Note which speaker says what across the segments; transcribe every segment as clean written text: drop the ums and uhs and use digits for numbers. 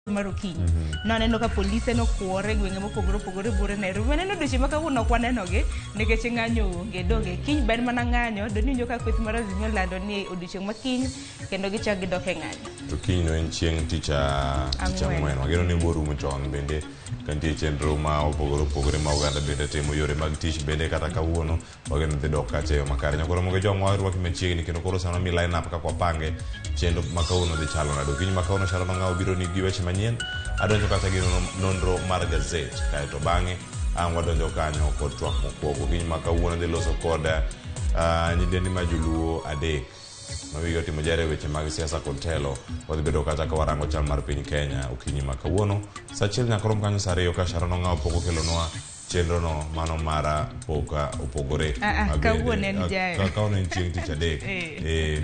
Speaker 1: Mar okinyi naneno ka polise nokwore e gwenge mopogore opogore buore Nairobi. Maneno odiochieng' ma kawuono ok wanenogi nikech ng'anyo onge. Donge kiny ber mana ng'anyo, do niwinjo ka kweth mar Azimio olando ni odiochieng' ma kiny kendo gichak gidok e ng'anyo.
Speaker 2: To kiny no en chieng' tich tich
Speaker 1: Ang'wen.
Speaker 2: Ang'wen. Wageno ni biro rumo chon bende ka nitie chenro ma opogore opogore ma oganda bende timo yore mag tich bende kata kawuono wageno dhi dok kacha e yo makare. Nyakoro mogo jong warwaki machiegni kendo koro sama mi line up kaka wapange chenro ma kawuono dhi chalo nade. Okinyi ma kawuono Sharon Ong'awo biro ni gi weche manyien. Adonjo kacha gi nonro mar gazet kaeto bang'e ang' wadonjo kanyo kod twak mokwongo. Okinyi ma kawuono dhi loso kod nyidendi ma joluo adek ma wigi otimo jere e weche mag siasa kod telo. Wadhi bedo kacha ka warango chal mar piny Kenya okinyi ma kawuono. Sa achiel nyaka rom kanyo sa ariyo ka Sharon Ong'awo pok okelonwa chenrono mano mara pok opogore.
Speaker 1: Ah, ah,
Speaker 2: Ma bende-
Speaker 1: kawuono en
Speaker 2: ah,
Speaker 1: jayo.
Speaker 2: Kawuono en chieng' tich adek.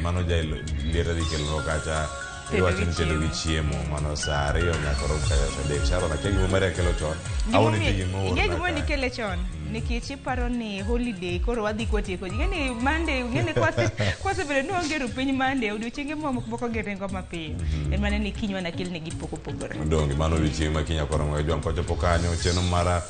Speaker 2: Mano jayo lieta dhi kelonwa kacha
Speaker 1: Tedo
Speaker 2: iwacho
Speaker 1: gi
Speaker 2: ni tedo gi chiemo mano sa ariyo nyaka rom kacha sa adek. Sharon akia gima Maria kelo chon. Awuono nitie gima
Speaker 1: Ing'e
Speaker 2: oorna
Speaker 1: gimomiyo
Speaker 2: kae.
Speaker 1: nikele chon? Nikech iparo ni holiday koro wadhi kwatieko. Ing'e ni Monday, ing'e ni kwasebedo ni waonge ru piny Monday, odiochienge moko giringo mapiyo. En mana ni kiny wanakelnegi pok opogore.
Speaker 2: Donge mano odiochieng' ma kiny akoro mga jwang' kochopo kanyo chenro mara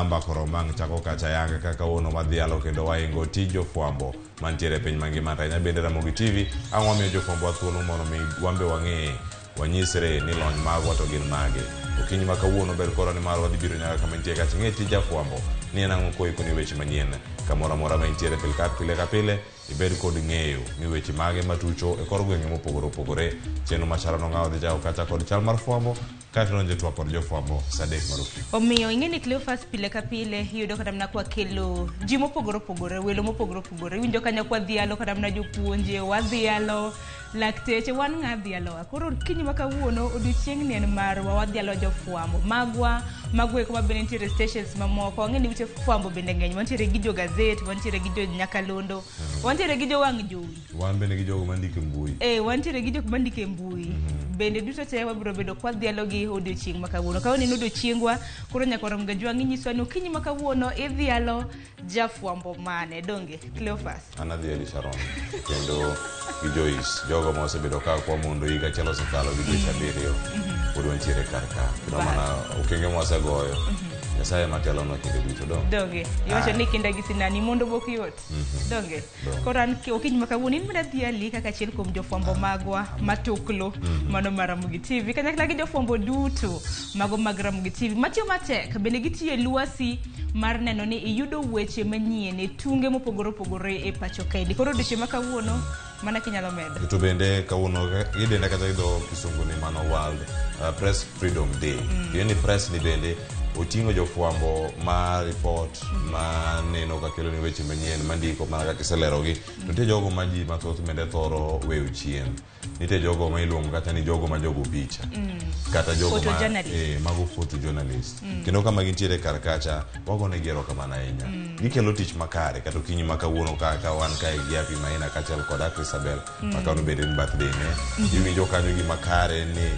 Speaker 2: mbaka oromo ang' chako kacha yanga kaka kawuono wadhialo kendo waingo tij jofwambo mantiere e piny mangima to ahinya bende Ramogi TV ang' wamiyo jofwambo wa thuolo mondo mi wan be wang'e wanyisre ni lony magwa to gin mage. Okinyi ma kawuono ber koro nimar wadhi biro nyaka kama intie kacha ing'e tij jafwambo ni en ang'o koikoni weche manyien kamoro amora ma intiere pile ka pile ibed kod ng'eyo ni weche mage matucho e kor gwenge mopogore opogore. Chenro ma Sharon Ong'awo dhi chako kacha kod chal mar fwambo kaeto donjo e twak kod jofwambo sa adek mar okinyi.
Speaker 1: Omiyo ing'e ni Cleophas pile ka pile iyudo kata mana kwakelo ji mopogore opogore, welo mopogore opogore. Iwinjo kanyo kwadhialo kata mana jopuonje, wadhialo lakteche, wan ng'a dhialowa. Koro okinyi ma kawuono odiochieng'ni en marwa, wadhialo jofwambo magwa, mago eko ma bende nitiere stations mamoko. Wang'e ni ute fwambo bende ng'eny, wantiere gi jo gazet, wantiere gi jo nyakalondo, wantiere gi jo wang' jowi.
Speaker 2: Wan bende gi jogo mandiko e mbui.
Speaker 1: Wantiere gi jok mandiko e mbui. Bende duto te wabiro bedo kwadhialo gi odiochieng' ma kawuono. Kawuono en odiochiengwa, koro nyaka warom ga jwang' inyiswa ni okinyi ma kawuono idhialo jafwambo mane, donge Cleophas?
Speaker 2: An adhiali Sharon kendo gi Joyce, jogo ma osebedo ka kwa mondo higa achiel osekalo gi dweche abiriyo pod wantiere kar ka kendo mana okenge mwasegoyo Nyasaye ema telonwa kinde duto dong.
Speaker 1: Donge iwacho ni kinda gi sinani mondo bok yot. Donge
Speaker 2: Donge.
Speaker 1: koro an okinyi ma kawuono in bende adhiali kaka achiel kuom jofwambo magwa matuklu mano mar Ramogi TV kanyakla gi jofwambo duto mago mag Ramogi TV matiyo matek bende gitiyo e lwasi mar neno ni iyudo weche manyien e tunge mopogore opogore e pacho kaendi. Koro odiochieng' ma kawuono mana kinyalo medo.
Speaker 2: To bende kawuono idende kata gi dho kisungu ni mano World Press Freedom Day. Tiende ni press ni bende oting'o jofwambo ma report ma neno ka kelo ni weche manyien mandiko mana kaka iselerogi. To nitie jogo ma ji mathoth bende thoro weyo chien. Nitie jogo ma iluongo kata ni jogo ma jogo picha. Kata jogo ma
Speaker 1: Photojournalist.
Speaker 2: Mago photojournalist. Kendo kama gintiere kar kacha wagonegi erokamano ahinya. Gikelo tich makare kata okinyi ma kawuono ka ka wan kae gi Happy Maina kaachiel kod Christabel ma kawuono bende en birthday ne. Iwinjo kanyo gima kare ni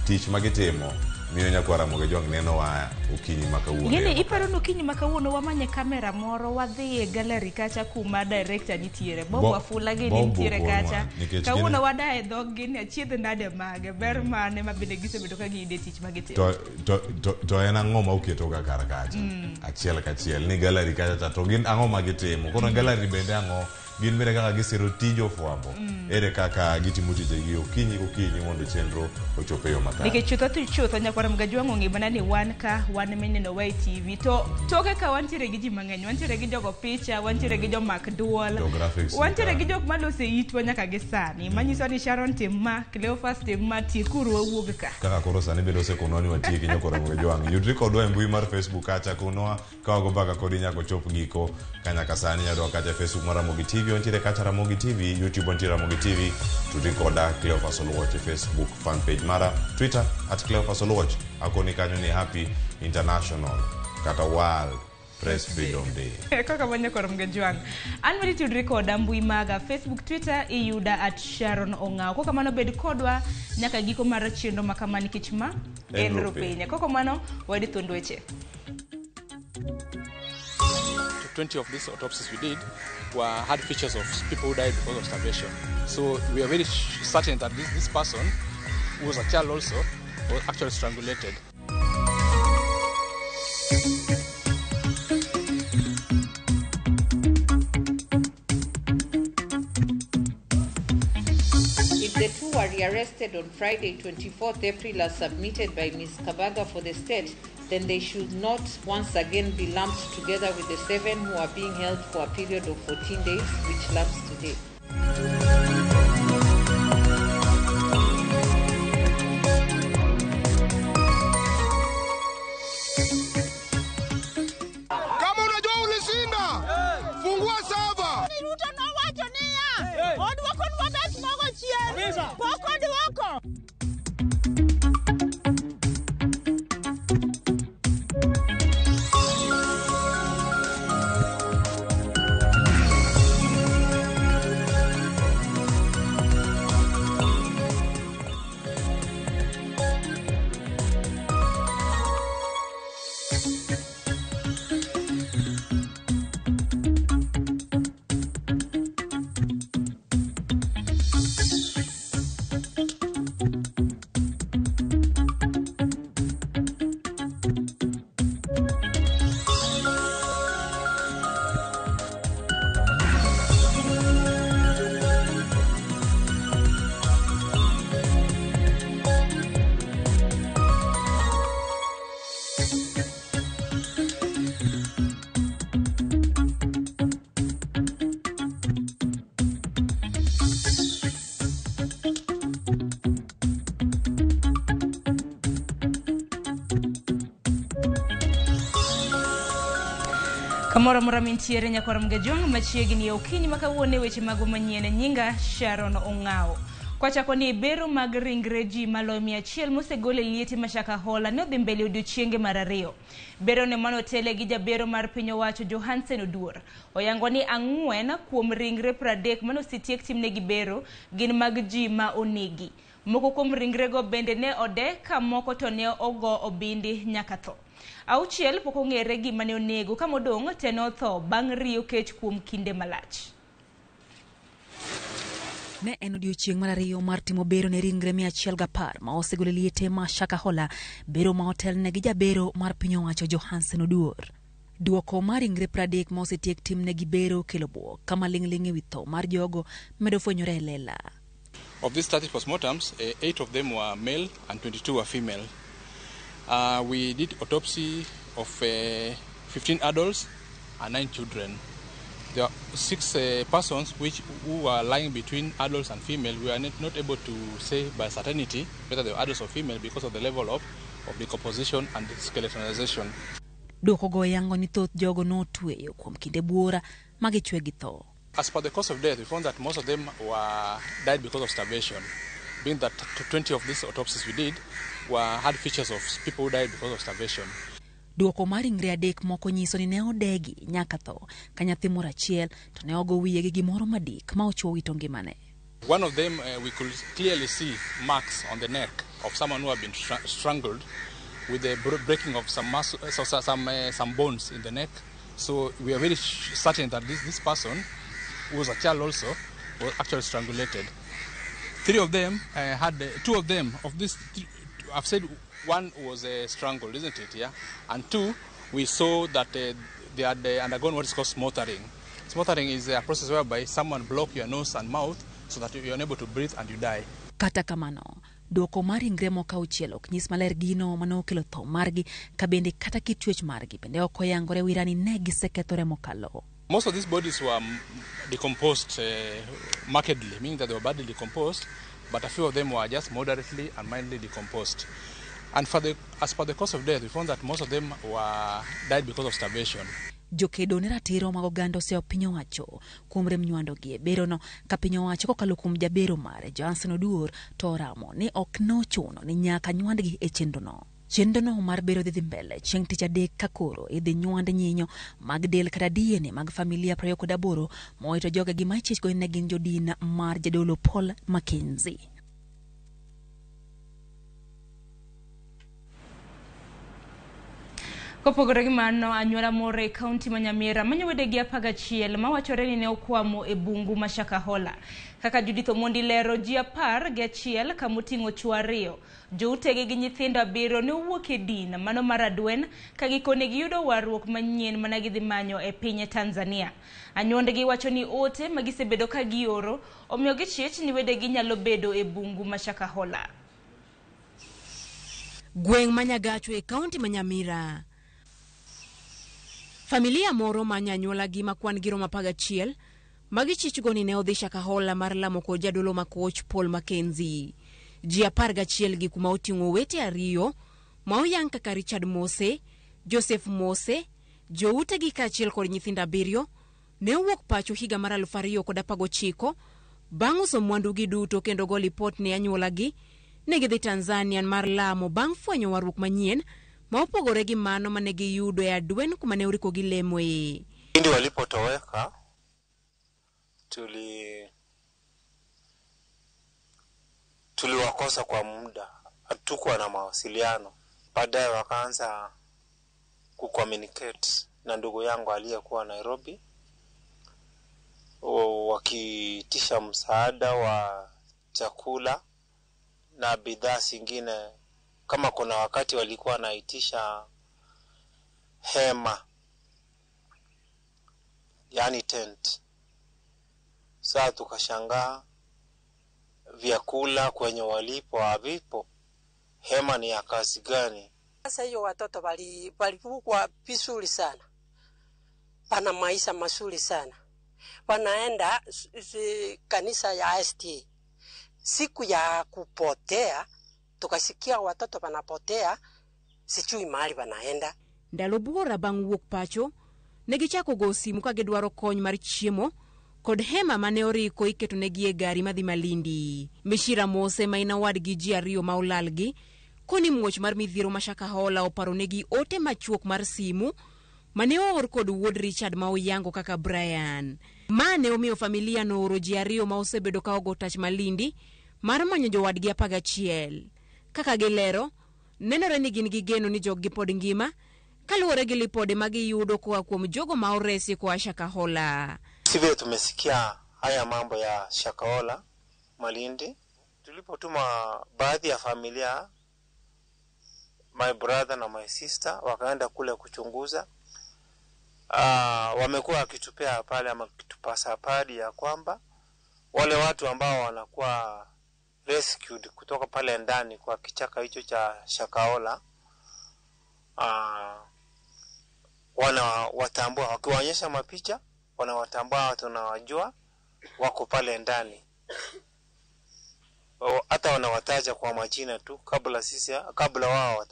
Speaker 2: tich ma gitimo miyo nyakwar Ramogi Ojwang' nenowa okinyi ma kawuono.
Speaker 1: Ing'eni iparo ni okinyi ma kawuono wamanye kamera moro wadhi e gallery kacha kuma director nitiere Bob Wafula gini
Speaker 2: Bob
Speaker 1: nitiere
Speaker 2: okonwa,
Speaker 1: kacha
Speaker 2: nikech
Speaker 1: kawuono
Speaker 2: gin-
Speaker 1: wada e dhog gi ni achiedh nade mage ber mane ma bende gisebedo ka giyudo e tich ma gitimo.
Speaker 2: To en ang'o ma uketo ga kar kacha achiel kachiel ni gallery kacha cha to gin ang'o ma gitimo koro gallery bende ang'o gin bende kaka gisiro tij ofwambo ere kaka gitimo tijegi okinyi gokinyi mondo chenro ochop e yo makare.
Speaker 1: Nikech chutho to chutho nyakwar Mgajwang' ong'e mana ni wan ka wan mineno wa e TV to toke ka wantiere gi ji mang'eny, wantiere gi jogo picha, wantiere gi jomak duol,
Speaker 2: Jo graphics
Speaker 1: wantiere
Speaker 2: ni
Speaker 1: gi
Speaker 2: ka.
Speaker 1: jok maloso e itwa nyaka gi sani manyiso ni Sharon tim ma, Cleophas tim ma, tiekuru wawuog ka.
Speaker 2: Kaka koro sani bende osekonwa ni watieki nyakwar Ramogi Ojwang'. Yudri kodwa e mbui mar Facebook kacha konwa ka wago mbaka kodi nyaka ochop giko ka nyaka sani nyadwa kacha e Facebook mar Ramogi TV wantiere kacha Ramogi TV, YouTube wantiere Ramogi TV, tudri koda Cleophas Oluoch e Facebook fan page mara, Twitter at Cleophas Oluoch akoni kanyo ni Happy International kata World Press Freedom Day.
Speaker 1: Kaka manyo kor Mgajwang'. An bende tudri koda mbui maga Facebook, Twitter iyuda at Sharon Ong'awo. Kok kamano bed kodwa nyaka giko mar chenro ma kama nikech ma
Speaker 2: En
Speaker 1: en
Speaker 2: Rupiny.
Speaker 1: Rupiny. Kok kamano wadi thuond weche.
Speaker 3: 20 of these autopsies we did were had features of people who died because of starvation. So we are very certain that this person, who was a child also, was actually strangulated.
Speaker 4: If the two were rearrested on Friday, 24th April, as submitted by Ms. Kabaga for the state, then they should not once again be lumped together with the 7 who are being held for a period of 14 days, which lapsed today.
Speaker 5: Kama unajua ulishinda, fungua saba.
Speaker 6: Ruto nowacho niya, odwokonwa bet mogo chien, pok odwoko.
Speaker 1: Kamoro amora mintiere nyakwar Mgajwang' machiegni e okinyi ma kawuono e weche mago manyien. Nyinga Sharon Ong'ao. Kwachako ni bero mag ringre ji maloyo 100 mosegol e liete ma Shakahola ne odhi mbele odiochienge mar ariyo. Bero ne manotele gi jabero mar piny owacho Johansen Oduor. Oyango ni 4 kuom ringre 30 mane osetiek timnegi bero gin mag ji ma onegi. Moko kuom ringrego bende ne ode ka moko to ne ogo obindi nyaka tho. 6 pok ong'ere gima ne onego ka modong' te notho bang' riyo kech kuom kinde malach.
Speaker 7: Ne en odiochieng' mar ariyo mar timo bero ne ringre 110 ma osegol e liete ma Shakahola, bero ma otelne gi jabero mar piny owacho Johansen Oduor. Duoko mar ringre 30 ma osetiek timnegi bero kelo bwok kama ling'ling' ewi tho mar jogo medo fwenyore e lela.
Speaker 3: Of these 30 postmortems, 8 of them were male and 22 were female. We did autopsy of 15 adults and 9 children. There are 6 persons who were lying between adults and female. We are not able to say by certainty whether they were adults or female because of the level of decomposition and skeletonization.
Speaker 7: Duoko go yango ni thoth jogo notweyo kuom kinde buora magichwe gi tho.
Speaker 3: As per the cause of death, we found that most of them were died because of starvation, being that 20 of these autopsies we did had features of people who died because of starvation.
Speaker 7: Duoko mar ringre 3 moko nyiso ni ne odegi nyaka tho, ka nyathi moro achiel to ne ogo wiye gi gimoro madik ma ochuo wito ngimane.
Speaker 3: One of them we could clearly see marks on the neck of someone who had been strangled with the breaking of some muscle, some bones in the neck. So we are very certain that this person, who was a child also, was actually strangulated. 3 of them had 2 of them of these. I've said 1 was strangled, isn't it? Yeah, and 2, we saw that they had undergone what is called smothering. Smothering is a process whereby someone blocks your nose and mouth so that you're unable to breathe and you die.
Speaker 7: Kata kamano, duoko mar ringre moko 6 ok nyis maler gino manokelo tho margi, ka bende kata kit chwech margi bende ok oyangore wirani ne gisekethore mokalo.
Speaker 3: Most of these bodies were decomposed markedly, meaning that they were badly decomposed, but a few of them were just moderately and mildly decomposed. And as per the cause of death, we found that most of them were died because of starvation.
Speaker 7: Jokedo ne ratiro mag oganda oseyo piny owacho kuom rem nywando gi e berono, ka piny owacho kokalo kuom jabero mare Johansen Oduor to oramo ni ok nochuno ni nyaka nywandgi e chenrono. Chenrono mar bero dhi mbele chieng' tich adek ka koro idhi nywand nyinyo mag del kata DNA mag familia 28 mowito jogegi ma ichich go ne gin jodin mar jadolo Paul Mackenzie.
Speaker 1: Kopogore gi mano, anyuola moro e kaunti ma Nyamira manyo wedegi 11 mawachore ni ne okwamo e bungu ma Shakahola. Kaka Judith Omondi lero, ji 11 kamoting'o chwo 2, joutegi gi nyithindo 7 ne owuok e din mano mar Adwen ka gikone giyudo warruok manyien mana gidhi manyo e piny Tanzania. Anyuondgi wacho ni ote ma gisebedo ka gioro omiyo gichich ni wedegi nyalo bedo e bungu ma Shakahola.
Speaker 8: Gweng' ma Nyagacho e kaunti ma Nyamira. Familia moro ma nyanyuolagi ma kwan gi romo 11 magichichgo ni ne odhi Shakahola mar lamo kod jadolo ma koch Paul Mackenzie. Ji 11 gi kuma oting'o owete 2 ma oyang kaka Richard Mose, Joseph Mose, joutegi kaachiel kod nyithindo 7 ne owuok pacho higa mar 2019 bang' uso mwandugi duto kendo go lipot ne anyuolagi. Ne gidhi Tanzania mar lamo bang' fwenyo warruok manyien ma opogore gi mano mane giyudo e Adwen kuma ne oriko gilemoe.
Speaker 9: Pindi walipotoweka tuliwakosa kwa muda, hatukuwa na mawasiliano. Baadaye wakaanza kucommunicate na ndugu yangu aliyekuwa Nairobi, wakiitisha msaada wa chakula na bidhaa zingine. Kama kuna wakati walikuwa wanaitisha hema, yani tent. Sasa tukashangaa vyakula kwenye walipo havipo, hema ni ya kazi gani?
Speaker 10: Sasa hiyo watoto walikuwa vizuri sana, pana maisha mazuri sana, wanaenda kanisa ya ST. Siku ya kupotea tukasikia watoto wanapotea, sijui mahali wanaenda.
Speaker 8: Ndalo buora bang' wuok pacho, ne gichako go simu ka gidwaro kony mar chiemo kod hema mane oriko iketonegi e gari madhi Malindi. Mishira Mose ma en owadgi ji 2 ma olalgi, koni muoch mar midhiero ma Shakahola oparonegi ote machuok mar simu mane oor kod wuod Richard ma oyango kaka Brian. Ma ne omiyo familia nooro ji 2 ma osebedo ka ogo tach Malindi mar manyo jowadgi 11. Kaka gilero, nenore ni gin gi geno ni joggi pod ngima kaluwore gi lipode ma giyudo koa kuom jogo ma oresi koa Shakahola.
Speaker 9: Sivyo tumesikia haya mambo ya Shakahola Malindi. Tulipotuma baadhi ya familia, my brother na my sister, wakaenda kule kuchunguza. Wamekuwa wakitupea pale ama kitupasa padi ya kwamba wale watu ambao wanakuwa rescued kutoka pale ndani kwa kichaka hicho cha Shakahola, wanawatambua, wakiwaonyesha mapicha wanawatambua watu wanawajua wako pale ndani. Hata wanawataja kwa majina tu kabla wao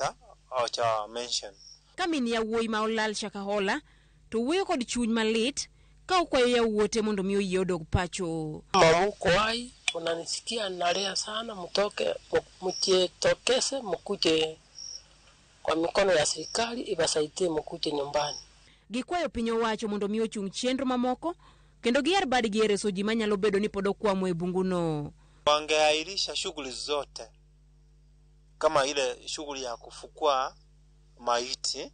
Speaker 9: hawacha mention.
Speaker 8: Kamini yawuoyi ma olal Shakahola to wuoyo kod chuny malit ka okwayo yawuote mondo mi oyie odog pacho.
Speaker 10: Mama uko hai, unanisikia nalia sana, mtoke, mjitokeze, mkuje kwa mikono ya serikali iwasaidie, mkuje nyumbani.
Speaker 8: Gikwayo piny owacho mondo mi ochung chenro mamoko kendo giher badgi e reso ji manyalo bedo ni pod okwamo e bunguno.
Speaker 9: Wangeahirisha shughuli zote kama ile shughuli ya kufukua maiti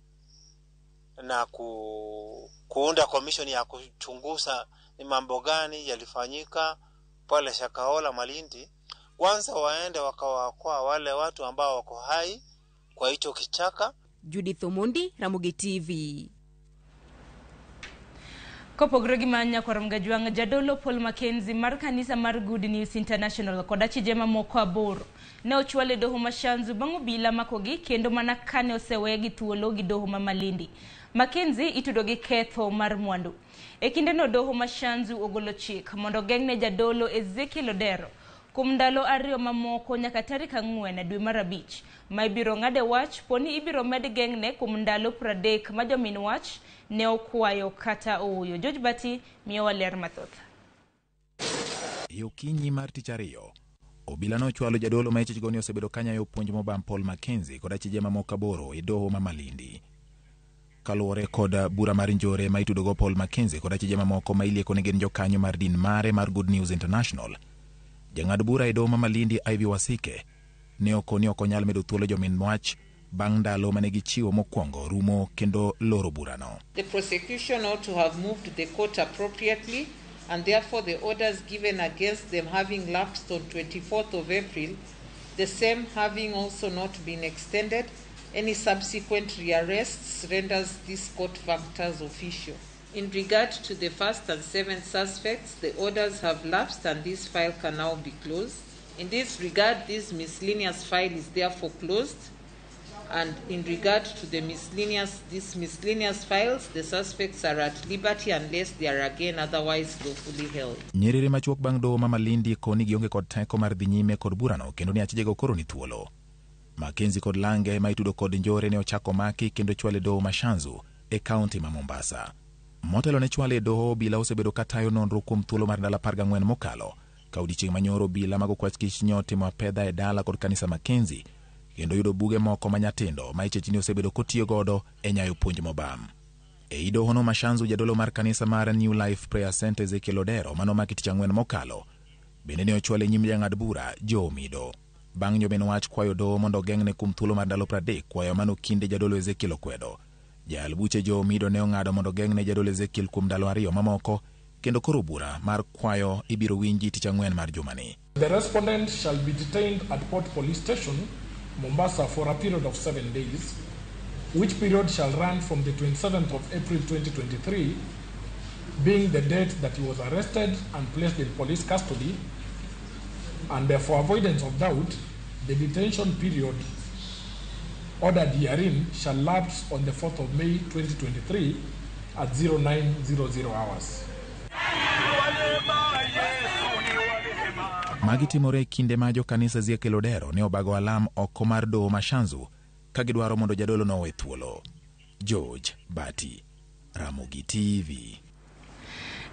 Speaker 9: na kuunda commission ya kuchunguza ni mambo gani yalifanyika pale Shakahola Malindi. Kwanza waende wakawaokoa wale watu ambao wako hai kwa hicho kichaka.
Speaker 8: Judith Omondi, Ramogi TV.
Speaker 1: Kopogore gi mano, nyakwar Mgajwang' jadolo Paul Mackenzie mar kanisa mar Good News International kod achije mamoko 8 ne ochwal e doho ma Shanzu bang' obila makogi kendo mana kane osewegi thuolo gi doho ma Malindi. Mackenzie itudo gi ketho mar mwandu. E kindeno doho ma Shanzu ogolo chik mondo geng'ne jadolo Ezekiel Odero kuom ndalo 2 mamoko nyaka tarik 4 dwe mar 5 ma ibiro ng'ade wach poni ibiro med geng'ne kuom ndalo 30 ma jomin wach ne okwayo kata ooyo. George Bati miyowa ler mathoth.
Speaker 11: E okinyi mar tich ariyo, obila nochwalo jadolo ma ichich go ni osebedo kanyayo puonj mobam Paul Mackenzie kod achije mamoko 8 e doho ma Malindi. Kaluwore kod bura mar njore ma itudogo Paul Mackenzie kod achije mamoko ma ilieko ni gin jokanyo mar din mare mar Good News International, jang'ad bura e doho ma Malindi Ivy Wasike ne okoni ok onyal medo thuolo jomin wach Bang' ndalo mane gichiwo mokwongo rumo kendo loro burano.
Speaker 4: The prosecution ought to have moved the court appropriately, and therefore the orders given against them having lapsed on 24th of April, the same having also not been extended, any subsequent rearrests renders this court functus officio. In regard to the first and seventh suspects, the orders have lapsed and this file can now be closed. In this regard, this miscellaneous file is therefore closed. And in regard to the these miscellaneous files, the suspects are at liberty unless they are again otherwise lawfully held.
Speaker 11: Nyerere machuok bang' doho ma Malindi koni gionge kod teko mar dhi nyime kod burano kendo ni achijego koro ni thuolo. Mackenzie kod Lange ma itudo kod njore ne ochako maki kendo chwale doho ma Shanzu e kaunti ma Mombasa. Motelo ne chwale e doho, obila osebedo katayo nonro kuom thuolo mar ndalo 14 mokalo ka odiechieng' manyoro obila mag okwach kich nyo otimo apedha e dala kod kanisa Mackenzie kendo yudo buge moko manyatindo ma ichechni osebedo kotiyo godo e nyayo puonj mobam. E dohono ma Shanzu, jadolo mar kanisa mar New Life Prayer Center Ezekiel Odero manomaki tich ang'wen mokalo bende ne ochwale nyim jang'ad bura Joe Omido. Bang' nyoben wach kwayo doho mondo ogeng'ne kuom thuolo mar ndalo 30 kwayo mano kinde jadolo Ezekiel okwedo. Jayal buche Joe Omido ne ong'ado mondo ogeng'ne jadolo Ezekiel kuom ndalo 2 mamoko kendo koro bura mar kwayo ibiro winji tich ang'wen mar jumani.
Speaker 12: The respondent shall be detained at Port Police Station, Mombasa for a period of 7 days, which period shall run from the 27th of April 2023, being the date that he was arrested and placed in police custody, and for avoidance of doubt, the detention period ordered herein shall lapse on the 4th of May 2023 at 0900 hours.
Speaker 11: Magi timore e kinde ma jokanisa Ezekiel Odero ne obago alam oko mar doho ma Shanzu ka gidwaro mondo jadolo no owe thuolo. George Bati, Ramogi TV.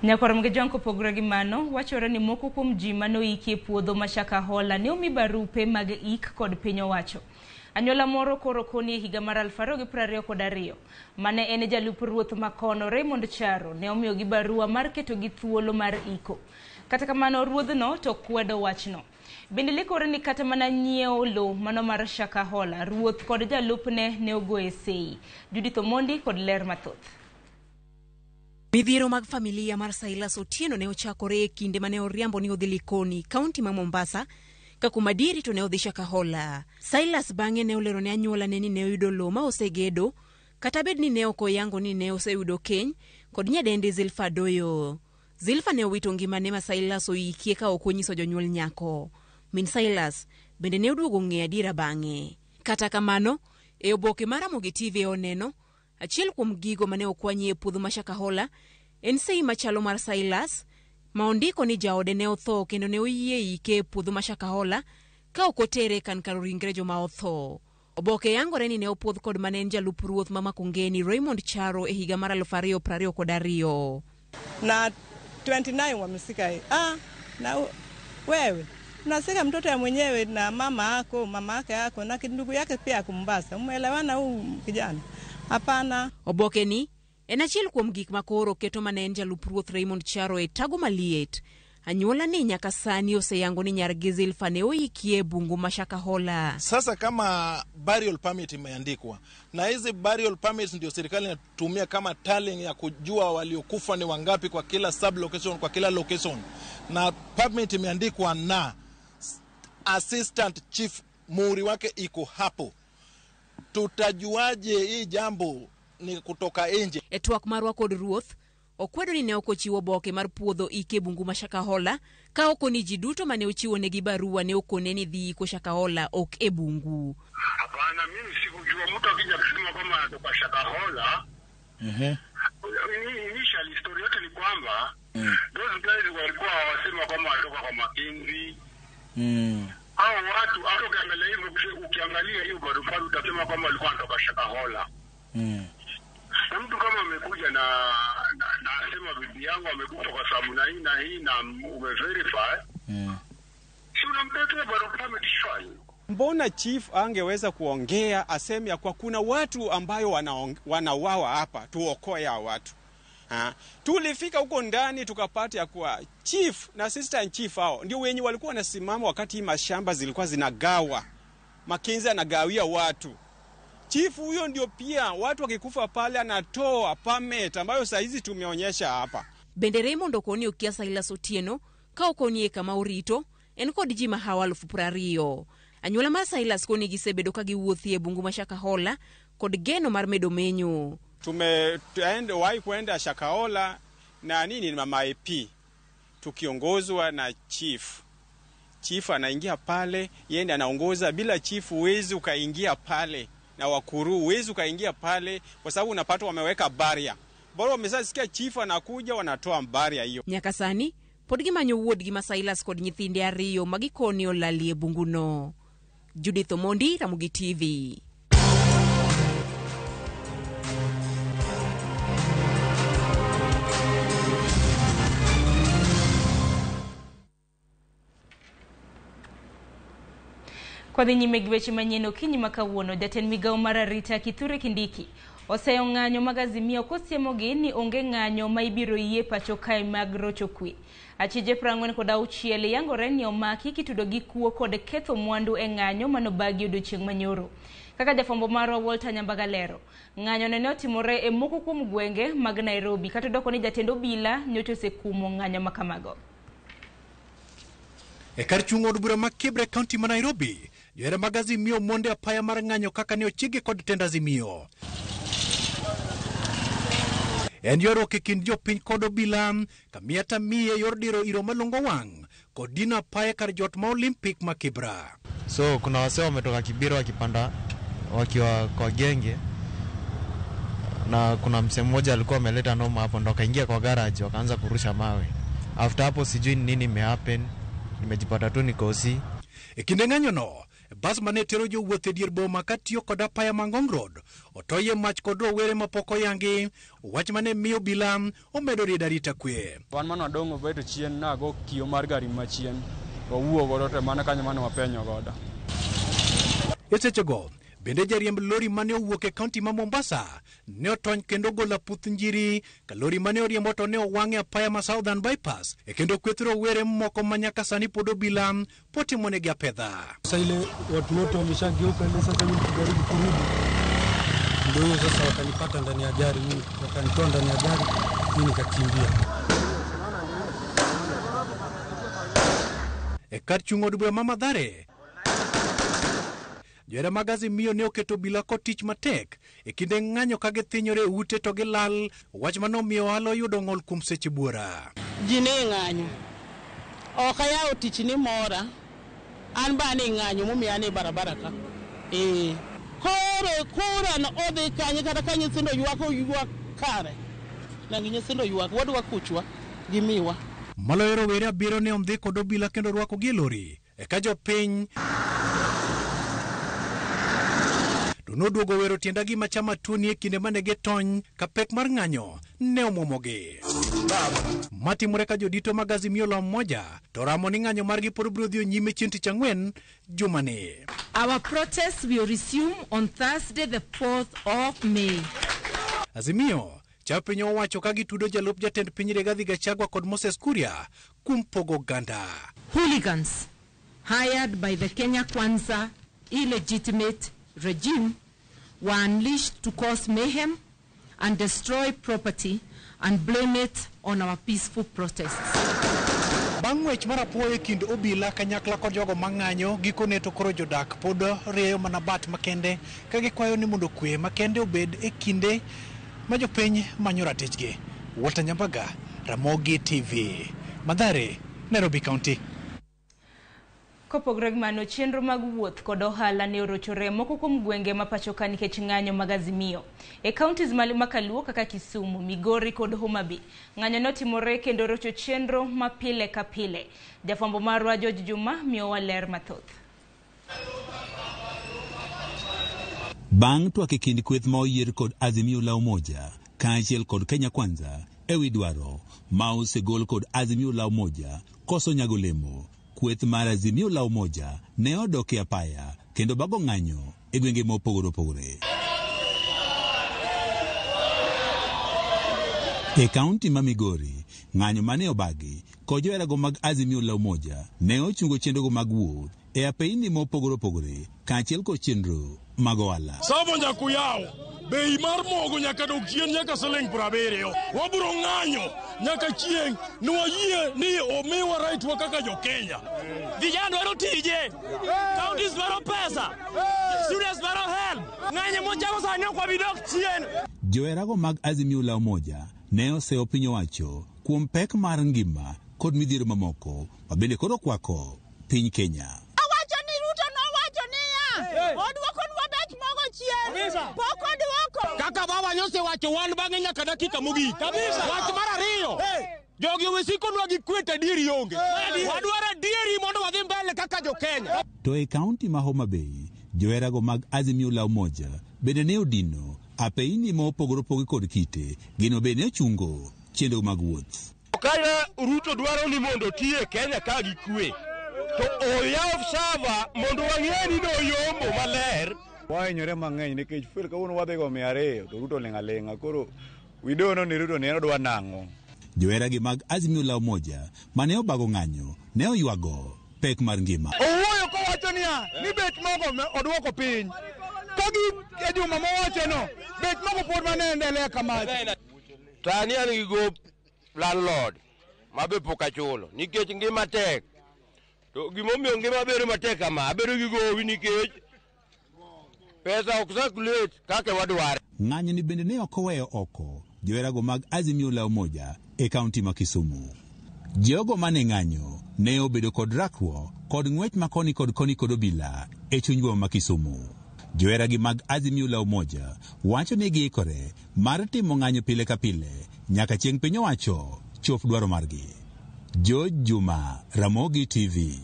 Speaker 1: Nyakwar Mgejong kopogore gi mano, wachore ni moko kuom ji manoiki e puodho ma Shakahola ne omi barupe mag ik kod piny owacho. Anyuola moro koro koni e higa mar 2022 mane en jalup ruoth makono Raymond Charo ne omiyogi barua mar ketogi thuolo mar iko. Kata kamano ruodhno to kwedo wachno. Bende lekore ni kata mana nyiewo lowo mano mar Shakahola, ruoth kod jalupne ne ogoye sei. Judith Omondi kod ler mathoth.
Speaker 8: Midhiero mag familia mar Silas Otieno ne ochakore e kinde mane oriambo ni odhi Likoni, kaunti ma Mombasa, ka kuom adieri to ne odhi Shakahola. Silas bang'e ne olero ne anyuola ne ni ne oyudo lowo ma osegedo, kata bed ni ne ok oyango ni ne oseyudo keny kod nyadendi Zilfa Doyo. Zilfa ne owito ngimane ma Silas oikie ka ok onyiso jonyuol nyako. Min Silas bende ne oduogo ng'eyo adiera bang'e. Kata kamano, e oboke mar Ramogi TV oneno, achiel kuom gigo mane okwanyi e puodho ma Shakahola en sei machalo mar Silas ma ondiko ni jaode ne otho kendo ne oyie ike e puodho ma Shakahola ka ok otere kan kar ringre joma otho. Oboke yangore ni ne opuodh kod mane en jalup ruoth ma Makongeni Raymond Charo e higa mar 2022.
Speaker 13: Na 29 wamesika. Na wewe unasika mtoto ya mwenyewe na mama yako, mama yake yako na ndugu yake pia kumbasa. Umeelewana huu kijana? Hapana.
Speaker 8: Oboke ni en achiel kuom gik makoro keto mane en jalup ruoth Raymond Charo e tago maliet. Anyuola ni nyaka sani oseyango ni nyargi Zilfa ne oikie bungu ma Shakahola.
Speaker 14: Sasa kama burial permit imeandikwa, na hizi burial permits ndio serikali inatumia kama tallying ya kujua waliokufa ni wangapi kwa kila sub location, kwa kila location. Na permit imeandikwa na assistant chief, muhuri wake iko hapo. Tutajuaje hii jambo ni kutoka nje?
Speaker 8: E twak marwa kod ruoth, okwedo ni ne ok ochiwo oboke mar puodho ike bungu ma Shakahola ka ok ni ji duto mane ochiwo negi barua ne okone ni dhi iko Shakahola ok e bungu.
Speaker 15: Hapana, mimi sikujua mtu akija kusema kwamba anatoka Shakahola. Initial story yote ni kwamba those guys walikuwa wasema kwamba wanatoka kwa Makinzi. Hao watu hata ukiangalia hivyo, ukiangalia hiyo barua utasema kwamba walikuwa wanatoka Shakahola. Na mtu kama amekuja na asema bibi yangu amekufa kwa sababu na hii na hii na umeverify, si unampelekea barua permit shwari.
Speaker 16: Mbona chief angeweza kuongea aseme ya kwa kuna watu ambayo wanauawa hapa, tuokoe hao watu. Tulifika huko ndani tukapata ya kuwa chief na assistant chief hao ndio wenye walikuwa wanasimama wakati mashamba zilikuwa zinagawa. Makinzi anagawia watu. Chief huyo ndio pia watu wakikufa pale anatoa permit ambayo saa hizi tumeonyesha hapa.
Speaker 8: Bende Raymond okoni okia Silas Otieno ka okonie kama orito en kod ji mahawo 20,000. Anyuola mar Silas koni gisebedo ka giwuothie e bungu ma Shakahola kod geno mar medo menyo.
Speaker 16: Tumewahi kwenda Shakahola na nini mama IP tukiongozwa na chief. Chief anaingia pale, yeye ndiye anaongoza. Bila chief huwezi ukaingia pale, na wakuru huwezi ukaingia pale kwa sababu unapata wameweka barrier. Bora wameshasikia chief anakuja, wanatoa barrier hiyo.
Speaker 8: Nyaka sani pod gimanyo wuodgi ma Silas kod nyithinde ariyo ma gikoni olalie bunguno. Judith Omondi, Ramogi TV.
Speaker 1: Kwadhi nyime gi weche manyien okinyi ma kawuono, jatend migawo mar arita Kithure Kindiki oseyo ng'anyo mag Azimio kosiemogi ni onge ng'anyo ma ibiro yie pacho kae mag rocho kwe. Achije 46 yangore ni omaki kitudo gi kuo kod ketho mwandu e ng'anyo manobagi odiochieng' manyoro. Kaka jafwambo marwa Walter Nyambaga lero, ng'anyo ne otimore e moko kuom gwenge mag Nairobi, kata odoko ni jatend obila nyocha osekumo ng'anyo makamago.
Speaker 17: E kar chung' od bura ma Kibra kaunti ma Nairobi, johera mag Azimio monde apaya mar ng'anyo kaka ne ochigi kod tend Azimio. En ywaruok e kind jopiny kod obila kamiya tamiye yor diro iro malongo wang' kod dino apaya kar jot ma Olympic ma Kibra.
Speaker 18: So kuna wasee wametoka Kibira wakipanda wakiwa kwa genge, na kuna msee mmoja alikuwa ameleta noma hapo, ndo akaingia kwa garage wakaanza kurusha mawe. After hapo sijui nini imehappen, nimejipata tu niko OC.
Speaker 17: E kinde ng'anyono, bas mane tero jowuoth e dier boma katiyo kod apaya ma Ngong Road otoye mach kod rowere mapok oyangi, wach mane miyo obila omedo riedo arita kwe.
Speaker 19: Wan mane wadong' obeto chien nago kio mar gari machien, wawuo godo to mana kanyo mane wapenyo godo.
Speaker 17: E sechego, bende jariemb lori mane owuok e kaunti ma Mombasa ne otony kendo golo aputh njiri ka lori mane oriembo to ne owang' e apaya ma Southern Bypass e kendo kweth rowere moko ma nyaka sani pod obila potimonegi apedha.
Speaker 20: Sasa ile watu wote wameshageuka, ile sasa mimi nikijaribu kurudi ndio hiyo sasa wakanipata ndani ya gari, mimi wakanitoa ndani ya gari, mimi nikakimbia.
Speaker 17: E kar chung' od bura ma Mathare, johera mag Azimio ne oketo obila kod tich matek e kinde ng'anyo ka githinyore e ute to gilal, wach manomiyo ohala oyudo ng'ol kuom seche buora.
Speaker 21: Ji ne ng'anyo, ok ayawo tich ni mora, an ba ne ng'anyo momiyo an e barabara ka. Koro kura no odhi kanye kata ka nyithindo ywak oywak kare, nangi nyithindo ywak wadwa kuchwa gimiwa.
Speaker 17: Maloyo rowere abiriyo ne ondhi kod obila kendo rwakogi e lori eka jopiny to noduogo wero tienda gima chama tuoni e kinde mane gitony ka pek mar ng'anyo ne omwomogi. Matimore ka jodito mag Azimio la Umoja to ramo ni ng'anyo margi pod biro dhi nyime chieng' tich ang'wen jumani.
Speaker 22: Our protest will resume on Thursday the 4th of May.
Speaker 17: Azimio cha piny owacho ka gitudo jalup jatend piny Rigathi Gachagua kod Moses Kuria kuom pogo oganda.
Speaker 22: Hooligans hired by the Kenya Kwanza illegitimate regime were unleashed to cause mayhem and destroy property and blame it on our peaceful protests.
Speaker 17: Bang' wech mar apoya e kind obila kanyakla kod jogo mang'anyo, gikone to koro jodak pod rieyo mana bat makende ka gikwayo ni mondo kwe makende obed e kinde ma jopiny manyo ratichgi. Walter Nyambaga, Ramogi TV, Mathare, Nairobi County.
Speaker 1: Kopogore gi mano, chenro mag wuoth kod ohala ne orochore moko kuom gwenge ma pacho ka nikech ng'anyo mag Azimio. E counties ma kaluo kaka Kisumu, Migori kod Homa Bay, ng'anyo notimore kendo rocho chenro ma pile ka pile. Jafwambo marwa George Juma miyowa ler mathoth.
Speaker 23: Bang' twak e kind kweth ma oyier kod Azimio la Umoja kaachiel kod Kenya Kwanza ewi dwaro ma osegol kod Azimio la Umoja koso nyago lemo, kweth mar Azimio la Umoja ne odok e apaya kendo bago ng'anyo e gwenge mopogore opogore. E kaunti ma Migori, ng'anyo mane obagi kod joherago mag Azimio la Umoja ne ochungo chenrogo mag wuoth e apeyni mopogore opogore kaachiel kod chenro mag ohala.
Speaker 2: Savo nyaka uyaw bei mar mogo nyaka dog chien nyaka siling 70. Wabiro ng'anyo nyaka chieng' ni wayie ni omiwa right wa kaka jo Kenya.
Speaker 5: Vijana dwaro tije, counties dwaro pesa, students dwaro help. Ng'anyo mochako sani ok wabi dok chien.
Speaker 23: Joherago mag Azimio la Umoja ne oseyo piny owacho kuom pek mar ngima kod midhiero mamoko ma bende koro okwako piny Kenya.
Speaker 6: Owacho ni Ruto nowacho niya, odwokonwa bech mogo chien, pok odwoko.
Speaker 5: Kaka baba nyosewacho wan bang'e nyaka dakika mogik. Wach mar ariyo, jogi owesikonwa gi kwe to adieri onge. Wadwaro adieri mondo wadhi mbele kaka jo Kenya.
Speaker 23: To e kaunti ma Homa Bay, joherago mag Azimio la Umoja bende ne odino apeini ma opogore opogore kod kite, gino bende ne ochungo chenro mag wuoth.
Speaker 24: Ka Ruto dwaro ni mondo oti e Kenya ka gi kwe, to oyaw sava mondo wang'e ni noyombo maler.
Speaker 25: Wahinyore mang'eny nikech fuel kawuono wadhi go 200 to Ruto ling' aling'a koro we don't know ni Ruto ni en odwa nang'o.
Speaker 23: Joheragi mag Azimio la Umoja mane obago ng'anyo ne oywago pek mar ngima.
Speaker 26: Owuoyo kowacho niya ni bech mogo odwoko piny. Ka gi e juma mowachono, bech mogo pod mana endelea kamacha.
Speaker 24: Sani an gi gop landlord ma be pok achulo nikech ngima tek. To gimomiyo ngima bedo matek kama, abedo gi gowi nikech pesa ok circulate kaka wadware.
Speaker 23: Ng'anyo ni bende ne ok oweyo oko joherago mag Azimio la Umoja e kaunti ma Kisumu. Jogo mane ng'anyo ne obedo kod rakruok kod ng'wech ma koni kod koni kod obila e chuny boma ma Kisumu. Joheragi mag Azimio la Umoja wacho ni giikore mar timo ng'anyo pile ka pile nyaka chieng' piny owacho chop dwaro margi. George Juma, Ramogi TV.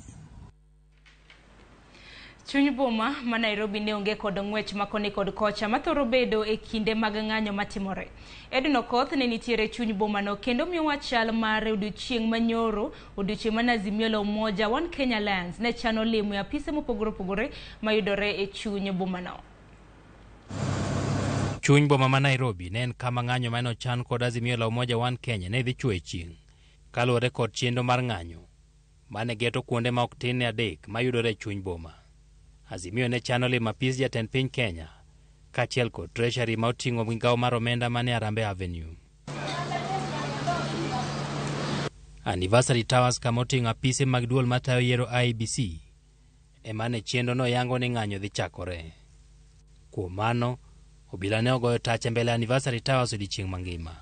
Speaker 1: Chuny boma ma Nairobi ne onge kod ng'wech ma koni kod kocha mathoro bedo e kinde mag ng'anyo matimore. Edwin Okoth ne nitiere chuny bomano kendo miyowa chal mar odiochieng' manyoro, odiochieng' mane Azimio la Umoja One Kenya Alliance ne chano limo e apise mopogore opogore mayudore e chuny bomano.
Speaker 27: Chuny boma ma Nairobi ne en kama ng'anyo mane ochan kod Azimio la Umoja One Kenya ne dhi chwoyo chieng' kaluwore kod chenro mar ng'anyo mane geto kuonde ma ok tin ne 3 mayudore e chuny boma. Azimio ne chano limo apis jatend piny Kenya kaachiel kod Treasury ma oting'o migawo mar omenda mane Harambee Avenue. Anniversary Towers kama oting'o apise mag duol matayo yiero IEBC ema ne chenro no yango ni ng'anyo dhi chakore. Kuom mano, obila ne ogoyo tach e mbele Anniversary Towers odiechieng' mangima,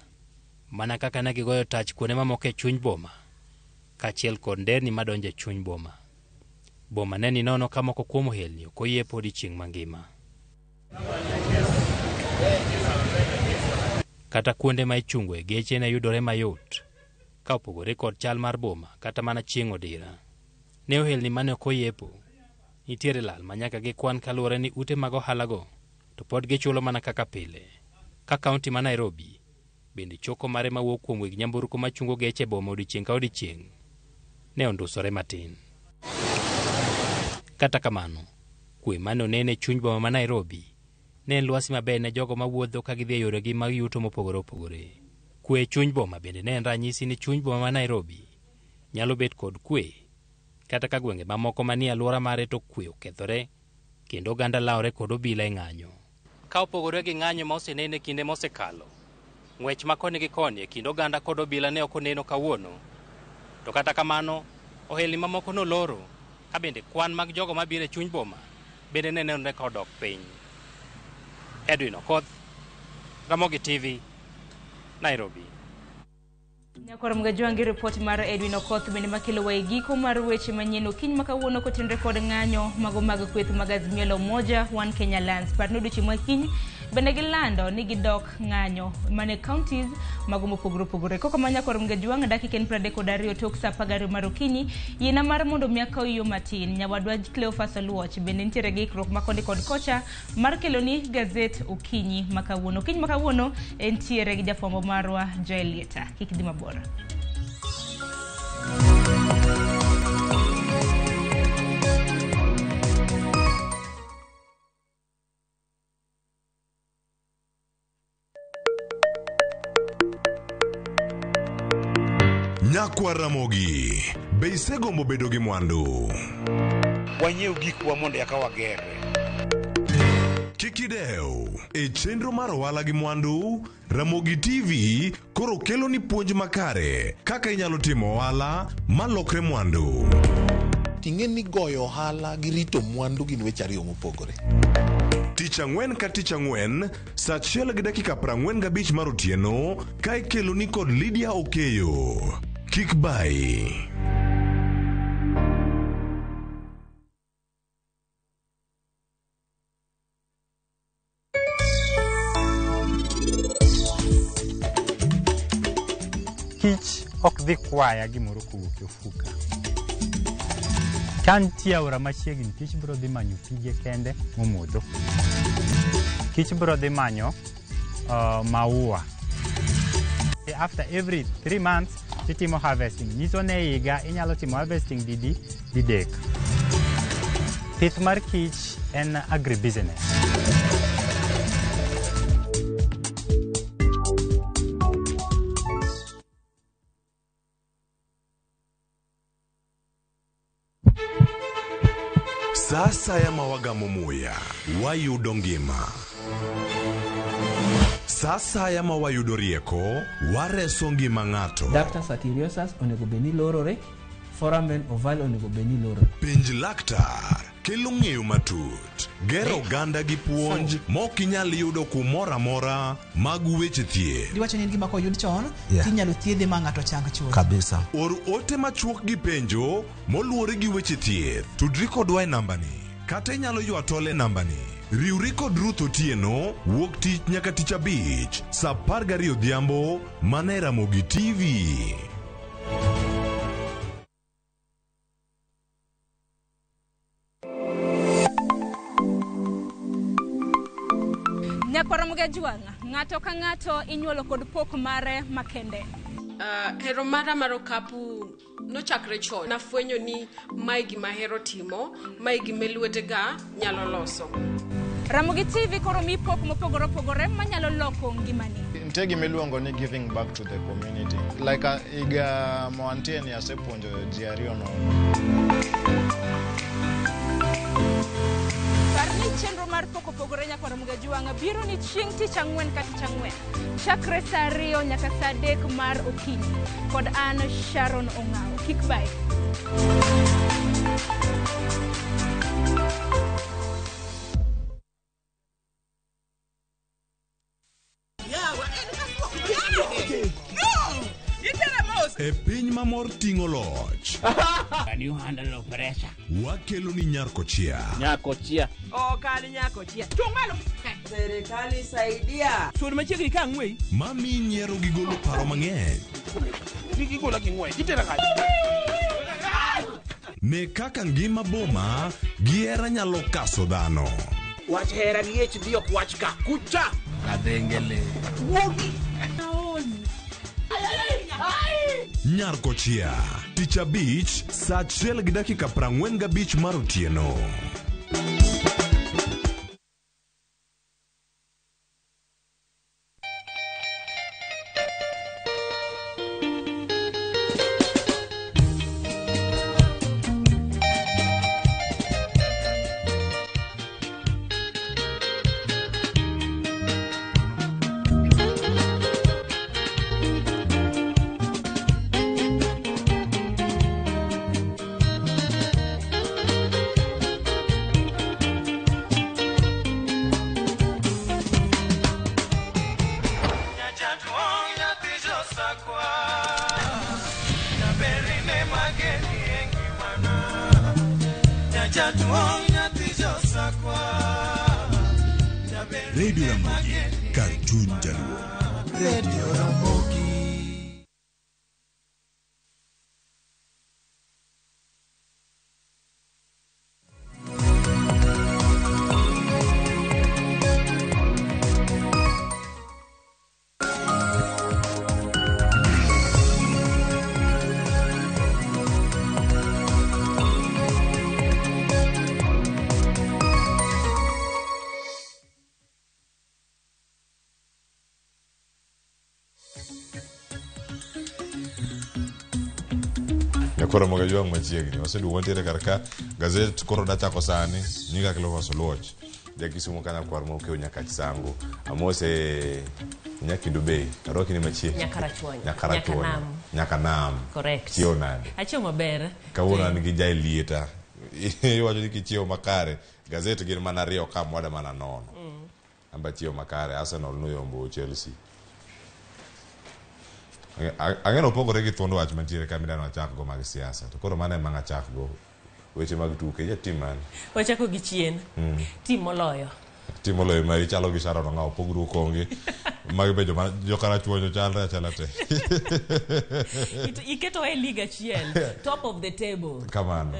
Speaker 27: mana kaka ne gigoyo tach kuonde mamoko e chuny boma kaachiel kod nderni madonjo e chuny boma. Boma ne ni nono ka moko kuom ohelni ok oyiepo odiechieng' mangima. Kata kuonde ma ichungoe geche ne yudore mayot, ka opogore kod chal mar boma kata mana chieng' odira. Ne ohelni mane ok oyiepo, nitiere lal ma nyaka gikwan kaluwore ni ute mag ohalago to pod gichulo mana kaka pile. Ka kaunti ma Nairobi bende choko mare mawuok kuom weg nyamburko machungo geche e boma odiechieng' ka odiechieng' ne ondusore matin. Kata kamano, kwe mane onene e chuny boma ma Nairobi ne en lwasi maber ne jogo mawuotho ka gidhi e yoregi mag yuto mopogore opogore. Kwe e chuny boma bende ne en ranyisi ni chuny boma ma Nairobi nyalo bet kod kwe, kata ka gwenge mamoko manie alwora mare to kwe okethore kendo oganda lawre kod obila e ng'anyo. Ka opogore gi ng'anyo ma osenene kinde mosekalo, ng'wech ma koni gi koni e kind oganda kod obila ne ok oneno kawuono. To kata kamano, ohelni mamoko noloro, ka bende kwan mag jogo mabiro e chuny boma bende ne nenore ka odok piny. Edwin Okoth, Ramogi TV, Nairobi.
Speaker 1: Nyakwar Mgajwangi, ripot mar Edwin Okoth bende makelo wa e giko mar weche manyien okinyi ma kawuono kotenore kod ng'anyo mago mag kweth mag Azimio la Umoja One Kenya Alliance. Par ni odiochieng' ma kiny bende gilando ni gidok ng'anyo mane counties mago mopogore opogore. Koko ma Nyakwar Mgajwang' dakika en 32 tok saa 12 mar okinyi, yiena mar mondo mi akaw yo matin. Nyawadwa Cleophas Oluoch bende nitiere gi ikruok ma koni kod kocha mar keloni gazet okinyi ma kawuono. Okinyi ma kawuono entiere gi jafwambo marwa Joel Lieta. Kik idhi mabor.
Speaker 28: Nyakwar Ramogi, be isegombo bedo gi mwandu?
Speaker 29: Wanyiew gikwa mondo eka wagerre.
Speaker 3: Kik idew e chenro mar ohala gi mwandu, Ramogi TV koro kelo ni puonj makare kaka inyalo timo ohala malokre mwandu.
Speaker 4: Ting'e ni goyo ohala gi rito mwandu gin weche ariyo mopogore.
Speaker 3: Tich ang'wen ka tich ang'wen saa achiel gi dakika 45 mar otieno ka ikelo ni kod Lydia Okeyo. Kik bayi.
Speaker 7: Kich ok dhi kwaya gimoro kowuok e ofuka. Ka nitie aora machiegni, kich biro dhi manyo pige kende momodho. Kich biro dhi manyo maua. After every 3 months, titimo harvesting. Nyiso ni e higa inyalo timo harvesting didi didek. Pith mar kich en agribusiness.
Speaker 3: Sa asaya ma wagamo muya, wayudo ngima. Sa asaya ma wayudo rieko, wareso ngima ng'ato.
Speaker 9: Ductus arteriosus onego bed ni lorore, foramen ovale onego bed ni lorore.
Speaker 3: Penj laktar kelo ng'eyo matut, gero oganda gi puonj mok inyal yudo kumoro amora mag weche thieth.
Speaker 10: Giwacho ni en gima koyud chon
Speaker 3: Yeah.
Speaker 10: tinyalo thiedhe ma ng'ato chang chuth.
Speaker 3: Kabisa. Or ote machuok gi penjo moluwore gi weche thieth. Tudri kodwa e nambani kata inyalo ywa tol e nambani. Riwri kod Ruth Otieno wuok tich nyaka tich abich saa 12 odhiambo mana e Ramogi TV.
Speaker 1: Nyakwara Mugajwang', ng'ato ka ng'ato inyuolo kod pok mare makende.
Speaker 11: Hero mara mar okapu nochakre chon. Nafwenyo ni mae gima ahero timo, mae gima lwetega nyalo loso.
Speaker 1: Ramogi TV koro mi pok mopogore opogore manyalo loko ngimani.
Speaker 18: Nitie gima iluongo ni giving back to the community. Like higa ma wantie ni asepuonjo ji ariyo nono.
Speaker 1: Par ni chenro mar pok opogore nyakwara Mugajwang' biro ni chieng' tich ang'wen ka tich ang'wen chakre saa 2 nyaka saa 3 mar okinyi kod an Sharon Ong'awo. Kik bayi.
Speaker 3: E piny ma mor ting'o loch.
Speaker 12: Can you handle pressure?
Speaker 3: Wakelo ni Nyarkochia.
Speaker 12: Nyakochia.
Speaker 28: Okal nyakochia. Chung' malo.
Speaker 12: Serikali saidia.
Speaker 28: Sud machiegni ka ang'weyi.
Speaker 3: Mami nyiero gi golo paro mang'eny.
Speaker 28: Kik igola gi ng'wech. Itera kanye?
Speaker 3: Ne kaka ngima boma gi hera nyalo kaso dhano.
Speaker 28: Wach hera gi HD ok wach ka. Kucha.
Speaker 12: Kadhengele.
Speaker 28: Wuogi.
Speaker 3: Nyarkochia. Tich abich saa 1 gi dakika 45 mar otieno. Radio Ramogi, kar chuny Jaluo.
Speaker 29: Radio Ramogi.
Speaker 30: Nyakoro Mogajwang' machiegni waseduogo wantiere kar ka gazet koro dachako sani nyinga Cleophas Oluoch Jakisumo ka nyakwar mokew nyaka Chisango. Amose Nyakindu Bay, arwaki ni machiegni.
Speaker 8: Nyakarachuonyo.
Speaker 30: Nyakarachuonyo.
Speaker 8: Nyakanam.
Speaker 30: Nyakanam.
Speaker 8: Correct.
Speaker 30: Chiewo nade?
Speaker 8: Achiewo maber.
Speaker 30: Kawuono an gi jaelieta. Iwacho ni kichiewo makare, gazet gin mana ariyo ka mwada mana nono. Amba chiewo makare, Arsenal noyombo Chelsea. Ang'eno opogore gi thuond wach mantiere ka midano achak go mag siasa. To koro mano ema achak go weche mag tuke. Ja tim mane?
Speaker 8: Wachako gi chien. Tim moloyo.
Speaker 30: Tim moloyo mari chalo gi Sharon Ong'awo, pogruok onge. Magi be joma jokarachuonyo chalre achala te.
Speaker 8: Iketo e league achiel. Top of the table.
Speaker 30: Kamano.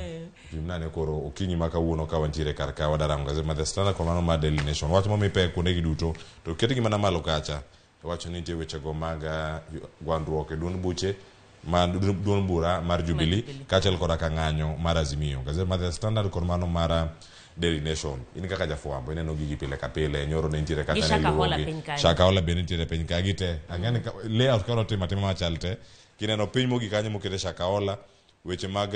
Speaker 30: Pimnane koro okinyi ma kawuono ka wantiere kar ka wadarango gazet mar The Standard kod mano mar Daily Nation. Wach momi pek kuondegi duto to ketgi mana malo kacha. Wacho ni nitie wechego mag gwandruok e duond buche ma duond bura mar Jubilee kaachiel koda ka ng'anyo mar Azimio. Gazet mar The Standard kod mano mar Daily Nation. In kaka jafwambo ineno gigi pile ka pile, nyoro ne nitiere kata
Speaker 8: Gi
Speaker 30: ne
Speaker 8: Shakahola
Speaker 30: iluwogi.
Speaker 8: piny kanyo.
Speaker 30: Shakahola bende nitiere piny ka gite. Ang'e ni layout ka notimo atima machal te. Kineno piny mogik kanyo mokete Shakahola, weche mag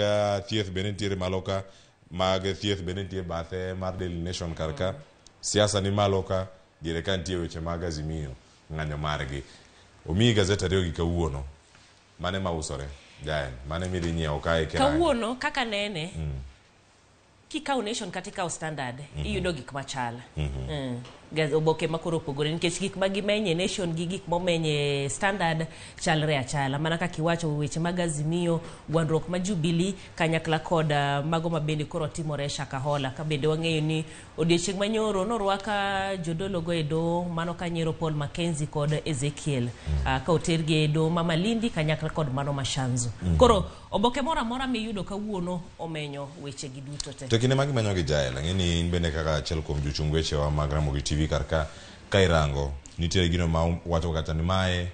Speaker 30: thieth bende nitiere malo ka, mag thieth bende nitie bathe mar Daily Nation kar ka. Siasa ni malo ka, diere ka nitie weche mag Azimio, ng'anyo margi. Omiyi gazet ariyo gi kawuono. Mane ma usore? Jaen, mane midhi nyiewo kae kirango?
Speaker 8: Kawuono kaka nene kikawo Nation kata ikawo Standard iyudo gik machal. Oboke ma koro opogore nikech gik ma gimenye Nation gi gik momenye Standard chalre achala. Mana kaka iwacho weche mag Azimio, gwandruok ma Jubilee kanyakla kod mago ma bende koro timore Shakahola. Ka bende wang'eyo ni odiochieng' manyoro norwaka jodolo go e doho mano kanyiero Paul Mackenzie kod Ezekiel ka otergi e doho ma Malindi kanyakla kod mano ma Shanzu. Koro oboke moro amora miyudo kawuono omenyo weche gi duto te.
Speaker 30: To kinde ma gimenyo gi Jael, ang'e ni in bende kaka achiel kuom jochung wechewa mag Ramogi TV kar ka, ka irango, nitiere gino ma wacho kata ni mae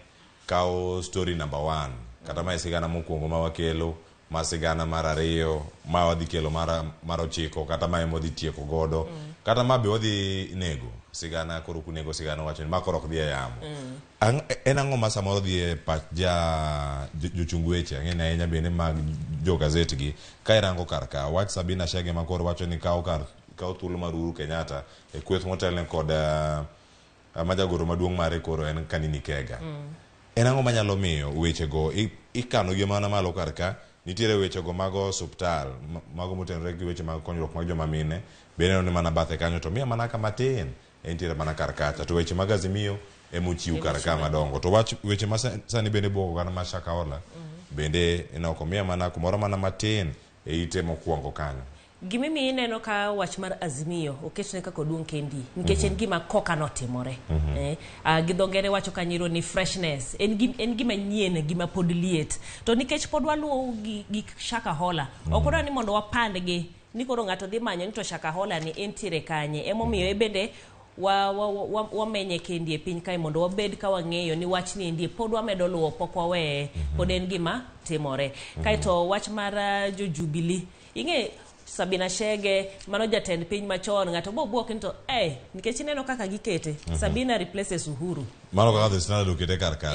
Speaker 30: kawo story number 1, kata mae sigana mokwongo ma wakelo, ma sigana mar ariyo, ma wadhi kelo mar 9, kata mae modhi tieko godo, kata ma be wadhi nego sigana, koro kunego sigana wacho ni ma koro ok dhi e yamo. En ang'o ma samoro dhi e pach jochung weche, ang'e ni ahinya bende mag jo gazet gi, ka irango kar ka, wach Sabina Chege ma koro wacho ni kawo thuolo mar Uhuru Kenyatta e kweth motelne kod ma jagoro maduong' mare koro en Kanini Kega. En ang'o manyalo miyo wechego ikano gi mana malo kar ka, nitiere wechego mag osuptal, mago motenore gi weche mag konyruok mag joma mine, bende ni mana bathe kanyo to miya mana kama tin, entiere mana kar kacha. To weche mag Azimio emochiw kar ka madongo. To wach weche ma sani bende buogo oganda mar Shakahola, bende ineno komiya mana kumoro mana matin e ite mokwongo kanyo.
Speaker 8: Gimomiyo ineno ka wach mar Azimio oketne kaka oduong' kendi nikech en gima koka notimore. Gi dho ngere wacho kanyiro ni freshness en gima nyien, gima pod liet. To nikech pod waluwo gik Shakahola, ok odwa ni mondo wapandgi ni koro ng'ato dhi manyo ni to Shakahola ni entiere kanye. Emomiyo e bende wamenye kendi e piny kae mondo wabed ka wang'eyo ni wach ni endi pod wamedo luwo, pok waweye, pod en gima timore. Kaeto wach mar jo Jubilee, ing'e Sabina Chege mano jatend piny machon, ng'ato bo buok ni to nikech ineno kaka gikete. Sabina replaces Uhuru.
Speaker 30: Mano kaka The Standard okete kar ka.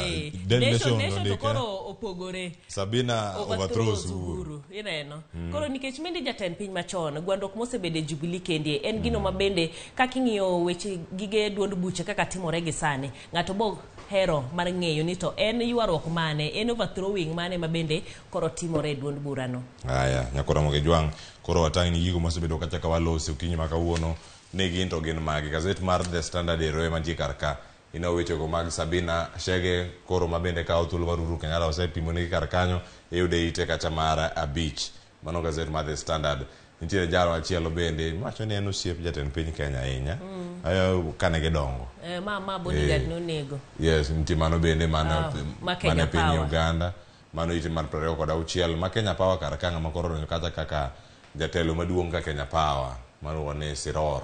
Speaker 30: Daily
Speaker 8: Nation to koro opogore.
Speaker 30: Sabina overthrows Uhuru.
Speaker 8: Ineno. Koro nikech mindi jatend piny machon, gwandruok mosebede Jubilee kendi en gino ma bende kaka ing'iyo weche gige duond buche kaka timore gi sani, ng'ato bo hero mar ng'eyo ni to en ywaruok mane, en overthrowing mane ma bende koro timore e duond burano.
Speaker 30: Aya, nyakora Ramogi Jwang', koro watang' ni gigo mosebedo kacha ka walosi okinyi ma kawuono ni gin to gin magi. Gazet mar The Standard ero ema nitie kar ka. Ineno wechego mag Sabina Chege koro ma bende kawo thuolo mar Uhuru Kenyatta osepimo negi kar kanyo, iyude ite kacha mar 5. Mano gazet mar The Standard. Nitiere jalo achielo bende wacho ni en osiep jatend piny Kenya ahinya. Ayo kane gidongo.
Speaker 8: Ma bodyguard nonego.
Speaker 30: Yes, nitie mano bende mano
Speaker 8: mane
Speaker 30: piny Uganda. Mano ite mar 26. Ma Kenya Power kar ka ng'ama koro donjo kacha kaka jatelo maduong' ka Kenya Power mano wane Siror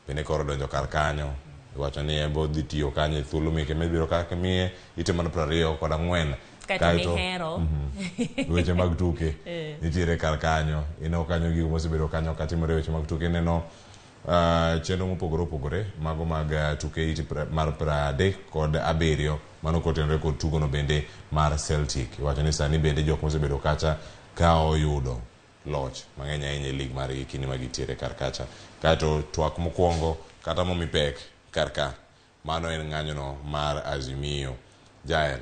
Speaker 30: bende koro donjo kar kanyo. Iwacho ni en bo dhi tiyo kanyo e thuolo meke mibiro kaka miye ite mar 24.
Speaker 8: Kaeto mihero.
Speaker 30: Weche mag tuke nitiere kar kanyo. Ineno kanyo gigo mosebedo kanyo katimore weche mag tuke. Ineno chenro mopogore opogore mago mag tuke ite mar 37 mano kotenore kod tugono bende mar Celtic. Iwacho ni sani bende jok mosebedo kacha ka oyudo loch mang'eny ahinya e league margi kinde ma gintiere kar kacha. Kaeto twak mokwongo kata momi pek kar ka mano en ng'anyono mar Azimio. Jael,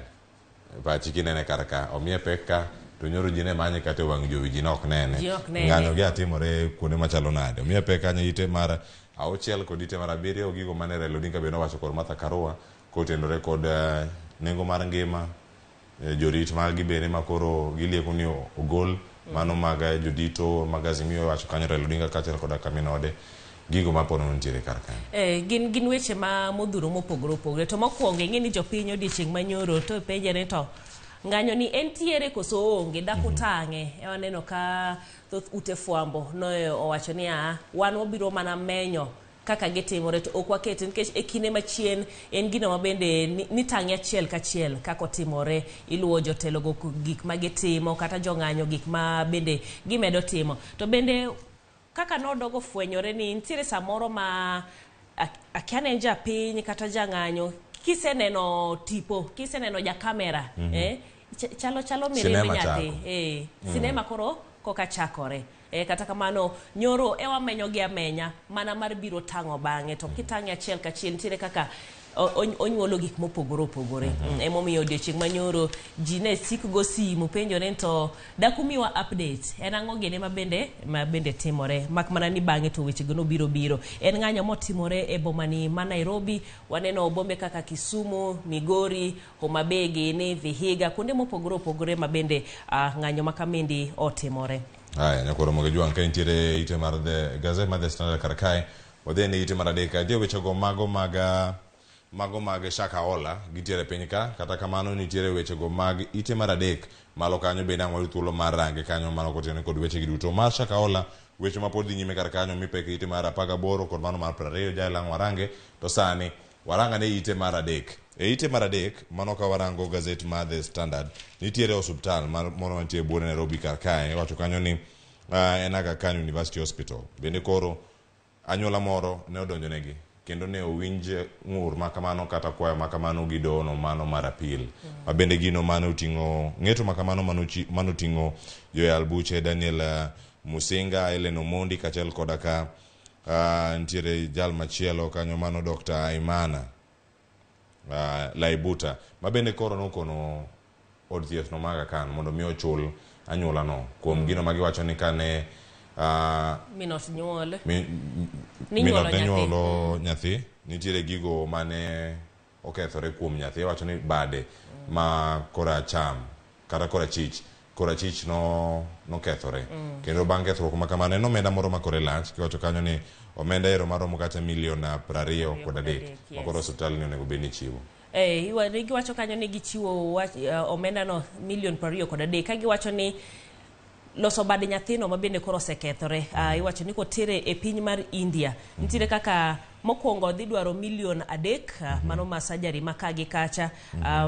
Speaker 30: pachi kinene kar ka omiye pek ka to nyoro ji ne manye kata e wang' jowi ji ne ok nene.
Speaker 8: Ji ok nene.
Speaker 30: Ng'anyo gi atimore kuonde machalo nade. Omiye pek kanyo ite mar 6 kod ite mar 7 gigo mane Raila Odinga bende owacho kod Martha Karua kotenore kod nengo mar ngima, jorit mag gi bende makoro gilieko ni ogol mano mag jodito mag Azimio wacho kanyo Raila Odinga kaachiel koda kaminode gigo mapono nitiere kar kanyo.
Speaker 8: Gin weche ma modhuro mopogore opogore. To mokwongo ing'e ni jopiny odiochieng' manyoro to penjore to ng'anyo ni entiere koso oonge dak utang'e. Waneno ka thoth ute fwambo no owacho ni wan wabiro mana menyo kaka gitimore to ok wakete nikech e kinde machien en gino ma bende nitang'e achiel kachiel kaka otimore. Iluwo jotelo go gik ma gitimo kata jong'anyo gik ma bende gimedo timo. To bende kaka nodogo fwenyore ni nitiere samoro ma akia ne en japiny kata jang'anyo kiseneno tipo kiseneno ja kamera chalo mirimb nyathi sinema koro koka chakore. Kata kamano nyoro ewa menyo gi amenya mana mar biro tang'o bang'e to kitang'e achiel kachiel nitiere kaka onyuolo gik mopogore opogore. Emomiyo odiochieng' manyoro ji ne sik go simu penjore to dakumiwa update en ang'o gene ma bende timore mak mana ni bang'e to wechego nobiro biro. En ng'anyo motimore e bomani ma Nairobi, waneno bombe kaka Kisumu, Migori, Homa Bay gini, Vihiga, kuonde mopogore opogore ma bende ng'anyo ma kamendi otimore.
Speaker 30: Haya, nyakoro moge juang' ka nitiere ite mar The Gazette mar The Standard kar kae, wadhi ne ite mar 3 nitie wechego mago mag Shakahola gitiere piny ka, kata kamano nitiere wechego mag ite mar 3 malo kanyo bende ang' wayud thuolo mar range kanyo mano kotenore kod weche gi duto. Mar Shakahola weche ma pod dhi nyime kar kanyo mipek ite mar 18 kod mano mar 20 jael ang' warange to sani waranga ne ite mar 3. E ite mar 3 mano ka warango gazet mar The Standard nitiere osuptal moro mantie buore Nairobi kar kae iwacho kanyo ni en Aga Khan University Hospital bende koro anyuola moro ne odonjonegi kendo ne owinj ng'ur makamano kata kwayo makamano gi dono mano mar apil. Ma bende gino mane oting'o ng'eto makamano mane oting'o joyal buche Daniel Musinga, Helen Omondi kaachiel koda ka nitiere jal machielo kanyo mano Dr. Aimana Laibuta ma bende koro nokono od thieth no mar Aga Khan mondo mi ochul anyuola no kuom gino magiwacho ni kane
Speaker 8: minot nyuol
Speaker 30: ninyuolo nyathi nitiere gigo mane okethore kuom nyathi iwacho ni bade ma koracham kata korachich no nokethore. Kendo bang' kethruok ma kamano en omenda moro ma kore lach kiwacho kanyo ni omenda ero maromo kata milion 23 ma koro osiptal ni onego bed ni chiwo.
Speaker 8: Giwacho kanyo ni gichiwo omenda no milion 23 ka giwacho ni loso bad nyathino ma bende koro osekethore. Iwacho ni kotere e piny mar India nitiere kaka mokwongo dhi dwaro milion 3 mano ma surgery ma ka gi kacha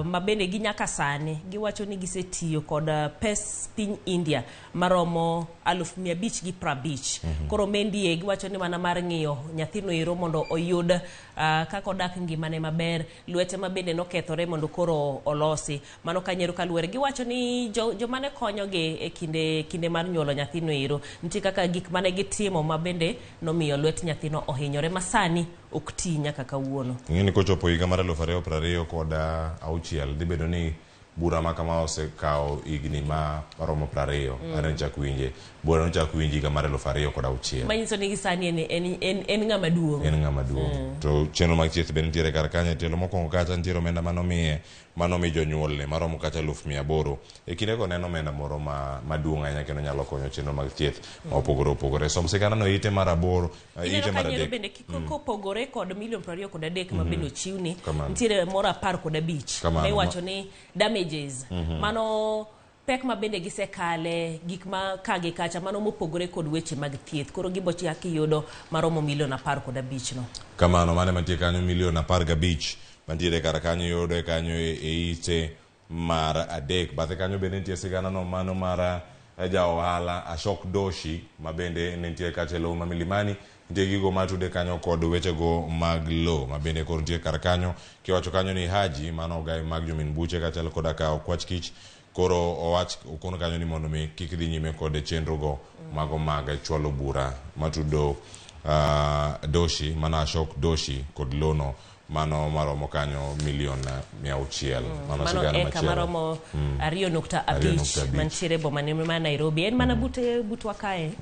Speaker 8: ma bende gi nyaka sani giwacho ni gisetiyo kod pes piny India maromo 550,000. Koro mendie giwacho ni mana mar ng'iyo nyathino ero mondo oyud kaka odak ngimane maber, lwete ma bende nokethore mondo koro olosi. Mano kanyero kaluwore giwacho ni joma ne konyogi e kinde mar nyuolo nyathino ero nitie kaka gik mane gitimo ma bende nomiyo lwet nyathino ohinyore ma sani ok ti nyaka kawuono.
Speaker 30: Ing'e ni kochopo higa mar 2026 dhi bedo ni bura ma kama osekawo higni ma romo 20 are chak winje. Bura no chak winji higa mar 2006.
Speaker 8: Manyiso ni sani en ng'ama duong'.
Speaker 30: En ng'ama duong'. To chenro mag thieth bende nitiere kar kanyo. Tielo mokwongo kacha nitiere omenda manomiye manomi jonyuolne maromo kata 800,000. E kindego ne en omenda moro maduong' ahinya kendo nyalo konyo chenro mag thieth ma opogore opogore. Som sigana no ite mar 8, ite mar 3.
Speaker 8: Bende kopogore kod milion 23 ma bende ochiwni nitiere moro 15 ma iwacho ni damages. Mano pek ma bende gisekale gik ma ka gi kacha mano mopogore kod weche mag thieth. Koro gibochak yudo maromo milion 15 no.
Speaker 30: Kamano mane mantie kanyo milion 15 mantiere kar kanyo yudo kanyo e ite mar 3. Bathe kanyo bende nitie sigana no mano mar ja ohala Ashok Doshi ma bende nitie kacha e lowo ma Milimani. Nitie gigo matude kanyo kod wechego mag lowo ma bende koro nitie kar kanyo. Kiwacho kanyo ni Haji mano ogai mag jomin buche kaachiel koda ka Okwach Kich koro owach okono kanyo ni mondo mi kik dhi nyime kod chenro go mago mag chwalo bura matudo Doshi mano Ashok Doshi kod lono mano maromo kanyo milion 600. Mano
Speaker 8: Mano
Speaker 30: sigana
Speaker 8: eka
Speaker 30: machielo.
Speaker 8: maromo 2.5
Speaker 30: 2.5.
Speaker 8: mantiere boma ne ma Nairobi en mana bute butwa kae.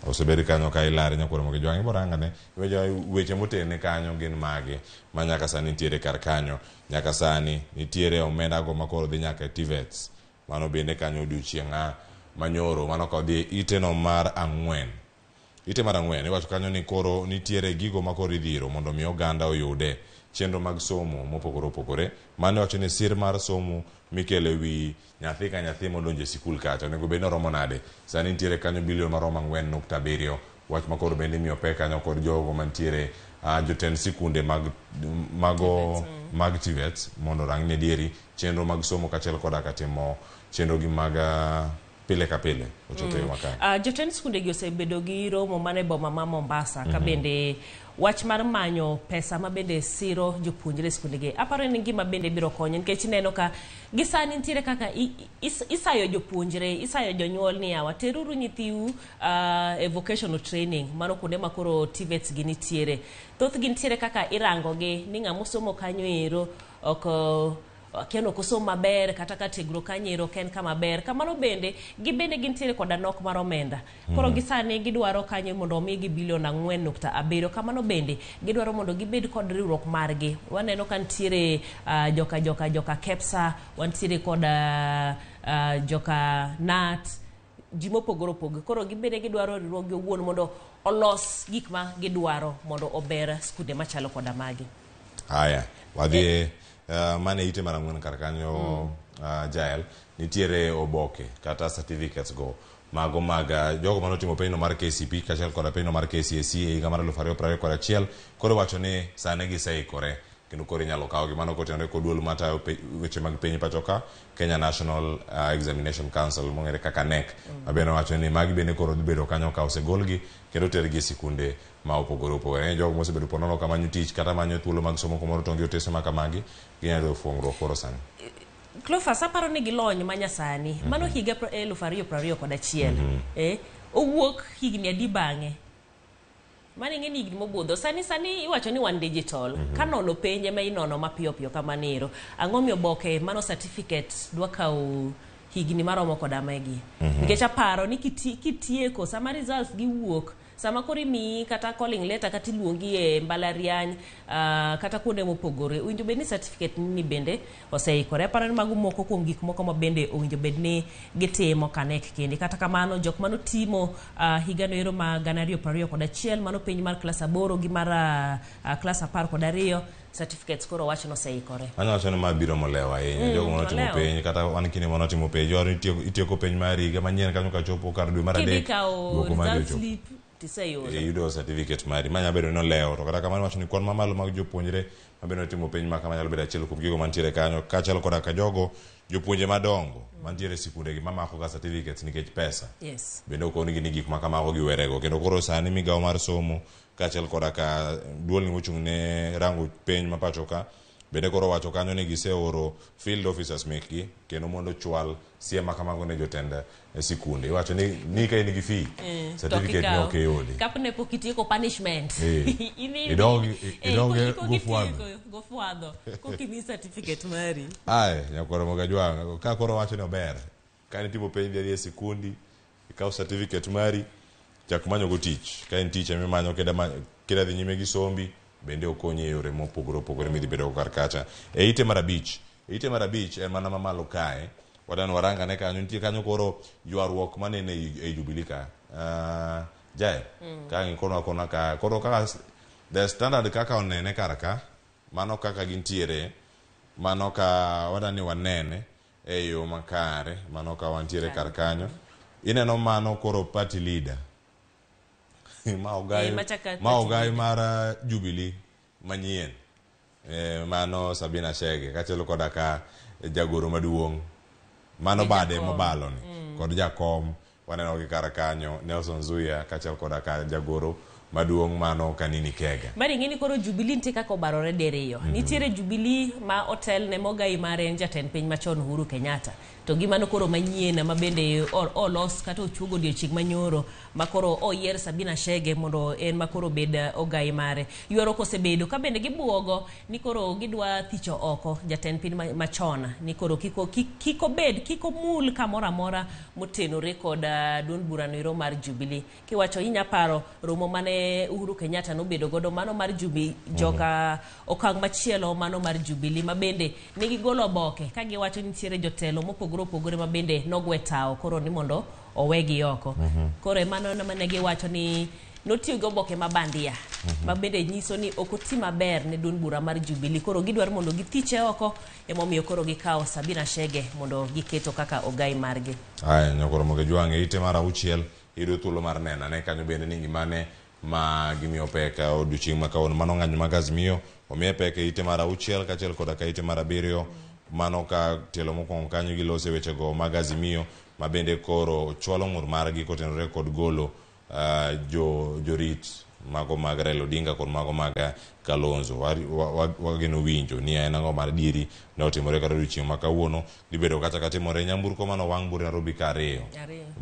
Speaker 30: Osebed kanyo ka ilare nyakwar Ramogi Jwang' iborangane weche motene kanyo gin mage ma nyaka sani nitiere kar kanyo. Nyaka sani nitiere omenda go makoro dhi nyaka e TVETs. Mano bende kanyo odiochieng' manyoro mano ka odhi ite no mar 4. Ite mar 4 iwacho kanyo ni koro nitiere gigo makoro idhiro mondo mi oganda oyude chenro mag somo mopogore opogore. Mano iwacho ni sir mar somo mikelo ewi nyathi ka nyathi modonjo e sikul kacha onego bed ni oromo nade. Sani nitiere kanyo bilion maromo 4.7. Wach makoro bende imiyo pek kanyo kod jogo mantiere jotend sikunde mag TVETs mondo orang ni dieri chenro mag somo kaachiel koda ka timo chenro gi mag pile ka pile ochopo e yo makare.
Speaker 8: Jotend skunde gi osebedo gi romo mana e boma ma Mombasa ka bende wach mar manyo pesa ma bende siro jopuonjre e skunde gi aparo ni gima bende biro konyo nikech ineno ka gi sani nitiere kaka isayo jopuonjre, isayo jonyuol ni yawa teruru nyithiu e vocational training mano kuonde ma koro TVETs gi nitiere. Thothgi nitiere kaka irango gi ni ng'ama osomo kanyo ero ok kendo ok osom maber kata ka tiegruok kanyo ero ok en kama ber. Kamano bende gibende gintiere koda nok mar omenda. Koro gi sani gidwaro kanyo mondo omigi bilion 4.7. Kamano bende gidwaro mondo gibed kod riwruok margi. Waneno ka nitiere joka KEPSA, wantiere kod joka NAT, ji mopogore opogore. Koro gibende gidwaro riwruok gi owuon mondo olos gik ma gidwaro mondo ober skunde machalo koda magi.
Speaker 30: Haya, wadhi mane ite mar 4 kar kanyo. Jael, nitiere oboke kata certificates go mago mag jogo manotimo penjo mar KCP kaachiel koda penjo mar KCSE e higa mar 2021. Koro wacho ni sani giseikore kendo koro inyalo kawgi. Mano kotenore kod duol matayo weche mag piny pacho ka, Kenya National Examination Council mong'ere kaka KNEC, mabende wacho ni magi bende koro dhi bedo kanyo ka osegolgi kendo tergi e sikunde ma opogore opogore. Jogo mosebedo ponono ka manyo tich kata manyo thuolo mag somo kumoro to onge otese ma kamagi, ginyalo yudo fuong'ruok koro sani.
Speaker 8: Cleophas, aparo ni gilony manyasani. Mano higa 2021. Owuok higni adi bang'e? Mano ing'e ni higni mobudho. Sani iwacho ni wan digital. Ka nono penj ema inono mapiyo piyo kamano ero. Ang'o miyo oboke mano certificate dwa kawo higni maromo koda magi? Nikech aparo ni kitieko sama results giwuok, sama koro imiyi kata calling letter kata iluongi e mbalariany kata kuonde mopogore, owinjo bed ni certificate ni bende oseikore. Aparo ni mago moko kuom gik moko ma bende owinjo bed ni gitimo kanek kende. Kata kamano jok manotimo higano ero ma 2021 mano penj mar klas 8 gi mar klas 12 certificates koro wach noseikore.
Speaker 30: Anyalo wacho ni ma biro molewo ahinya. Jogo manotimo penj kata wan kinde manotimo penj, itieko penj mar higa manyien kanyo kachopo kar dwe mar 3.
Speaker 8: Kidhi result slip tiseyudo.
Speaker 30: Iyudo certificate mari. Ma nyalo bedo ni olewo to kata kamano wacho ni kwan mamalo mag jopuonjre mabende otimo penj ma kama nyalo bedo achiel kuom gigo mantiere kanyo kaachiel koda ka jogo jopuonje madongo mantiere e sikundegi mamako ga certificates nikech pesa.
Speaker 8: Yes.
Speaker 30: Bende okonigi ni gik ma kamago giwerego. Kendo koro sani migawo mar somo kaachiel koda ka duolni mochung' ne rango penj ma pacho ka bende koro wacho kanyo ni giseoro field officers mekgi kendo mondo chwal siem ma kamago ne jotend sikunde. Iwacho ni ka in gi fee, certificate ni ok iyudi.
Speaker 8: Kapne pok itieko punishment.
Speaker 30: Idog gofwadho.
Speaker 8: Gofwadho. Kokimiyi certificate mari.
Speaker 30: Aye, nyakwar Ramogi Ajwang', ka koro wacho ni ober. Ka nitimo penj dhi e sikundi, ikaw certificate mari, chak manyo go tich. Ka en tich ema imanyo kida dhi nyime gi sombi, bende okonyi e yore mopogore opogore midhi bedo go kar kacha. E ite mar 5, ite mar 5 en mana mamalo kae. Wadani warangane kanyo, nitie kanyo koro ywaruok manene e Jubilee ka. Jael, ka ng'ikonwa kona ka, koro kaka the standard kaka onene kar ka, mano kaka gintiere, mano ka wadani wanene e yo makare, mano ka wantiere kar kanyo. Ineno mano koro party leader. Ma ogai mar Jubilee manyien. Mano Sabina Chege kaachiel koda ka jagoro maduong' mano bade mobalo ni kod jakom waneno gi kar kanyo Nelson Zuya kaachiel koda ka jagoro maduong' mano Kanini Kega.
Speaker 8: Mari ing'e ni koro Jubilee nitie kaka obarore diriyo. Nitiere Jubilee ma otelne mogai mare en jatend piny machon Uhuru Kenyatta. To gi mano koro manyien ma bende olos kata ochuog odiochieng' manyoro ma koro oyier Sabina Chege mondo en ma koro bed ogai mare. Ywaruok osebedo ka bende gibuogo ni koro gidwa thicho oko jatend piny machon ni koro kik obed kik omul kamoro amora motenore kod duond burano ero mar Jubilee. Kiwacho inya paro romo mane Uhuru Kenyatta nobedo godo mano mar Jubilee joka okang' machielo mano mar Jubilee ma bende negigolo oboke ka giwacho ni nitiere jotelo mopogore opogore ma bende nogwe tawo koro ni mondo owegi oko. Koro mano ema ne giwacho ni notiyo gi oboke ma bandia ma bende nyiso ni ok oti maber ne duond bura mar Jubilee. Koro gidwaro mondo githiche oko, emomiyo koro gikawo Sabina Chege mondo giketo kaka ogai margi.
Speaker 30: Aya, nyakoro moke jwang' e ite mar 6 iyudo thuolo mar neno ane kanyo bende ni gimane ma gimiyo pek odiochieng' ma kawuono. Mano ng'anyo mag Azimio omiye pek e ite mar 6 kaachiel koda ka ite mar 7. Mano ka tielo mokwongo kanyo gilose wechego mag Azimio ma bende koro chwalo ng'ur margi kotenore kod golo jorit mago mag Raila Odinga kod mago mag Kalonzo. Wageno winjo ni en ang'o mar adieri ne otimore kata odiochieng' ma kawuono. Dhi bedo kata ka timore nyamburko mane owang' Bura Nairobi ka 2,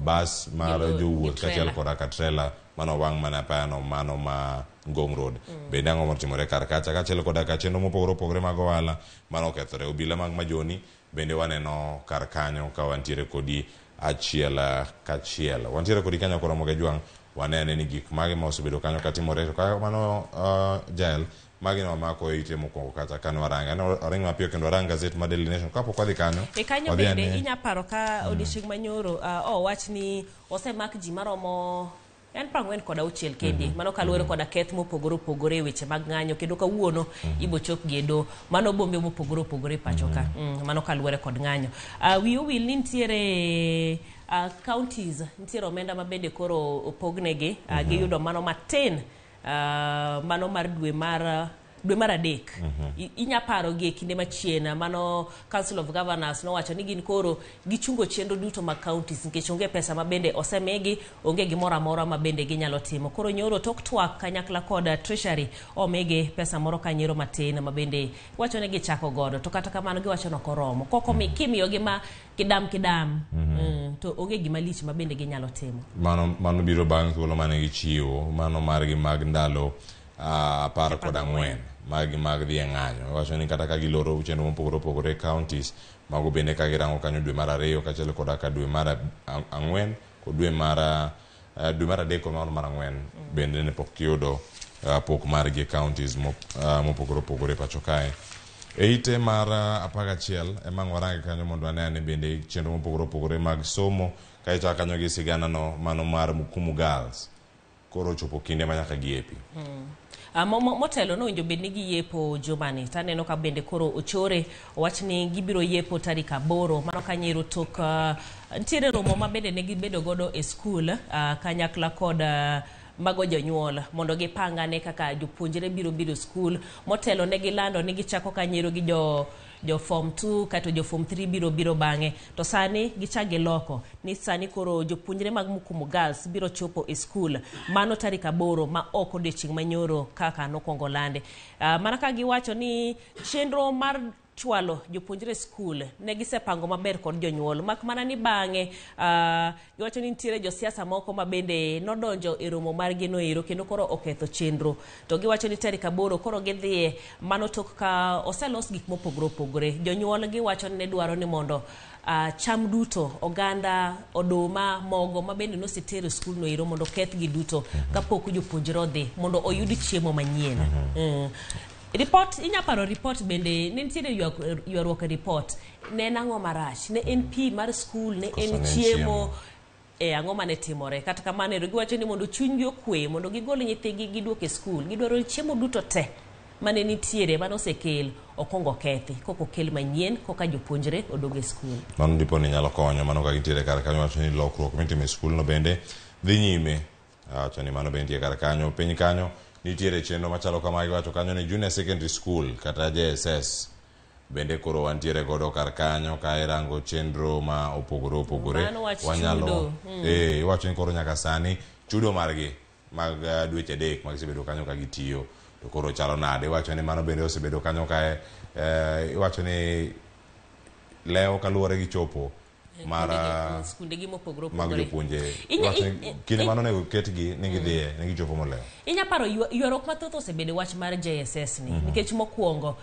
Speaker 30: bas mar jowuoth kaachiel koda ka trela mane owang' mana apayano mano ma Ngong Road. Bende ang'o motimore kar kacha kaachiel koda ka chenro mopogore opogore mag ohala mane okethore. Obila mag Majoni bende waneno kar kanyo ka wantiere kodi achiel kachiel. Wantiere kodi kanyo koro Ramogi Jwang', wanene ni gik mage ma osebedo kanyo katimore. To kaka mano Jael, magi ne wamako e ite mokwongo kata kane warange. Ano waring mapiyo kendo warang gazet mar Daily Nation kapok wadhi kanyo.
Speaker 8: E kanyo bende inya paro ka odiochieng' manyoro owach ni osemak ji maromo en 46 kendi. Mano kaluwore koda keth mopogore opogore e weche mag ng'anyo kendo kawuono ibo chop gi e doho. Mano bombe mopogore opogore e pacho ka. Mano kaluwore kod ng'anyo. Wiyi owil ni nitiere counties, nitiere omenda ma bende koro opognegi. Giyudo mano matin, mano mar dwe mar 3. Inya paro gi e kinde machien mano Council of Governors nowacho ni gin koro gichungo chenro duto mag counties nikech onge pesa ma bende osemigi, onge gimoro amora ma bende ginyalo timo. Koro nyoro tok twak kanyakla kod Treasury omigi pesa moro kanyero matin ma bende wacho ni gichako godo, to kata kamano giwacho ni ok oromo. Koko kimiyogi ma kidam kidam, to onge gima lich ma bende ginyalo timo.
Speaker 30: Mano biro bang' thuolo mane gichiwo mano margi mag ndalo 14 magi mag dhi e ng'anyo. Wacho ni kata ka giloro chenro mopogore opogore e counties mago bende ka girango kanyo dwe mar 2 kaachiel koda ka dwe mar 4 kod dwe mar 3 kod mar 4 bende ne pok giyudo pok margi e counties mopogore opogore e pacho kae. E ite mar 11 ema ang' warange kanyo mondo wane ane bende chenro mopogore opogore mag somo ka ichako kanyo gi sigana no mano mar Mukumu Girls. Koro ochopo kinde ma nyaka giepi.
Speaker 8: Motelo nowinjo bed ni giyepo jumani, taneno ka bende koro ochore owach ni gibiro yepo tarik 8. Mano kanyero tok nitiere romo ma bende ne gibedo godo e skul kanyakla kod mago jonyuol mondo gipangane kaka jopuonjre biro biro skul. Motelo ne gilando ni gichako kanyero gi jo form 2 kato jo form 3 biro biro bang'e, to sani gichak giloko ni sani koro jopuonjre mag Mukumu Girls biro chopo e skul mano tarik 8 ma ok odiochieng' manyoro kaka nokwongo lande. Mana ka giwacho ni chenro mar chwalo jopuonjre e skul ne gisepango maber kod jonyuol, mak mana ni bang'e giwacho ni nitiere josiasa moko ma bende nodonjo e romo margi no ero kendo koro oketho chenro. To giwacho ni tarik 8 koro gidhiye mano tok ka oselos gik mopogore opogore. Jonyuol giwacho ni ne dwaro ni mondo cham duto, oganda, oduma, mogo ma bende nosetero e skul no ero mondo okethgi duto kapok jopuonjre odhi mondo oyud chiemo manyien. Report, inya paro report bende ne nitiere ywaruok e report. Ne en ang'o marach? Ne en pi mar skul, ne en chiemo, ang'o mane timore? Kata kamano ero giwacho ni mondo chunygi okwe, mondo gigol nyithigi giduok e skul. Gidwaro ni chiemo duto te mane nitiere mane osekel okwongo okethi, koka okel manyien, koka jopuonjre odog e skul.
Speaker 30: Mano dipo ni nyalo konyo, mano ka gintiere kar kanyo wacho ni lokruok mitimo e skul no bende dhi nyime. Wacho ni mano bende nitie kar kanyo. Piny kanyo nitiere chenro machalo kama, giwacho kanyo ni Junior Secondary School kata JSS bende koro wantiere godo kar kanyo ka irango chenro ma opogore opogore. Wanyalo iwacho ni koro nyaka sani chudo margi mag dweche 3 magisebedo kanyo ka gitiyo to koro chalo nade. Iwacho ni mano bende osebedo kanyo kae, iwacho ni leo kaluwore gi chopo mar
Speaker 8: skundegi mopogore
Speaker 30: mag
Speaker 8: opogore.
Speaker 30: jopuonje. Iwacho ni kinde mano onego ketgi ni gidhiye ni gichopo molewo.
Speaker 8: Inya paro ywaruok mathoth osebedo e wach mar JSS ni nikech mokwongo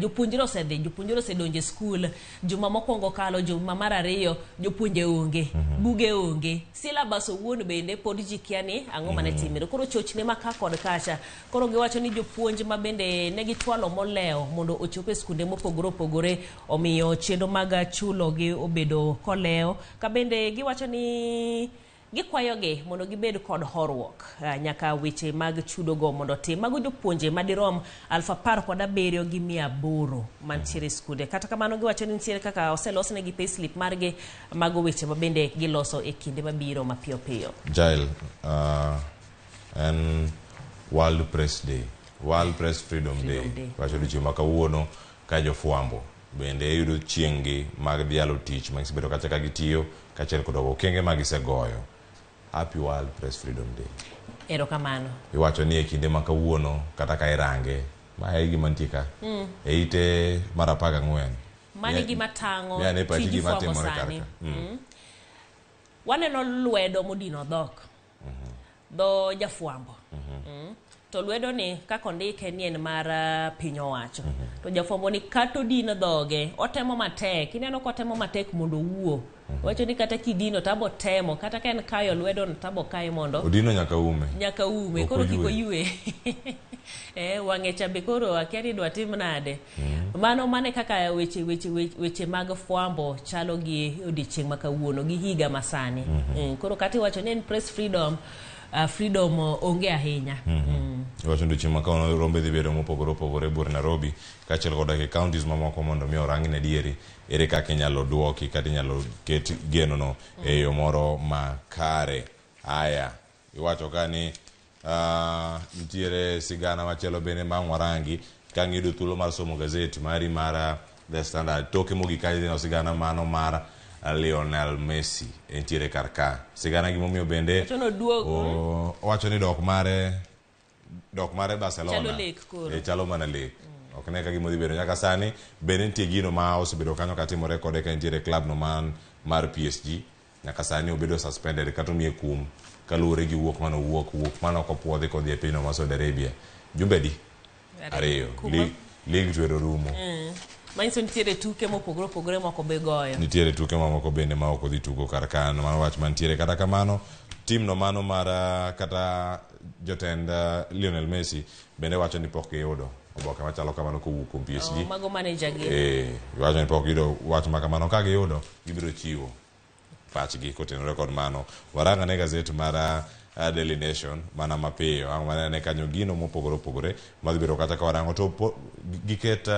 Speaker 8: jopuonjre osedhi, jopuonjre osedonjo e skul juma mokwongo kalo, juma mar ariyo jopuonje onge, buge onge, syllabus owuon bende pod ji kia ni ang'o mane timore. Koro chochne ma ka kod kacha. Koro giwacho ni jopuonj ma bende ne gichwalo molewo mondo ochop e skunde mopogore opogore, omiyo chenro mag chulogi obedo kolewo. Ka bende giwacho ni gikwayogi mondo gibed kod horuok nyaka weche mag chudogo mondo otim. Mago jopuonje madirom 17,800 mantiere e skunde. Kata kamano giwacho ni nitiere kaka oselosnegi payslip margi, mago weche ma bende giloso e kinde mabiro mapiyo piyo.
Speaker 30: Jael, en World Press Day, World Press Freedom Day. Wacho odiochieng' ma kawuono ka jofwambo bende yudo chieng'gi mag dhialo tich ma gisebedo kacha ka gitiyo kaachiel kod okenge ma gisegoyo. Happy World Press Freedom Day.
Speaker 8: Erokamano.
Speaker 30: Iwacho ni e kinde ma kawuono kata ka irange, ma e gima nitie ka. E ite mar 14.
Speaker 8: Mano e gima tang'o
Speaker 30: Miya ane pachi
Speaker 8: tij
Speaker 30: gima
Speaker 8: fwambo
Speaker 30: timore kar
Speaker 8: sani.
Speaker 30: ka.
Speaker 8: Waneno lwedo modino dhok. Dho jafwambo. To lwedo ni kaka ondike ni en mar piny owacho. To jafwambo ni kata odino dhoge, otemo matek. Ineno kotemo matek mondo owuo. Wacho ni kata kidino tabo temo, kata ka en kayo lwedo no tabo kayo mondo
Speaker 30: Odino nyaka ume.
Speaker 8: Nyaka ume,
Speaker 30: Ok
Speaker 8: koro kik
Speaker 30: oywe.
Speaker 8: oywe. Wang'e cha be koro akia ni idwa tim nade. Mano mane kaka weche mag fwambo chalo gi odiochieng' ma kawuono gi higa masani. Koro kata iwacho ni en press freedom, freedom onge ahinya.
Speaker 30: Iwacho ni odiochieng' ma kawuono rombe dhi bedo mopogore opogore buore Nairobi kaachiel koda e counties mamoko mondo mi orang ne adieri ere kaka inyalo duoki kata inyalo ket genono e yo moro makare. Aya, iwacho ka ni nitiere sigana machielo bende ma ang' warangi ka ng'iyudo thuolo mar somo gazet mari mar The Standard. Toke mogik kanyo idhi neno sigana mano mar Lionel Messi entiere kar ka. Sigana gimomiyo bende
Speaker 8: Wacho ni oduogo.
Speaker 30: Owacho ni dok mare Barcelona
Speaker 8: Chalo lek koro.
Speaker 30: Chalo mana lek. Ok ne ka gima odhi bedo nyaka sani bende nitie gino ma osebedo kanyo katimore kode ka entiere club no man mar PSG. Nyaka sani obedo suspended kata omiye kum kaluwore gi wuok mane owuok, wuok mane ok opuodhi kodhi e pinyno mar Saudi Arabia. Jumbe adi? Ariyo. League twero rumo.
Speaker 8: Manyiso nitiere tuke mopogore opogore moko be goyo.
Speaker 30: Nitiere tuke mamoko bende ma ok odhi tugo kar kanyo, mano wach mantiere. Kata kamano, tim no mano mar kata jotend Lionel Messi bende wacho ni pok giyudo oboke machalo kamano kowuok kuom PSG.
Speaker 8: Mago manager gi.
Speaker 30: Wacho ni pok giyudo wach ma kamano, ka giyudo gibiro chiwo pachgi kotenore kod mano. Warang ane gazet mar Daily Nation mana mapiyo. Ang' wanene kanyo gino mopogore opogore madhi bedo kata ka warango to giket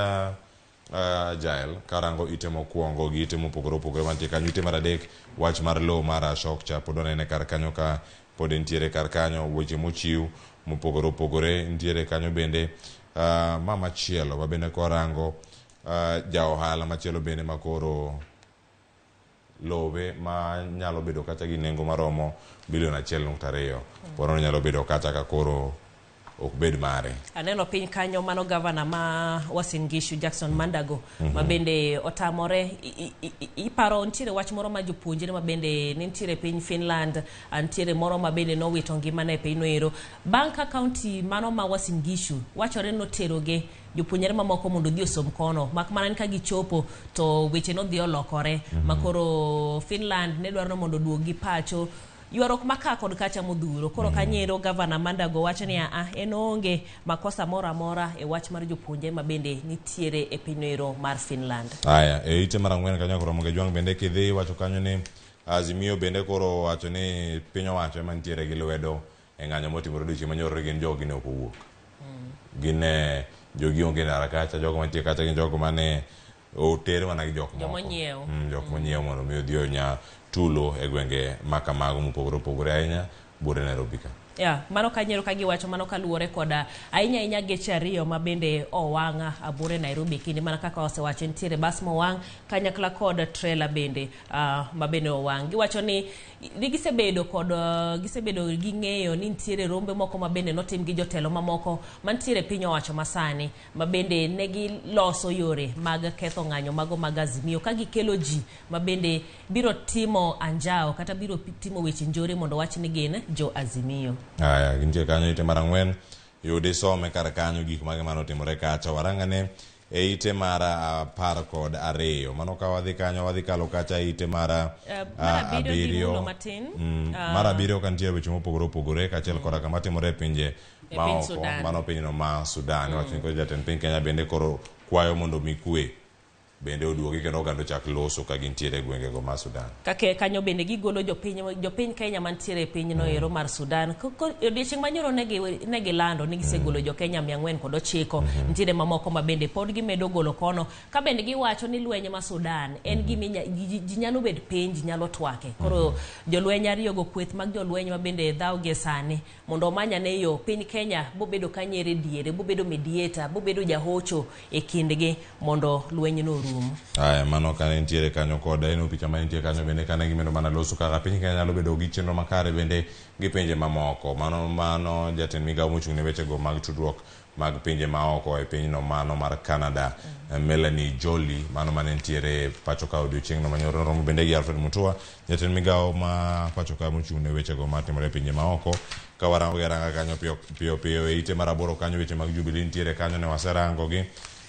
Speaker 30: Jael karango ite mokwongo gi ite mopogore opogore mantie kanyo. Ite mar 3 wach mar lowo mar Ashok cha pod wanene kar kanyo ka pod nitiere kar kanyo, weche mochiw mopogore opogore nitiere kanyo bende. Ma machielo ma bende kwarango ja ohala machielo bende makoro lowe ma nyalo bedo kata gi nengo maromo bilion 1.2 poro nyalo bedo kata ka koro ok bed mare.
Speaker 8: Aneno piny kanyo mano gavana ma Uasin Gishu Jackson Mandago ma bende otamore. Iparo nitiere wach moro ma jopuonjre ma bende nitiere piny Finland, nitiere moro ma bende nowito ngimane e pinyno ero. Bang' ka kaunti mano ma Uasin Gishu wachore noterogi jopuonjre mamoko mondo odhi osom kono, mak mana ni ka gichopo to weche nodhi olokore ma koro Finland ne dwaro ni mondo oduog gi pacho. Ywaruok ma ka kod kacha modhuro. Koro kanyo gavana Mandago wacho ni en onge makosa moro amora e wach mar jopuonjre ma bende nitiere e pinyno ero mar Finland.
Speaker 30: Aya, e ite mar 4 kanyo koro Ramogi Jwang' bende kidhi wacho kanyo ni Azimio bende koro wacho ni piny owacho ema nitiere gi lwedo e ng'anyo motimore odiochieng' manyoro gin jogi ne ok owuok. Gin jogi onge ndara kacha, jogo mantie kacha gin jogo mane oter mana gi jok moko.
Speaker 8: Joma onyiew.
Speaker 30: Jok monyiew mondo mi odhi onya tulo e gwenge ma kamago mopogore opogore ahinya buore Nairobi ka.
Speaker 8: Ya, mano kanyiero ka giwacho mano kaluwore koda ahinya ahinya geche ariyo ma bende owang' abure Nairobi kinde mana kaka osewacho nitiere bas mowang' kanyakla kod trailer bende ma bende owang'. Giwacho ni gisebedo kod gisebedo gi ng'eyo ni nitiere rombe moko ma bende notim gi jotelo mamoko mantiere piny owacho masani ma bende ne giloso yore mag ketho ng'anyo mago mag Azimio ka gikelo ji ma bende biro timo anjao kata biro timo weche njore mondo wach ni gin jo Azimio.
Speaker 30: Aya, gintie kanyo ite mar 4 yudi some kar kanyo gik mage manotimore kacha warangane e ite mar 12. Mano ka wadhi kanyo wadhi kalo kacha ite mar 7 mar 7 ka nitie weche mopogore opogore kaachiel koda kama timore e pinje maoko, mano pinyno ma Sudan. Wacho ni koro jatend piny Kenya bende koro kwayo mondo mi kwe bende oduogi kendo oganda ochak loso ka gintiere e gwengego ma Sudan.
Speaker 8: Kake kanyo bende gigolo jopiny Kenya mantiere e pinyno ero mar Sudan. Odiechieng' manyoro ne gilando ni gisegolo jo Kenya 409. Nitiere mamoko ma bende pod gimedo golo kono. Ka bende giwacho ni lweny ma Sudan en gima ji nyalo bet piny, ji nyalo twake. Koro jolweny ariyogo, kweth mag jolweny ma bende dhaw gie sani mondo omanyane yo piny Kenya bobedo kanyere diere, bobedo mediator, bobedo jahocho e kindgi mondo lweny no orum.
Speaker 30: Aya, mano ka nitiere kanyo koda eno picha ma nitie kanyo bende kane gimedo mana loso kaka piny Kenya nyalo bedo gi chenro makare bende gi pinje mamoko. Mano jatend migawo mochung' ne wechego mag tudruok mag pinje maoko e pinyno mano mar Canada, Melanie Joly, mano mane nitiere pacho ka odiochieng'no manyoro noromo bende gi Alfred Mutua, jatend migawo ma pacho ka mochung' ne wechego matimore e pinje maoko. Ka warango gi aranga kanyo piyo piyo e ite mar 8 kanyo weche mag Jubilee nitiere kanyo ne waserangogi.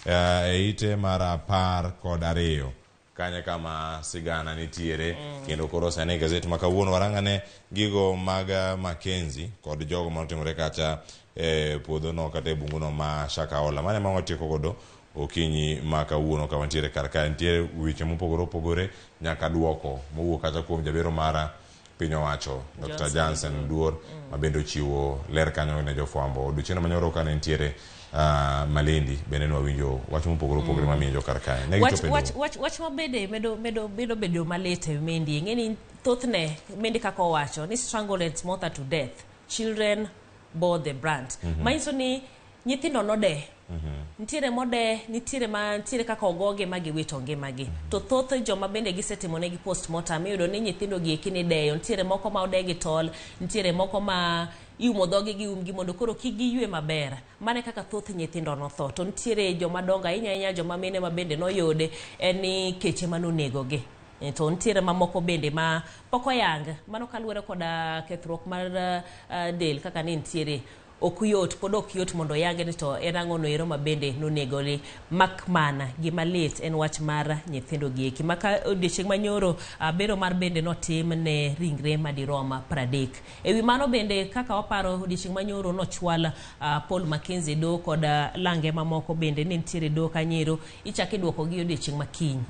Speaker 30: E ite mar 12 kanyo kama sigana nitiere kendo koro sani e gazet ma kawuono warangane gigo mag Mackenzie kod jogo manotimore kacha e puodhono kata e bunguno ma Shakahola. Mano ema watieko godo okinyi ma kawuono ka wantiere kar kae. Nitiere weche mopogore opogore nyaka duoko mowuok kacha kuom jabero mara piny owacho Dr. Johnson Duor ma bende ochiwo ler kanyo ne jofwambo. Odiochieng' manyoro kane nitiere Malindi bende ne wawinjo wach mopogore opogore mamiyo kar kae. Ne gichopo
Speaker 8: wach mabende medo bedo malit e Mendi. Ing'e ni thothne Mendi kaka owacho ni strangled and smothered to death, children bore the brunt. Manyiso ni nyithindo node. Nitiere mode, nitiere ma nitiere kaka ogoge ma giwito ngimagi. To thoth joma bende gisetimonegi postmortem iyudo ni nyithindo gi eki nideyo. Nitiere moko ma ode gi tol, nitiere moko ma iumo dhogi gi umgi mondo koro kik giywe maber. Mane kaka thoth nyithindo notho. To nitiere joma dongo ahinya ahinya joma mine ma bende noyude en ni keche manonegogi. To nitiere mamoko bende ma pok oyang. Mano kaluwore koda kethruok mar del kaka ne nitiere. Ok yot, pod ok yot mondo oyange ni to en ang'o noero ma bende nonegore. Mak mana gima lit en wach mar nyithindo gi eki. Maka odiechieng' manyoro bero mar bende notim ne ringre madirom 30. Ewi mano bende kaka waparo odiechieng' manyoro nochwal Paul Mackenzie do kod lange mamoko bende ne nitiere do kanyero ichak iduoko gi odiechieng' makiny.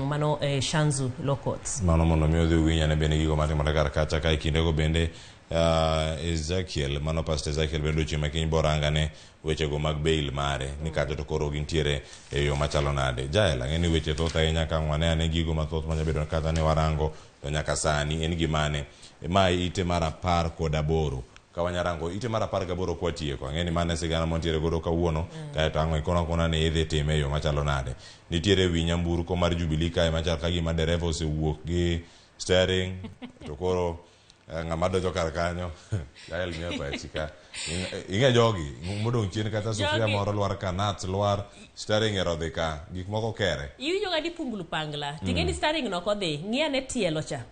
Speaker 8: Mano Shanzu Law Courts.
Speaker 30: Mano mondo mi odhi uwinj ane bende gigo matimore kar kacha ka e kindego bende Ezekiel, mano Pastor Ezekiel bende odiochieng' makiny borangane wechego mag bail mare ni kacha to koro gintiere e yo machalo nade. Jael, ang'e ni weche thoth ahinya ka wane ane gigo mathoth manya bedo kata ni warango to nyaka sani en gimane. Ma ite mar 18. Ka wanyarango ite mar 18 kwatieko, ang'e ni mano e sigana mantiere godo kawuono, kaeto ang'o ikono akona ni idhi time e yo machalo nade. Nitiere wi nyamburko mar Jubilee kae machal ka gima dereva osewuok gi steering to koro ng'ama donjo kar kanyo Jael miyo pachi ka ing'e jogi modong' chien kata sufuria moro lwar ka nuts lwar steering ero dhi ka gik moko kere.
Speaker 8: Iwinjo ga ni punglu pangla ting'e ni steering no ok odhi, ng'i ane tielo cha.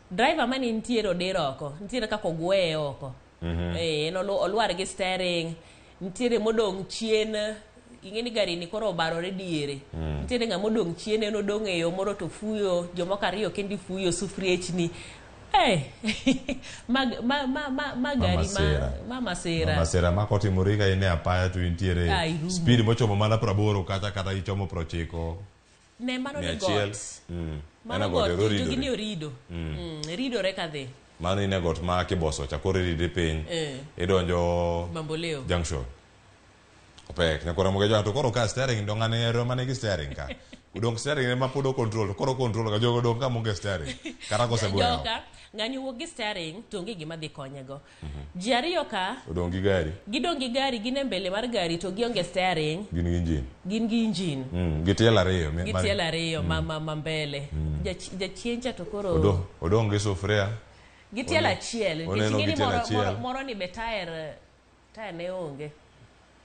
Speaker 8: Driver mane nitiere odir oko, nitiere kaka ogweye oko. En olwar gi steering, nitiere modong' chien. Ing'e ni gari ni koro obarore diere. Nitiere ng'ama odong' chien, en odong' e yo moro to fuyo, jomoko ariyo kendi fuyo sufriechni. Ma gari ma masira.
Speaker 30: Masira ma kotimore ka in e apaya to intiere speed mochomo mana 80 kata ichomo 90.
Speaker 8: Ne mano ni got. Mano got jogi ni orido. Ridore kadhi.
Speaker 30: Mano in e got ma Kiboso cha koro iride piny. Idonjo
Speaker 8: Mamboleo
Speaker 30: Junction. Opek, nyakoro mogejo to koro ka steering do ng'ane ero mane gi steering ka. Odong' steering ema pod o control, koro control ka jogo odong' ka monge steering. Kata kosegweyo.
Speaker 8: Joka, ng'ani wuok gi steering to onge gima dhi konyego. Ji ariyo ka
Speaker 30: Odong' gi gari,
Speaker 8: gidong' gi gari, gin e mbele mar gari to gionge steering,
Speaker 30: gin gi engine.
Speaker 8: Gin gi engine.
Speaker 30: Gi tielo ariyo.
Speaker 8: Gi tielo ariyo ma mbele. Jachien cha to koro
Speaker 30: Odong' gi sufuria.
Speaker 8: Gi tielo achiel. Nikech
Speaker 30: Oneno
Speaker 8: ing'e
Speaker 30: gi
Speaker 8: ni
Speaker 30: tielo achiel.
Speaker 8: Moro ni be taer ne onge.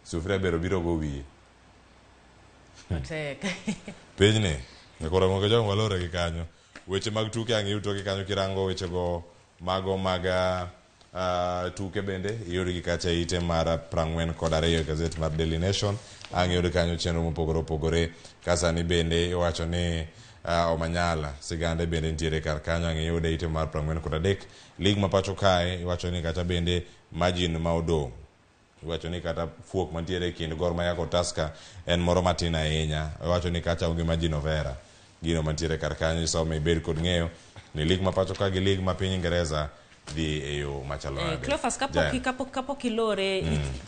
Speaker 30: Sufuria bero biro go wiye.
Speaker 8: Otek.
Speaker 30: Pinyni, nyakoro mogo jogo walore gi kanyo. Weche mag tuke ang' iyud toke kanyo kirango wechego mago mag tuke bende iyud gi kacha e ite mar 42 e gazet mar Daily Nation. Ang' iyud kanyo chenro mopogore opogore. Ka sani bende iwacho ni Omanyala sigande bende nitiere kar kanyo ang' iyude ite mar 43. Lig ma pacho kae iwacho ni kata bende margin ma odong'. Iwacho ni kata fuok mantiere e kind Gor Mahia kod Tusker en moro matin ahinya. Iwacho ni kacha onge margin of error. Gino mantiere kar kanyo isome ibed kod ng'eyo ni lig ma pacho ka gi lig ma piny Ingereza dhi e yo machalo nade.
Speaker 8: Cleophas,
Speaker 30: Jael.
Speaker 8: kapok ilore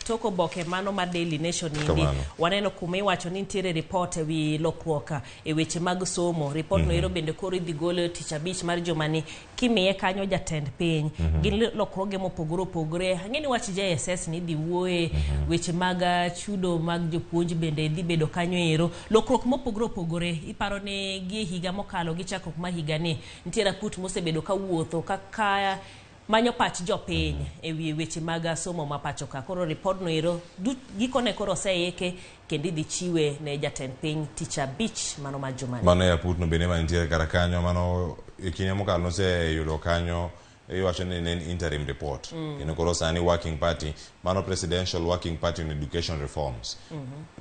Speaker 8: tok oboke mano mar Daily Nation indi,
Speaker 30: Kamano.
Speaker 8: waneno kuma iwacho ni nitiere report e wi lokruok e weche mag somo. Report no ero bende koro idhi gol tich abich mar jumani kimiye kanyo jatend piny. Gin lokruoge mopogore opogore. Ang'e ni wach JSS ni idhi wuoye, weche mag chudo mag jopuonj bende dhi bedo kanyo ero. Lokruok mopogore opogore. Iparo ni gi e higa mokalo gi chakruok mar higa ni nitiere aput mosebedo kawuotho kaka manyo pach jopiny e wi weche mag somo ma pacho ka. Koro report no ero gikone koro oseike kendo idhi chiwe ne jatend piny tich abich mano mar jumani.
Speaker 30: Mano e aput no bende mantiere kar kanyo mano e kinde mokalo noseyudo kanyo iwacho ni ne en interim report. Kendo koro sani working party mano Presidential Working Party on Education Reforms.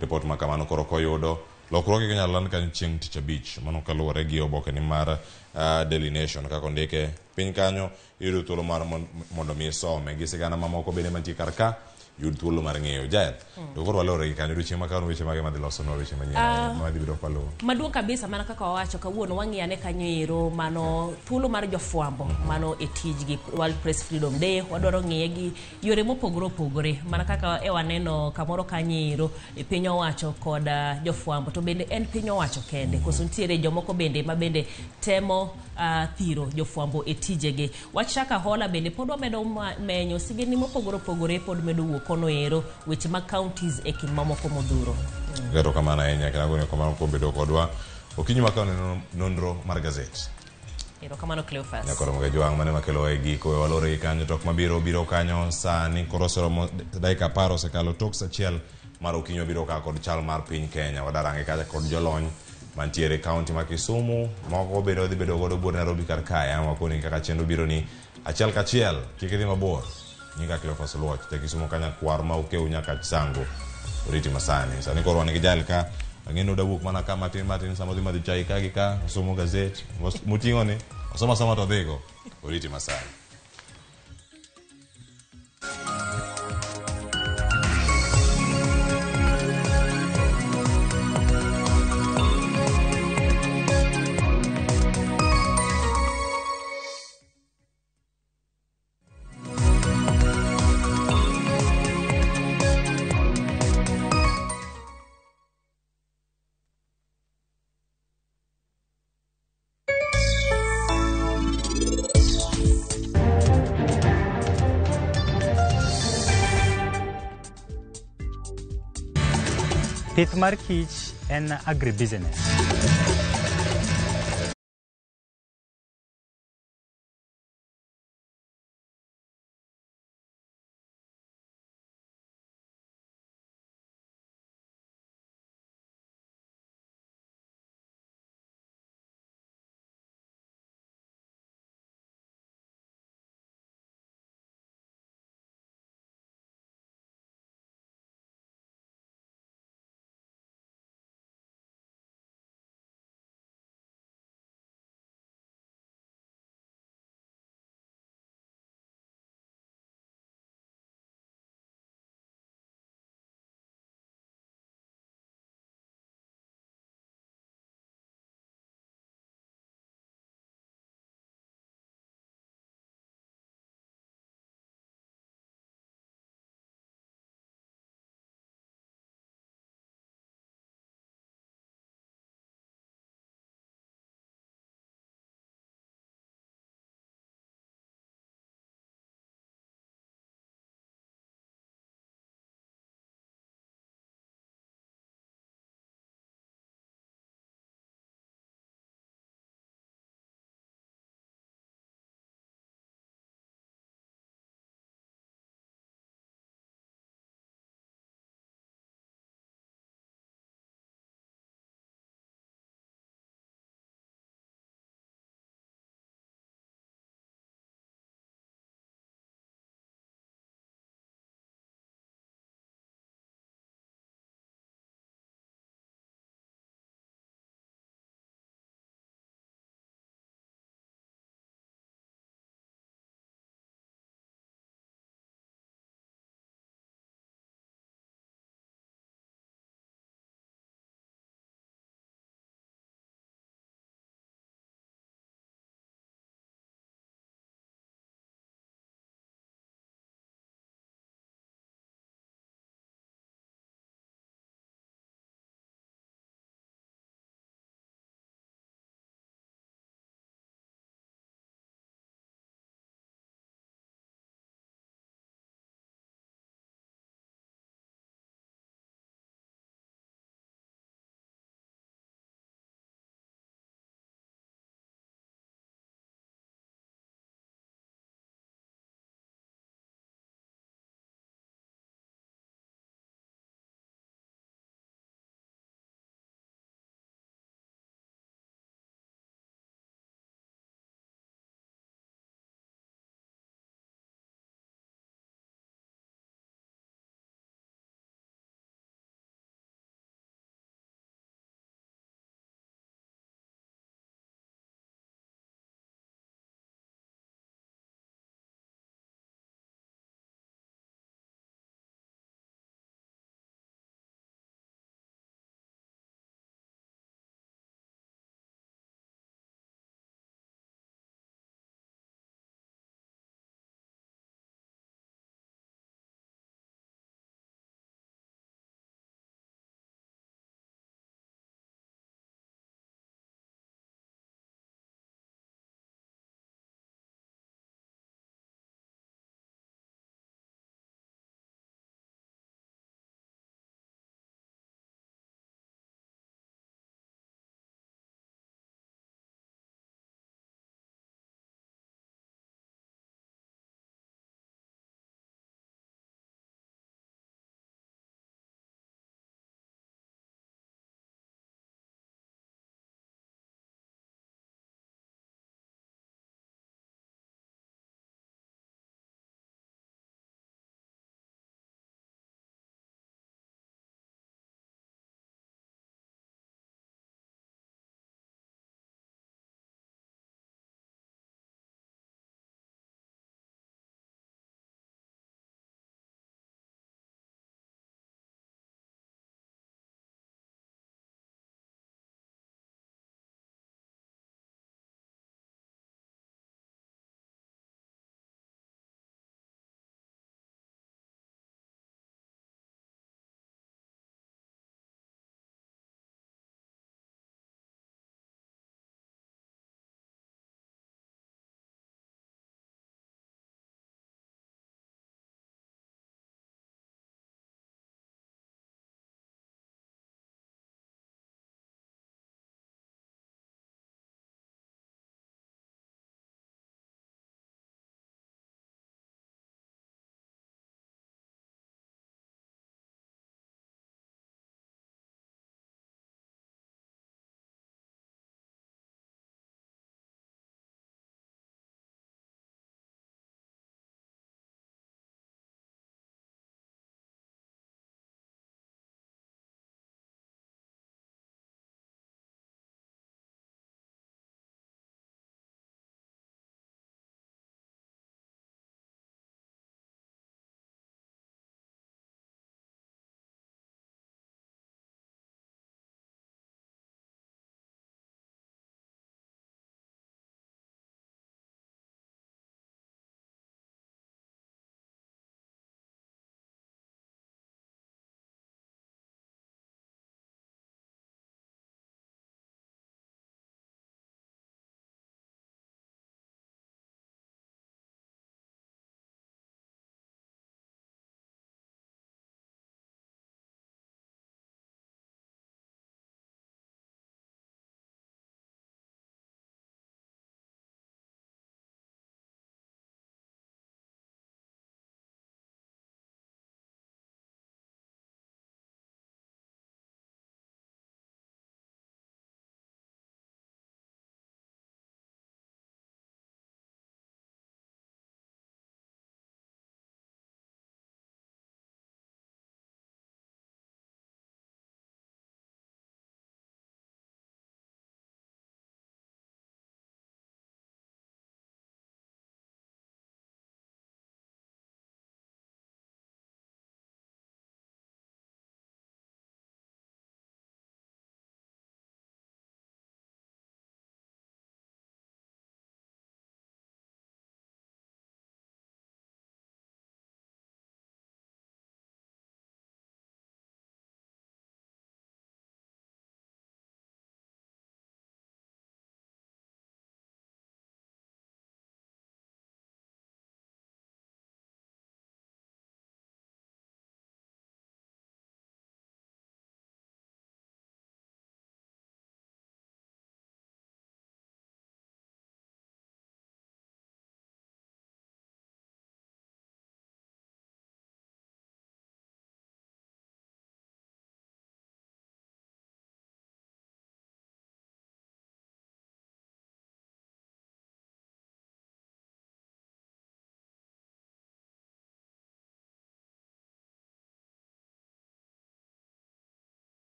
Speaker 30: Report ma kamano koro koyudo lokruoge ginyalo land kanyo chieng' tich abich mano kaluwore gi oboke ni mar Daily Nation kaka ondike piny kanyo iyudo thuolo mar mondo mi isome gi sigana mamoko bende mantie kar ka yud thuolo mar ng'eyo. Jael, to koro walore gi kanyo odiochieng' ma kawuono weche mage madhi losonwa weche manyien madhi bedo kwaluwo.
Speaker 8: Maduong' kabisa mana kaka wawacho kawuono wang'iyo ane kanyo ero mano thuolo mar jofwambo mano e tijgi World Press Freedom Day wadwaro ng'iye gi yore mopogore opogore mana kaka e waneno kamoro kanyo ero e piny owacho kod jofwambo to bende en piny owacho kende koso nitiere jomoko bende ma bende temo thiro jofwambo e tijegi. Wach Shaka Hola bende pod wamedo menyo sigendni mopogore opogore pod medo wuok kono ero weche mag counties e kind mamoko modhuro.
Speaker 30: Erokamano ahinya kendo agoni erokamano kuom bedo kodwa okinyi ma kawuono nonro mar gazet.
Speaker 8: Erokamano Cleophas.
Speaker 30: Nyakoro Moga Jwang' mane makelo e giko we walore gi kanyo tok mabiro biro kanyo sani koro oseromo dakika 10 osekalo tok sa achiel mar okinyi wabiro ka kod chal mar piny Kenya wadarange kacha kod jolony mantiere e kaunti ma Kisumu moko bende wadhi bedo godo buore Nairobi kar kae ang' wakoni kaka chenro biro ni achiel kachiel kik idhi mabor. Nyinga Cleophas Oluoch ja Kisumu kanya kwar ma okew nyaka Sango oriti masani sani koro wan gi jal ka ang'e ni odawuok mana ka matin matin sama odhi madho chai ka gi ka osomo gazet moting'o ni osomo asoma to odhigo oriti masani.
Speaker 7: Pith mar kich en agribusiness.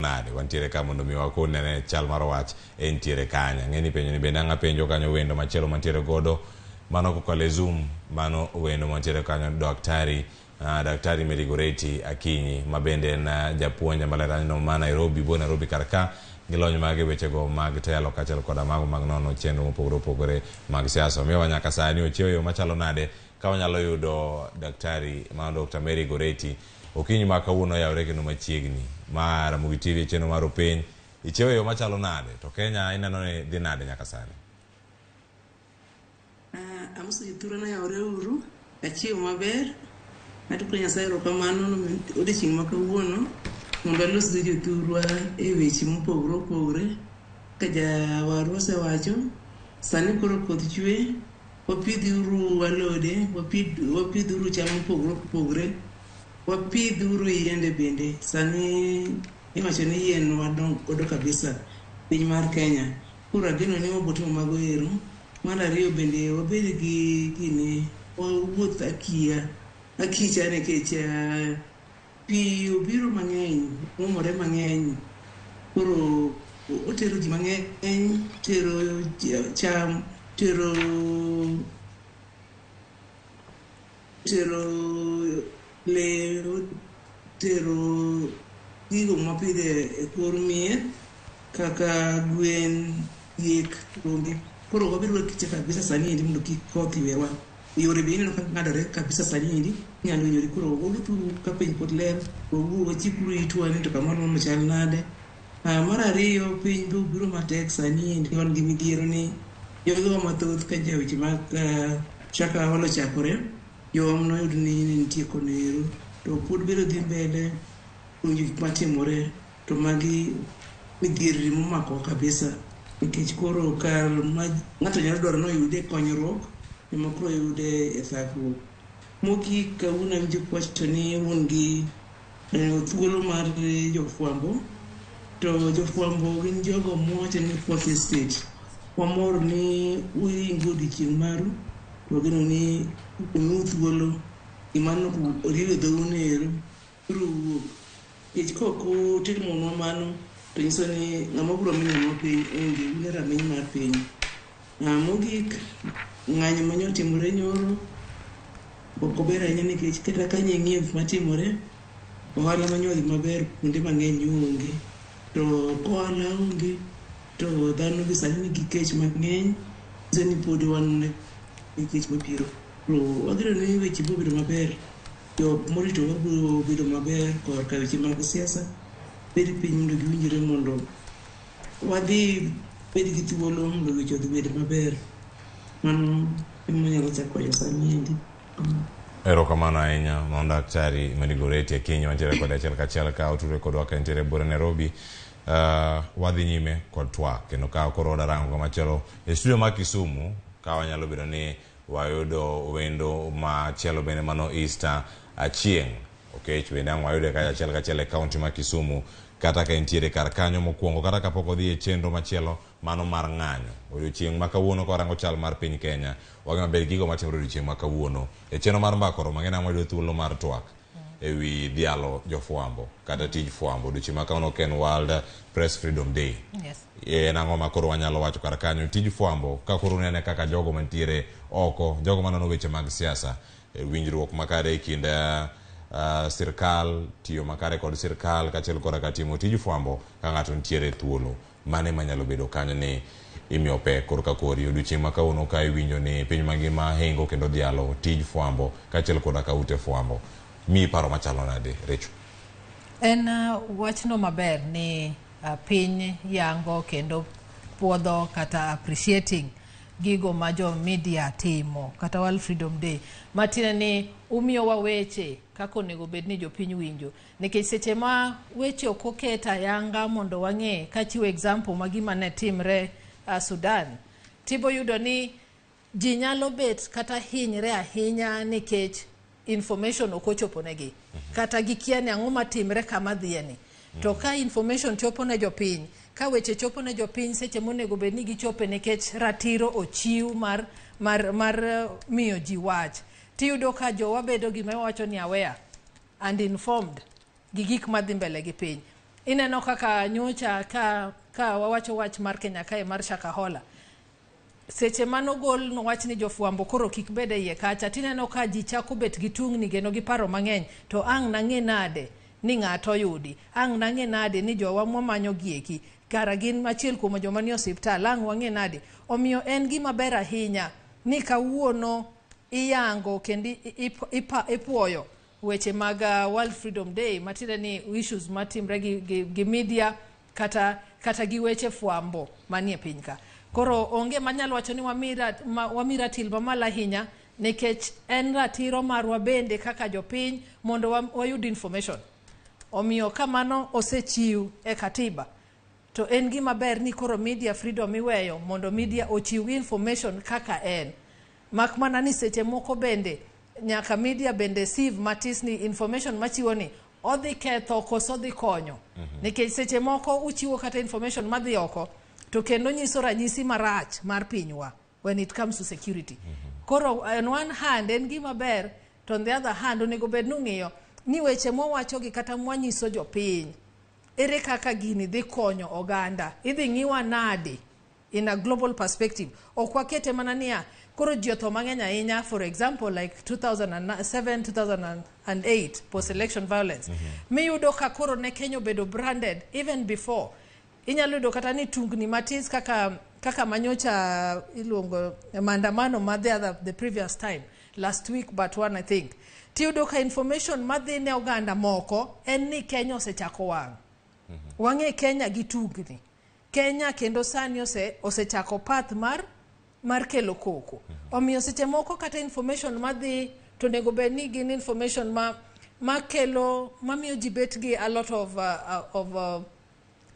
Speaker 30: nade? Wantiere ka mondo mi wakone ne chal mar wach entiere kanye. Ang'e ni penjo ni bende ang' apenjo kanyo wendo machielo mantiere godo mano kokalo e Zoom, mano wendo mantiere kanyo Daktari Daktari Mary Goretti Akinyi ma bende en japuonj e mbalariany ma Nairobi, bo Nairobi kar ka gi lony mage wechego mag telo kaachiel koda mago mag nono chenro mopogore opogore mag siasa. Omiyowa nyaka sani ochiewo e yo machalo nade ka wanyalo yudo daktari ma Dr. Mary Goretti okinyi ma kawuono oyawore kendo machiegni ma Ramogi TV e chenro mar Openy. Ichiewo e yo machalo nade? To Kenya ineno ni dhi nade nyaka sani?
Speaker 2: Amoso jothurwa noyawore uru, achiewo maber. Adwoko Nyasaye erokamano odiochieng' ma kawuono mondo alos gi jothurwa e weche mopogore opogore. Kaka jawarwa osewacho, sani koro koth chwe, wapidhuru alode, wapidhuru cham mopogore opogore, wapidhuru yiende bende. Sani iwacho ni yien wadong godo kabisa piny mar Kenya. Koro ageno ni wabiro timo mago ero. Mar ariyo bende wabed gi gini, wawuoth akiya akicha nikech pi obiro mang'eny, omore mang'eny. Koro otero ji mang'eny, otero cham, otero le, otero gigo mwapidho e kor mier kaka gwen, diek, rombe. Koro wabedo akicha kabisa sani endi mondo kik koth ywewa. Yore be ineno ka ng'adore kabisa sani endi, inyalo hinyori. Koro wawuothuru ka piny pod ler, wachikuru itwa ni to kamoro chal nade. Mar ariyo, piny be obiro matek sani endi, wan gi midhiero ni jogewa mathoth ka weche mag Shakahola ochakore, jowa noyud ni nitie kono ero, to pod biro dhi mbele puonjo gik matimore, to magi midhierni momakowa kabisa. Nikech koro kar ma ng'ato nyalo dwaro ni oyude konyruok, ema koro oyude e thagruok. Mogik kawuono awinjo kuwacho ni un gi thuolo mar jofwambo, to jofwambo gin jogo mawacho ni fourth estate. Wamor ni uingo odiochieng' maru, to wageno ni umiu thuolo gima oriw e dhou no ero biro wuok. Nikech kok utimonwa mano, to nyiso ni ng'ama biro menyonwa piny onge, un e rameny mar piny. Mogik, ng'anyo mane otimore nyoro ok ober ahinya nikech kata ka ing'iyo gik matimore, ohala mane odhi maber kuonde mang'eny onge. To kohala onge, to dhano be sani nigi kech mang'eny, nyiso ni pod wan gi kech mabiro. Koro wageno ni weche biro bedo maber, jok moritowa biro bedo maber korka weche mag siasa, bed piny mondo giwinjre mondo wadhi bed gi thuolo mondo weche odhi bed maber. Mano ema anyalo chako wacho sani endi.
Speaker 30: Erokamano ahinya mondo Daktari Mary Goretti Akinyi wantiere kode achiel kachiel ka otudore kodwa ka entiere buore Nairobi. Wadhi nyime kod twak kendo ka koro wadarango kamachielo e studio ma Kisumu ka wanyalo bedo ni wayudo wendo machielo bende mano Easter Achieng'. Okech bende ang' wayude kacha achiel kachiel e kaunti ma Kisumu kata ka entiere kar kanyo mokwongo kata kapok odhi e chenro machielo mano mar ng'anyo. Odiochieng' ma kawuono ka warango chal mar piny Kenya, wang'e maber gigo matimore odiochieng' ma kawuono. E chenro mar mbaka oromo ang'e ni ang' wayudo thuolo mar twak ewi dhialo jofwambo kata tij fwambo. Odiochieng' ma kawuono ok en World Press Freedom Day.
Speaker 13: Yes.
Speaker 30: En ang'o ma koro wanyalo wacho kar kanyo? Tij fwambo ka koro unene kaka jogo mantiere oko, jogo manono weche mag siasa, winjruok makare e kind sirkal, tiyo makare kod sirkal kaachiel koda ka timo tij fwambo ka ng'ato nitiere thuolo. Mane manyalo bedo kanyo ni imiyo pek korka kori odiochieng' ma kawuono ka iwinjo ni piny mangima hingo kendo dhialo tij fwambo kaachiel koda ka ute fwambo. Miyi paro machalo nade, Rachel?
Speaker 13: En wachno maber ni piny yango kendo puodho kata appreciating gigo ma jo media timo kata World Freedom Day matiende ni umiyowa weche kaka onego bed ni jopiny winjo nikech seche ma weche ok oket ayanga mondo wang'e kachiwo example ma gima ne timre Sudan tibo yudo ni ji nyalo bet kata hinyre ahinya nikech information ok ochopo negi kata gikia ni ang'o matimre kama dhiye ni to ka information chopo ne jopiny ka weche chopo ne jopiny seche monego bed ni gichope nikech ratiro ochiw mar miyo ji wach tiyudo ka jowa bedo gima iwacho ni aware and informed gi gik madhi mbele gi piny. Ineno kaka nyocha ka wawacho wach mar Kenya kae mar Shakahola. Seche manogol nowach ni jofwambo koro kik bed e iye kacha, tineno ka ji chako bet gi tungni kendo gi paro mang'eny, to ang' nang'e nade ni ng'ato oyudi, ang' nang'e nade ni jowa mwamanyo gieki kara gin achiel kuom joma nie osiptal, ang' wang'e nade. Omiyo en gima ber ahinya ni kawuono iyango kendo ipuoyo weche mag World Freedom Day, matiende ni issues matimre gi media kata gi weche fwambo manie piny ka. Koro onge manyalo wacho ni wami ratil mamalo ahinya, nikech en ratiro marwa bende kaka jopiny mondo wayud information. Omiyo ka mano osechiw e katiba, to en gima ber ni koro media freedom iweyo mondo media ochiw information kaka en. Mak mana ni seche moko bende nyaka media bende sieve matis ni information machiwo ni odhi ketho koso odhi konyo. Nikech seche moko uchiwo kata information madhi oko to kendo nyiso ranyisi marach mar pinywa when it comes to security. Koro on one hand en gima ber, to on the other hand onego bed ni ung'iyo ni weche mwawacho gi kata mwanyiso jopiny, ere kaka gini dhi konyo oganda, idhi ng'iwa nade in a global perspective. Ok wakete mana niya koro ji otho mang'eny ahinya, for example like 2007 2008 post election violence, miyudo ka koro ne Kenya obedo branded even before. Inyalo yudo kata ni tungni matis kaka manyocha iluongo maandamano ma the previous time last week but one I think, tiyudo ka information madhi ne oganda moko en ni Kenya osechako wang'. Wang'e Kenya gi tungni Kenya kendo sani osechako path mar kelo koko. Omiyo seche moko kata information madhi to onego bed ni gin information ma kelo mamiyo ji bet gi a lot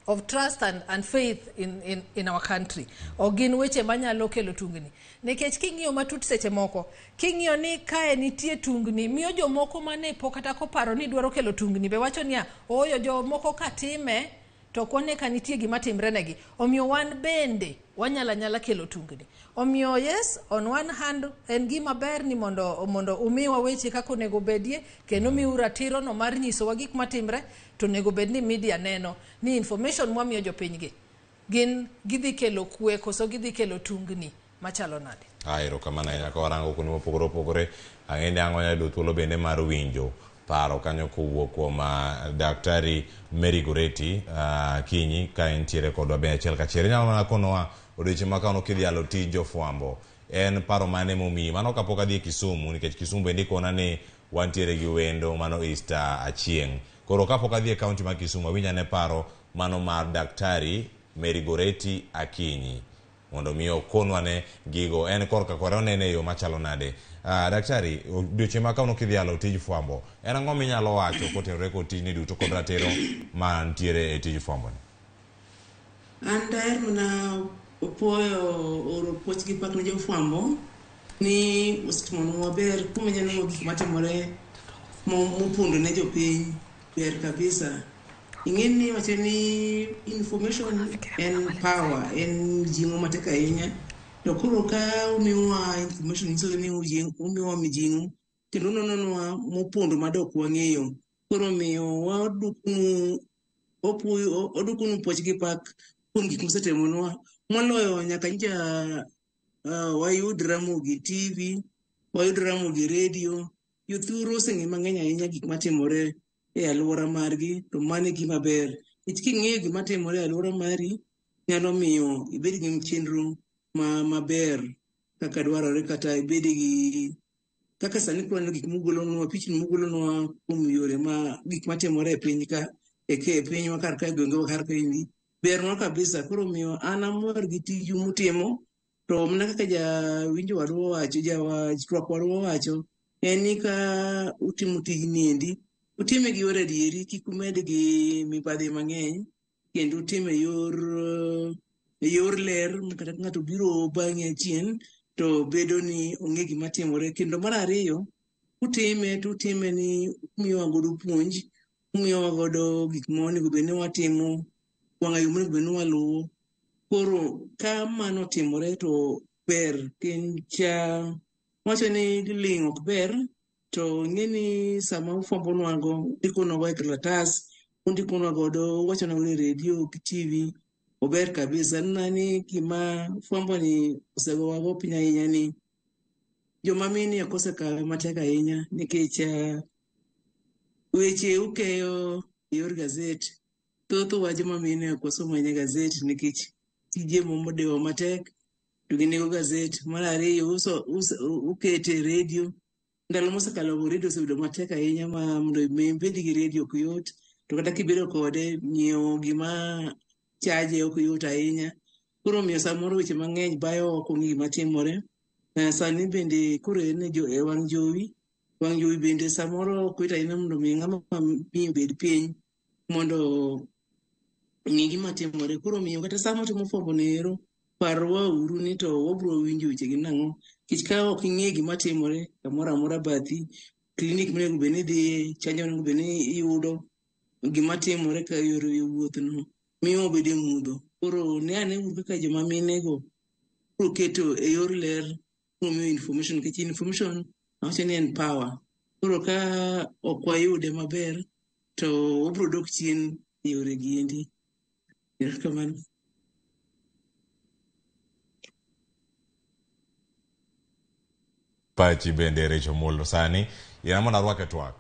Speaker 13: of trust and faith in our country. Ok gin weche manyalo kelo tungni. Nikech king'iyo matut seche moko, king'iyo ni kae nitie tungni, miyo jomoko mane pok kata koparo ni dwaro kelo tungni be wacho niya, ooyo jomoko ka time to ok wane ka nitie gima timre negi. Omiyo wan bende wanyalo anyala kelo tungni. Omiyo yes, on one hand en gima ber ni mondo umiwa weche kaka onego bedie, kendo miu ratiro no mar nyisowa gik matimre, to onego bed ni media neno ni information mwamiyo jopiny gi gin gidhi kelo kwe koso gidhi kelo tungni machalo nade.
Speaker 30: Erokamano ahinya ka warango kuonde mopogore opogore. Ang'e ni ang' wanyalo yudo thuolo bende mar winjo paro kanyo kowuok kuom Daktari Mary Goretti Kinyi ka entiere kodwa be achiel kachiel. Inyalo mana konowa odiochieng' ma kawuono kidhialo tij jofwambo, en paro mane momiyi? Mano kapok adhi e Kisumu, nikech Kisumu bende ikona ni wantiere gi wendo mano Easter Achieng'. Koro kapok adhi e kaunti ma Kisumu, awinj ane paro mano mar Daktari Mary Goretti Akinyi mondo mi okonwa ne gigo en korka kore onene e yo machalo nade. Daktari, odiochieng' ma kawuono kidhialo tij fwambo, en ang'o minyalo wacho kotenore kod tijni duto kod ratiro mantiere e tij fwambo ni?
Speaker 2: An daher mana puoyo oro puoch gi pak ne jofwambo ni osetimonwa maber kumenyanwa gik matimore mopondo ne jopiny ber kabisa. Ing'e ni wacho ni information en power, en jing'o matek ahinya. To koro ka umiwa information nyiso ni umiwa mijing'o kendo unononwa mopondo madok wang'eyo. Koro miyo wadwokonu puoch gi pak kuom gik musetimonwa moloyo nyaka nyocha wayud Ramogi TV, wayud Ramogi Radio. Jothuru oseng'e mang'eny ahinya gik matimore e alwora margi, to mano e gima ber. Nikech king'eyo gima timore e alwora mari, nyalo miyo ibed gi chenro maber kaka dwarore, kata ibed gi kaka sani koro waneno gik mugolonwa, pichni mugolonwa kuom yore ma gik matimore e piny ka, e pinywa kar ka, e gwengewa kar kaendi, bernwa kabisa. Koro omiyo an amor gi tiju mutimo, to mana kaka jawinjo wadwa owacho, jatwak wadwa owacho, en ni ka utimo tijni endi, utime gi yor adieri, kik umed gi mibadhi mang'eny, kendo utime e yor ler, kata ka ng'ato biro bang'i achien, to bedo ni ong'e gima timore. Kendo mar ariyo, utime to utime ni umiyowa godo puonj, umiyowa godo gik ma onego bed ni watimo, wang'a yo monego bed ni waluwo. Koro ka mano otimore to ber, kincha wacho ni ling' ok ber, to ing'e ni sama ufwambonwago, undikonwago e kalatas, Undikonwa godo, uwachonwa godo e redio gi TV, ober kabisa. Aneno ni gima fwambo ni osegowago piny ahinya ni joma mine ok osekawe matek ahinya nikech weche ukeyo e yor gazet. Thothwa joma mine ok wasomo ahinya gazet nikech tije modewa matek to ginego gazet. Mar ariyo ukete e redio. Ndalo mosekalo go redio osebedo matek ahinya ma mondo mi ibed gi redio ok yot. To kata kibedo kode, nyiewo gima chaje ok yot ahinya. Koro omiyo samoro weche mang'eny bayo ok ong'e gima timore. Sani bende koro en e wang' jowi. Wang' jowi bende samoro ok yot ahinya mondo mi ng'ama miyo obed piny mondo ong'e gima timore. Koro omiyo kata sama watimo fwambo no ero, parwa uru ni to wabiro winjo wechegi nang'o. Nikech ka ok ing'e gima timore kamoro amora bathi, klinik monego bed ni idhiye, chanjo monego bed ni iyudo, gima timore ka yore wuoth no miyo wabedo e mudho. Koro ne ane uru kaka joma mine go biro keto e yor ler miyo information nikech information awacho ni en power. Koro ka ok wayude maber to wabiro dok chien e yore gi endi. Erokamano.
Speaker 30: Pachi bende Rachel Molo sani yiena mondo arwak e twak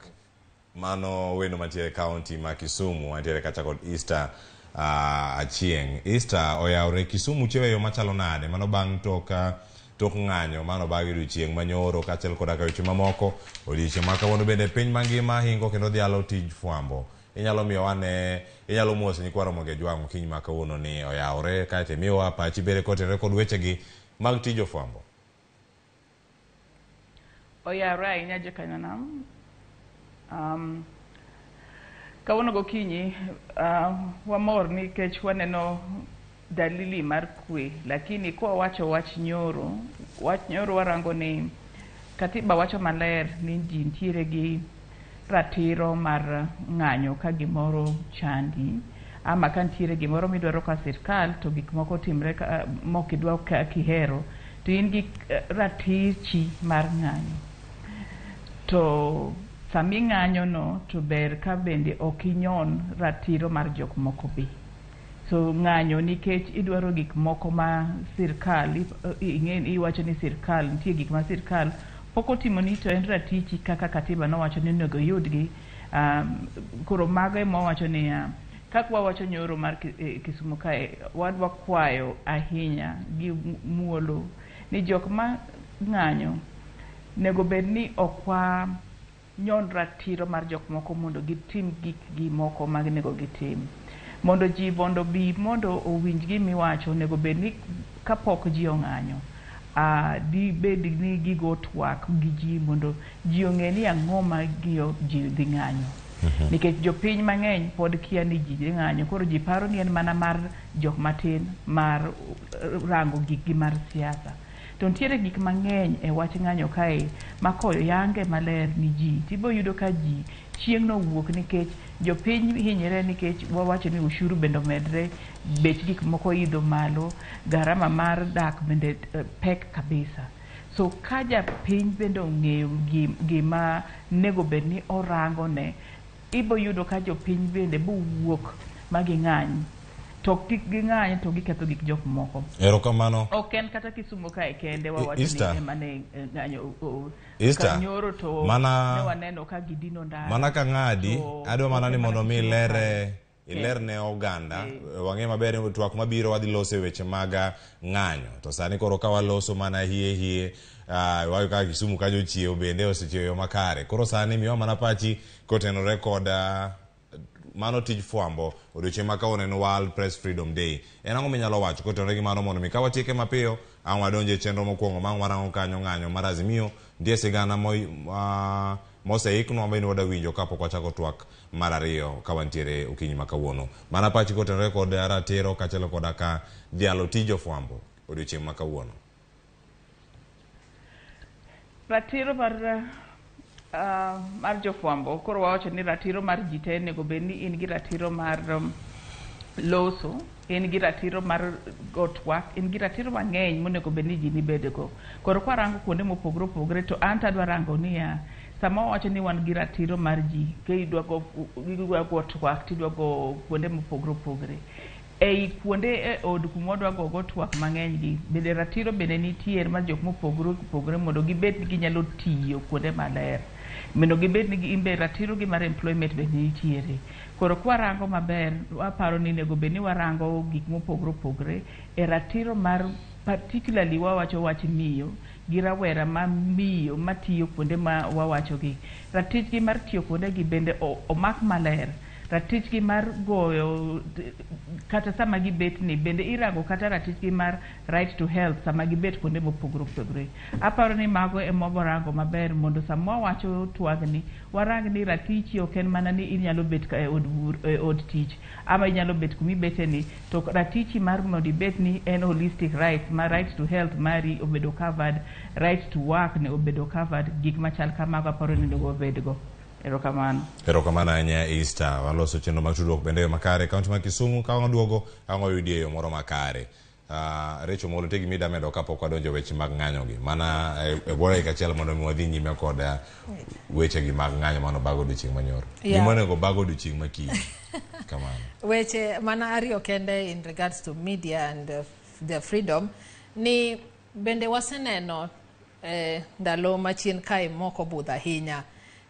Speaker 30: mano wendo mantiere e kaunti ma Kisumu wantiere kacha kod Easter Achieng'. Easter oyawre Kisumu chiewo e yo machalo nade mano bang' tok ng'anyo mano bang' odiochieng' manyoro kaachiel koda ka weche mamoko odiochieng' ma kawuono bende piny mangima hingo kendo dhialo tij fwambo. Inyalo miyo wane inyalo moso nyikwa Ramogi Ajwang' okinyi ma kawuono ni oyawre kaeto imiyowa pachi bende kotenore kod wechegi mag tij ofwambo.
Speaker 5: Oyawre ahinya jokanyanam. Kawuono gokinyi wamor nikech waneno dalili mar kwe, lakini kwa wacho wach nyoro warango ni katiba wacho maler ni ji nitiere gi ratiro mar ng'anyo ka gimoro chandi ama ka nitiere gimoro midwaro ka sirkal to gik moko timre mok idwa ka kihero to in gi ratichi mar ng'anyo. To sami ng'anyo no to ber ka bende ok inyon ratiro mar jok moko be. So ng'anyo nikech idwaro gik moko ma sirkal iwacho ni sirkal nitie gik ma sirkal pok otimoni to en ratichi kaka katiba nowacho ni onego iyudgi. Koro mago ema wawacho niya kaka wawacho nyoro mar Kisumu kae wadwa kwayo ahinya gi muolo ni jok ma ng'anyo nego bed ni ok wanyon ratiro mar jok moko mondo gitim gikgi moko ma onego gitim. Mondo ji mondo bi mondo owinj gimiwacho onego bed ni kapok ji ong'anyo dibed ni gigo twak gi ji mondo ji ong'e ni ang'o ma ji dhi ng'anyo. Nikech jopiny mang'eny pod kia ni ji dhi ng'anyo, koro ji paro ni en mana mar jok matin mar rango gikgi mar siasa. To nitiere gik mang'eny e wach ng'anyo kae ma koyange maler ni ji tibo yudo ka ji chieng' no wuok nikech jopiny hinyre nikech wawacho ni ushuru bende omedre, bech gik moko idho malo, garama mar dak bende pek kabisa. So ka japiny bende ong'eyo gima nego bed ni orango ne, ibo yudo ka jopiny bende bowuok ma ging'any. To kik ging'any to giketho gik jok moko.
Speaker 30: Erokamano.
Speaker 5: Ok en kata Kisumu kae kende wawacho ni ema ne ng'anyo
Speaker 30: Easter,
Speaker 5: to ne waneno ka gidino ndara.
Speaker 30: Mana ka ng'adi, adwa mana ni mondo mi iler ne oganda, wang'e maber ni twak mabiro wadhi loso e weche mag ng'anyo. To sani koro ka waloso mana hie wayo kaka Kisumu kanyo chiewo bende osechiewo yo makare. Koro sani miwa mana pachi kotenore kod mano tij fwambo odiochieng' ma kawuono en World Press Freedom Day. En ang'o minyalo wacho kotenore gi mano mondo mi ka watieke mapiyo ang' wadonje e chenro mokwongo ma ang' warango kanyo ng'anyo mar Azimio nitie sigana moseiknwa ma wadwa winjo kapok wachako twak mar ariyo ka wantiere okinyi ma kawuono. Mana pachi kotenore kod ratiro kaachiel koda ka dhialo tij jofwambo odiochieng' ma kawuono.
Speaker 5: Ratiro mar jofwambo koro wawacho ni ratiro mar ji te onego bed ni in gi ratiro mar loso, in gi ratiro mar go twak, in gi ratiro mang'eny monego bed ni ji nibedgo. Koro kwarango kuonde mopogore opogore to an tadwa rango niya Sama wawacho ni wan gi ratiro mar ji, ka idwa go twak tidwa go kuonde mopogore opogore. Ei kuonde e od kuma wadwa gogo twak mang'eny gi, bende ratiro bende nitie mar jok mopogore opogore mondo gibed ni ginyalo tiyo kuonde maler. Mondo gibed ni gin be ratiro gi mar employment bende nitiere. Koro kwarango maber, waparo ni onego bed ni warango gik mopogore opogore e ratiro mar particularly wawacho wach miyo gi rawera ma miyo matiyo kuonde ma wawacho gi. Ratichgi mar tiyo kuonde gi bende omak maler. Ratichgi mar goyo kata sama gibet ni bende irango kata ratichgi mar right to health sama gibet kuonde mopogore opogore. Aparo ni mago ema waborango maber mondo sama wawacho twagni warang ni ratichi ok en mana ni inyalo bet e od tich ama inyalo bet kuma ibete ni, to ratichi mar mondo ibet ni en holistic rights ma right to health mari obedo covered, right to work ne obedo covered, gik machal kamago aparo ni onego wabedgo. Erokamano.
Speaker 30: Erokamano ahinya Easter. Waloso chenro mag tudruok bende e yo makare. Kaunti ma Kisumu ka waduogo ang' wayudi e yo moro makare. Rachel Omolo, nitie gima ida medo kapok wadonjo weche mag ng'anyo gi. Mana e bwo dakika achiel mondo mi wadhi nyime kod weche gi mag ng'anyo mano bago odiochieng' manyoro. Gima onego bag odiochieng' ma kiny. Kamano.
Speaker 13: Weche mana ariyo kende in regards to media and their freedom ni bende waseneno ndalo machien kae moko budho ahinya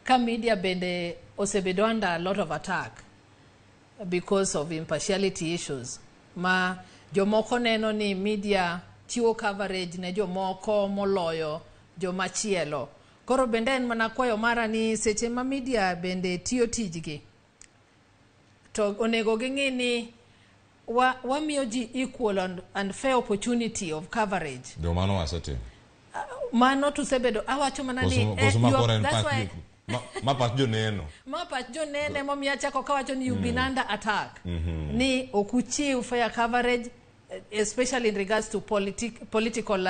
Speaker 13: ka media bende osebedo under a lot of attack because of impartiality issues ma jomoko neno ni media chiwo coverage ne jomoko moloyo jomachielo. Koro bende en mana kwayo mara ni seche ma media bende tiyo tijgi to onego ging'i ni wamiyo ji equal and fair opportunity of coverage.
Speaker 30: Jomano wasetimo.
Speaker 13: Mano tusebedo awacho mana ni that's why
Speaker 30: ma pach joneno.
Speaker 13: Ma pach joneno emomiyo achako kawacho ni you've been under attack. Ni ok uchiw fair coverage especially in regards to political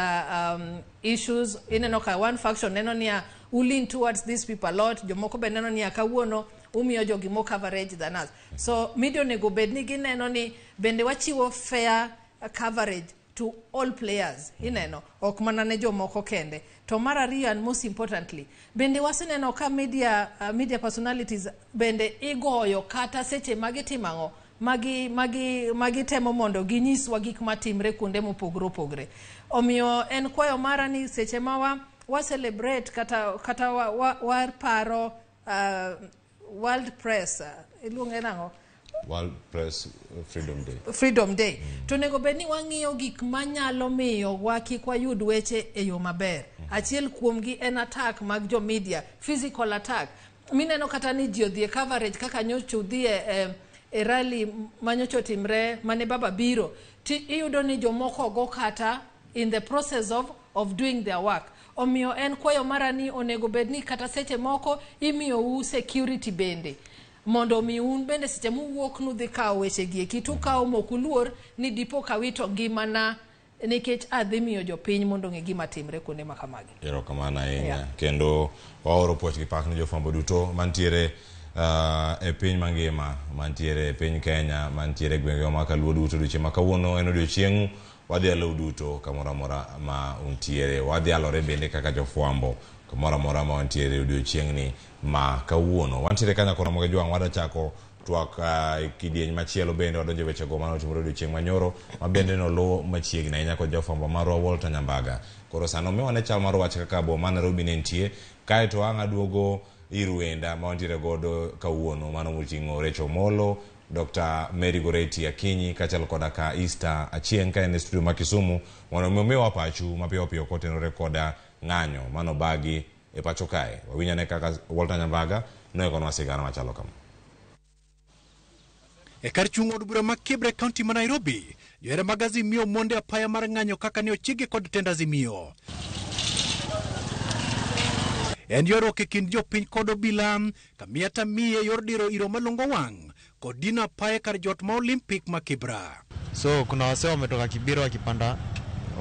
Speaker 13: issues. Ineno ka one faction neno niya u lean towards these people a lot, jomoko be neno niya kawuono umiyo jogi more coverage than us. So media onego bed ni gineno ni bende wachiwo fair coverage to all players, ineno, ok mana ne jomoko kende. To mar ariyo and most importantly, bende waseneno ka media personalities bende igoyo kata seche magitimo ang'o, magi temo mondo ginyiswa gik matimre kuonde mopogore opogore. Omiyo en kwayo mara ni seche ma wa celebrate kata waparo World Press, iluonge nang'o?
Speaker 30: World Press Freedom Day.
Speaker 13: Freedom Day. To onego bed ni wang'iyo gik manyalo miyo wa kik wayud weche e yo maber. Achiel kuomgi en attack mag jo media, physical attack. Mineno kata ni ji odhi e coverage kaka nyocha odhi e rally manyocha otimre mane baba biro, ti iyudo ni jomoko go kata in the process of doing their work. Omiyo en kwayo mara ni onego bed ni kata seche moko imiyou security bende mondo omi un bende seche muwuok nudhi kawo weche gi eki tukawo mok uluor ni dipo ka wito ngimana nikech adhi miyo jopiny mondo ong'e gima timre kuonde ma kamagi.
Speaker 30: Erokamano ahinya. Kendo waoro puoch gi pak ne jofwambo duto mantiere e piny mangima, mantiere e piny Kenya, mantiere e gwenge ma Kaluo duto. Odiochieng' ma kawuono en odiochieng'u, wadhialou duto kamoro amora ma untiere. Wadhialore bende kaka jofwambo kamoro amora ma wantiere odiochieng'ni ma kawuono. Wantiere ka nyakoro Ramogi Jwang', wadwa chako twak kidieny machielo bende wadonjo e wechego mane otimore odiochieng' manyoro ma bende noluw machiegni ahinya kod jafwambo marwa Walter Nyambaga. Koro sano omiwa ne chal mar wach kaka boma ma Nairobi ne nitie, kaeto ang' aduogo ir wenda ma wantiere godo kawuono mano moting'o Rachel Omolo, Dr. Mary Goretti Akinyi kaachiel koda ka Easter Achieng' ka en e studio ma Kisumu mondo mi omiwa pachu mapiyo piyo kotenore koda ng'anyo mano bagi e pacho kae. Wawinj ane kaka Walter Nyambaga noikonwa sigana machalo kama.
Speaker 6: E kar chung' od bura ma Kibra e kaunti ma Nairobi, johera mag Azimio monde apaya mar ng'anyo kaka ne ochigi kod tend Azimio. En ywaruok e kind jopiny kod obila kamiya tamiye yor diro iro malungo wang' kod dino apaya kar jot ma Olympic ma Kibra.
Speaker 18: So kuna wasee wametoka Kibera wakipanda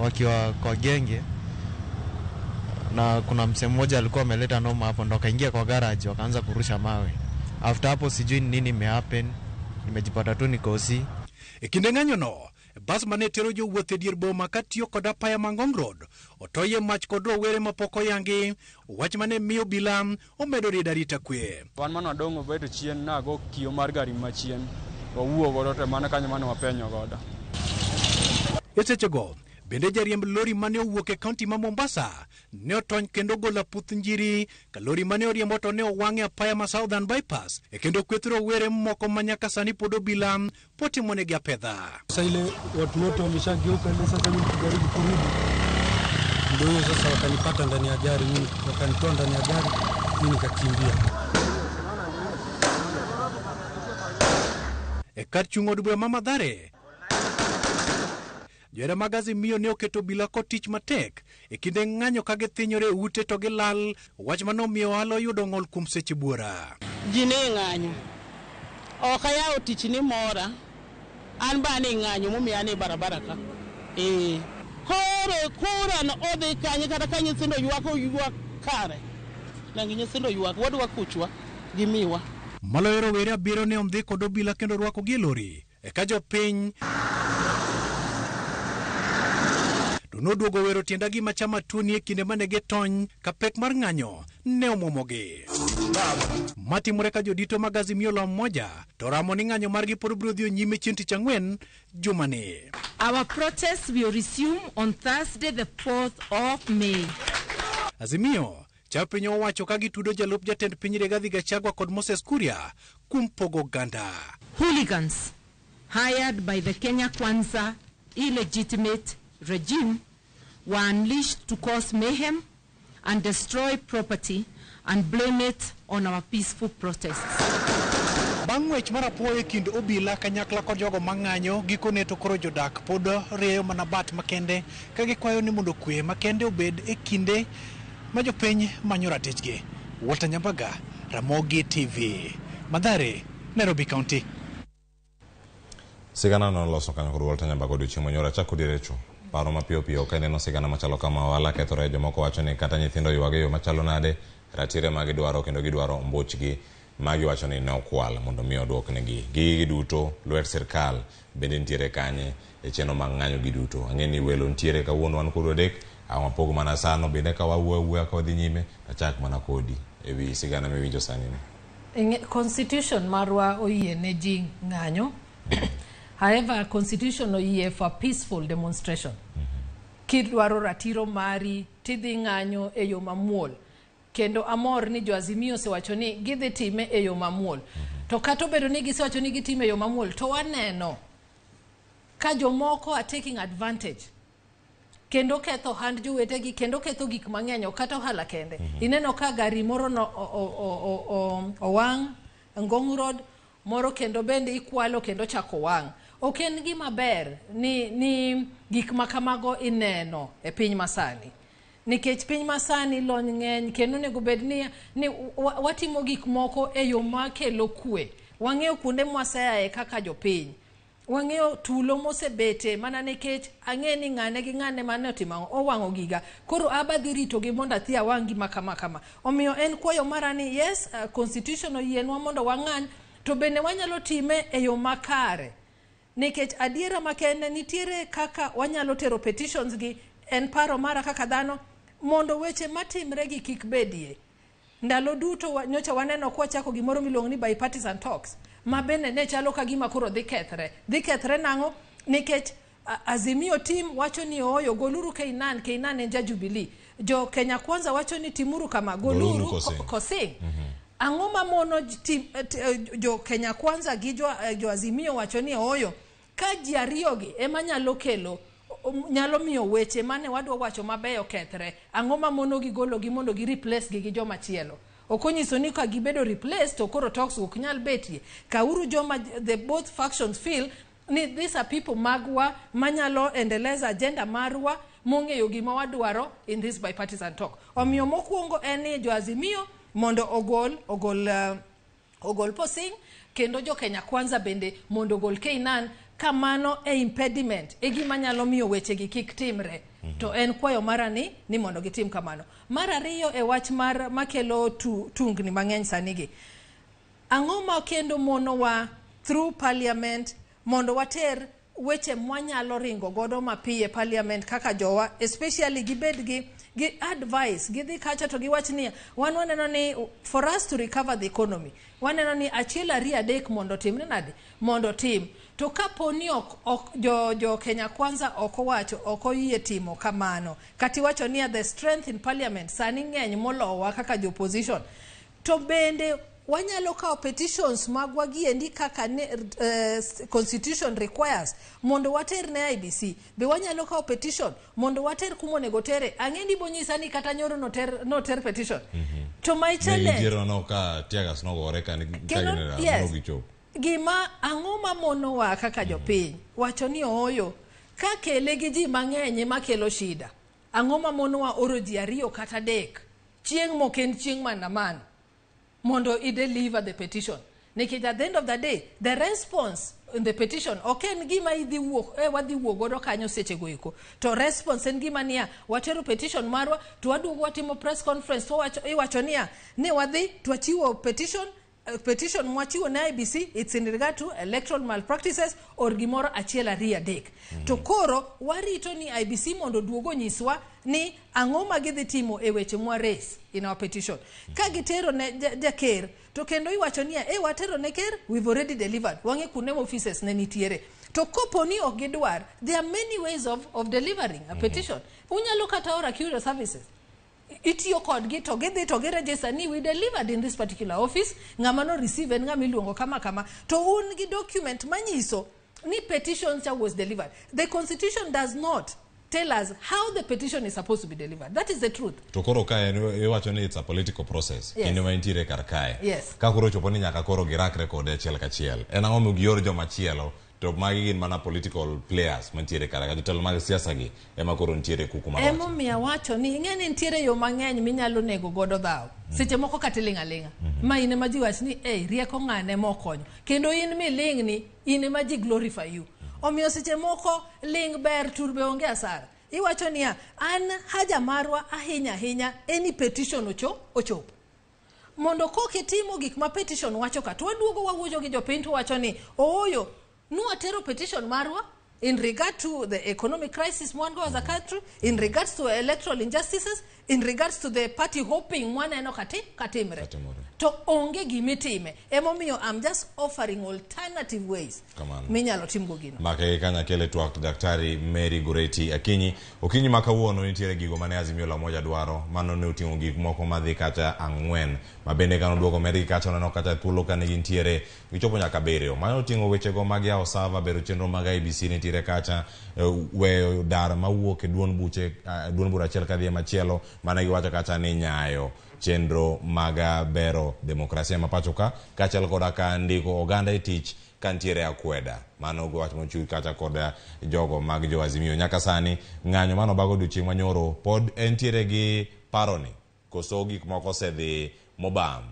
Speaker 18: wakiwa kwa genge, na kuna msee mmoja alikuwa ameleta noma hapo ndo akaingia kwa garage wakaanza kurusha mawe. After hapo sijui nini imehappen, nimejipata tu niko hosi.
Speaker 6: E kinde ng'anyo no, Bas mane tero jowuoth e dier boma katiyo kod apaya ma Ngong Road otoye mach kod rowere mapok oyangi, wach mane miyo obila omedo riedo arita kwe.
Speaker 14: Wan mane wadong' obedo chien nago kiyo mar gari machien wawuo godo to mana kanyo mane wapenyo godo.
Speaker 6: E sechego bende jariemb lori mane owuok e kaunti ma Mombasa ne otony kendo golo aputh njiri ka lori mane oriembo to ne owang' e apaya ma Southern Bypass e kendo kweth rowere moko ma nyaka sani pod obila potimonegi apedha.
Speaker 15: Sasa ile watu wote wameshageuka ile, sasa mimi kujaribu kurudi, ndio hiyo sasa wakanipata ndani ya gari, mimi wakanitoa ndani ya gari, mimi nikakimbia.
Speaker 6: E kar chung' od bura ma Mathare, johera mag Azimio ne oketo obila kod tich matek e kinde ng'anyo ka githinyore e ute to gilal, wach manomiyo ohala oyudo ng'ol kuom seche buora.
Speaker 16: Ji ne ng'anyo, ok ayawo tich ni mora, an ba ne ng'anyo momiyo an e barabara ka. Koro kura no odhi kanye kata ka nyithindo ywak oywak kare. Nangi nyithindo ywak, wadwa kuchwa gimiwa.
Speaker 6: Maloyo rowere abiriyo ne ondhi kod obila kendo rwakogi e lori. Eka jopiny to noduogo wero tienda gima chama tuoni e kinde mane gitony ka pek mar ng'anyo ne omwomogi. Matimore ka jodito mag Azimio la Umoja to ramo ni ng'anyo margi pod biro dhi nyime chieng' tich ang'wen jumani.
Speaker 18: Our protest will resume on Thursday the 4th of May.
Speaker 6: Azimio cha piny owacho ka gitudo jalup jatend piny Rigathi Gachagua kod Moses Kuria kuom pogo oganda.
Speaker 18: Hooligans hired by the Kenya Kwanza illegitimate regime were unleashed to cause mayhem and destroy property and blame it on our peaceful protests.
Speaker 6: Bang' ng'wech mar apoya e kind obila kanyakla kod jogo mang'anyo, gikone to koro jodak pod rieyo mana bat makende ka gikwayo ni mondo kwe makende obed e kinde ma jopiny manyo ratichgi. Walter Nyambaga, Ramogi TV, Mathare, Nairobi County.
Speaker 30: Sigana noloso kanyo kod Walter Nyambaga odiochieng' manyoro. Achako direcho paro mapiyo piyo ka ineno sigana machalo kama, ohala kethore, jomoko wacho ni kata nyithindo ywag e yo machalo nade, ratire ma gidwaro kendo gidwaro mbuchgi magiwacho ni ne okwal mondo mi oduoknegi. Gigi duto lwet sirkal bende nitiere kanye e chenro mag ng'anyo gi duto. Ang'e ni welo nitiere kawuono wan kodu adek, ang' wapog mana sano bende ka wawuoyo awuoya ka wadhi nyime, achak mana kodi ewi sigana miwinjo sani ni.
Speaker 13: Constitution marwa oyie ne ji ng'anyo. However, constitution oyie for peaceful demonstration. Kidwaro ratiro mari tidhi ng'anyo e yo mamuol. Kendo amor ni jo Azimio osewacho ni gidhi time e yo mamuol. To kata obedo ni gisewacho ni gitime e yo mamuol, to waneno ka jomoko are taking advantage kendo ketho hand jowetegi kendo ketho gik mang'eny ok kata ohala kende. Ineno ka gari moro no owang' Ngong Road moro kendo bende ikwalo kendo chako wang'. Ok en gima ber ni gik ma kamago ineno e piny masani. Nikech piny masani lony ng'eny kendo onego bed ni watimo gik moko e yo makelo kwe. Wang'eyo kuonde mwaseaye kaka jopiny. Wang'eyo tulo mosebete mana nikech ang'e ni ng'ane gi ng'ane mane otimo ang'o, owang'o giga. Koro aba dhi ritogi mondo athi awang' gima kama kama. Omiyo en kwayo mara ni yes, constitution oyienwa mondo wang'any, to bende wanyalo time e yo makare. Nikech adiera makende nitiere kaka wanyalo tero petitions gi, en paro mara kaka dhano, mondo weche matimre gi kik bedie. Ndalo duto nyocha waneno kwachako gimoro miluongo ni bipartisan talks, ma bende ne chalo ka gima koro dhi kethre. Dhi kethre nang'o? Nikech Azimio team wacho ni ooyo, goluru Keinan, Keinan en ja Jubilee. Jo Kenya Kwanza wacho ni timuru kama, goluru Kosing. Ang'o mamono jo Kenya Kwanza gi jo Azimio wacho ni ooyo, ka ji ariyogi ema nyalo kelo, nyalo miyo weche mane wadwa wacho mabeyo kethre. Ang'o mamono gi golo gi mondo gi replace gi gi joma chielo? Ok onyiso ni ka gibedo replaced to koro talks ok nyal betie. Kauru joma the both factions feel ni these are people magwa manyalo endeleza agenda marwa mong'eyo gima wadwaro in this bipartisan talk. Omiyo mokwongo en ni jo Azimio mondo ogol Posing, kendo jo Kenya Kwanza bende mondo ogol Keinan, kamano e impediment e gima nyalo miyo weche gi kik timre. To en kwayo mara ni mondo gitim kamano. Mar ariyo e wach mar makelo tungni mang'eny sani gi. Ang'o ma kendo monowa through parliament mondo water weche mwanyalo ringo godo mapiyo e parliament kaka jowa, especially gibed gi advice, gidhi kacha to giwach ni wan waneno ni for us to recover the economy, waneno ni achiel ariyo adek mondo timre nade, mondo tim. To kapo ni ok jo Kenya Kwanza ok owacho, ok oyie timo kamano, kata iwacho ni the strength in parliament sani ng'eny molowa kaka jo opposition, to bende wanyalo kawo petitions magwa giendi kaka ne, constitution requires mondo water ne IEBC. Be wanyalo kawo petition mondo water kuma onego tere? Ang'e ni bonyisa ni kata nyoro noter petition. To my challenge,
Speaker 30: Nitiere no ka teargas nogore ka
Speaker 13: Kendo- yes.
Speaker 30: gichopo.
Speaker 13: Gima ang'o mamonowa kaka jopiny wacho ni ooyo, ka kele gi ji mang'eny ema kelo shida, ang'o mamonowa oro ji ariyo kata adek chieng' mok en chieng' maandamano mondo i deliver the petition? Nikech at the end of the day, the response in the petition ok en gima idhi wuok wadhi wuok godo kanyo sechego eko, to response en gima niya, watero petition marwa to waduogo watimo press conference to iwacho niya ni wadhi to wachiwo petition, petition mwachiwo ne IEBC, it's in regard to electoral malpractices or gimoro achiel ariyo adek. To koro warito ni IEBC mondo oduog onyiswa ni ang'o ma gidhi timo e weche mwa raise in our petition. Ka gitero ne jaker to kendo iwacho niya, watero ne ker, we've already delivered, wang'e kuonde ma offices ne nitiere. To kopo ni ok gidwar, there are many ways of delivering a petition. Unyalo kata ora courier services, itiyo kodgi to gidhi to giregister ni we delivered in this particular office, ng'ama no receive en ng'ama iluongo kama kama, to un gi document manyiso ni petition cha was delivered. The constitution does not tell us how the petition is supposed to be delivered. That is the truth.
Speaker 30: To koro ka en iwacho ni it's a political process.
Speaker 13: Yes.
Speaker 30: Kinde ma intiere kar kae.
Speaker 13: Yes.
Speaker 30: Ka koro ochopo ni nyaka koro girakre kode achiel kachiel. En ang'o momiyo gior jomachielo to magi gin mana political players mantiere kar ka, jotelo mag siasa gi ema koro nitiere kuku mar wach.
Speaker 13: Emomiyo awacho ni ing'e ni nitiere yo mang'eny minyalo nego godo dhaw. Seche moko kata iling' aling'a. Ma in ema ji wach ni ei rieko ng'ane mokonyo. Kendo in miling' ni in ema ji glorify you. Omiyo seche moko ling' ber tur be onge asara. Iwacho niya, an haja marwa ahinya ahinya any petition ochopo. Mondo kokitimo gik ma petition wacho ka, to waduogo wawuoyo gi jopiny to wacho ni ooyo, nwatero petition marwa in regard to the economic crisis mwan go as a country, in regards to electoral injustices, in regards to the party hopping mwaneno katimre. To onge gimitime. Emomiyo I'm just offering alternative ways
Speaker 30: Kamano.
Speaker 13: minyalo timgo gino.
Speaker 30: Make kanya kele twak Daktari Mary Goretti Akinyi. Okinyi ma kawuono nitiere gigo mane Azimio la Umoja dwaro. Mano ne oting'o gik moko madhi kata 4 ma bende kano duoko medgi kacha oneno kata thuolo kane gintiere gichopo nyaka 7. Mano oting'o wechego mag yawo sava, bero chenro mag IEBC nitiere kacha, weyo dar mawuok e duond buche, duond bura achiel kadhi e machielo, mane giwacho kacha ni nyayo chenro mag bero demokrasia ma pacho ka, kaachiel koda ka ndiko oganda e tich kantiere akweda. Mano wach mochiw kacha kod jogo mag jo Azimio. Nyaka sani ng'anyo mano bago odiochieng' manyoro pod entiere gi paroni, koso gik moko osedhi mobam,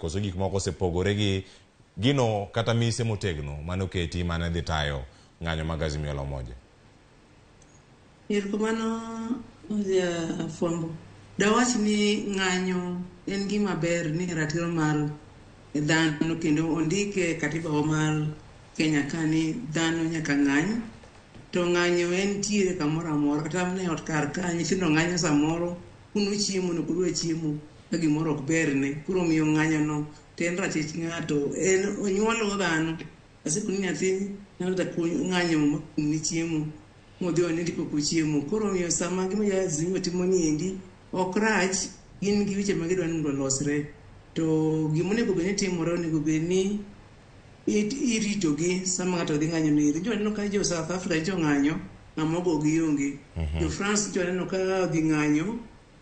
Speaker 30: koso gik moko osepogore gi gino kata mise motegno mane oketi mane dhi tayo ng'anyo mag Azimio la Umoja.
Speaker 2: Erokamano jafwambo. Dawach ni ng'anyo en gima ber ni ratiro mar dhano kendo ondike e katiba wa mar Kenya ka ni dhano nyaka ng'any. To ng'anyo en tiere kamoro amora, kata mana e ot kar ka nyithindo ng'anyo samoro kuno chiemo no kudwa chiemo ka gimoro ok berne. Koro omiyo ng'anyo no to en ratich ng'ato, en onyuol go dhano. Asekoni nyathi nyalo kata ng'anyo makumni chiemo modhi onindi pok ochiemo. Koro omiyo sama gima jo Azimio timo ni endi ok rach, gin gi weche ma gidwa ni mondo olosre. To gima onego bed ni timore onego bed ni iritogi sama ng'ato dhi ng'anyo ni. Jo aneno ka jo South Africa jo ng'anyo, ng'ama ogogi onge. Jo France jo aneno ka odhi ng'anyo,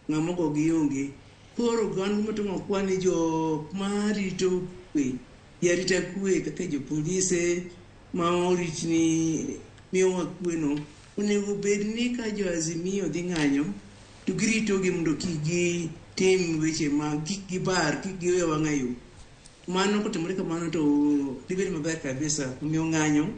Speaker 2: ng'ama ogogi onge. Koro wan gima timo kwa ni jok marito kwe, jarita kwe kaka jopolise ma oritni miyowa kwe no, onego bed ni ka jo Azimio dhi ng'anyo, to giritogi mondo kik gitim weche ma kik gibar, kik giwe wang'a yo. Mano kotimore kamano to dhi bedo maber kabisa. Omiyo ng'anyo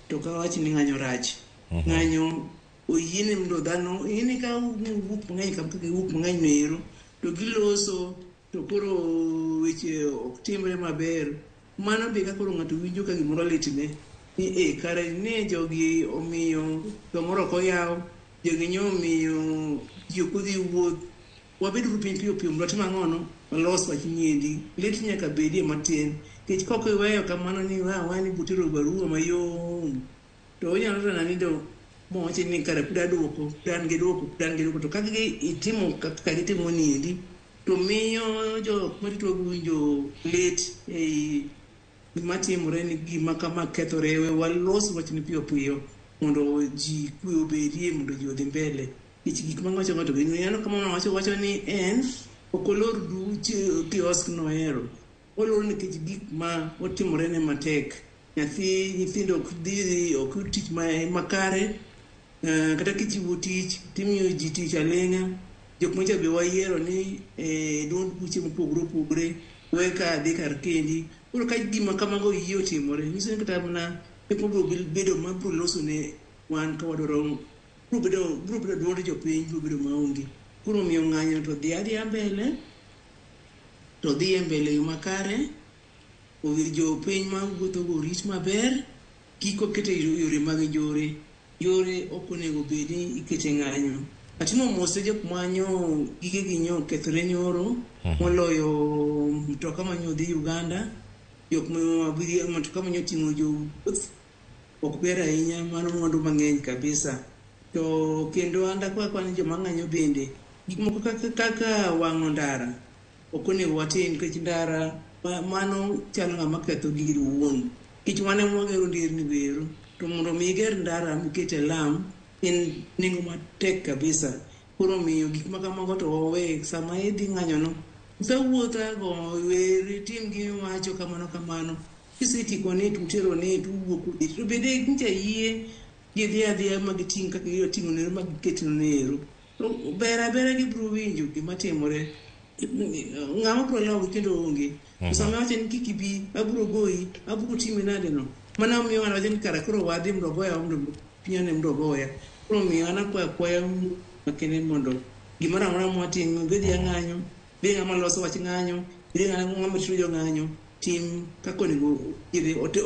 Speaker 2: to ok awach ni ng'anyo rach. Ng'anyo oyiene mondo dhano, ing'eni ka wuok mang'eny kaka giwuok mang'eny no ero, to giloso to koro weche ok timre maber. Mano be ka koro ng'ato winjo ka gimoro litne, Ni e kare ne jogi omiyo gomoro ok oyaw, jogi nyo omiyo ji ok odhi wuoth. Wabed uru piny piyo piyo mondo watim ang'ono, walos wach niendi. Lit nyaka bedie matin. Nikech kok iweyo kamano ni wa wa ni butero barua mayom. To onyalo tana ni to mowachi ni kare pod aduoko, pod an gi duoko, pod an gi duoko. To kaka itimo kaka gitimo niendi, to miyo jok marito winjo lit ei gima timore ni gima kama kethore, we walos wachni piyo piyo mondo ji kwe obedie, mondo ji odhi mbele. Nikech gik ma ng'ato ng'ato gin ineno kama wacho wacho ni en ok olor kiosk nohero. Olor nikech gik ma otimore ne matek. Nyathi nyithindo ok dhi ok yud tich makare. Kata kichiwo tich timiyo ji tich aling'a. Jok macha be wayiero ni duond buche mopogore opogore we ka dhi kar kendi. Koro ka gima kamago yie otimore, nyiso ni kata mana pek mabiro bedo mabiro loso ne wan ka wadwaro biro bedo duond jopiny biro bedo maonge. Koro omiyo ng'anyo to dhi adhiya mbele, to dhi e mbele yo makare, jopiny mawuotho go orit maber, kik oket e yore mag njore. Yore ok onego bed ni ikete ng'anyo. Atimo mos ne jok manyo gigegi nyo kethore nyoro, moloyo mtoka manyo dhi Uganda, jok ma mtoka manyo ting'o jowuoth ok ber ahinya, mano mwandu mang'eny kabisa. To kendo an dakwa ni joma ng'anyo bende gik moko kaka wang'o ndara ok onego watim, nikech ndara mano chalo ng'ama ketho gigi owuon. Nikech wan ema wagero nderni go ero, to mondo mi iger ndara mikete lam en nengo matek kabisa. Koro omiyo gik ma kamago to wawe sama idhi ng'anyo no, usewuotha go wer itim gimiwacho kamano kamano. Kisetieko ni to utero ni to uwuok udhi. To bende nyicha yie gidhi adhiya ma giting' kaka gidwa ting'o nero ma giketno nero. To ber abera gibiro winjo gima timore. Ng'ama biro lawogi kendo onge. To sama iwacho ni kik ibi, abiro goyi, abiro timi nade no. Mano miyo an awacho ni kara koro wadhi mondo ogoya mondo piny one mondo ogoya. Koro omiyo an akwayo akwaya makende mondo gimoro amora mwatimo, bed ya ng'anyo, bed ng'ama loso wach ng'anyo, bed ng'ama rito jo ng'anyo, tim kaka onego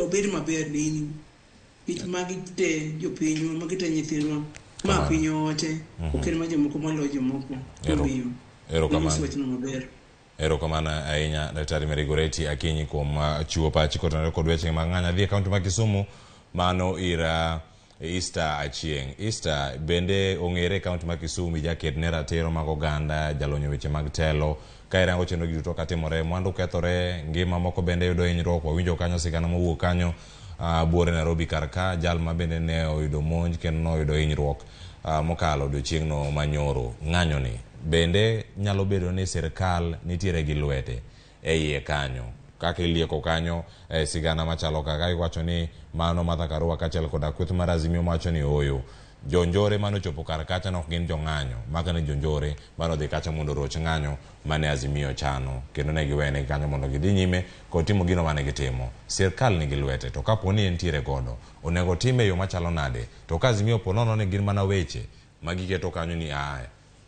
Speaker 2: obed maber ne in. Nikech magi te jopinywa, magi te nyithindwa, ma piny ote, ok en ma jomoko maloyo jomoko. Omiyo
Speaker 30: Erokamano.
Speaker 2: wachno maber.
Speaker 30: Erokamano ahinya Daktari Mary Goretti Akinyi kuom chiwo pachi kotenore kod weche mag ng'anyo. Adhi e kaunti ma Kisumu, mano ir Easter Achieng'. Easter bende ong'ere e kaunti ma Kisumu jaket ne ratiro mag oganda, jalony e weche mag telo. Ka irango chenro gi duto katimore, mwandu kethore, ngima moko bende yudo hinyruok. Wawinjo kanyo sigana mowuok kanyo buore Nairobi kar ka, jal ma bende ne oyudo monj kendo noyudo hinyruok mokalo odiochieng'no manyoro. Ng'anyo ni bende nyalo bedo ni sirkal nitiere gi lwete e iye kanyo kaka ilieko kanyo sigana machalo kaka iwacho ni mano Martha Karua kaachiel koda kweth mar Azimio mawacho ni ooyo jonjore mane ochopo kar kacha ne ok gin jong'anyo maka ni jonjore mane odhi kacha mondo oroch ng'anyo mane Azimio chano kendo ne giwene kanyo mondo gidhi nyime kod timo gino mane gitimo. Sirkal nigi lwete to kapo ni entiere godo onego time e yo machalo nade to ka Azimio po nono ni gin mana weche ma giketo kanyo ni aa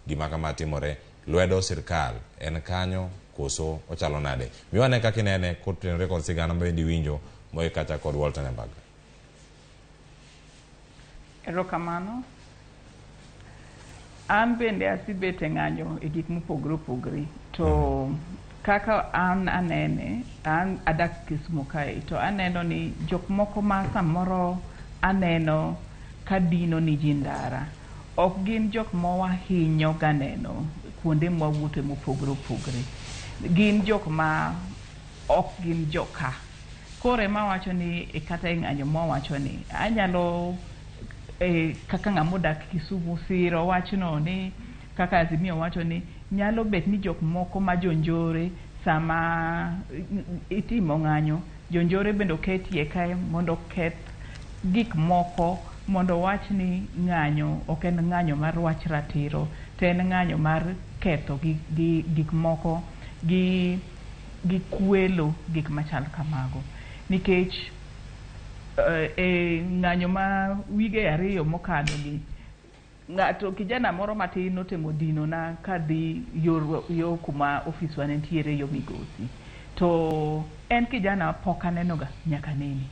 Speaker 30: gima kama timore lwedo sirkal en kanyo koso ochalo nade miwane kaka inene kotenore kod sigana ma bende iwinjo moik kacha kod Walter Nyambaga.
Speaker 5: Erokamano. An bende asebet e ng'anyo e gik mopogore opogore. To kaka an anene, an adak Kisumu kae, to aneno ni jok moko ma samoro aneno ka dino ni ji ndara, ok gin jok ma wahinyo ga neno kuonde mwawuothe mopogore opogore. Gin jok ma ok gin joka. Koro ema awacho ni kata e ng'anyo mwawacho ni, anyalo kaka ng'ama odak Kisumu siro wachno ni kaka Azimio wacho ni nyalo bet ni jok moko ma jonjore sama itimo ng'anyo, jonjore bende oketie kae mondo oketh gik moko mondo wach ni ng'anyo ok en ng'anyo mar wach ratiro, to en ng'anyo mar ketho gi gik moko gi kwelo gik machal kamago. Nikech e ng'anyo ma wige 2 mokadho gi, ng'ato kijana moro matin notemo dino na kadhi yo kuma ofiswa ne nitiere yo Migosi. To en kijana pok aneno ga nyaka nene.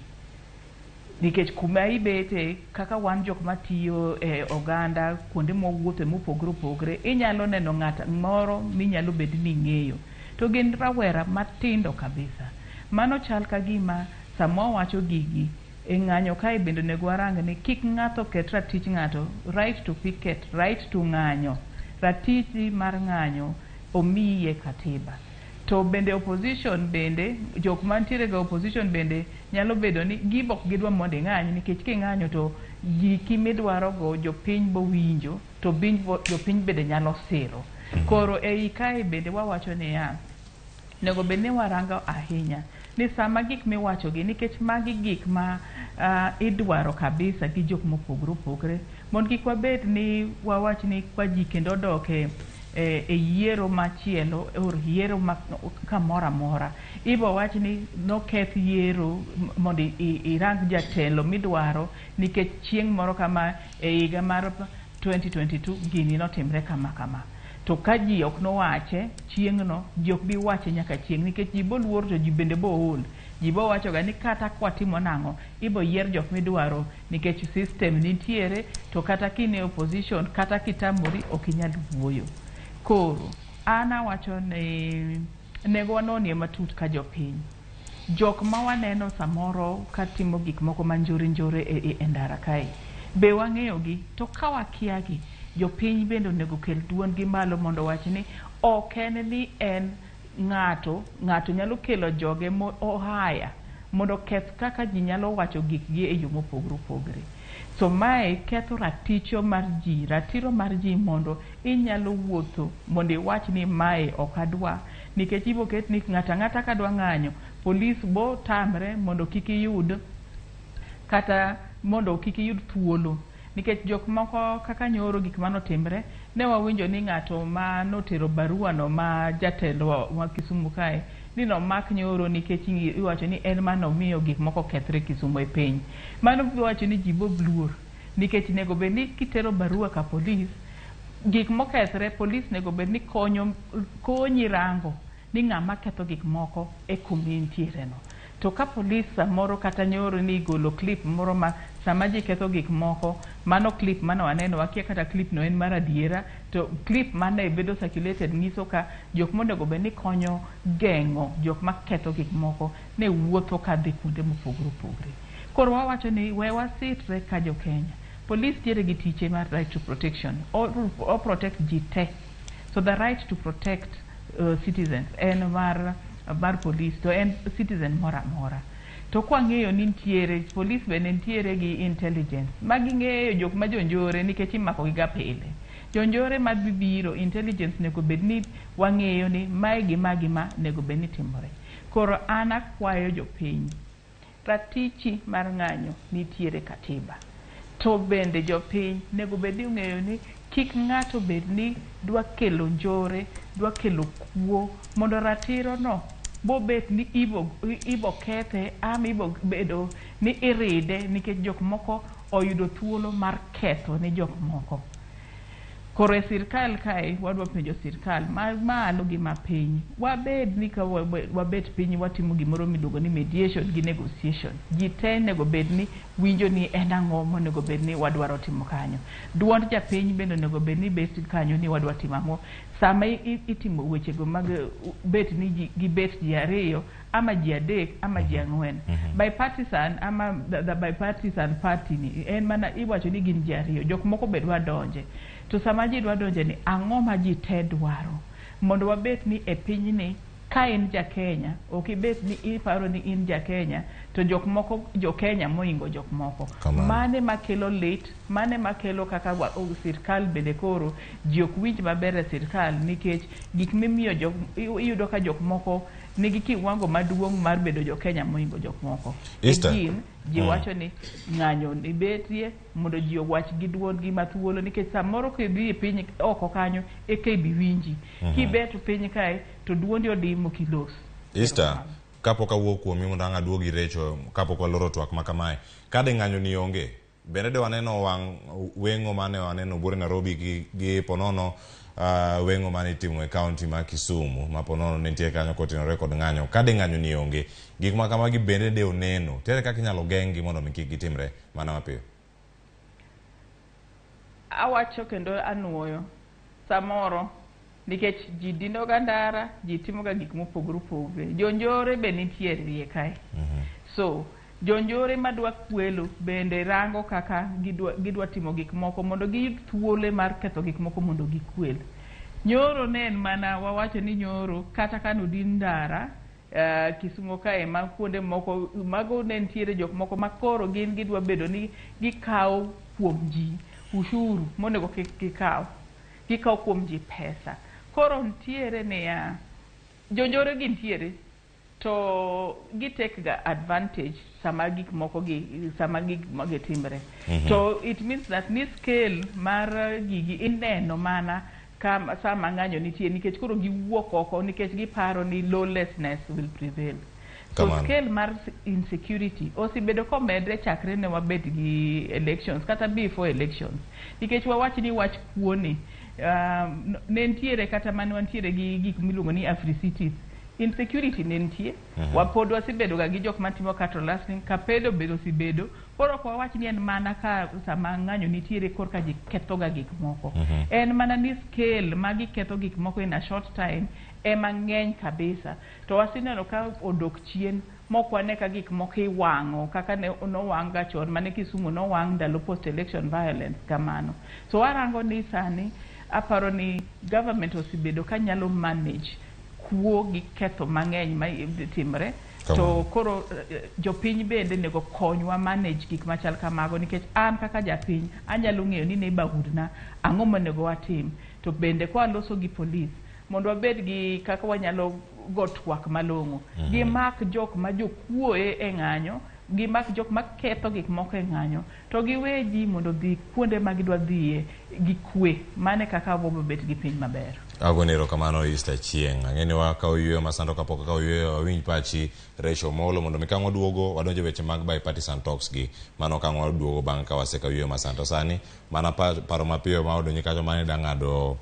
Speaker 5: Nikech kuma ibete kaka wan jok matiyo e oganda kuonde mwawuothe mopogore opogore, inyalo neno ng'at moro minyalo bed ni ing'eyo to gin rawera matindo kabisa. Mano chal ka gima sama wawacho gigi e ng'anyo kae bende onego warang ni kik ng'ato ket ratich ng'ato, right to picket, right to ng'anyo, ratichi mar ng'anyo omiye katiba. To bende opposition bende, jok mantiere ga opposition bende nyalo bedo ni gibo ok gidwa mondo ing'any, nikech king'anyo to giki midwaro go jopiny bowinjo to jopiny bende nyalo siro. Koro ei kae bende wawacho niya, onego bed ni warango ahinya ni sama gik miwacho gi, nikech magi gik ma idwaro kabisa gi jok mopogore opogore, mondo kik wabed ni wawach ni kwa ji kendo odok e yiero machielo or yiero ma kamoro amora, ibo wach ni noketh yiero mondo irang jatelo midwaro, nikech chieng' moro kama e higa mar 2022 gini notimre kama kama. To ka ji ok nowache chieng'no, ji ok bi wache nyaka chieng', nikech ji boluor to ji bende bool. Ji bowacho ga ni kata kwatimo nang'o, ibo yier jok midwaro nikech system nitiere, to kata kine opposition kata kitamori ok inyal wuoyo. Koro an awacho ni nego wanonie matut ka jopiny. Jok ma waneno samoro katimo gik moko ma njore njore e ndara kae, be wang'eyo gi? To ka wakia gi, jopiny bende onego kel duondgi malo mondo owach ni ok en ni en ng'ato, ng'ato nyalo kelo joge mo ohaya mondo oketh kaka ji nyalo wacho gikgi e yo mopogore opogore. So mae ketho raticho mar ji, ratiro mar ji mondo inyalo wuotho mondo iwach ni mae ok adwa, nikech ibo ket ni ng'ato ang'ata ka dwa ng'anyo, polis bo tamre mondo kik iyud kata mondo kik iyud thuolo. Nikech jok moko kaka nyoro gik manotimre, ne wawinjo ni ng'ato ma notero barua no ma jatelo ma Kisumu kae, ni nomak nyoro nikech iwacho ni en manomiyo gik moko okethre Kisumu e piny. Mano wacho ni ji bo luor, nikech nego bed ni kitero barua ka polis, gik mokethre polis nego bed ni konyi rango ni ng'ama ketho gik moko e kuma intiere no. To ka polis samoro kata nyoro ni igolo clip moro ma sama ji ketho gik moko, mano clip mane waneno, wakia kata clip no en mar adiera, to clip mane bedo circulated nyiso ka jok monego bed ni konyo geng'o jok maketho gik moko ne wuotho kadhi kuonde mopogore opogore. Koro wawacho ni we wasitre ka jo Kenya. Polis nitiere gi tiche mar right to protection, o protect ji te. So the right to protect citizens en mar polis, to en citizen moro amora. To kwang'eyo ni nitiere polis bende nitiere gi intelligence ma ging'eyo jok ma jonjore, nikech imako gi ga pile. Jonjore madhi biro, intelligence nego bed ni wang'eyo ni mae gima gima nego bed ni timore. Koro an akwayo jopiny, ratichi mar ng'anyo nitiere katiba. To bende jopiny nego bed ni ong'eyo ni kik ng'ato bed ni dwa kelo njore, dwa kelo kuo, mondo ratiro no bobet ni ibo kethe ama ibo bedo ni iride nikech jok moko oyudo thuolo mar ketho ne jok moko. Koro e sirkal kae wadwa penjo sirkal malo gi mapiny, wabed ni ka wabet piny watimo gimoro miluongo ni mediation gi negotiation. Ji te onego bed ni winjo ni en ang'o monego bed ni wadwaro timo kanyo. Duond japiny bende onego bed ni bet kanyo ni wadwa timo ang'o. Sama itimo wechego mag bet ni gibet ji ariyo ama ji adek ama ji ang'wen. Bipartisan ama the bipartisan party ni en mana iwacho ni gin ji ariyo, jok moko be dwa donje. To sama ji dwa donje ni ang'o ma ji te dwaro mondo wabet ni e pinyni ka in ja Kenya ok ibet ni iparo ni in ja Kenya to jok moko jo Kenya moingo jok moko. Mane makelo lit, mane makelo kaka sirkal bende koro ji ok winj maber e sirkal nikech gik mimiyo jok iyudo ka jok moko nigi kiwango maduong' mar bedo jo Kenya moingo jok moko. Gin ji wacho ni ng'anyo ni betie mondo ji owach gi duondgi mathuolo nikech samoro kidhi e piny oko kanyo eka ibi winji. Kibet piny kae to duondi odimo kilos.
Speaker 30: Esther, kapok awuo kuomi mondo ang' aduogi recho kapok waloro twak ma kamae, kade ng'anyo ni onge, bende de waneno wang' weng'o mane waneno buore Nairobi gi ponono weng'o mane itimo e kaunti ma Kisumu ma po nono ne nitie kanyo kotenore kod ng'anyo. Ka de ng'anyo ni onge, gik ma kamagi bende de oneno. Tere kaka inyalo geng'gi mondo mi kik gitimre mana mapiyo.
Speaker 5: Awacho kendo anuoyo samoro nikech ji dino ga ndara, ji timo ga gik mopogore opogore. Jonjore be nitie e iye kae. So jonjore madwa kwelo bende rango kaka gidwa timo gik moko mondo giyud thuolo mar ketho gik moko mondo gikwel. Nyoro ne en mana wawacho ni nyoro kata ka nodin ndara Kisumo kae ma kuonde moko mago ne nitiere jok moko ma koro gin gidwa bedo ni gikawo kuom ji ushuru monego kik gikaw. Gikawo kuom ji pesa. Koro nitiere niya, jonjore gi nitiere to gi take ga advantage sama gik moko gi sama gik moko timre. To it means that ni scale mar gigi ineno mana ka sama ng'anyo nitie nikech koro giwuok oko nikech giparo ni lawlessness will prevail. So
Speaker 30: Kamano.
Speaker 5: scale mar insecurity osebedo komedre chakre ne wabed gi elections kata before elections nikech wawach ni wach kuoni ne nitiere kata mane wantiere gi gik miluongo ni Africities insecurity ne nitie. Wapod wasebedo ga gi jok matimo cattle rustling, kapedo bende osebedo. Koro ok wawach ni en mana ka sama ng'anyo nitiere korka ji ketho ga gik moko. En mana ni scale ma giketho gik moko in a short time ema ng'eny kabisa. To waseneno ka odok chien mok wane ka gik moko iwang'o kaka ne nowang' ga chon mane Kisumu nowang' ndalo post election violence kamano. So warango ni sani aparo ni government osebedo ka nyalo manage kuo gi ketho mang'eny ma timre. To koro jopiny bende nego konywa manage gik machal kamago nikech an kaka japiny anyalo ng'eyo ni neighborhood na ang'o monego watim. To bende kwa loso gi police mondo wabed gi kaka wanyalo go twak malong'o. Gimak jok ma jokuoe e ng'anyo, gimak jok ma ketho gik moko e ng'anyo, to giwe ji mondo odhi kuonde ma gidwa dhiye gi kwe. Mano e kaka wabiro bet gi piny maber.
Speaker 30: Agoni erokamano Easter Chieng'. Ang'e ni wakawo yueyo masando kapok akawo yueyo wawinj pachi Rachel Omolo mondo mi kang' waduogo wadonjo e weche mag bipartisan talks gi. Mano kang' waduogo bang' ka wasekawo yueyo masando. Sani mana paro mapiyo ma odonjo kacha mane da ng'ado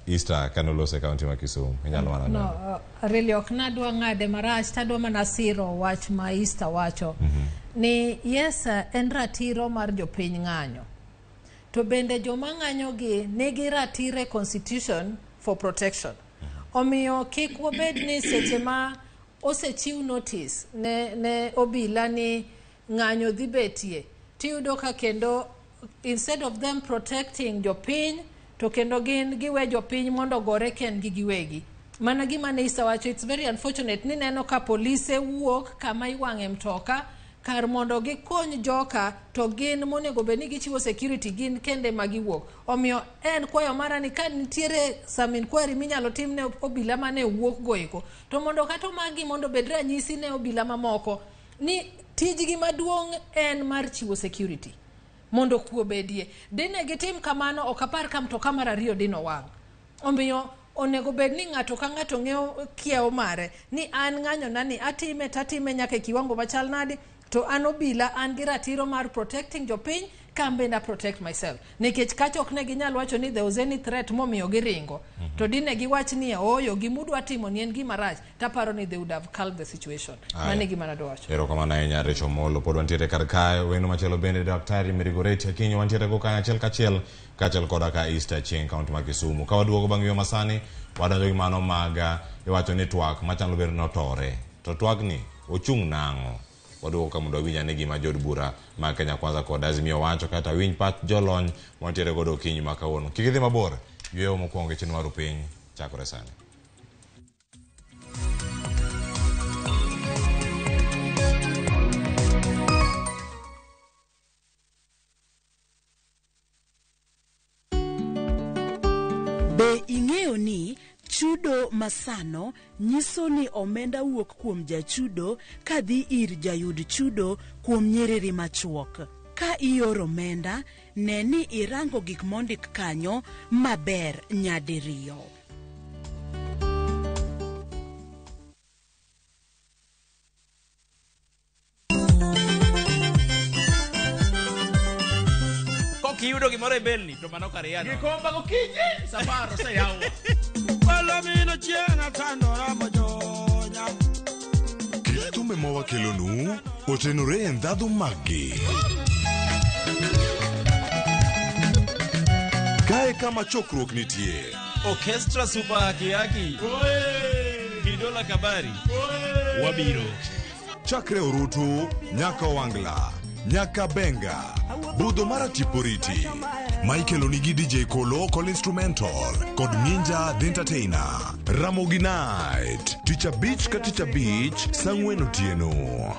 Speaker 30: Easter kane oloso e kaunti ma Kisumu. Inyalo mana
Speaker 13: No, really ok nadwa ng'ade marach, tadwa mana siro wach ma Easter wacho. Ni yes, en ratiro mar jopiny ng'anyo. To bende joma ng'anyo gi nigi ratiro e constitution for protection. Omiyo kik wabed ni seche ma osechiw notice ne obila ni ng'anyo dhi betie, tiyudo ka kendo instead of them protecting jopiny, to kendo gin giwe jopiny mondo ogore kendgi giwegi. Mana gima ne Issa wacho, it's very unfortunate ni neno ka polise wuok kama iwang'e mtoka kar mondo gikony joka to gin monego bed ni gichiwo security gin kende ma giwuok. Omiyo en kwayo mara ni ka nitiere some inquiry minyalo tim ne obila mane wuok go eko, to mondo kata omagi mondo obed ranyisi ne obila mamoko ni tijgi maduong' en mar chiwo security mondo kwe obedie. Dine gitim kamano ok apar ka mtoka mar ariyo dino wang'. Omiyo onego bed ni ng'ato ka ng'ato ng'eyo kiewo mare ni an ng'anyo na ni atime tatime nyaka e kiwango machal nadi, to an obila an gi ratiro mar protecting jopiny ka an bende protect myself. Nikech kacha ok ne ginyal wacho ni there was any threat momiyo giringo. To dine giwach ni ooyo gimudwa timo ni en gima rach, taparo ni they would have calmed the situation. Mano e gima nadwa wacho.
Speaker 30: Erokamano ahinya Rachel Omolo. Pod wantiere kar kae wendo machielo bende Daktari Mary Goretti Akinyi wantiere go kanyachiel kachiel kaachiel koda ka Easter Chieng' kaunti ma Kisumu. Ka waduogo bang' yueyo masani wadonjo gi mano mag iwacho ni twak machalo bedo notore. To twakni ochung' nang'o? Waduogo ka mondo wawinj ane gima jood bura mag Kenya Kwanza kod Azimio wacho kata winj pach jolony mwantiere godo okinyi ma kawuono. Kik idhi mabor, yueyo mokwongo e chenro mar piny chakore sani.
Speaker 17: Be ing'eyo ni chudo masano nyiso ni omenda wuok kuom jachudo kadhi ir jayud chudo kuom nyiriri machuok. Ka ioro omenda, ne ni irango gik mondik kanyo maber nyadiriyo.
Speaker 28: Kok iyudo
Speaker 4: gimoro e belni to mano kar yano.
Speaker 19: Gikomba gokinyi safar oseyawo.
Speaker 29: Palomino chieng' atandora mojonya.
Speaker 3: Kit thumbe mawakelonu otenore e ndhadhu maggi. Kae kama chokruok nitie.
Speaker 4: Orchestra Super Haki Haki. Kidola Kabari. Wabiro.
Speaker 3: Chakre orutu nyaka Owangla, nyaka Benga, budho mar Atiporiti. Michael onigi DJ Kolo Kol Instrumental kod Ninja The Entertainer. Ramogi Night, tich abich ka tich abich, saa ang'wen otieno.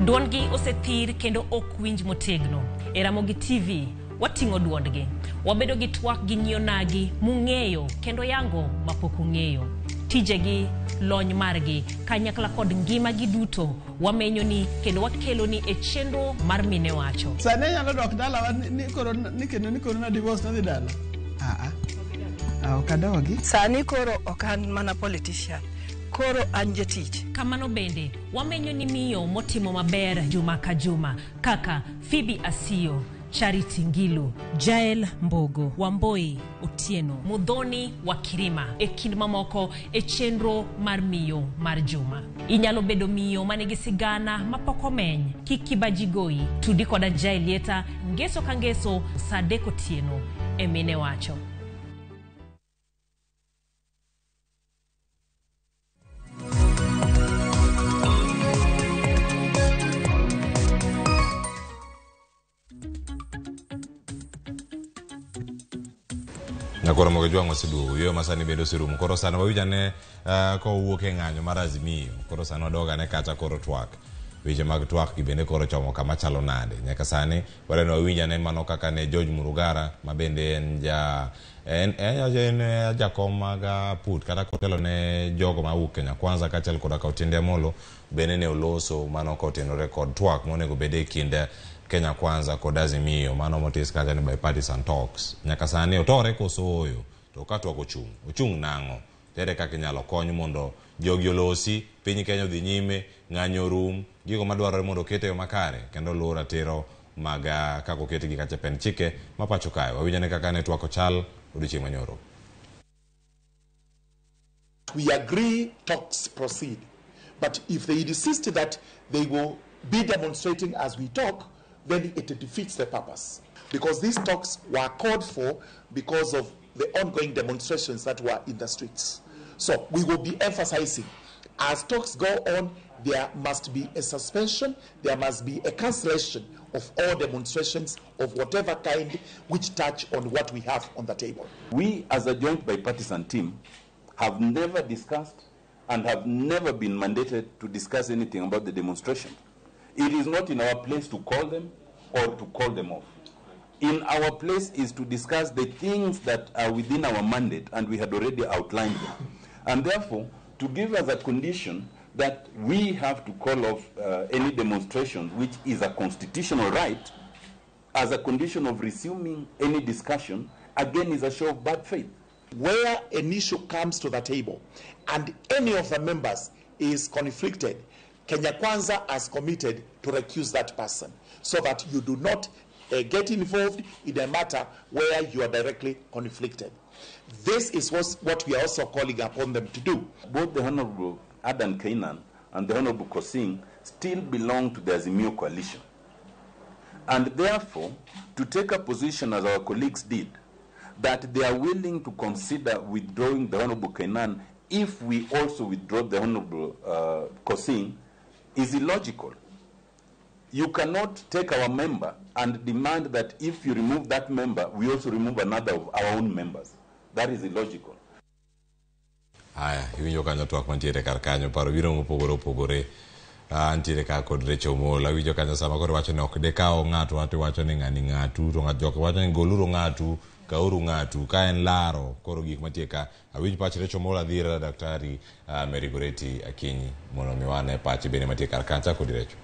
Speaker 8: Duondgi osethir kendo ok winj motegno. E Ramogi TV, wating'o duondgi. Wabedo gi twak gi nyionagi mung'eyo kendo yango mapok ung'eyo. Tijegi, lony margi, kanyakla kod ngimagi duto wamenyoni kendo wakeloni e chenro mar Mine Wacho.
Speaker 2: Sani anyalo dok dalawa ni koro ni kendo ni koro na divorce nadhi dala. Ah, ok adogi.
Speaker 20: Sani koro ok an mana politician. Koro an jatich.
Speaker 8: Kamano bende, wamenyo ni miyo motimo maber juma ka juma kaka Phoebe Asiyo, Charity Ngilu, Jael Mbogo, Wamboi Otieno, Mudhoni wa Kirima e kind mamoko e chenro mar miyo mar juma. Inyalo bedo miyo manigi sigana mapok omeny, kik kibaji goyi, tudi koda Jael Lieta ngeso ka ngeso saa adek otieno e Mine Wacho.
Speaker 30: Nyakoro mogo jwang' oseduogo yueyo ma sani bende oserumo koro sani wawinj ane kowuok e ng'anyo mar Azimio koro sani wadog ane kata koro twak weche mag twak gi bende koro chomo kama chalo nade nyaka sani waneno wawinj ane mano kaka ne George Murugara ma bende en ja en en jakom mag PUT kata kotelo ne jogo mawuok Kenya Kwanza kaachiel koda ka Otiende Amollo bende ne oloso mano kotenore kod twak monego bed e kind Kenya Kwanza kod Azimio mano motis kacha ni bipartisan talks nyaka sani otore koso ooyo to ka twak ochung' ochung' nang'o ere kaka inyalo kony mondo jogi olosi piny Kenya odhi nyime ng'anyo orum gigo madwarore mondo oket e yo makare kendo luw ratiro mag kaka oketgi kacha e pend chike ma pacho kae wawinj ane kaka ne twak ochal odiochieng' manyoro.
Speaker 21: We agree talks proceed, but if they insist that they will be demonstrating as we talk, then it defeats the purpose. Because these talks were called for because of the ongoing demonstrations that were in the streets. So we will be emphasizing, as talks go on, there must be a suspension, there must be a cancellation of all demonstrations of whatever kind which touch on what we have on the table.
Speaker 22: We, as a joint bipartisan team, have never discussed and have never been mandated to discuss anything about the demonstration. It is not in our place to call them or to call them off. In our place is to discuss the things that are within our mandate, and we had already outlined them. And therefore, to give us a condition that we have to call off any demonstration, which is a constitutional right, as a condition of resuming any discussion, again is a show of bad faith.
Speaker 21: Where an issue comes to the table and any of the members is conflicted, Kenya Kwanza has committed to recuse that person so that you do not get involved in a matter where you are directly conflicted. This is what we are also calling upon them to do.
Speaker 22: Both the Honorable Adan Keynan and the Honorable Pkosing still belong to the Azimio coalition. And therefore, to take a position as our colleagues did, that they are willing to consider withdrawing the Honorable Keynan if we also withdraw the Honorable Pkosing, is illogical. You cannot take our member and demand that if you remove that member, we also remove another of our own members. That is illogical.
Speaker 30: Aya, iwinjo kanyo twak mantiere kar kanyo, paro biro mopogore opogore. Ntiere ka kod Rachel Omolo, awinjo kanyo sama koro iwacho ni ok dikaw ng'ato to iwacho ni ng'ani ng'atu, to ng'ato jok wacho ni goluru ng'atu, kauru ng'atu, ka en laro, koro gik mantie ka. Awinj pach Rachel Omolo, adhi ir Daktari Mary Goretti Akinyi mondo mi wane pache bende mantie kar kanyo. Chak kodi Rachel.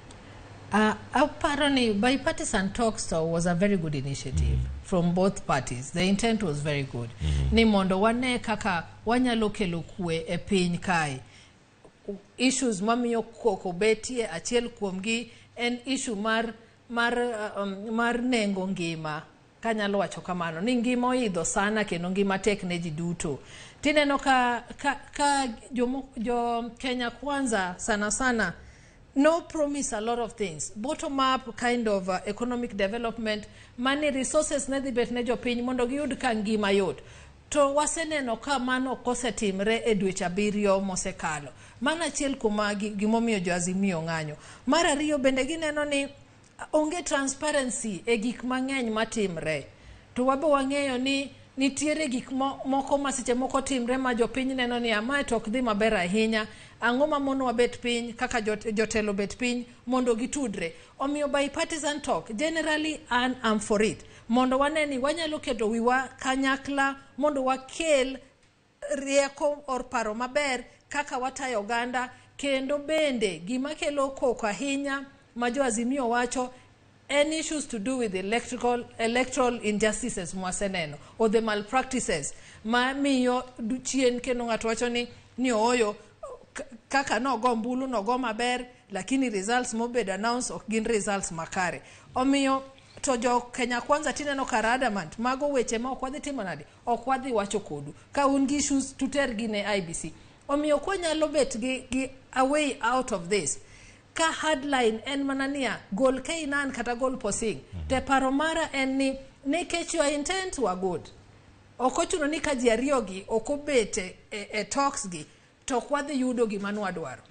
Speaker 13: Aparo ni bipartisan talks to was a very good initiative from both parties. The intent was very good. Ni mondo wane kaka wanyalo kelo kwe e piny kae. Issues mamiyo koko betie, achiel kuomgi en issue mar nengo ngima, kanyalo wacho kamano ni ngima oidho sana kendo ngima tek ne ji duto. Tineno ka jo Kenya Kwanza sana sana no promise a lot of things, bottom up kind of economic development mani resources ne dhi bet ne jopiny mondo giyud ka ngima yot. To waseneno ka mano ok osetimre e dweche 7 mosekalo. Mano achiel kuom gimomiyo jo Azimio ng'anyo. Mar ariyo, bende gineno ni onge transparency e gik mang'eny matimre. To wabe wang'eyo ni nitiere gik moko ma seche moko timre ma jopiny neno ni amae to ok dhi maber ahinya. Ang'o ma mono wabet piny kaka jotelo bet piny mondo gitudre? Omiyo bipartisan talk, generally an am for it, mondo wane ni wanyalo keto wiwa kanyakla mondo wakel rieko or paro maber kaka watayo oganda. Kendo bende gima kelo koko ahinya ma jo Azimio wacho en issues to do with electoral injustices mwaseneno or the malpractices ma miyo chien. Kendo ng'ato wacho ni ooyo, kaka nogo ombulu nogo maber, lakini results mobedo announce ok gin results makare. Omiyo to jo Kenya Kwanza tineno kar adamant mago weche ma ok wadhi timo nade, ok wadhi wacho kodu ka un gi issues tutergi ne IEBC. Omiyo kwanyalo bet gi a way out of this ka hardline en mana niya gol Keinan kata gol Posing. Te paro mara en ni nikech your intent were good, ok ochuno ni ka ji ariyo gi ok obet e talks gi to ok wadhi yudo gima nwadwaro.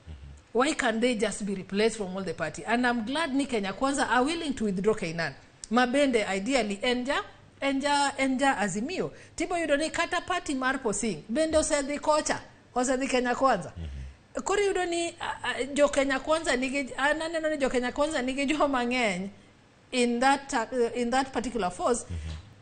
Speaker 13: Why can they just be replaced from all the party? And I'm glad ni Kenya Kwanza are willing to withdraw Keinan, ma bende ideally en ja Azimio. Tibo yudo ni kata party mar Posing bende osedhi kocha, osedhi Kenya Kwanza. Koro iyudo ni jo Kenya Kwanza nigi, an aneno ni jo Kenya Kwanza nigi joma ng'eny in that particular force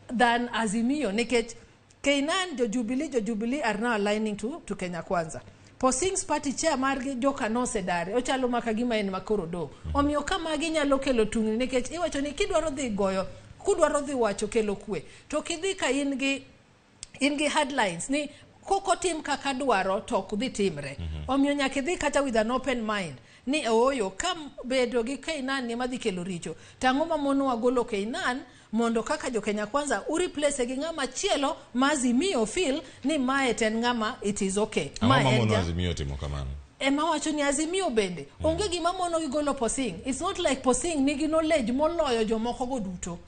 Speaker 13: than Azimio, nikech Keinan, jo Jubilee are now aligning to Kenya Kwanza. Posing's party chair margi joka nosedare, ochalo maka gima en makoro dong. Omiyo ka magi nyalo kelo tungni, nikech iwacho ni kidwaro dhi goyo, kudwaro dhi wacho kelo kwe, to kidhi ka in gi headlines ni kokotim kaka dwaro to ok dhi timre. Omiyo nyaka idhi kata with an open mind ni ooyo, ka bedo gi Keinan ni madhi kelo richo, to ang'o ma monowa golo Keinan mondo kaka jo Kenya Kwanza ureplace gi ng'ama chielo ma Azimio feel ni mae to en ng'ama it is okay.
Speaker 30: Ang'o
Speaker 13: Mae
Speaker 30: ma
Speaker 13: en
Speaker 30: mono Azimio timo kamano?
Speaker 13: Ema wacho ni Azimio bende onge gima mono gi golo Posing. It's not like Posing nigi knowledge moloyo jomoko go duto.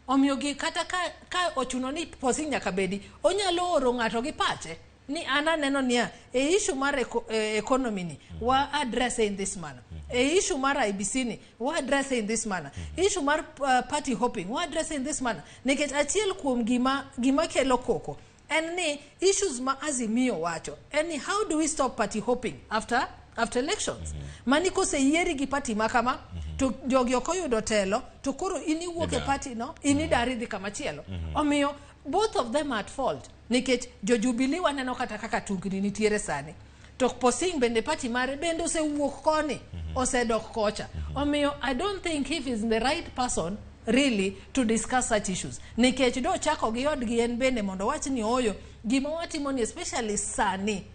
Speaker 13: Omiyo gi kata ka ochuno ni Posing nyaka bedi, onyalo oro ng'ato gi pache ni an aneno niya e issue mar economy ni wa address in this manner, e issue mar IEBC ni wa address in this manner, issue mar party hopping wa address in this manner. Nikech achiel kuom gima kelo koko en ni issues ma Azimio wacho en ni how do we stop party hopping after elections. Mani koseyieri gi party ma kama to jogi ok oyudo telo, to koro in iwuok e
Speaker 30: Idar.
Speaker 13: party no, in idar idhi kamachielo. Omiyo both of them are at fault, nikech jo Jubilee waneno kata kaka tungni nitiere sani, to Posing bende party mare bende osewuok koni, osedok kocha. Omiyo I don't think if is the right person really to discuss such issues, nikech do chako gi odgi en bende mondo wach ni ooyo, gima watimo ni especially sani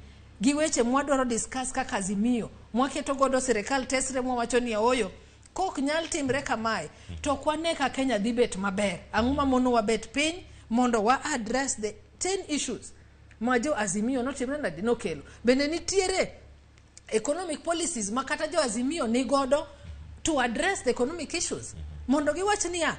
Speaker 13: gi weche mwadwaro discuss kaka Azimio mwaketo godo sirikal tesre, mwawacho ni ooyo, kok nyal timre kamae to ok wane ka Kenya dhi bet maber. Ang'o ma mono wabet piny mondo wa address the 10 issues ma jo Azimio notimre nade nokelo? Bende nitiere economic policies ma kata jo Azimio ni godo to address the economic issues, mondo giwach niya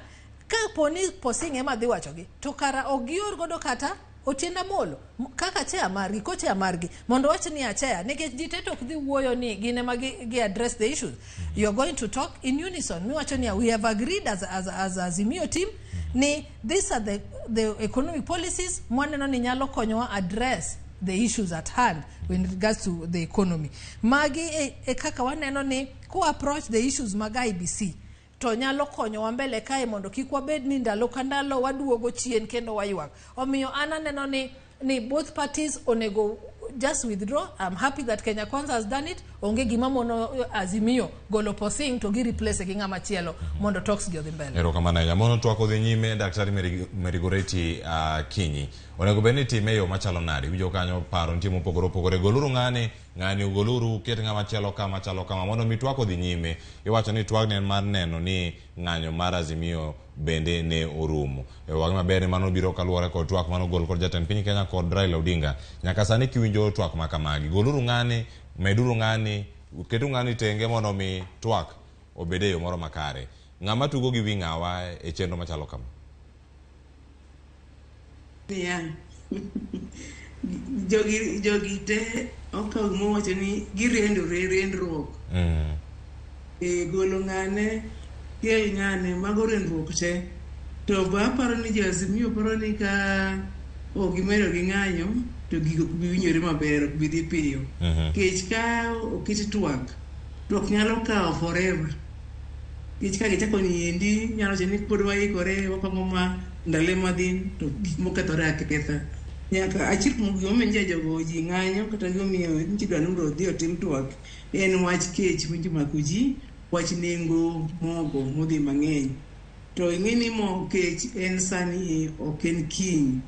Speaker 13: kapo ni Posing ema dhi wachogi to kara ok gior godo kata Otiende Amolo kaka chair margi, co-chair margi, mondo wach ni chair, nikech ji te to ok dhi wuoyo ni gin ema gi address the issues. You are going to talk in unison miwacho niya we have agreed as Azimio team ni these are the economic policies mwaneno ni nyalo konyowa address the issues at hand in regards to the economy. Magi e kaka waneno ni ku approach the issues mag IEBC to nyalo konyowa mbele kae mondo kik wabed ni ndalo ka ndalo waduogo chien kendo waywak. Omiyo an aneno ni both parties onego just withdraw. I'm happy that Kenya Kwanza has done it. Onge gima mono Azimio golo Posing to gi replace gi ng'ama chielo mondo talks gi odhi mbele.
Speaker 30: Erokamano ahinya. Mono twak odhi nyime Daktari Mary Goretti Akinyi. Onego bed ni itime e yo machalo nade? Iwinjo kanyo paro nitie mopogore opogore. Goluru ng'ani, ng'ani ogoluru, uket ng'ama chielo ka machalo kama mondo mi twak odhi nyime. Iwacho ni twagni en mar neno ni ng'anyo mar Azimio bende ne orumo. E wang'e maber ni mano biro kaluwore kod twak mane ogol kod jatend piny Kenya kod Raila Odinga. Nyaka sani kiwinjo twak ma kamagi, goluru ng'ani, meduru ng'ani, keturu ng'ani tenge mondo mi twak obed e yo moro makare. Ng'ama tugo gi wi ng'awa e chenro machalo kama?
Speaker 2: Niya, jogi jogi te okawo gima wacho ni girendore rendruok. E golo ng'ane, kel ng'ane, mago rendruok te. To be aparo ni jo Azimio paro ni ka ok gimedo gi ng'anyo to gigo ok bi winjore maber, ok bi dhi piyo. Nikech ka oket twak, twak nyalo kawo forever. Nikech ka gichako ni endi, nyalo wacho ni pod waikore, wapango ma ndalo madhi to gik mokethore aketha. Nyaka achiel kuom gimomiyo nyicha jogo ji ng'anyo kata gimomiyo nyicha idwa ni mondo odhi otim twak en wach kech momako ji, wach nengo mogo modhi mang'eny. To ing'e ni mo kech en sani ok en kiny.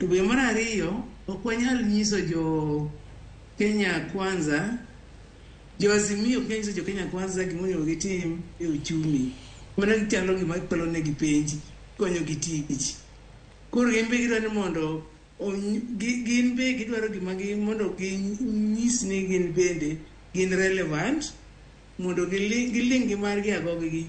Speaker 2: To be mar ariyo, ok wanyal nyiso jo Kenya Kwanza, jo Azimio ok nyal nyiso jo Kenya Kwanza gimonego gitim e uchumi. Mano chalo gima kwalo negi penj, konyo gi tich. Koro gin be gidwaro ni mondo gin be gidwaro gima gi mondo ginyis ni gin bende gin relevant mondo giling gi margi agogi.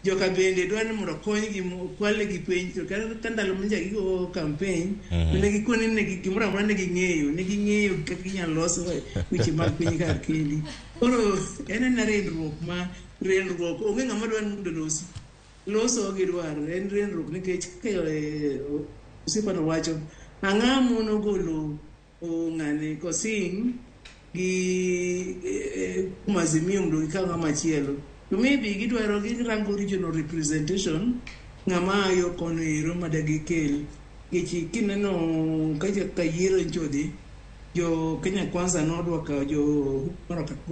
Speaker 2: Joka bende dwaro ni mondo okonygi okwalnegi penj to ka ndalo manyocha gigo campaign to ne gikone ni gimoro amora ne ging'eyo ne ging'eyo kaka ginyalo loso weche mag piny kar kendi. Koro en ena rendruok ma rendruok onge ng'ama dwaro ni mondo olosi. Loso ok gidwar en rendruok nikech kaka osiepano wacho ang'o mono golo ng'ani Kosing gi kuom Azimio mondo gikaw ng'ama chielo. To maybe gidwaro girango regional representation ng'ama ayo kono ero madagikel. Nikech kineno kaka yiero nyocha odhi, jo Kenya Kwanza nodwa kawo jo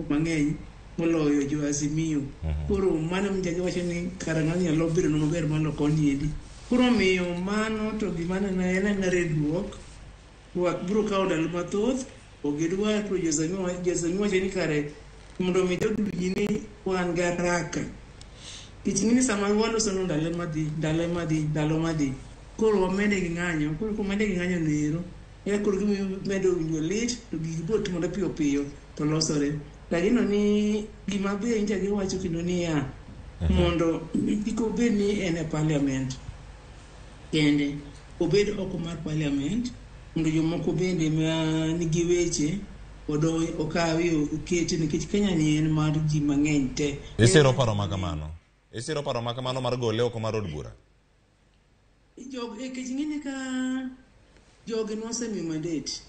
Speaker 2: mang'eny moloyo jo Azimio. Koro mano ema giwacho ni kara ng'ani nyalo bedo maber molo koni endi. Koro omiyo mano to gima aneno en ena rendruok. Twak biro kawo ndalo mathoth, ok gidwar to jo Azimio wacho ni kare mondo mi jogi owinj ni wan gi haraka. Nikech ing'e ni sama waloso no ndalo madhi, ndalo madhi, ndalo madhi. Koro wamede gi ng'anyo, koro komede gi ng'anyo no ero, eka koro gimedo winjo lit to gigi biro timore piyo piyo to losore. Lakini ni gima be nyicha giwacho kendo niya, mondo kik obed ni en e parliament kende, obed oko mar parliament mondo jomoko bende ma nigi weche okawi oketi nikech Kenya ni en mar ji mang'eny te.
Speaker 30: Isiro paro ma kamano? Isiro paro ma kamano mar gole oko mar od bura?
Speaker 2: Nikech ing'e ni ka jogi nosemiyo mandate.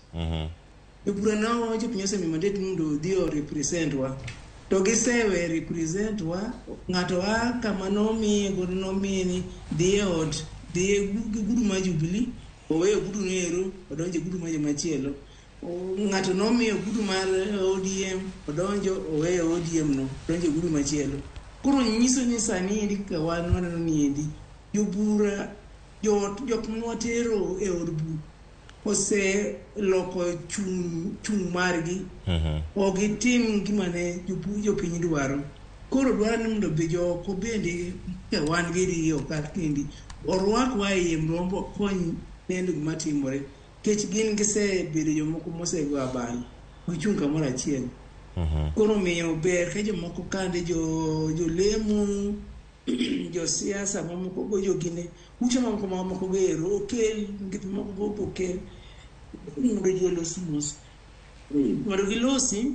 Speaker 2: Jobura no jopiny osemiyo mandate mondo odhi o represent wa. To gisewe represent wa, ng'ato a kama nomiye godo nomiye ni dhi e ot, dhi e gudu mar Jubilee, oweyo gudu no ero, odonjo e gudu mar jomachielo. Ng'ato nomiyo gudu mar ODM, odonjo, oweyo ODM no, odonjo e gudu machielo. Koro nyiso ni sani endi kaka wan waneno ni endi, jobura, jok mwatero e od bura oseloko chung' margi. Ok gitim gima ne jopiny dwaro. Koro dwaro ni mondo be joko bende ka wan gi oko kar kendi orwakwa e iye mondo wakony neno gima timore. Nikech gin gisebedo jomoko mosego abal, gichung' kamoro achiel. Koro omiyo ber ka jomoko kande jolemo, josiasa mamoko go jogine, ute mamoko mamoko go ero okel, gik moko go okel mondo ji olos mos. Mondo gilosi,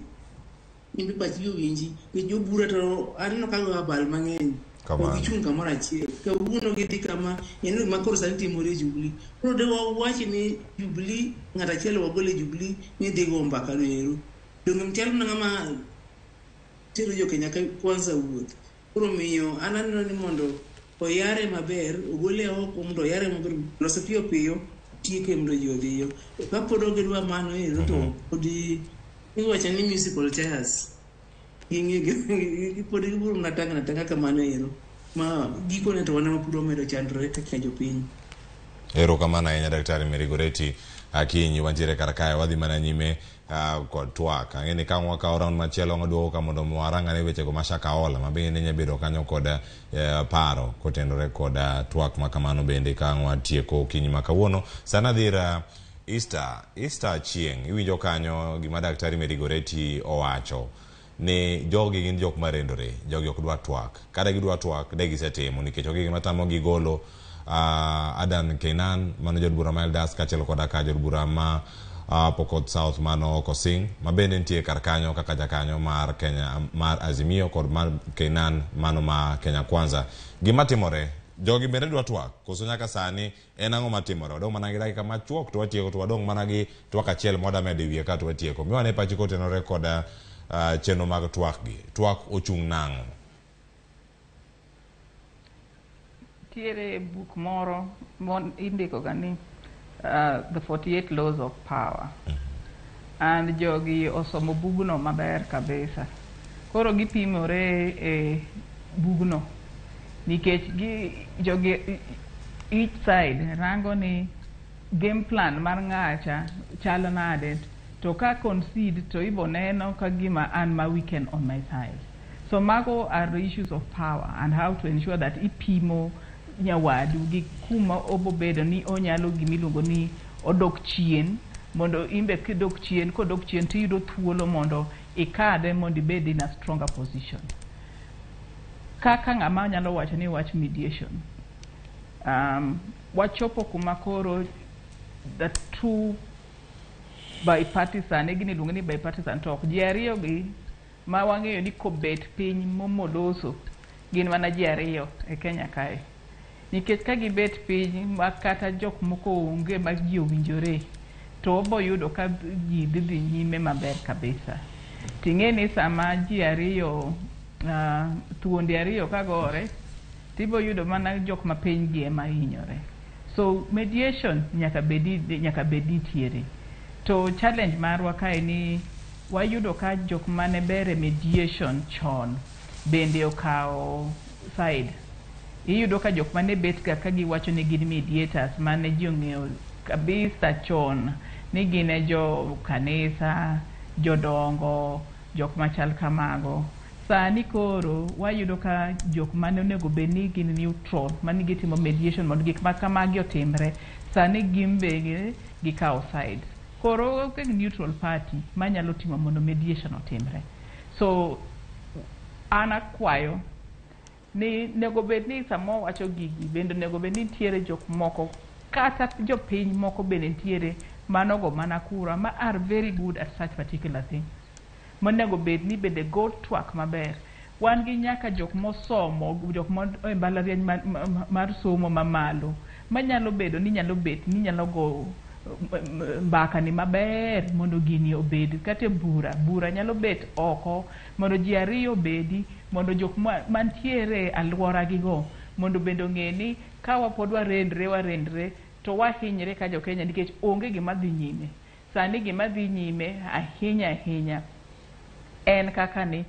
Speaker 2: gin be pachgi owinji. Nikech jobura to aneno ka go abal mang'eny. Ok gichung' kamoro achiel. Kawuono gidhi kama, en gima koro sani timore e Jubilee. Koro de wawach ni Jubilee, ng'at achiel wagol e Jubilee ni dhi go mbaka no ero. Donge chal mana ng'ama tero jo Kenya Kwanza wuoth. Koro miyo an aneno ni mondo oyare maber, ogole oko mondo oyare maber, lose piyo piyo, tieke mondo ji odhiyo. Kapod ok gidwa mano ero to podi iwacho ni musical chairs. Ging'e pod gibiro mana tang'na tang'a kamano ero. Ma gikone to wan ema pod wamedo chandore kaka jopiny.
Speaker 30: Erokamano ahinya Daktari Mary Goretti. Akinyi wantiere kar kae wadhi mana nyime kod twak. Ang'e ni ka wakawo round machielo waduogo ka mondo warang ane wechego ma Shakahola ma bende nyalo bedo kanyo kod paro kotenore kod twak ma kamano bende ka ang' watieko okinyi ma kawuono. Sani adhi ir Easter, Easter Achieng' iwinjo kanyo gima Daktari Mary Goretti owacho ni jogi gin jok marendore, jogi ok dwa twak. Kada gidwa twak de gisetimo nikech onge gima tamogi golo Adan Keynan mano jaod bura ma Eldas kaachiel koda ka jaod bura ma Pokot South mano Kosing ma bende nitie kar kanyo kaka jakanyo mar Kenya mar Azimio kod mar Keynan mano ma Kenya Kwanza. Gima timore jogi bende dwa twak koso nyaka sani en ang'o matimore? Wadong' mana gi dakika machuok to watieko to wadong' mana gi twak achiel mwada medo e wiye ka to watieko. Miwa ne pachi kotenore kod chenro mag twak gi. Twak ochung' nang'o?
Speaker 5: Nitiere buk moro indiko ga ni The 48 Laws of Power. And jogi osomo bugno maber kabisa. Koro gipimore e bugno nikech gi jogi each side rango ni game plan mar ng'acha chal nade to ka concede to ibo neno ka gima an ma weaken on my side. So mago are the issues of power and how to ensure that ipimo nyawadu gi kuma obobedo ni onyalo gimiluongo ni odok chien mondo imbe kidok chien kodok chien tiyudo thuolo mondo ikadhe mondo ibed in a stronger position. Kaka ng'ama nyalo wacho ni wach mediation. Wachopo kuma koro the two bipartisan, e gini iluongo ni bipartisan talk. Ji ariyo gi ma wang'eyo ni kobet piny momoloso gin mana ji ariyo e Kenya kae. Nikech ka gibet piny ma kata jok moko onge ma ji owinjore, to wabo yudo ka ji dhi dhi nyime maber kabisa. Ting'e ni sama ji ariyo, thuondi ariyo ka gore, tibo yudo mana jok ma piny gi ema hinyore. So mediation nyaka bed nitiere. To challenge marwa kae ni wayudo ka jok mane ber e mediation chon bende okawo side. Iyudo ka jok mane bet ga ka giwacho ni gin mediators mane ji ong'eyo kabisa chon ni gin e jo kanisa, jodongo, jok machal kamago. Sani koro wayudo ka jok mane onego bed ni gin neutral mane gitimo mediation mondo gik ma kamagi otimre, sani gin be gikawo sides. Koro onge neutral party manyalo timo mondo mediation otimre. So an akwayo ni nego bed ni sama wawacho gigi bende onego bed ni nitiere jok moko kata jopiny moko bende nitiere manogo mana kura ma are very good at such particular things. Monego bed ni bende go twak maber. Wan gi nyaka jok mosomo, jok mo e mbalariany mar somo mamalo manyalo bedo ni nyalo bet ni nyalo go mbaka ni maber mondo gini obed kata e bura. Bura nyalo bet oko mondo ji ariyo obedi mondo jok mantiere e alwora gigo mondo bende ong'e ni ka wapod warendre to wahinyre ka jo Kenya nikech onge gima dhi nyime. Sani gima dhi nyime ahinya ahinya en kaka ni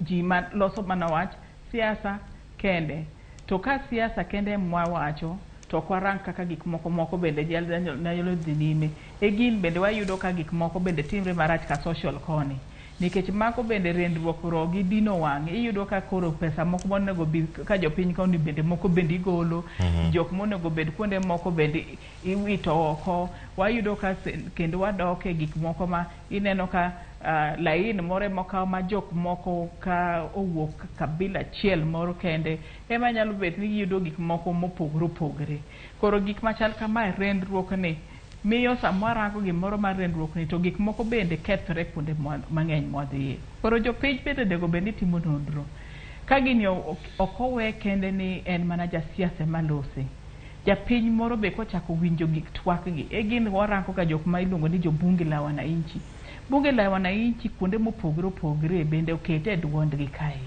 Speaker 5: ji ma loso mana wach siasa kende. To ka siasa kende mwawacho to ok warang kaka gik moko bende nyalo dhi nyime. E gin bende wayudo ka gik moko bende timre marach ka social koni. Nikech mago bende rendruok ro gi dino wang'. Iyudo ka koro pesa moko monego bi ka jopiny koni bende moko bende igolo. Jok monego bed kuonde moko bende iwito oko. Wayudo ka kendo wadok e gik moko ma ineno ka lain moro emokaw ma jok moko ka owuok kabila achiel moro kende ema nyalo bet ni giyudo gik moko mopogore opogore. Koro gik machal kamae rendruok ni miyo sama warango gimoro mar rendruok ni to gik moko bende kethore kuonde mang'eny mwadhiye. Koro jopiny bende onego bed ni timo nonro. Ka gini ok owe kende ni en mana jasiasa ema lose. Japiny moro be kochako winjo gik twak gi, e gin warango ga jok ma iluongo ni jo bunge la wananchi. Bunge la wananchi kuonde mopogore opogore bende okete duondgi kae.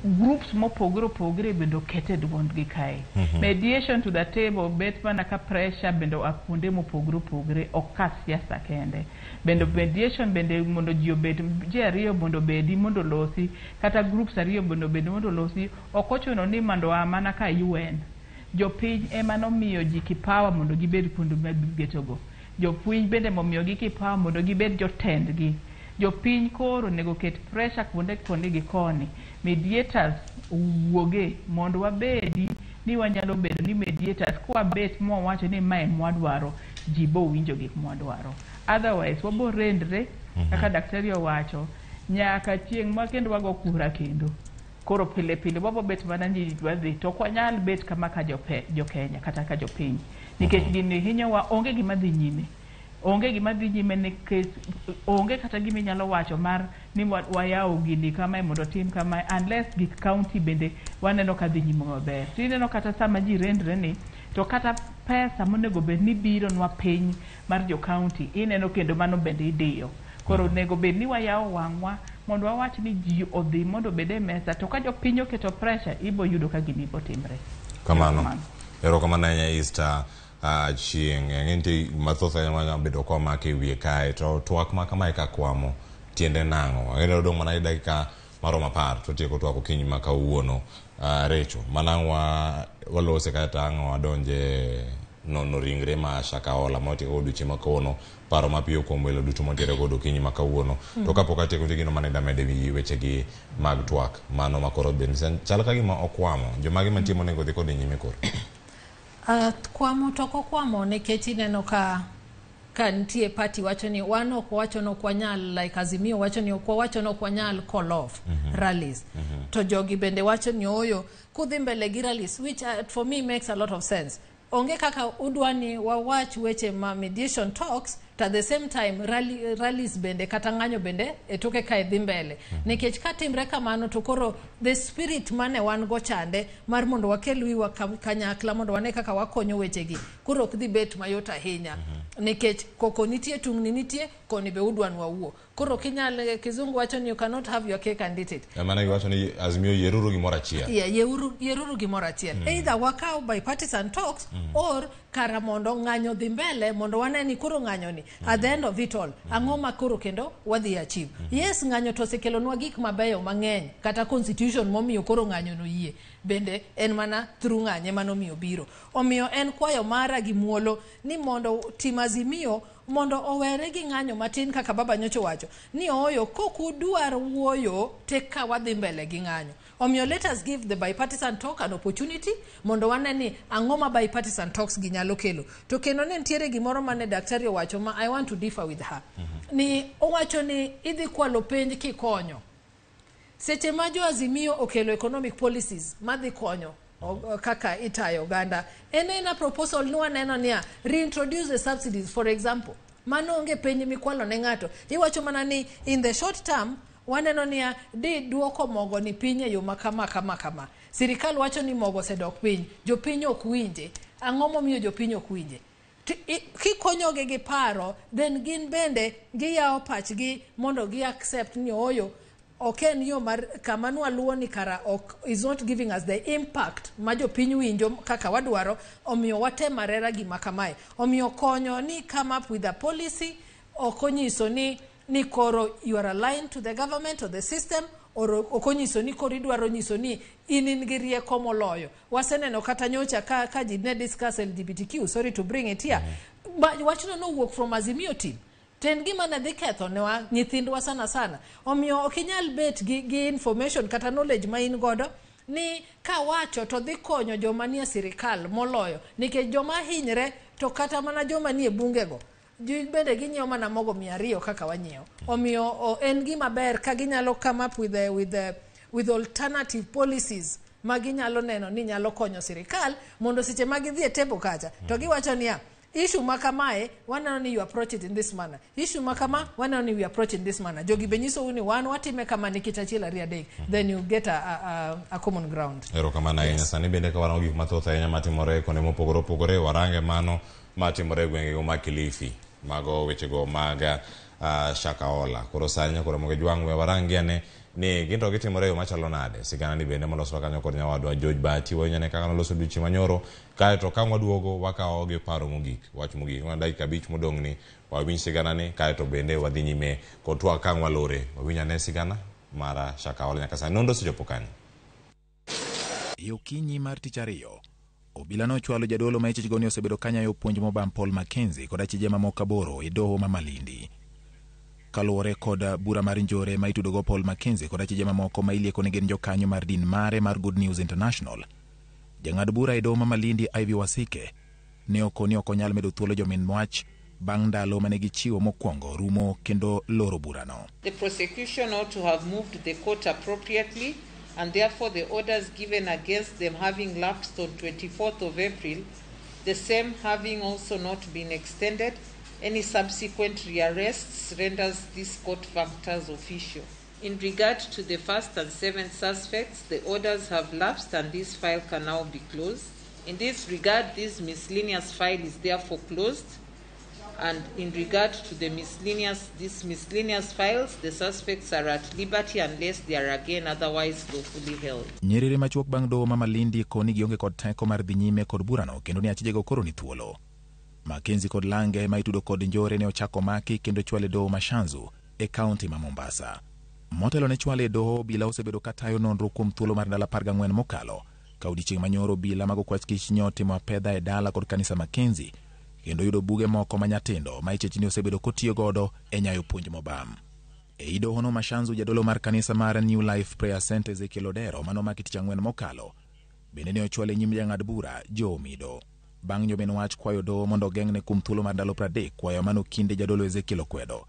Speaker 5: Groups mopogore opogore bende okete duondgi kae. Mediation to the table bet mana ka pressure bende oa kuonde mopogore opogore, ok ka siasa kende. Bende mediation bende mondo ji obed, ji ariyo mondo obedi mondo olosi, kata groups ariyo mondo obedi mondo olosi, ok ochuno ni mondo oa mana ka UN. Jopiny ema nomiyo ji kipawa mondo gibed kuonde ma gibetogo. Jopiny bende momiyogi kipawa mondo gibed jotendgi. Jopiny koro onego ket pressure kuonde koni gi koni. Mediators owuoge mondo wabedi ni wanyalo bedo ni mediators kwabet mwawacho ni mae mwadwaro, ji bo winjo gik mwadwaro. Otherwise wabo rendre kaka daktari owacho nyaka chieng' ma kendo wago kura kendo. Koro pile pile wabo bet mana ni wadhi to ok wanyal bet kama ka jo Kenya kata ka jopiny nikech gini hinyowa. Onge gima dhi nyime, onge gima dhi nyime nikech onge kata gima inyalo wacho mar ni wayawo gini kamae mondo otim kamae unless gik county bende waneno ka dhi nyime maber. To ineno kata sama ji rendre ni to kata pesa monego bed ni bironwa piny mar jo county, ineno kendo mano bende idiyo. Koro onego bed ni wayawo wang'wa mondo wawach ni ji odhi mondo obed e mesa, to ka jopiny oketo pressure, ibo yudo ka gini bo timre.
Speaker 30: Kamano, erokamano ahinya, Easter Chieng' ang'e nitie mathoth ahinya manyalo bedo komako e wiye kae to twak ma kamae ka kwamo tiende nang'o. Ang'e ni odong' mana gi dakika maromo 10 to tieko twak okinyi ma kawuono. Recho manang' wa walose kata ang' wadonje nono ringre ma Shakahola ma otieko odiochieng' ma kawuono, paro mapiyo kuom welo duto mantiere godo okinyi ma kawuono. To kapok atieko, nitie gino mane damedo ewi wechegi mag twak mano ma koro bende chal ka gima okwamo jomage mantie monego dhi kode nyime koro.
Speaker 13: Kwamo to ok okwamo nikech ineno ka nitie party wacho ni wan ok wacho ni ok wanyal, like Azimio wacho ni ok wawacho ni ok wanyal call off rallies, to jogi bende wacho ni oyo kudhi mbele gi rallies, which for me makes a lot of sense. Onge kaka udwa ni wawach weche ma mediation talks to at the same time rallies bende kata ng'anyo bende e toke kae dhi mbele, nikech ka timre kamano to koro the spirit mane wan go chande mar mondo wakel wiwa kanyakla mondo wane kaka wakonyo wechegi koro ok dhi bet mayot ahinya, nikech koko nitie, tungni nitie, koni be udwa ni wawuo. Koro ok inyal, kizungu wacho ni you cannot have your cake and eat it.
Speaker 30: Mana giwacho ni Azimio yieruru gimoro achiel.
Speaker 13: Yeah, yeruru gimoro achiel. Either wakaw bipartisan talks or kara mondo ng'anyo dhi mbele mondo wane ni koro ng'anyo ni at the end of it all ang'o ma koro kendo wadhi achieve. Yes, ng'anyo to osekelonwa gik mabeyo mang'eny, kata constitution momiyo koro ng'anyo no yie bende en mana through ng'anyo ema nomiyo biro. Omiyo en kwayo mara gi muolo ni mondo tim Azimio mondo owere gi ng'anyo matin, kaka baba nyocha owacho ni ooyo kok udwar wuoyo tek ka wadhi mbele gi ng'anyo. Omiyo let us give the bipartisan talk an opportunity mondo wane ni ang'o ma bipartisan talks gi nyalo kelo. To kendo ne nitiere gimoro mane daktari owacho ma I want to differ with her, ni owacho ni idhi kwalo penj kikonyo. Seche ma jo Azimio okelo economic policies madhi konyo kaka itayo oganda, en ena proposal ni waneno niya reintroduce the subsidies, for example. Mano onge penj mikwalo ne ng'ato, iwacho mana ni in the short term waneno niya di duoko mogo ni piny e yo ma kama kama kama. Sirikal wacho ni mogo osedok piny, jopiny ok winje. Ang'o momiyo jopiny ok winje? Kikonyogi gi paro, then gin bende giyawo pachgi mondo gi accept ni ooyo ok en yo mar kama nwaluwo ni kara ok is not giving us the impact ma jopiny winjo kaka wadwaro. Omiyo watem arera gima kamae. Omiyo konyo ni come up with a policy ok onyiso ni koro you are aligned to the government or the system, or ok onyiso ni koro idwaro nyiso ni in gi rieko moloyo. Waseneno kata nyocha ka ji ne discuss LGBTQ, sorry to bring it here, wachno nowuok from Azimio team to en gima ne dhi ketho newa nyithindwa sana sana. Omiyo ok inyal bet gi information kata knowledge ma in godo ni kawacho to dhi konyo joma nie sirikal moloyo, nikech joma hinyre to kata mana joma nie bungego ji bende ginyiewo mana mogo 200 kaka wanyiewo. Omiyo en gima ber ka ginyalo come up with alternative policies ma ginyalo neno ni nyalo konyo sirikal mondo seche ma gidhi e table kacha to giwacho niya issue ma kamae waneno ni you approach it in this manner, issue ma kama waneno ni we approach in this manner, jogi be nyisou ni wan watime kama nikech achiel ariyo adek, then you get a common ground.
Speaker 30: Erokamano ahinya. Sani bende ka warango gik mathoth ahinya matimore kuonde mopogore opogore, warange mano matimore e gwengego ma Kilifi. Mago wechego mag Shakahola. Koro sani nyakoro moge jwang' we warangi ane ni gin to gitimore e yo machalo nade. Sigana ni bende moloswa kanyo kod nyawadwa George Bahati wawinjo kaka noloso odiochieng' manyoro. Kaeto ka waduogo wakawo gi paro mogik, wach mogik. Mana dakika 5 modong' ni wawinj sigana ni kaeto bende wadhi nyime kod twak ka ang' walore. Wawinj ane sigana mar Shakahola nyaka sani. Nonro osechopo kanye?
Speaker 1: E okinyi mar tich ariyo, obila nochwalo jadolo ma ichich go ni osebedo kanyayo puonj mobam Paul Mackenzie kod achije mamoko 8 e doho ma Malindi. Kaluwore kod bura mar njore ma itudogo Paul Mackenzie kod achije mamoko ma ilieko ni gin jokanyo mar din mare mar Good News International, jang'ad bura e doho ma Malindi Ivy Wasike ne okoni ok onyal medo thuolo jomin wach bang' ndalo mane gichiwo mokwongo rumo kendo loro burano.
Speaker 9: The prosecution ought to have moved the court appropriately, and therefore the orders given against them having lapsed on 24th of April, the same having also not been extended, any subsequent rearrests renders this court functus official. In regard to the first and seventh suspects, the orders have lapsed and this file can now be closed. In this regard, this miscellaneous file is therefore closed. And in regard to the miscellaneous, these miscellaneous files, the suspects are at liberty unless they are again otherwise lawfully held.
Speaker 1: Nyerere machuok bang' doho ma Malindi koni gionge kod teko mar dhi nyime kod burano kendo ni achijego koro ni thuolo. Mackenzie kod Lange ma itudo kod njore ne ochako maki kendo chwale doho ma Shanzu e kaunti ma Mombasa. Motelo ne chwale e doho, obila osebedo katayo nonro kuom thuolo mar ndalo 14 mokalo, ka odiechieng' manyoro obila mag okwach kich nyo otimo apedha e dala kod kanisa Mackenzie kendo yudo buge moko manyatindo ma ichich ni osebedo kotiyo godo e nyayo puonj mobam. E dohono ma Shanzu, jadolo mar kanisa mar New Life Prayer Center Ezekiel Odero manomaki tich ang'wen mokalo bende ne ochwale nyim jang'ad bura Joe Omido. Bang' jomin wach kwayo doho mondo ogeng'ne kuom thuolo mar ndalo 30, kwayo mano kinde jadolo Ezekiel okwedo.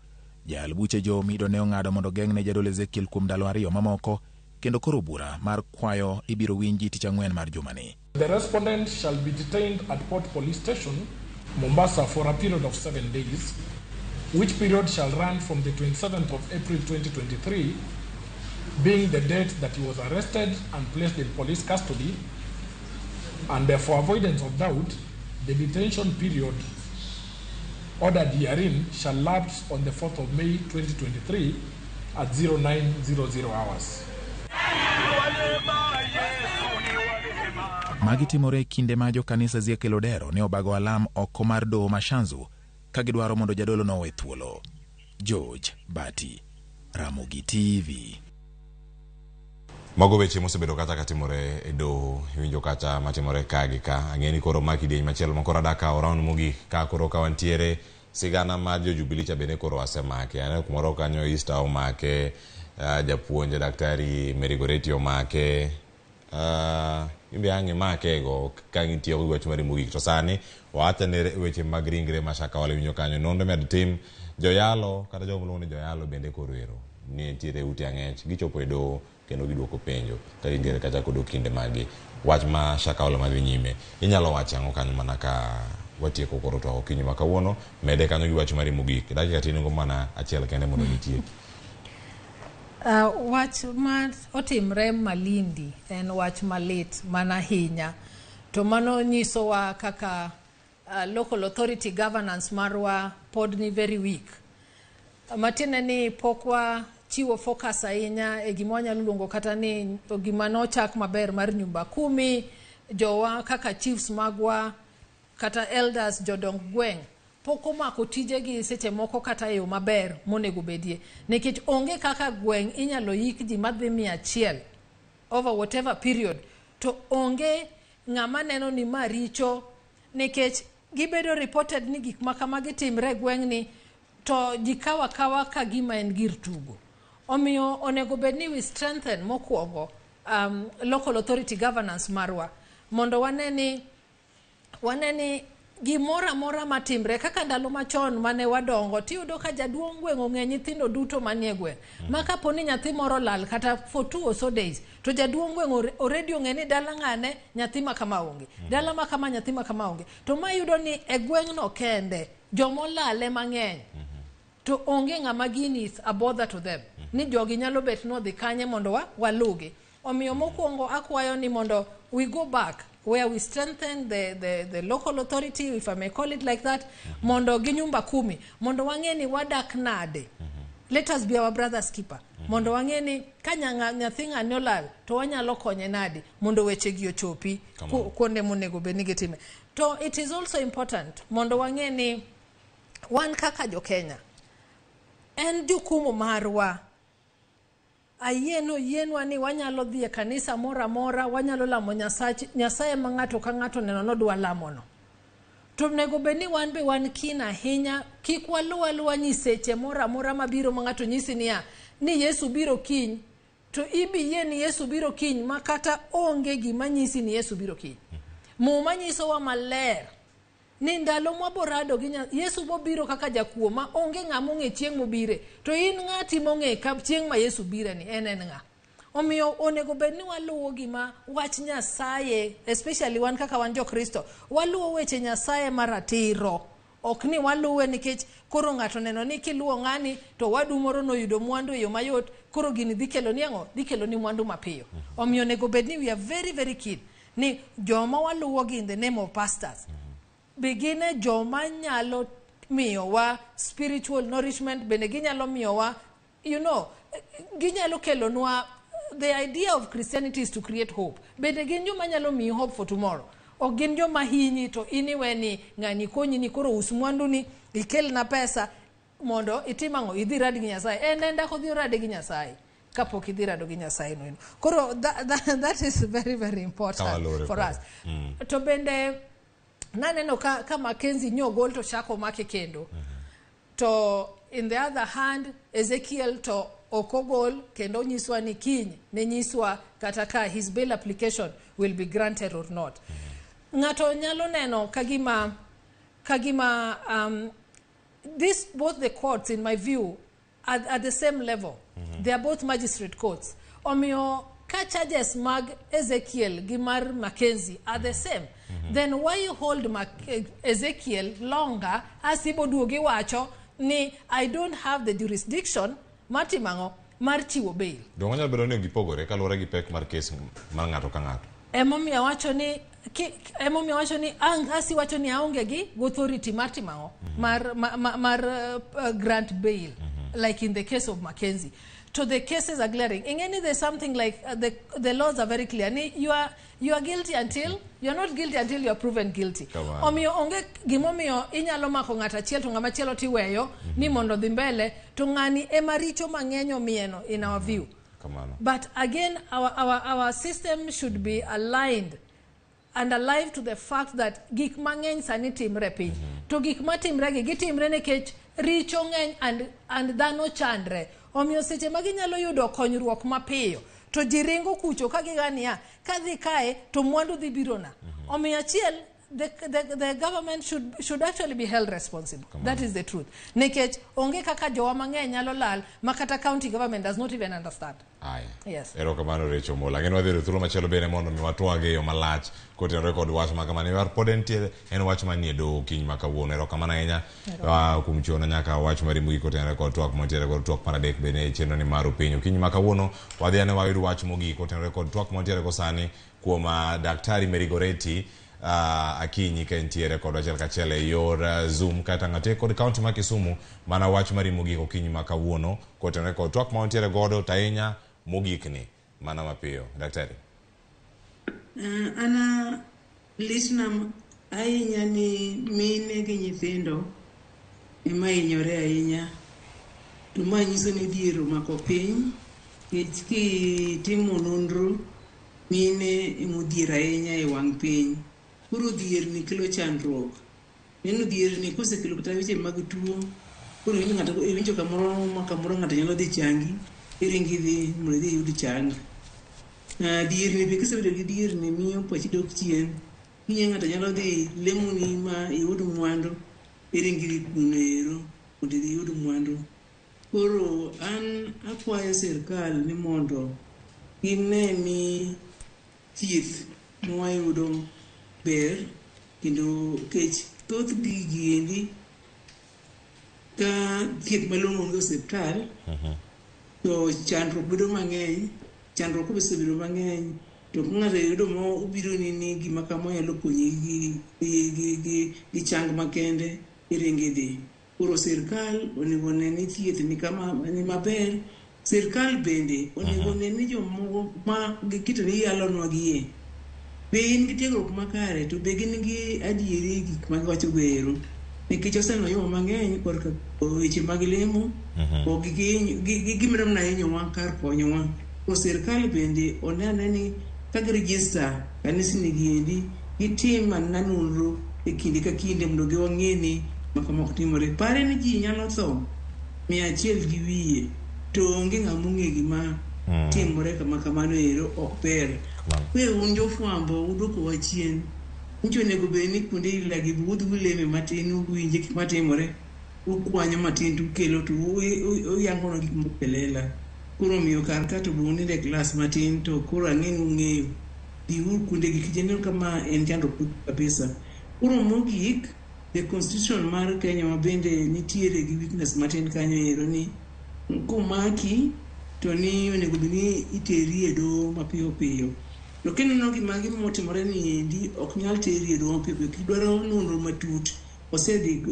Speaker 1: Jayal buche Joe Omido ne ong'ado mondo ogeng'ne jadolo Ezekiel kuom ndalo 2 mamoko, kendo koro bura mar kwayo ibiro winji tich ang'wen mar jumani.
Speaker 10: The respondent shall be detained at Port Police Station, Mombasa, for a period of 7 days, which period shall run from the 27th of April 2023, being the date that he was arrested and placed in police custody, and for avoidance of doubt, the detention period ordered herein shall lapse on the 4th of May 2023 at 0900 hours.
Speaker 1: Magi timore e kinde ma jokanisa Ezekiel Odero ne obago alam oko mar doho ma Shanzu ka gidwaro mondo jadolo no owe thuolo. George Bati, Ramogi TV.
Speaker 30: Mago weche mosebedo kata katimore e doho, iwinjo kata matimore ka gi ka. Ang'e ni koro ma kidieny machielo ma koro adwa kawo round mogik ka koro ka wantiere sigana mar jo Jubilee cha bende koro asemake. Aneno kumoro kanyo Easter omake, japuonj Daktari Mary Goretti omake. Imbe ang' imake go ka ngitiyo gi wach mari mogik. To sani wawacho ni weche mag ringre ma Shakahola iwinjo kanyo nonro med tim joyalo kata joma luongo ni joyalo bende koro ero ni nitiere ute ang'ech gichopo e doho kendo giduoko penjo ka gintiere kata kod okinde magi. Wach ma Shakahola madhi nyime inyalo wacho ang'o kanyo mana ka watieko koro twak okinyi ma kawuono mede kanyo gi wach mari mogik dakika tin go mana achiel kende mondo gitieki.
Speaker 13: Wach ma otimre Malindi en wach malit mana ahinya, to mano nyisowa kaka local authority governance marwa pod ni very weak. Matiende ni pok wachiwo focus ahinya e gima wanyalo luongo kata ni gima nochak maber mar nyumba kumi, jowa kaka chiefs magwa kata elders jodong gweng' pok omako tijegi seche moko kata e yo maber monego bedie, nikech onge kaka gweng' inyalo yik ji madhi 100 over whatever period to onge ng'ama neno ni ma richo, nikech gibedo reported ni gik ma kamagi timre e gweng'ni to ji kawo akawa ka gima en gir tugo. Omiyo onego bed ni we strengthen mokwongo local authority governance marwa mondo wane ni gimoro amora matimre kaka ndalo machon mane wadongo tiyudo ka jaduong' gweng' ong'e nyithindo duto manie gweng', ma kapo ni nyathi moro lal kata for 2 or so days to jaduong' gweng' already ong'e ni dala ng'ane nyathi ma kama onge, dala ma kama nyathi ma kama onge. To ma yudo ni e gweng'no kende jomolale mang'eny to onge ng'ama gini is a bother to them, ni jogi nyalo bet nodhi kanye mondo walugi. Omiyo mokwongo akwayo ni mondo we go back where we strengthen the local authority, if I may call it like that, mondo gi nyumba kumi, mondo wang'e ni wadak nade. Let us be our brother's keeper. Mondo wang'e ni ka nyathi ng'ani olal to wanyalo konye nade mondo weche gi ochopi kuonde monego bed ni gitime. To it is also important mondo wang'e ni wan kaka jo Kenya en jukumu marwa. Ayieno yienwa ni wanyalo dhi e kanisa moro amora, wanyalo lamo Nyasaye ma ng'ato ka ng'ato neno nodwa lamono. To onego bed ni wan be wan keen ahinya, kik waluw aluwa nyiseche moro amora mabiro ma ng'ato nyisi niya, ni Yesu biro kiny, to ibi yie ni Yesu biro kiny ma kata onge gima nyisi ni Yesu biro kiny. Muma nyisowa maler ni ndalo mwaborado gi Yesu bobiro kaka jakuo ma onge ng'ama ong'e chieng' mobire, to in ng'ati mong'e ka chieng' ma Yesu bire ni en ng'a. Omiyo onego bed ni waluwo gima wach Nyasaye, especially wan kaka wan Jokristo, waluwo weche Nyasaye maratiro. Ok ni waluwe nikech koro ng'ato neno ni kiluwo ng'ani to wadu moro noyudo mwandu e yo mayot, koro gini dhi kelo ni ang'o? Dhi kelo ni mwandu mapiyo. Omiyo onego bed ni we are very very keen ni joma waluwo gi in the name of pastors, be gin e joma nyalo miyowa spiritual nourishment, bende ginyalo miyowa, you know, ginyalo kelonwa. The idea of Christianity is to create hope. Bende gin joma nyalo miyi hope for tomorrow. Ok gin joma hinyi to in iwe ni ng'ani konyi ni koro us mwandu ni ikelna pesa mondo itim ang'o, idhi rad gi Nyasaye. En enda kodhi orade gi Nyasaye kapok idhi rado gi Nyasaye no. Koro that is very very important for us. To bende naneno ka Mackenzie nyogol to chako make kendo. To in the other hand, Ezekiel to okogol kendo nyiswa ni kiny ne nyiswa kata ka his bail application will be granted or not. Ng'ato nyalo neno kagima this both the courts in my view are at the same level. They are both magistrate courts. Omiyo ka charges mag Ezekiel gi mar Mackenzie are the same, then why you hold Ezekiel longer as iboduogi wacho ni I don't have the jurisdiction matimango mar chiwo bail.
Speaker 30: Dongo nyalo bedo ni gipogore kaluwore gi pek mar kes mar ng'ato ka ng'ato.
Speaker 13: Emomiyo wacho ni asi wacho ni aonge gi authority mar timango mar grant bail, like in the case of Mackenzie. To the cases are glaring. Ingeni there's something like the laws are very clear. Ni you are guilty until you are not guilty until you are proven guilty. Omiyo onge gimomiyo inyalo mako ng'ato achiel to ng'ama chielo tiweyo ni mondo dhi mbele to ng'ani ema richo mang'eny omieno in our view. But again, our system should be aligned and alive to the fact that gik mang'eny sani timre piny. To gik matimre gi gitimre nikech richo ng'eny and dhano chandre. Omiyo seche ma ginyalo yudo konyruok mapiyo to ji ringo kucho ka gigania kadhi kae to mwandu dhi birona. Omiyo achiel, the government should actually be held responsible. That is the truth. Nikech onge kaka jowa mang'eny nyalo lal ma kata county government does not even understand.
Speaker 30: Aye.
Speaker 13: Yes.
Speaker 30: Erokamano Rachel Mola. Ng'en wadhi thuolo machielo bende mondo mi watwage yo malach kotenore kod wach ma kamano. War pod entie en wach manie doho kiny ma kawuono. Erokamano ahinya kuom chiwona nyaka wach mari mogik kotenore kod twak mantiere kod twak mar adek bende e chenro ni mar Openyo. Kiny ma kawuono wadhi ane wayud wach mogik kotenore kod twak mantiere go sani kuom Daktari Mary Goretti Akinyi ka entiere kod achiel kachiel e yor Zoom kata ng'ate kod county ma Kisumu mana wach mari mogik okinyi ma kawuono kotenore kod twak mantiere godo to ahinya mogik ni mana mapiyo. Daktari.
Speaker 2: Ana litna ahinya ni mine gi nyithindo ema hinyore ahinya. To ma nyiso ni dhier omako piny nikech kitimo nonro mine emodhier ahinya e wang' piny. Koro dhier ni kelo chandruok. Neno dhier ni kosekelo kata weche mag tuo, koro iwinjo ng'ato iwinjo kamoro ma kamoro ng'ato nyalo dhi changi, iringi dhi mondo idhi iyud chang. Dhier ni be kisebedo gi dhier ni miyo pachi dok chien. Kinye ng'ato nyalo dhi lemoni ma iyud mwandu, iringi dhi kuno ero mondo idhi iyud mwandu. Koro an akwayo sirkal ni mondo gine ni thieth mwayudo ber kendo kech thoth gigi endi ka thieth malong'o onge osiptal to chandruok bedo mang'eny. Chandruok osebedo mang'eny to ka ng'ato yudo mo obiro ni ni gima kama onyalo konyi gi chang makende iringo idhi. Koro sirkal onego one ni thieth ni kama ni maber. Sirkal bende onego one ni jomoko ma giketo ni yalonwa gie be in gi tiegruok makare to be gin gi adieri e gik ma giwacho go ero. Nikech oseneno yo mang'eny korka weche mag lemo ok gimedo mana hinyowa kar konyowa. Koro sirkal bende one ane ni ka girejista kanisni gi endi gitim mana nonro e kinde ka kinde mondo giwang'e ni makama ok timore. Pare ni ji nyalo tho 100 200 to onge ng'ama ong'e gima timore kama kamano ero ok ber. We un jofwambo uduokowa chien. Nyicho onego bed ni kuonde ila gi udhi uleme matin uwinje gik matimore ukwanyo matin tukelo to uyangonwa gik moko e lela. Koro omiyo kar ka to be unindo e klas matin to koro ang'e ni ung'eyo. Dhiuru kuonde gi nikech aneno ka ma en chandruok kabisa. Koro mogik, the constitution mar Kenya ma bende nitiere gi weakness matin kanyo ero ni komaki to ni onego bed ni iteri e doho mapiyo piyo. To kineno gima gimotimore ni endi ok nyal teri e doho mapiyo piyo kidwaro nonro matut osedhi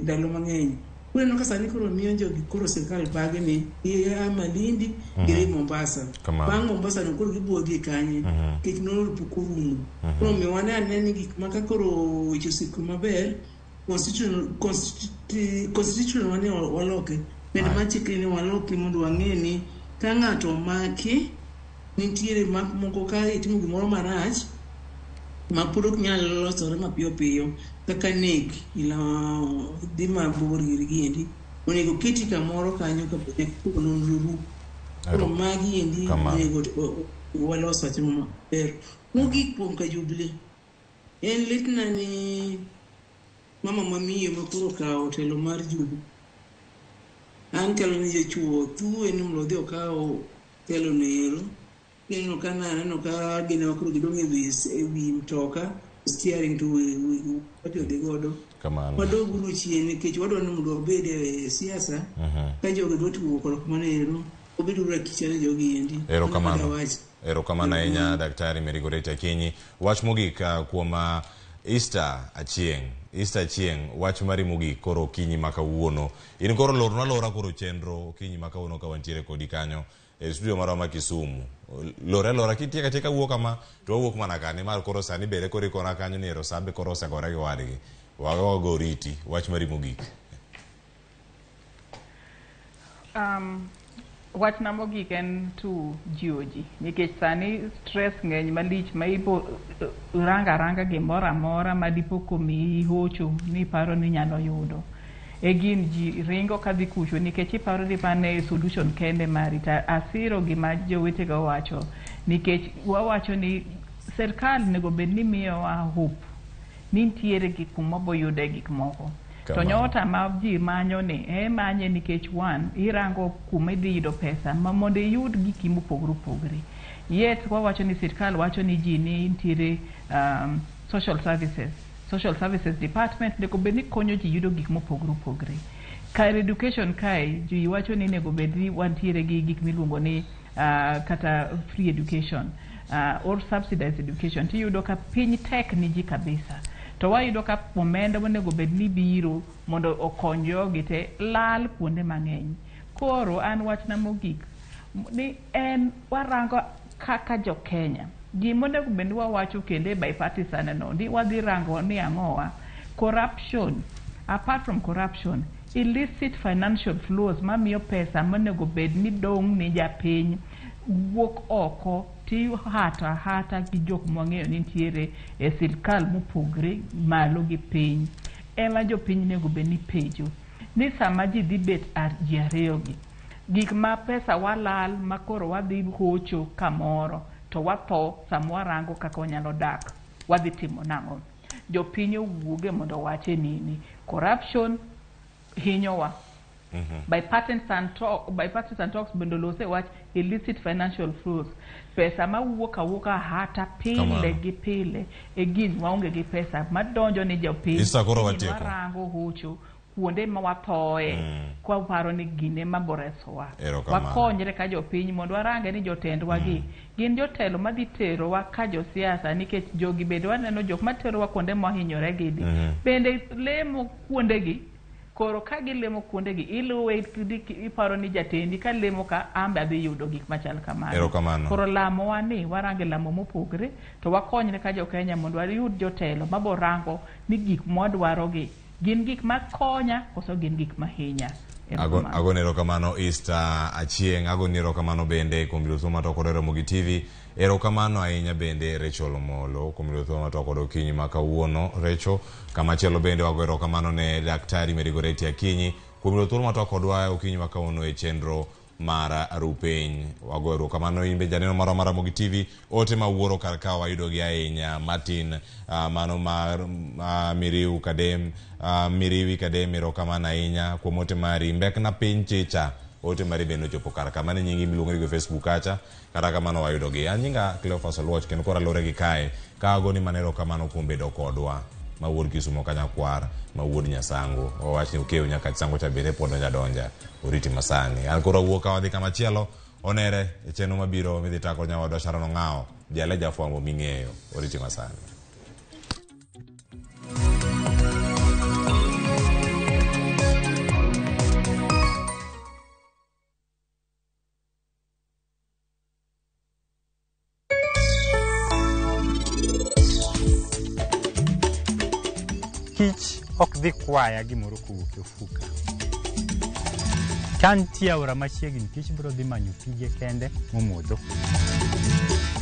Speaker 2: ndalo mang'eny. Koro ineno ka sani koro miyo jogi koro sirkal bage ni gia Malindi gidhi Mombasa. Bang' Mombasa no koro gibo dhi kanye nikech nonro pok orumo. Koro omiyo wane ane ni gik ma ka koro weche osiko maber constitution wane waloke bende mar chik ni waloki mondo wang'e ni ka ng'ato omaki nitiere mak moko ka itimo gimoro marach ma pod ok nyal losore mapiyo piyo kaka nek ila dhi mabor giri giendi onego keti kamoro kanyo kapok nonro ru. Koro magi endi onego walos wach maber. Mogik kuom ka Jubilee en litna ni mama mamiyo ma koro okawo telo mar Jubilee. An chalo ni jachuo thuwe ni mondo odhi okaw telo no ero. Ineno ka naneno ka gin ema koro gidong' ewi mtoka steering to party odhi godo. Wadog uru chien nikech wadwaro ni mondo wabed e siasa ka jogi dwa tugo kodwa kamano ero wabed uru akicha ne jogi endi.
Speaker 30: Erokamano. Erokamano ahinya Daktari Mary Goretti Akinyi. Wach mogik kuom Easter Achieng'. Easter Achieng' wach mari mogik koro okinyi ma kawuono. In koro lornwa alora koro chenro okinyi ma kawuono ka wantiere kodi kanyo e studio marwa ma Kisumu. Lore alora kitieko atieka wuok kama to wawuok mana ka nimar koro sani bere koro ikona kanyo ni ero sabe koro osegore gi wadgi. Wago oriti wach mari mogik.
Speaker 5: Wachna mogik en to jiwo ji nikech sani stress ng'eny malich ma ibo ranga aranga gimoro amora ma dipo komiyi hocho ni iparo ni inyalo yudo. E gin ji ringo kadhi kucho nikech iparo ni mano e solution kende mari to asiro gima jowetega owacho nikech wawacho ni sirkal onego bed ni miyowa hope ni nitiere gi kuma waboyude gik moko. To nyota ma ji manyo ni emanye nikech one irango kuma idhi yudo pesa ma mondo iyud giki mopogore opogore. Yet wawacho ni sirkal wacho ni ji ni nitiere social services. Social services department onego bed ni konyo ji yudo gik mopogore opogore. Kar education kae ji wacho ni onego bed ni wantiere gi gik miluongo ni kata free education or subsidized education tiyudo ka piny tek ni ji kabisa. To wayudo ka omenda monego bed ni biro mondo okony jogi te lal kuonde mang'eny. Koro an wachna mogik ni en warango kaka jo Kenya. Gimonego bed ni wawacho kendo e bipartisan no ni wadhi rango ni ang'owa corruption apart from corruption illicit financial flows mamiyo pesa monego bed ni dong' ni japiny wuok oko tihato ahata gi jok mwang'eyo ni nitiere e sirkal mopogre malo gi piny ema jopiny onego bed ni penjo ni sama ji dhi bet ji ariyo gi gik ma pesa walal ma koro wadhi hocho kamoro to watho sama warango kaka wanyalo dak wadhi timo nang'o jopiny owuoge mondo owache nini corruption hinyowa bipartisan talks bende olose wach illicit financial flows pesa mawuok awuoka hata pile
Speaker 30: Kamano.
Speaker 5: gi pile e gin waonge gi pesa madonjo ni jopiny
Speaker 30: Issa, koro
Speaker 5: Gin
Speaker 30: watieko.
Speaker 5: warango hocho kuonde ma wathoe kwaparo ni gine maboresowa.
Speaker 30: Erokamano.
Speaker 5: Wakonyre ka jopiny mondo warange ni jotendwa gi gin jotelo madhi terowa ka josiasa, nikech jogi bende waneno jok materowa kuonde mohinyore gidi bende lemo kuondegi. Koro ka gilemo kuondegi, iluwe iparo ni jatendi ka lemo ka ambe adhi yudo gik machal kamano.
Speaker 30: Erokamano.
Speaker 5: Koro lamowa ni warange lamo mopogre to wakonyre ka jokenya mondo wayud jotelo maborango ni gik mwadwarogi gin gik makonya koso gin gik mahinya. Erokamano.
Speaker 30: Agoni erokamano Easter Achieng', agoni erokamano bende kuom yudo thuolo matwak kod Ramogi TV. Erokamano ahinya bende Rachel Omolo kuom yudo thuolo matwak kod okinyi ma kawuono. Rachel, kamachielo bende wago erokamano ne Daktari Mary Goretti Akinyi kuom yudo thuolo matwak kodwa okinyi ma kawuono e chenro mar Rupiny. Wago erokamano in be janeno marwa mar Ramogi TV, ote ma wuoro kar ka wayudogi ahinya. Martin, mano mar Miriu Kadem, Miriwi Kadem, erokamano ahinya kuom ote mari. Mbekna piny chicha, ote mari bende ochopo kar ka. Mano e nyingi miluongo ni go Facebook kacha, kata kamano wayudogi. An nyinga Cleophas Oluoch, kendo koro alore gi kae ka agoni mana erokamano kuom bedo kodwa. Ma wuod Kisumo Kanyakwar, ma wuod Nyasango. Wawach ni okew nyaka Sango cha bende pod donja donja. Oriti masani. An koro awuok ka wadhi kamachielo, onere e chenro mabiro midhi tako nyawadwa Sharon Ong'awo, jale jafwambo ming'eyo. Oriti masani.
Speaker 7: Kich ok dhi kwaya gimoro kowuok e ofuka. Ka nitie aora machiegni, kich biro dhi manyo pige kende momodho.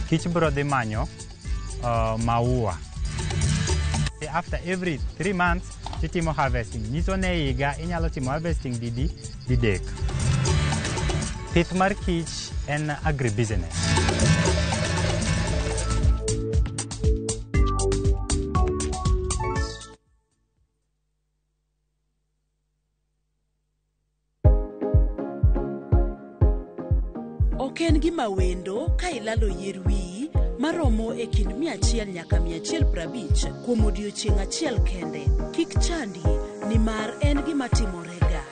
Speaker 7: Kich biro dhi manyo maua. After every 3 months, titimo harvesting. Nyiso ni e higa inyalo timo harvesting didi didek. Pith mar kich en agribusiness.
Speaker 17: Ok en gima wendo ka ilalo yier wiyi maromo e kind 100 nyaka 150 kuom odiechieng' achiel kende. Kik chandi nimar en gima timorega.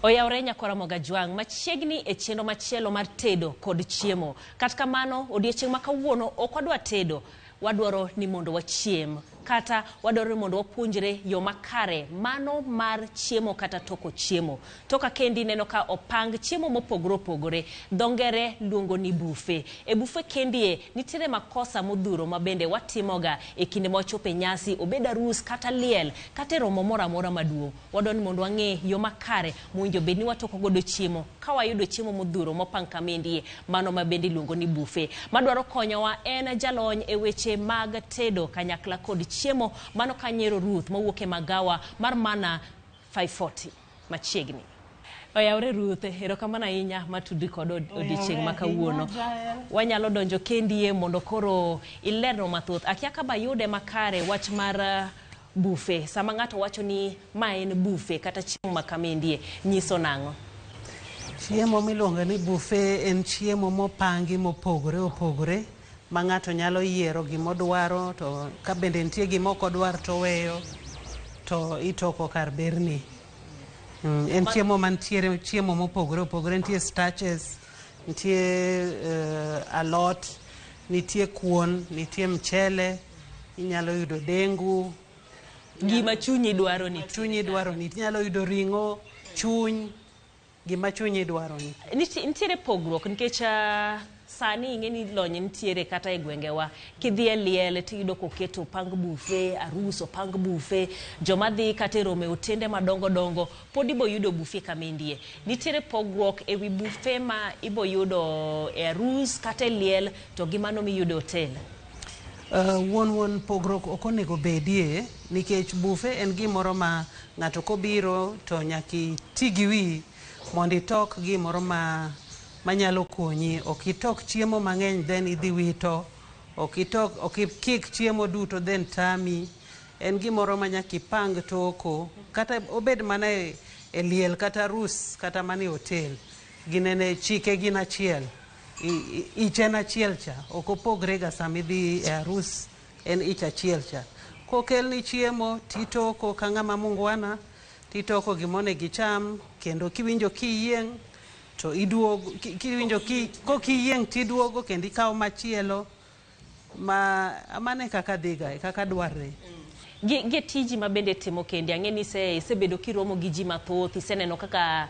Speaker 8: Oyawre nyakwara Mogajwang' machiegni e chenro machielo mar tedo kod chiemo. Kata kamano, odiechieng' ma kawuono ok wadwa tedo, wadwaro ni mondo wachiem, kata wadwaro ni mondo wapuonjre yo makare mano mar chiemo kata toko chiemo. Toka kendi neno ka opang chiemo mopogore opogore, dho ngere luongo ni buffet. E buffet kendie nitiere makosa modhuro ma bende watimoga e kinde ma wachopo e nyasi, obed arus kata liel kata e romo moro amora maduong'. Wadwaro ni mondo wang'e yo makare mowinjo bed ni watoko godo chiemo ka wayudo chiemo modhuro mopang kamendie, mano ma bende iluongo ni buffet. Madwaro konyowa en jalony e weche mag tedo kanyakla kod chiemo, mano Kanyero Ruth mawuok e magawa mar Mana 540 machiegni. Oyawre Ruth, erokamano ahinya matudri kod odiechieng' ma kawuono. Wanyalo donjo kendie mondo koro ilernwa mathoth. Akia ka ba yude makare wach mar buffet. Sama ng'ato wacho ni ma en buffet kata chiemo ma kamendie, nyiso nang'o?
Speaker 11: Chiemo miluongo ni buffet en chiemo mopangi mopogore opogore ma ng'ato nyalo yiero gimodwaro, to ka bende nitie gima ok odwar to oweyo, to itoko kar berni. En chiemo mantiere chiemo mopogore opogore, nitie starches, nitie alot, nitie kuon, nitie mchele, inyalo yudo dengu.
Speaker 8: Gima chunyi dwaro ni.
Speaker 11: Chunyi dwaro ni. Inyalo yudo ring'o, chuny, gima chunyi dwaro ni.
Speaker 8: Nitiere pogruok nikech sani ing'e ni lony nitiere kata e gwengewa. Kidhi e liel tiyudo koketo opang buffet, arus opang buffet, joma dhi kata e romo e otende madongo dongo pod ibo yudo buffet kamendie. Nitiere pogruok e wi buffet ma ibo yudo e arus kata e liel to gi mano miyudo e otel.
Speaker 11: Wuon pogruok ok onego bedie nikech buffet en gimoro ma ng'ato kobiro to nyaka iti gi wiyi mondo itok gimoro ma manyalo konyi. Ok itok chiemo mang'eny then idhi wito, ok itok, ok ikik chiemo duto then tami. En gimoro ma nyaka ipang toko, kata obed mana e liel kata arus kata mana e hotel. Ginene chike gin achiel. Ich en achiel cha, ok opogre ga sama idhi e arus, en ich achiel cha. Kokelni chiemo titoko ka ng'ama mungwana, titoko gimonego icham, kendo kiwinjo kiyieng' to iduogo, kiwinjo kokiyieng' tiduogo kendo ikawo machielo. Ma mano e kaka dhiga, e kaka dwarre.
Speaker 8: Gi tiji ma bende timo kendi, ang'e ni isebedo kiromo gi ji mathoth, iseneno kaka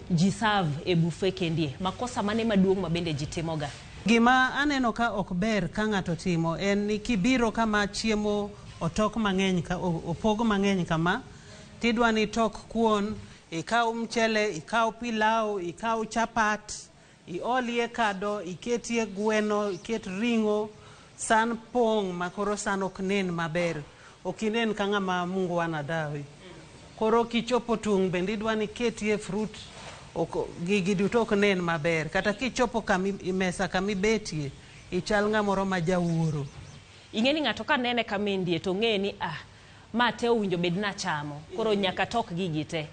Speaker 8: ji serve e buffet kendi. Makosa mane maduong' ma bende ji timoga?
Speaker 11: Gima aneno ka ok ber ka ng'ato timo en ni kibiro kama chiemo otok mang'eny, opog mang'eny kama, tidwa ni itok kuon, ikaw mchele, ikaw pilau, ikaw chapat, iolie kado, iketie gweno, iket ring'o, san pong' ma koro san ok nen maber. Ok inen ka ng'ama mungwana dawi. Koro kichopo tung' bende idwa ni iketie fruit, gigi duto ok nen maber. Kata kichopo mesa kamibetie, ichal ng'amoro ma jawuoro.
Speaker 8: Ing'e ni ng'ato ka nene kamendie to ng'e ni ma te owinjo bed nachamo, koro nyaka tok gigi te.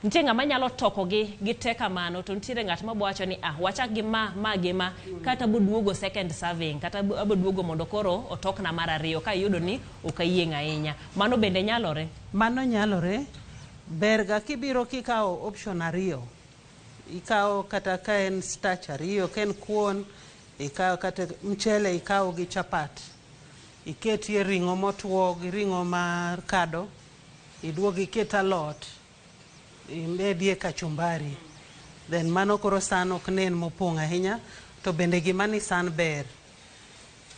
Speaker 8: Nitie ng'ama nyalo toko gi te kamano, to nitiere ng'at ma bo wacho ni wachak gi ma, ma gi ma, kata boduogo second serving, kata aboduogo mondo koro otokna mar ariyo ka iyudo ni ok ayieng' ahinya. Mano bende nyalore?
Speaker 11: Mano nyalore. Ber ga kibiro kikawo option ariyo. Ikawo kata ka en starch ariyo, ka en kuon, ikawo kata mchele, ikawo gi chapat. Iketie ring'o motwo gi ring'o mar kado, iduog iket alot, imedie kachumbari. Then mano koro san ok nen mopong' ahinya, to bende gima ni san ber.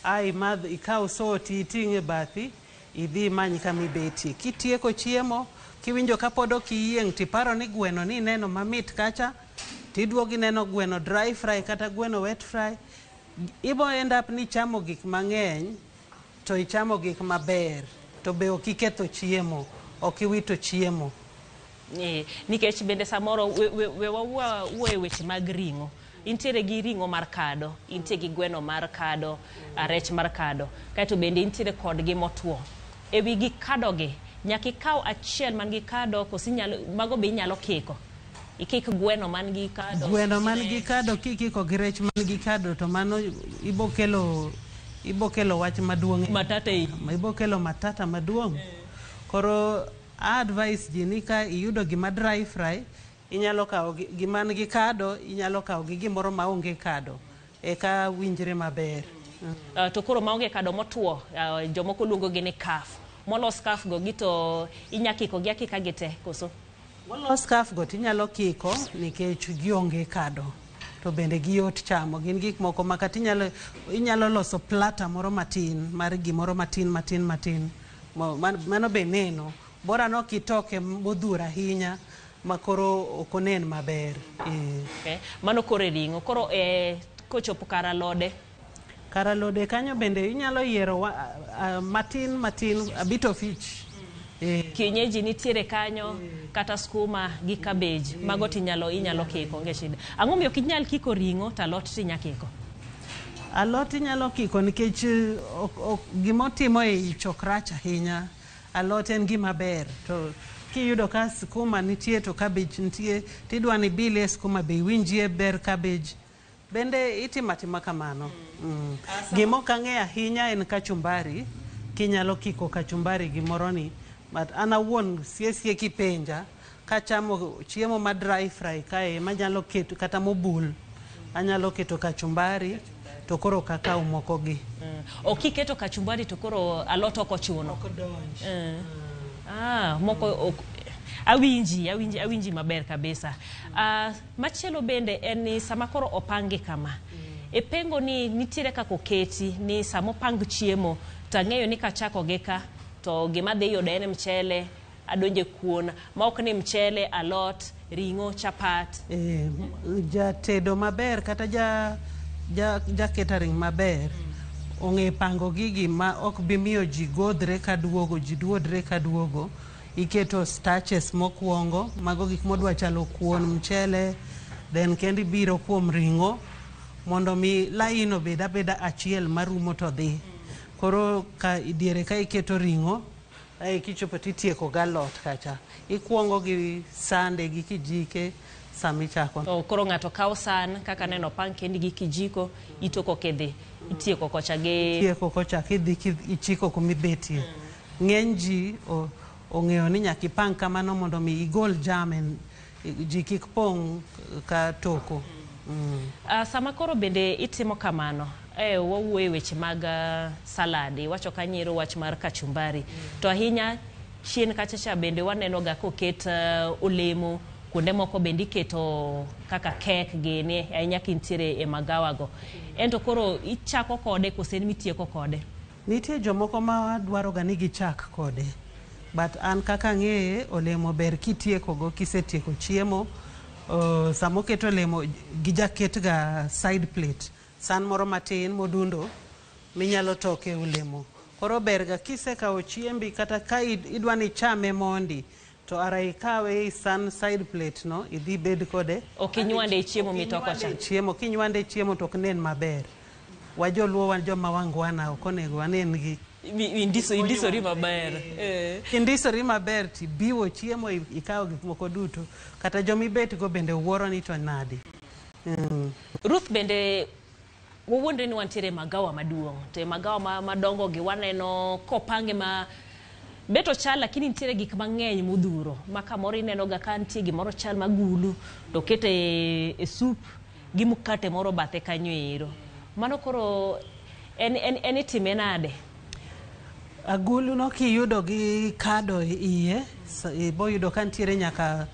Speaker 11: Imadh, ikaw soti, iting' e bathi, idhi imany kama ibetie. Kitieko chiemo, kiwinjo ka pod ok iyieng' tiparo ni gweno ni ineno mamit kacha, tiduogo ineno gweno dry fry kata gweno wet fry, ibo end up ni ichamo gik mang'eny, to ichamo gik maber, to be ok iketho chiemo, ok iwito chiemo.
Speaker 8: Nikech bende samoro we wawuo e weche mag ring'o. Intiere gi ring'o mar kado, intie gi gweno mar kado, rech mar kado, kaeto bende intiere kodgi motwo. E wi gi kado gi, nyaka ikaw achiel man gi kado, koso mago be inyalo kiko. Ikik gweno man gi kado.
Speaker 11: Gweno man gi kado kikiko gi rech man gi kado, to mano ibo kelo wach maduong'.
Speaker 8: Matata e.
Speaker 11: Ibo kelo matata maduong'. Koro advice ji ni ka iyudo gima dry fry, inyalo kawo gima nigi kado, inyalo kawo gi gimoro maonge kado, eka winjre maber.
Speaker 8: To koro maonge kado motwo, jomoko luongo gi ni kaf. Molos kaf go gi to inya kiko gi akika gi te, koso?
Speaker 11: Molos kaf go tinyalo kiko nikech gionge kado, to bende giyot chamo. Gin gik moko ma kata inyalo loso platter moro matin mar gimoro matin matin matin. Mano be neno. Bora no kitoke modhuro ahinya ma koro ok onen maber.
Speaker 8: Okay. Mano koro e ring'o. Koro kochopo kar alode?
Speaker 11: Kar alode kanyo bende inyalo yiero matin matin, a bit of each.
Speaker 8: Kienyeji nitiere kanyo, kata skuma gi cabbage, mago tinyalo, inyalo kiko, onge shida. Ang'o miyo ok inyal kiko ring'o to alot tinya kiko?
Speaker 11: Alot inyalo kiko nikech gimotimo e ich ok rach ahinya. Alot en gima ber, to kiyudo ka skuma nitie to cabbage nitie, tidwa ni ibilie skuma be iwinjie ber cabbage. Bende itimo atima kamano. Gima ok ang'eyo ahinya en kachumbari, kinyalo kiko kachumbari gimoro ni, but an awuon sie sie kipenja, kachamo chiemo ma dry fry kae manyalo keto kata mobul, anyalo keto kachumbari to koro ok akaw moko gi.
Speaker 8: Ok iketo kachumbari to koro alot ok ochuno.
Speaker 11: Ok donj.
Speaker 8: Moko ok, awinji maber kabisa. Machielo bende en ni sama koro opangi kama. E pengo ni nitiere kaka oketi ni sama opang chiemo to ang'eyo ni kachako gi ka to gima dhi yudo en mchele, adonje kuon, ma ok ni mchele, alot, ring'o, chapat.
Speaker 11: Jatedo maber kata ja catering maber ong'e pango gigi ma ok bi miyo ji godhre kaduogo, ji duodre kaduogo. Iketo starches mokwongo, mago gik modwa chalo kuon, mchele, Then kendo ibiro kuom ring'o mondo mi lain obed abeda achiel marumo to dhi. Koro ka diere ka iketo ring'o, ae kichopo titieko galot kacha. Ikuongo gi sande gi kijike sama ichako.
Speaker 8: To koro ng'ato kawo san kaka neno opang kendi gi kijiko itoko kidhi itieko kocha gi
Speaker 11: Itieko kocha kidhi ichiko kumibetie. Ng'eny ji ong'eyo ni nyaka ipang kamano mondo mi igol jam en ji kik pong' ka toko.
Speaker 8: Sama koro bende itimo kamano, wawuoyo e weche mag salad, iwacho kanyo wach mar kachumbari. To ahinya chien kacha cha bende waneno ga koket olemo, kuonde moko bende iketo kaka kek gini, ahinya kintiere e magawa go. Ento koro ichako kode kose en mitieko kode?
Speaker 11: Nitie jomoko ma dwaro ga ni gichak kode. But an kaka ang'eye, olemo ber kitieko go kisetieko chiemo. Sama oket olemo gijaket ga side plate, san moro matin modundo minyalo toke olemo. Koro ber ga kisekawo chiembi kata ka idwa ni ichame mondi, to ara ikawe e san side plate no, idhi ibed kode.
Speaker 8: Ok inywande e chiemo mitoko cha.
Speaker 11: Chiemo, kinywande e chiemo to ok nen maber. Wajoluo wan joma wangwana, ok onego wanen gi.
Speaker 8: Indisori maber.
Speaker 11: Indisori maber tibiwo chiemo ikawo gik moko duto. Kata jomibet go bende wuoro ni to nadi.
Speaker 8: Ruth bende wawuondre ni wantiere e magawa maduong'. To e magawa madongo gi waneno kopange ma bet ochal lakini nitiere gik mang'eny modhuro. Ma kamoro ineno ga ka nitie gimoro chal magulu to okete e soup gi mkate moro bathe kanyo ero. Mano koro en itime nade?
Speaker 11: Agulu no kiyudo gi kado iye, iboyudo ka nitiere nyaka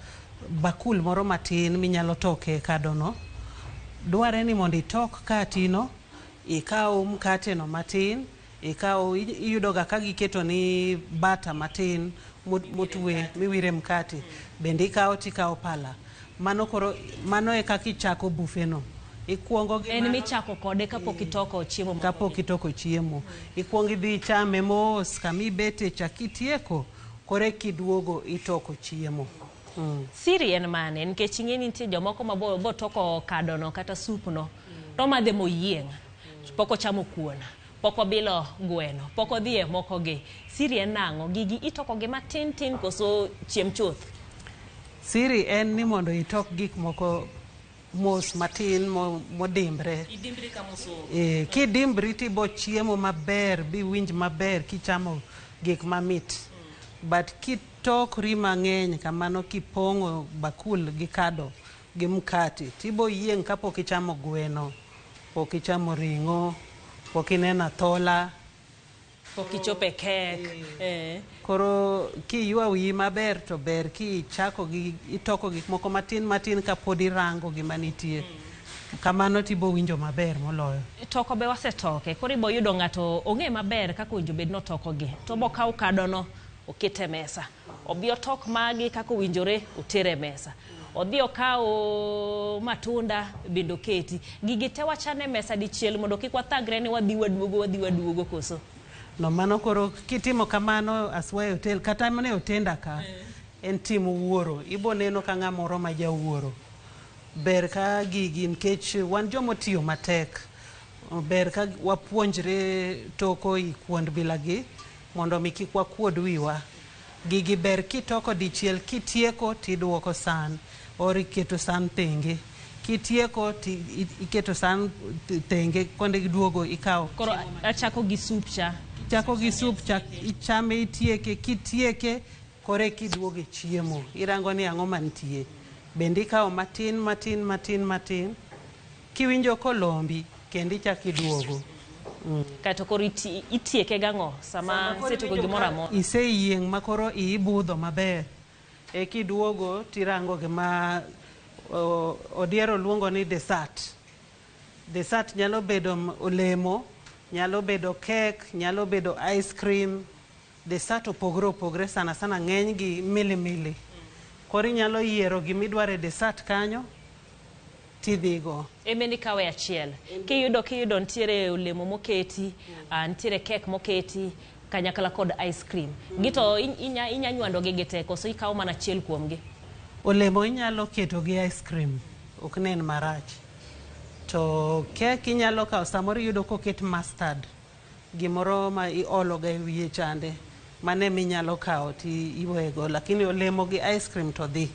Speaker 11: bakul moro matin minyalo toke kado no. Dware ni mondo itok katino, ikaw mkate no matin, ikaw iyudo ga ka giketo ni bata matin motwe miwire mkate. Bende ikaw tikaw pala. Mano koro mano e kaka ichako buffet no. Ikuongo gi
Speaker 8: En michako kode kapok itoko chiemo.
Speaker 11: Kapok itoko chiemo. Ikuongo idhi ichame mos kama ibete cha kitieko, koro kiduogo itoko chiemo.
Speaker 8: Siri en mane? Nikech ing'e ni nitie jomoko ma bo toko kado no kata soup no, to madhe moyieng', pok ochamo kuon, pok obilo gweno, pok odhi e moko gi. Siri en nang'o? Gigi itoko gi matin tin koso chiem chuth?
Speaker 11: Siri en ni mondo itok gik moko mos matin modimbre.
Speaker 8: Idimbri ka moso.
Speaker 11: Kidimbri tibo chiemo maber, biwinj maber kichamo gik mamit. But kitokri mang'eny kamano kipong'o bakul gi kado gi mkate, tibo yieng' kapok ichamo gweno, pok ichamo ring'o, pok ineno athola.
Speaker 8: Pok ichopo e kek.
Speaker 11: Koro kiywa wiyi maber to ber kichako gi itoko gik moko matin matin kapod irango gima nitie. Kamano tibo winjo maber moloyo.
Speaker 8: Toko be wasetoke, koro ibo yudo ng'ato ong'e maber kaka owinjo bed notoko gi. To bo kaw kadono okete e mesa. Obi otok magi kaka owinjore otere e mesa. Odhi okaw matunda bende oketi. Gigi te wachan e mesa dichiel mondo kik wathagre ni wadhi waduogo wadhi waduogo koso.
Speaker 11: No mano koro kitimo kamano aswa e hotel kata mana e otenda ka en tim wuoro. Ibo neno ka ng'amoro ma jawuoro. Ber ka gigi nikech wan jomotiyo matek. Ber ka wapuonjre toko i kuond bilagi mondo mi kik wakuod wiwa. Gigi ber kitoko dichiel kitieko tiduoko san or iketo san tenge. Kitieko ti iketo san tenge konde giduogo ikawo.
Speaker 8: Koro achako gi soup cha.
Speaker 11: Chako gi soup cha ichame itieke kitieke kore kiduogo e chiemo. Irango ni ang'o mantie. Bende ikawo matin matin matin matin. Kiwinjo kolombi kendo ichako iduogo.
Speaker 8: Kaeto koro itieke gang'o sama isetieko gimoro amora?
Speaker 11: Iseyieng' ma koro iyi budho maber. E kiduogo tirango gima Odiero luongo ni dessert. Dessert nyalo bedo olemo, nyalo bedo cake, nyalo bedo ice cream. Dessert opogore opogore sana sana ng'eny gi milimili. Koro inyalo yiero gimidwaro e dessert kanyo tidhigo.
Speaker 8: Eme nikawe achiel. Kiyudo nitiere olemo moketi, nitiere cake moketi, kanyakla kod ice cream. Gito inya nywando gi gite koso ikawo mana achiel kuomgi?
Speaker 11: Olemo inyalo keto gi ice cream. Ok nen marach. To kek inyalo kawo samoro iyudo koket mustard. Gimoro ma iologa e wiye chande. Mano ema inyalo kawo ti iwego. Lakini olemo gi ice cream to dhi.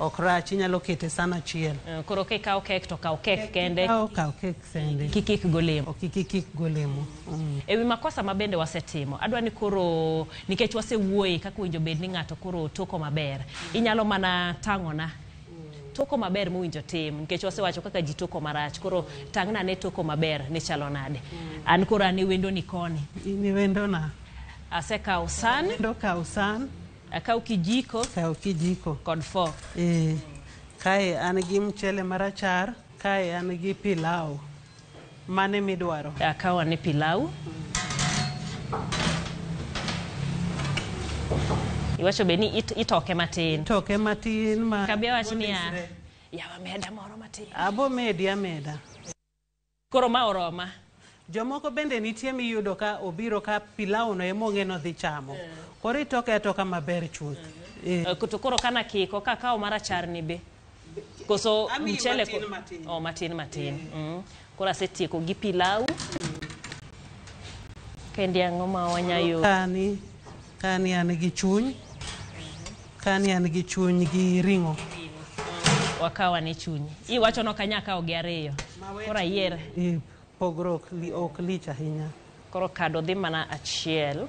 Speaker 11: Ok rach, inyalo kete san achiel.
Speaker 8: Koro kikawo kek to kaw kek kende.
Speaker 11: Kaw kek kende.
Speaker 8: Kik ik golemo.
Speaker 11: Ok kik ik golemo.
Speaker 8: Ewi makosa ma bende wasetimo, adwa ni koro nikech wasewuoye kaka owinjo bed ni ng'ato koro toko maber. Inyalo mana tang'ona toko maber mowinjo tim nikech wasewacho kaka ji toko marach. Koro tang'na ne toko maber ni chalo nade. An koro an e wendoni koni.
Speaker 11: In e wendona.
Speaker 8: Asekawo san.
Speaker 11: Wendo kaw san.
Speaker 8: Akaw kijiko.
Speaker 11: Kaw kijiko.
Speaker 8: Kod fork.
Speaker 11: Kae an gi mchele marachar, kae an gi pilau. Mane midwaro?
Speaker 8: Akaw ane pilau. Iwacho be ni itoke matin.
Speaker 11: Itoke matin ma
Speaker 8: Kabia wach niya, yawa meda moro matin.
Speaker 11: Abo medi ameda.
Speaker 8: Koro ma oroma.
Speaker 11: Jomoko bende nitie miyudo ka obiro ka pilau no ema ong'e nodhi chamo. Koro itoke atoka maber chuth.
Speaker 8: To koro kana kiko kakawo marachar ni be. Koso
Speaker 11: Amiyi
Speaker 8: mchele
Speaker 11: matin matin.
Speaker 8: Oh, matin matin. Koro asetieko gi pilau. Kendi ang'o ma wanyayo?
Speaker 11: Kani an gi chuny. Kani an gi chuny gi ring'o.
Speaker 8: Wakawa ne chuny. Iwacho no kanya kawo gi ariyo. Koro ayier.
Speaker 11: Pogruok ok lich ahinya.
Speaker 8: Koro kado dhi mana achiel.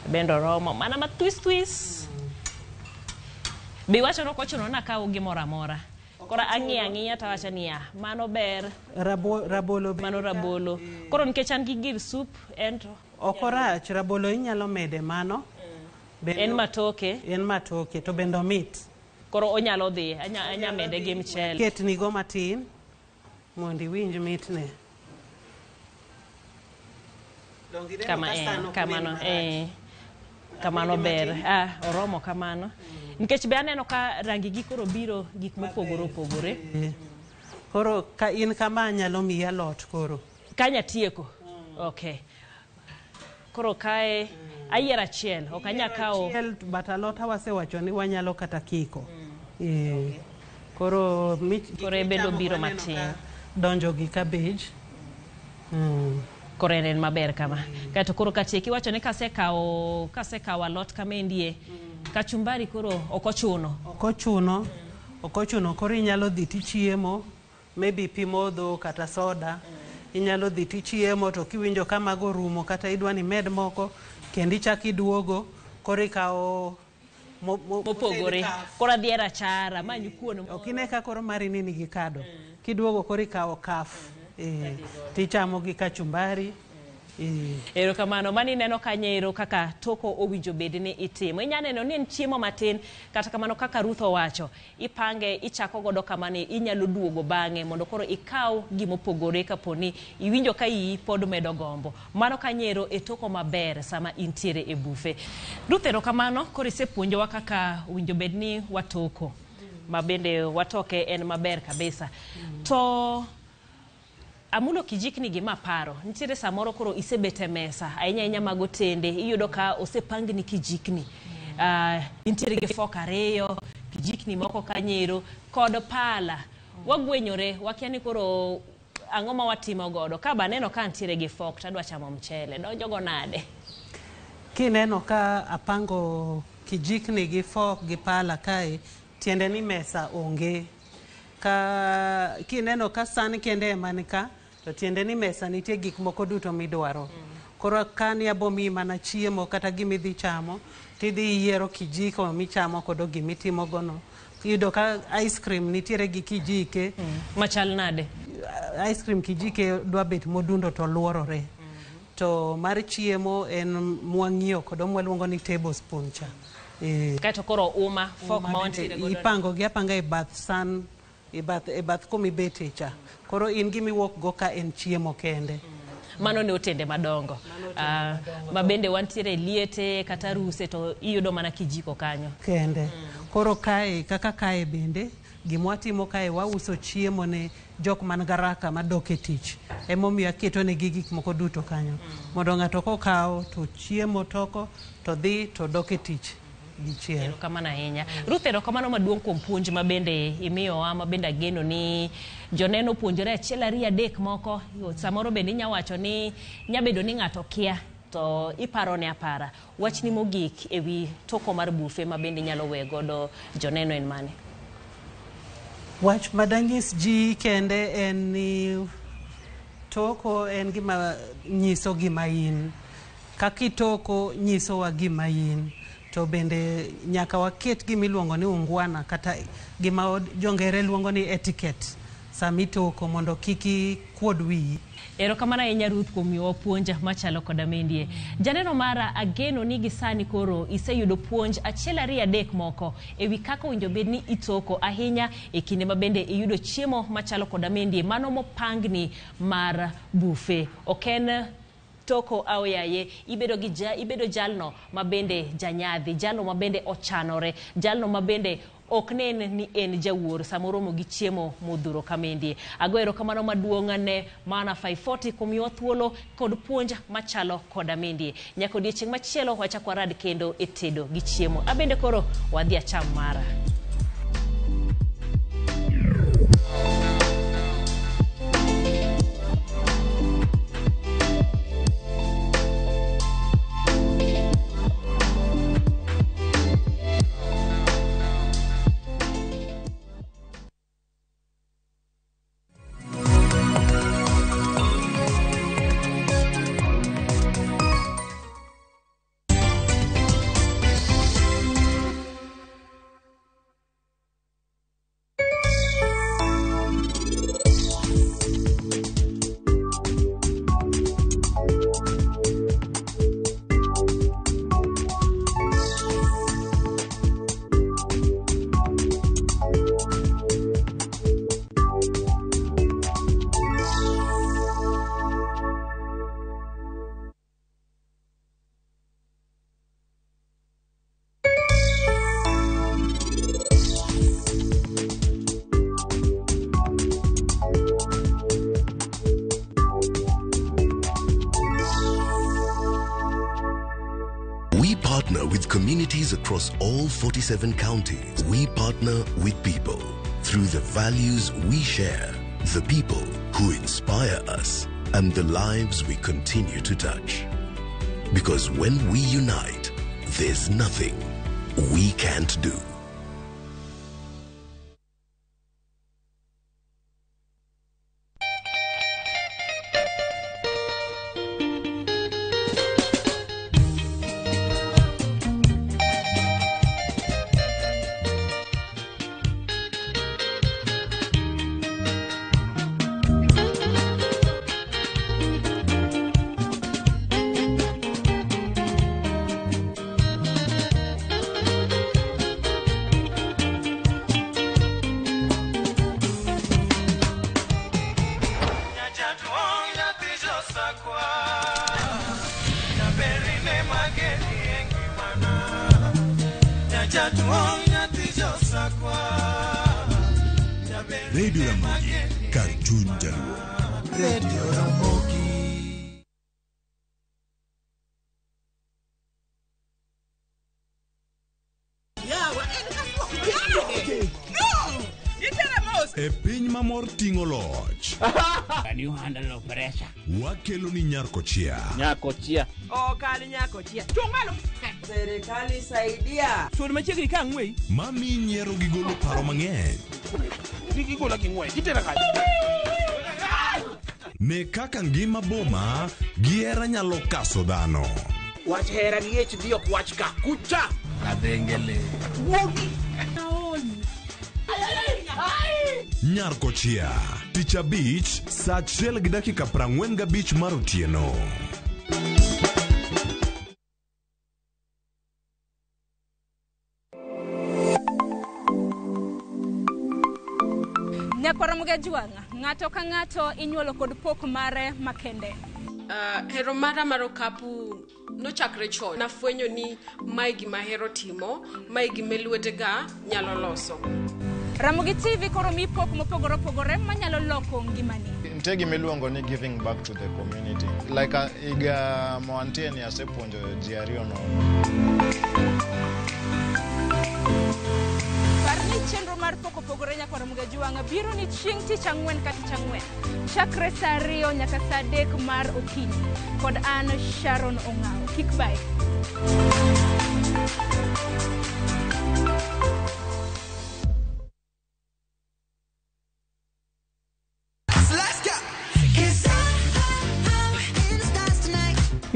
Speaker 8: Bende oromo mana matwis twis. Be iwacho ni ok ochuno ni akaw gimoro amora. Koro ang'iyo ang'iya tawacho niya, mano ber.
Speaker 11: Rabolo be
Speaker 8: Mano rabolo. Koro nikech an gi gir soup en to
Speaker 11: Ok orach, rabolo inyalo mede mano.
Speaker 8: En matoke.
Speaker 11: En matoke to bende omit.
Speaker 8: Koro onyalo dhi, anya mede gi mchele.
Speaker 11: Ketnigo matin mondo iwinj mitne.
Speaker 8: Kama kamano, kamano ber. Oromo kamano. Nikech be aneno ka rangi gi koro biro gik mopogore opogore.
Speaker 11: Koro ka in kama anyalo miyi alot koro.
Speaker 8: Kanya tieko. Okay. Koro kae ayiero achiel, ok anya kawo.
Speaker 11: Achiel, but alot wasewacho ni wanyalo kata kiko. Koro
Speaker 8: Koro bedo biro matin.
Speaker 11: Donjo gi cabbage.
Speaker 8: Koro en maber kama. Kaeto koro katieki iwacho ni kasekawo alot kamendie, kachumbari koro ok ochuno.
Speaker 11: Ok ochuno. Ok ochuno. Koro inyalo dhi tichiemo, maybe pi modho kata soda. Inyalo dhi tichiemo to kiwinjo ka mago orumo kata idwa ni med moko, kendo ichak iduogo, koro ikawo
Speaker 8: mopogore. Koro adhi e rachar, amany kuon.
Speaker 11: Ok ine ka koro mari ni nigi kado. Kiduogo koro ikawo kaf. Tichamo gi kachumbari.
Speaker 8: Erokamano. Mani ineno kanyo ero kaka toko owinjo bed ni itimo. Inya neno ni en chiemo matin, kata kamano kaka Ruth owacho, ipange, ichako godo kamano, inyalo duogo bang'e mondo koro ikaw gimopogore kaponi iwinjo ka iyi pod medo gombo. Mano kanyo ero e toko maber sama intiere e buffet. Ruth, erokamano, koro isepuonjowa kaka owinjo bed ni watoko. Ma bende watoke en maber kabisa. To amulo kijikni gi maparo, nitiere samoro koro isebet e mesa, ahinya ahinya mag otende, iyudo ka osepangni kijikni. Nitiere gi fork ariyo, kijikni moko kanyero, kod pala. Wagwenyore, wakia ni koro ang'o ma watimo godo. Ka ba aneno ka nitiere gi fork, to adwa chamo mchele, donjo go nade?
Speaker 11: Kineno ka apango kijikni gi fork gi pala kae, tiende ni mesa onge. Ka kineno ka san kende ema ni ka, to tiende ni mesa nitie gik moko duto midwaro. Koro ka ni abo miyi mana chiemo kata gimidhi chamo, tidhi yiero kijiko michamo kodo gimitimo gono. Iyudo ka ice cream nitiere gi kijike.
Speaker 8: Machal nade?
Speaker 11: Ice cream kijike dwa bet modundo to luorore. To mar chiemo en mwang'iyo kodo mwaluongo ni tablespoon cha.
Speaker 8: Kaeto koro uma, fork ma wantiere godo.
Speaker 11: Ipango gi apanga e bath san, e bath kumibete cha. Koro in gimiwuok go ka en chiemo kende.
Speaker 8: Mano ne otende madongo. Ma bende wantiere liete kata ruse to iyudo mana kijiko kanyo.
Speaker 11: Kende. Koro kae, kaka kae bende, gimwatimo kae wauso chiemo ne jok man garaka madok e tich. Emomiyo aketo negi gik moko duto kanyo. Mondo ng'ato kokawo to chiemo toko to dhi to dok e tich. Dichiel.
Speaker 8: Erokamano ahinya. Ruth, erokamano maduong' kuom puonj ma bende imiyowa, ma bende ageno ni joneno puonjore achiel ariyo adek moko. Samoro bende inya wacho ni nyabedo ni ng'ato kia to iparo ne apara. Wachni mogik ewi toko mar bufe ma bende inyalo we godo joneno en mane?
Speaker 11: Wach madanyis ji kende en ni toko en gima nyiso gima in. Kaka itoko nyisowa gima in. To bende nyaka waket gima iluongo ni ungwana kata gima jongere luongo ni etiquette sama itoko mondo kik ikuod wiyi.
Speaker 8: Erokamano ahinya Ruth kuom miyowa puonj machalo koda mendie. Janeno mara ageno ni gi sani koro iseyudo puonj achiel ariyo adek moko ewi kaka owinjo bed ni itoko ahinya e kinde ma bende iyudo chiemo machalo koda mendie mano mopangni mar bufe. Ok en toko aoyaye, ibedo gi ja, ibedo jalno ma bende janyadhi, jalno ma bende ochanore, jalno ma bende ok nen ni en jawuor sama oromo gi chiemo modhuro kamendie. Ago erokamano maduong' ne Mana 540 kuom miyowa thuolo kod puonj machalo koda mendie. Nyaka odiechieng' machielo wachak warad kendo e tedo gi chiemo. Abende koro wadhi acham mara.
Speaker 12: We partner with communities across all 47 counties. We partner with people through the values we share, the people who inspire us, and the lives we continue to touch. Because when we unite, there's nothing we can't do.
Speaker 3: Radio Ramogi, kar chuny jaluo.
Speaker 29: Radio Ramogi.
Speaker 3: E piny ma mor ting'o loch.
Speaker 28: Can you handle pressure?
Speaker 3: Wakelo ni Nyarkochia.
Speaker 28: Nyakochia.
Speaker 14: Ok an nyakochia. Chung' malo. Serikali saidia.
Speaker 28: Sud machiegni ka ang'weyi.
Speaker 3: Mami nyiero gi golo paro mang'eny.
Speaker 28: Kik igola gi ng'wech, itera kanye?
Speaker 3: Ne kaka ngima boma gi hera nyalo kaso dhano.
Speaker 28: Wach hera gi HD ok wach ka. Kucha! Kadhengele. Wuogi!
Speaker 3: Nyarkochia. Tich abich, saa 1:45 mar otieno.
Speaker 15: Nyakwara Mugajwang', ng'ato ka ng'ato inyuolo kod pok mare makende.
Speaker 16: Hero mara mar okapu nochakre chon. Nafwenyo ni mae gima ahero timo, mae gima lwetega nyalo loso.
Speaker 15: Ramogi TV koro mi pok mopogore opogore manyalo loko ngimani.
Speaker 18: Nitie gima iluongo ni giving back to the community. Like higa ma wantie ni asepuonjo ji ariyo nono.
Speaker 15: Chenro mar Pok Opogore Nyakwar Mgajuang' biro ni chieng' tich ang'wen ka tich ang'wen. Chakre saa 2 nyaka saa 3 mar okinyi. Kod an Sharon Ong'awo. Kik bae.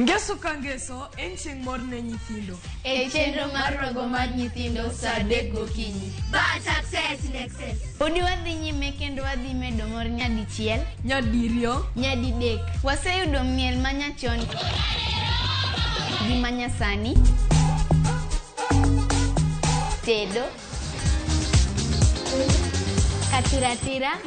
Speaker 4: Ngeso ka ngeso en chieng' mor ne nyithindo.
Speaker 6: E chenro mar rogo mar nyithindo saa 3 gokinyi.
Speaker 19: Bad success in excess.
Speaker 6: Podi wadhi nyime kendo wadhi medo mor nyadichiel,
Speaker 4: nyadiriyo,
Speaker 6: nyadidek. Waseyudo miel manyachon gi manyasani, tedo, katiratira,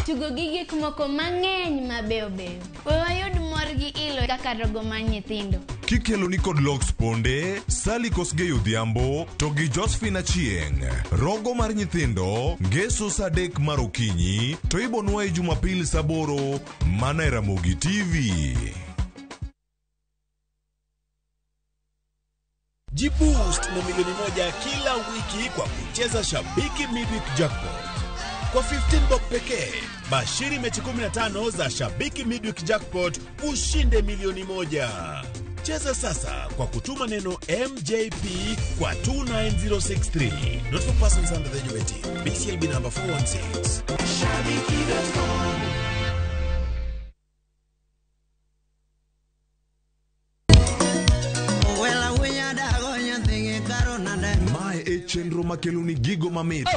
Speaker 6: tugo gi gik moko mang'eny mabeyo beyo. We wayud mor gi ilo kaka rogo mar nyithindo.
Speaker 3: Kikelo ni kod Lox Ponde, Sally Kosgei Odhiambo to gi Josephine Achieng'. Rogo mar nyithindo ngeso saa 3 mar okinyi to ibonwa e Jumapil saa 8 mana e Ramogi TV.
Speaker 20: Jiboost na milioni 1 kila wiki kwa kucheza Shabiki Midweek Jackpot. Kwa 15 bob pekee, bashiri mechi 15 za Shabiki Midweek Jackpot ushinde milioni 1. Cheza sasa kwa kutuma neno MJP kwa 29063. Not for persons under the age of 18. BCLB number 416.
Speaker 29: Shabiki.com.
Speaker 3: Mae e chenro makelo ni gigo mamit.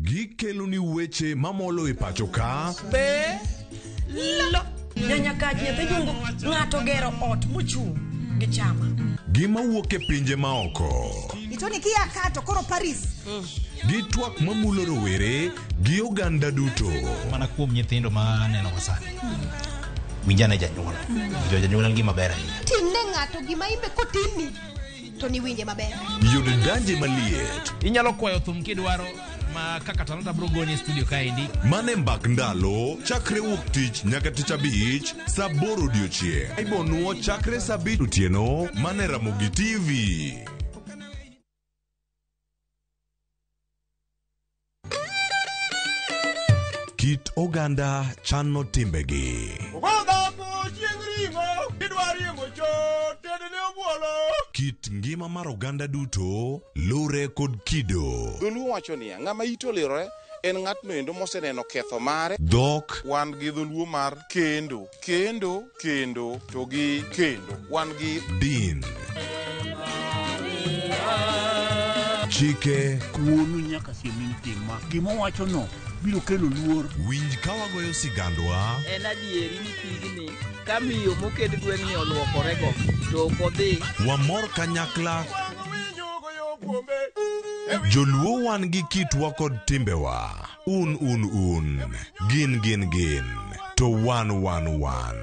Speaker 3: Gikelo ni weche mamolo e pacho ka.
Speaker 14: Be lo nyanyakach nyathi jungu ng'ato gero ot mochung' gi chama.
Speaker 3: Gima wuok e pinje maoko.
Speaker 21: Itoni kia kato koro Paris.
Speaker 3: Gi twak mamulo rowere gi oganda duto.
Speaker 23: Mana kuom nyithindo ma aneno sani. Winjane janyuol. Jo janyuol en gima ber ahinya.
Speaker 21: Timne ng'ato gima imbe kotimni to ni winje maber.
Speaker 3: Yud danje maliet.
Speaker 24: Inyalo kwayo thum kidwaro ma kaka talanta bro goni e studio kaendi.
Speaker 3: Mane mbak ndalo chakre wuok tich nyaka tich abich saa 8 odiochieng'. Ibonuo chakre saa 5 otieno mane Ramogi TV. Kit oganda chano timbegi. Kit ngima mar oganda duto lure kod kido.
Speaker 25: Dholuo wacho niya, ng'ama ite olirore en ng'atno endo moseneno ketho mare.
Speaker 3: Dhok.
Speaker 25: Wan gi dholuo mar kendo, kendo, kendo, to gi kendo. Wan gi
Speaker 3: din. Chike.
Speaker 26: Wuonu nyaka siem in tim ma. Gima owacho no biro kelo luor.
Speaker 3: Winj ka wagoyo sigandwa.
Speaker 14: En adieri ni pigni ka miyo moked gweng'ni oluokorego to ok odhi.
Speaker 3: Wamor kanyakla. Joluo wan gi kitwa kod timbewa. Un un un. Gin gin gin. To wan wan wan.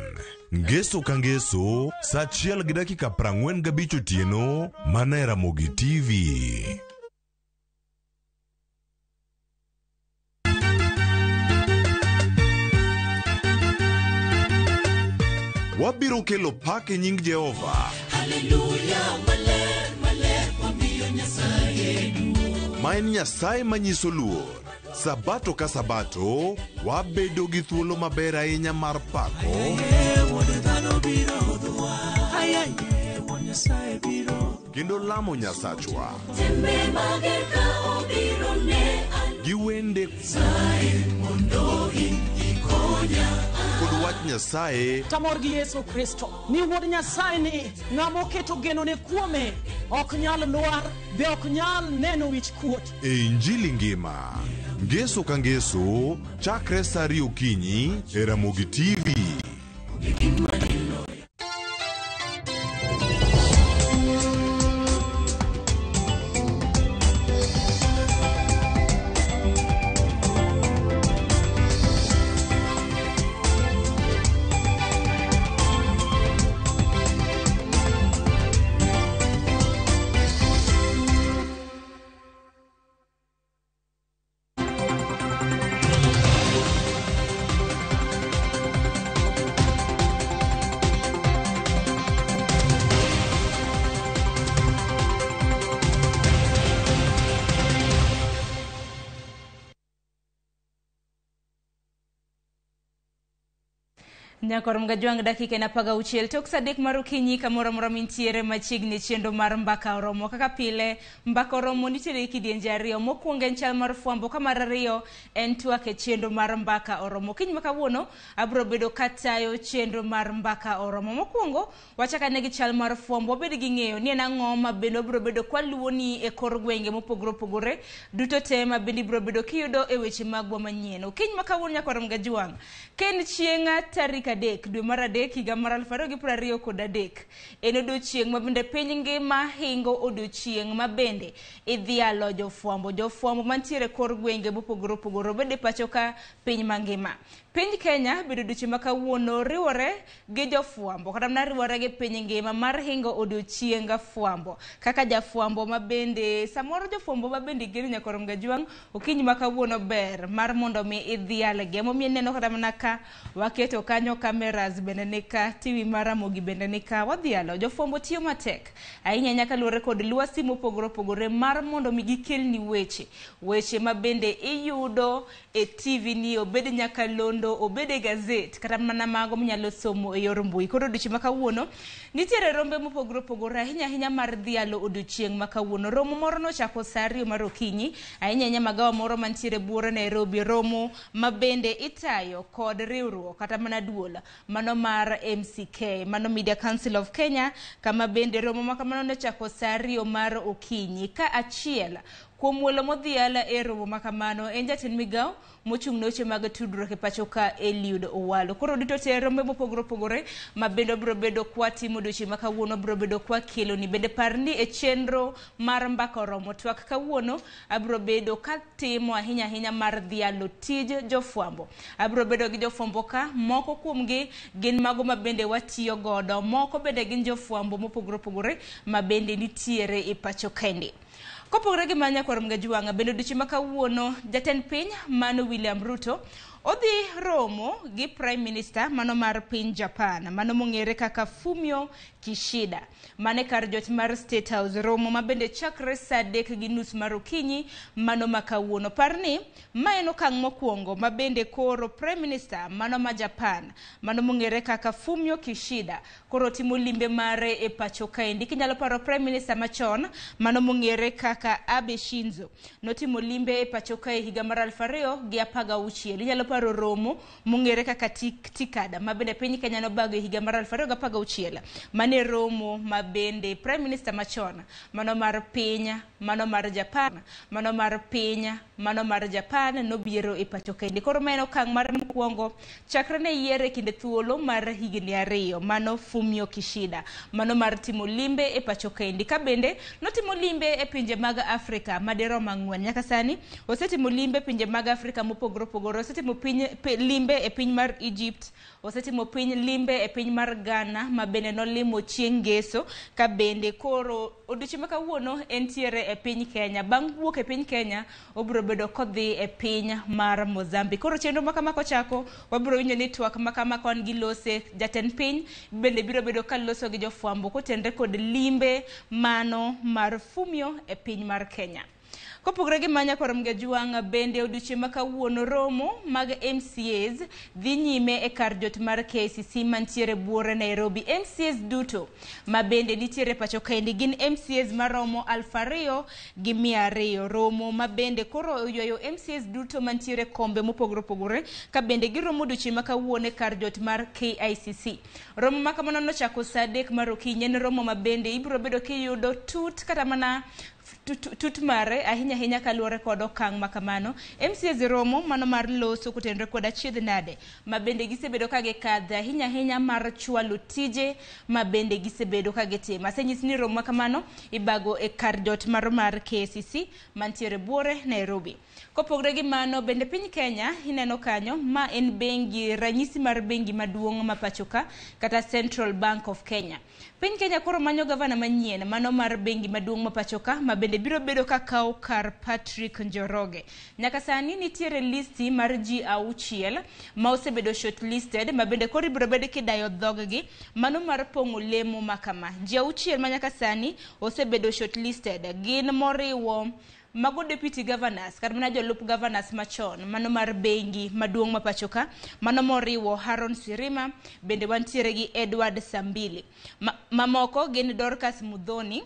Speaker 3: Ngeso ka ngeso, saa 1:45 otieno, mana e Ramogi TV. Wabiro kelo pak e nying Jehova.
Speaker 29: Haleluya, maler, maler, wamiyo Nyasaye duong'.
Speaker 3: Ma en Nyasaye manyiso luor. Sabato ka sabato, wabedo gi thuolo maber ahinya mar pako kendo lamo Nyasachwa gi wende kod wach Nyasaye.
Speaker 27: Tamor gi Yesu Kristo ni wuod Nyasaye ni ng'ama oketo genone kuome ok nyal lwar be ok nyal neno wich kuot.
Speaker 3: E Injili ngima, ngeso ka ngeso, chakre saa 2 okinyi e Ramogi TV.
Speaker 15: Nyakor Mgajwang' dakika en 16 tok saa 3 mar okinyi kamoro amora mintiere machiegni chenro mar Mbaka Oromo. Kaka pile, Mbaka Oromo nitiere gi kidienje ariyo. Mokwongo en chal mar fwambo, ka mar ariyo en twak e chenro mar Mbaka Oromo. Okinyi ma kawuono abiro bedo katayo chenro mar Mbaka Oromo. Mokwongo wachak ane gi chal mar fwambo, wabed gi ng'eyo ni en ang'o ma bende wabiro bedo kwaluwoni e kor gwenge mopogore opogore duto te ma bende ibiro bedo kiyudo e weche magwa manyien. Okinyi ma kawuono Nyakwar Mgajwang', ka en chieng' tarik 3 dwe mar 3 higa mar 2023, en odiochieng' ma bende piny ngima hingo odiochieng' ma bende idhialo jofwambo. Jofwambo mantiere kor gwenge mopogore opogore, obed e pacho ka piny mangima. Piny Kenya bedo odiochieng' ma kawuono riwore gi jofwambo kata mana riwore gi piny ngima mar hingo odiochieng fwambo. Kaka jafwambo ma bende samoro jofwambo ma bende igeno Nyakwar Mgajwang' okinyi ma kawuono ber mar mondo mi idhialgi. Emomiyo ineno kata mana ka waketo kanyo cameras bende nika, TV mar Ramogi bende nika, wadhialo. Jofwambo tiyo matek ahinya ahinya kaluwore kod lwasi mopogore opogore mar mondo mi gikelni weche. Weche ma bende iyudo e TV ni, obed nyakalondo, obed e gazet, kata mana mago minyalo somo e yor mbui. Koro odiochieng' ma kawuono nitiere rombe mopogore opogore ahinya ahinya mar dhialo odiochieng' ma kawuono. Romo moro nochako saa 2 mar okinyi, ahinya ahinya magawa moro mantiere buore Nairobi, romo ma bende itayo kod riwruok kata mana duol mano mar MCK, mano Media Council of Kenya, kama bende romo ma kamano nochako saa 2 mar okinyi. Ka achiel kuom welo modhial e romo ma kamano en jatend migawo mochung' ne weche mag tudruok e pacho ka Eliud Owalo. Koro duto te rombe mopogore opogore ma bende wabiro bedo kwa timo odiochieng' ma kawuono, wabiro bedo kwa keloni. Bende par ni e chenro mar Mbaka Oromo twak kawuono abiro bedo katimo ahinya ahinya mar dhialo tij jofwambo. Abiro bedo gi jofwambo ka, moko kuomgi gin mago ma bende watiyo godo, moko bende gin jofwambo mopogore opogore ma bende nitiere e pacho kaendi. Kopogore gi mano Nyakwar Mgajwang', bende odiochieng' ma kawuono jatend piny mano William Ruto odhi romo gi Prime Minister mano mar piny Japan, mano mong'ere kaka Fumio Kishida. Mane kar jot mar State House, romo ma bende chakre saa 3:30 mar okinyi mano ma kawuono. Par ni ma en okang' mokwongo ma bende koro Prime Minister mano ma Japan, mano mong'ere kaka Fumio Kishida, koro timo limbe mare e pacho kaendi. Kinyalo paro Prime Minister machon mano mong'ere kaka Abe Shinzo notimo limbe e pacho kae higa mar 2016. Inyalo paro romo mong'ere kaka Tikada ma bende piny Kenya nobago e higa mar 2016. Mane romo ma bende Prime Minister machon mano mar piny mano mar Japan mano mar piny mano mar Japan nobiro e pacho kaendi. Koro ma en okang' mar mokwongo chakre ne yiere kinde thuolo mar higni 2 mano Fumio Kishida mano mar timo limbe e pacho kaendi. Ka bende notimo limbe e pinje mag Afrika madirom 4. Nyaka sani osetimo limbe pinje mag Afrika mopogore opogore, osetimo limbe e piny mar Egypt, osetimo piny limbe e piny mar Ghana ma bende nolimo chieng' ngeso. Ka bende koro odiochieng' ma kawuono entiere e piny Kenya. Bang' wuok e piny Kenya obiro bedo kodhi e piny mar Mozambique. Koro chenro ma kama kochako wabiro winjo ni twak ma kama kon gilose jatend piny bende biro bedo kaloso gi jofwambo kotenre kod limbe mano mar Fumio e piny mar Kenya. Kopogore gi mano Nyakwar Mgajwang', bende odiochieng' ma kawuono romo mag MCAs dhi nyime e kar jot mar KICC mantiere buore Nairobi. MCAs duto ma bende nitiere pacho kaendi gin MCAs maromo 2200. Romo ma bende koro oywayo MCAs duto mantiere kombe mopogore opogore ka bende giromo odiochieng' ma kawuono e kar jot mar KICC. Romo ma kamano nochako saa 3 mar okinyi. En romo ma bende ibiro bedo kiyudo tut kata mana tut mare ahinya ahinya kaluwore kod okang' ma kamano. MCAs romo mano mar loso kotenore kod achiedh nade ma bende gisebedo ka gikadhe ahinya ahinya mar chwalo tije ma bende gisebedo ka gitimo. Asenyisi ni romo ma kamano ibago e kar jot mar KICC mantiere buore Nairobi. Kopogore gi mano bende piny Kenya ineno kanyo ma en bengi, ranyisi mar bengi maduong' ma pacho ka kata Central Bank of Kenya. Piny Kenya koro manyo gavana manyien mano mar bengi maduong' ma pacho ka ma bende biro bedo ka kawo kar Patrick Njoroge. Nyaka sani nitiere listi mar ji 6 ma osebedo shortlisted ma bende koro ibiro bedo kidayo dhoggi mano mar pong'o lemo ma kama. Ji 6 ma nyaka sani osebedo shortlisted gin moriwo Mago deputy governors kata mana jolup governors machon mano mar bengi maduong' ma pacho ka mano moriwo Haron Sirima bende wantiere gi Edward Sambili. Mamoko gin Dorcas Mudhoni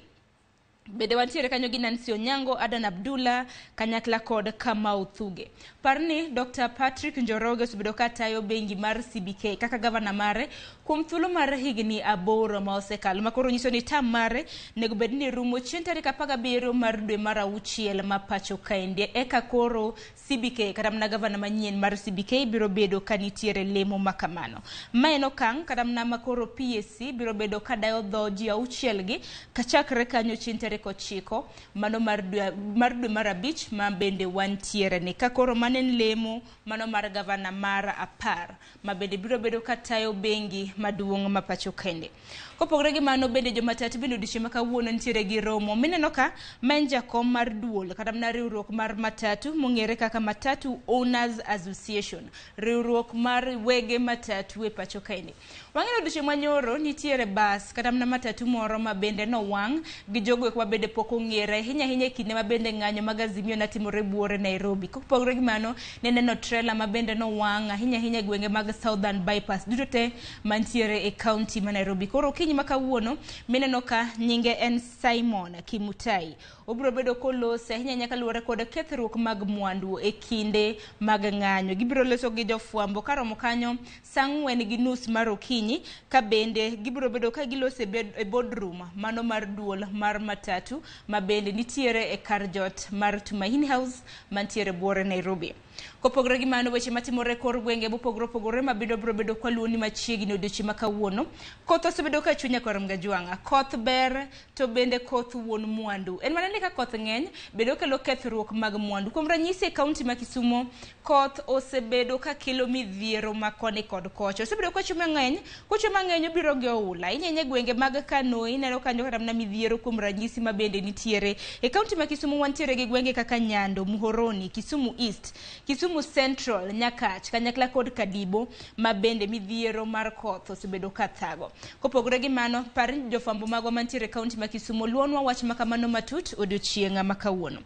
Speaker 15: bende wantiere kanyo gi Nancy Onyango, Adan Abdullah kanyakla kod Kamau Thuge. Par ni Dr. Patrick Njoroge osebedo ka tayo bengi mar CBK kaka gavana mare kuom thuolo mar higni 8 ma osekalo, ma koro nyiso ni tam mare nego bed ni rumo chieng' tarik 17 mar dwe mar 6 ma pacho kaendi. Eka koro CBK kata mana gavana manyien mar CBK biro bedo ka nitiere lemo ma kamano. Ma en okang' kata mana ma koro PSC biro bedo ka dayo dho ji 6 gi kachakre kanyo chieng' tarik 9 mano mar dwe mar 5 ma bende wantiere ni. Ka koro mano en lemo mano mar gavana mar 10 ma bende biro bedo ka tayo bengi maduong' ma pacho kende. Kopogore gi mano bende jomatatu bende odiochieng' ma kawuono nitiere gi romo mineno ka ma en jakom mar duol kata mana riwruok mar matatu mong'ere kaka Matatu Owners Association, riwruok mar wege matatu e pacho kaendi. Wang'eyo odiochieng' manyoro nitiere bas kata mana matatu moro ma bende nowang' gi jogo eko mabende pok ong'ere ahinya ahinya e kinde ma bende ng'anyo mag Azimio natimore buore Nairobi. Kopogore gi mano neneno trailer ma bende nowang' ahinya ahinya e gwenge mag Southern Bypass duto te mantiere e county ma Nairobi. Koro okinyi ma kawuono mineno ka nyinge en Simon Kimutai. Obiro bedo kolose ahinya ahinya kaluwore kod kethruok mag mwandu e kinde mag ng'anyo. Gibiro loso gi jofwambo karomo kanyo saa 4:30 mar okinyi, ka bende gibiro bedo ka giloso e boardroom mano mar duol mar matatu ma bende nitiere e kar jot mar Tumaini House mantiere buore Nairobi. Kopogore gi mano weche matimore kor gwenge mopogore opogore ma bende biro bedo kwaluoni machiegni odiochieng' ma kawuono. Koth osebedo ka chwe nyaka Mgajwang'a. Koth ber to bende koth wuon mwandu. En mana ni ka koth ng'eny bende okelo kethruok mag mwandu. Kuom ranyisi e kaunti ma Kisumo koth osebedo ka kelo midhiero ma koni kod kocha. Osebedo ka chwe mang'eny, kochwe mang'eny obiro gi oula. Inyenye gwenge mag Kanoi ineno kanyo kata mana midhiero kuom ranyisi ma bende nitiere. E kaunti ma Kisumo wantiere gi gwenge kaka Nyando, Muhoroni, Kisumu East, Kisumu Central, Nyakach, kanyakla kod Kadibo ma bende midhiero mar koth osebedo ka thago. Kopogore gi mano, par ni jofwambo magwa mantiere e kaunti ma Kisumo luonwa wach ma kamano matut odiochieng' ma kawuono.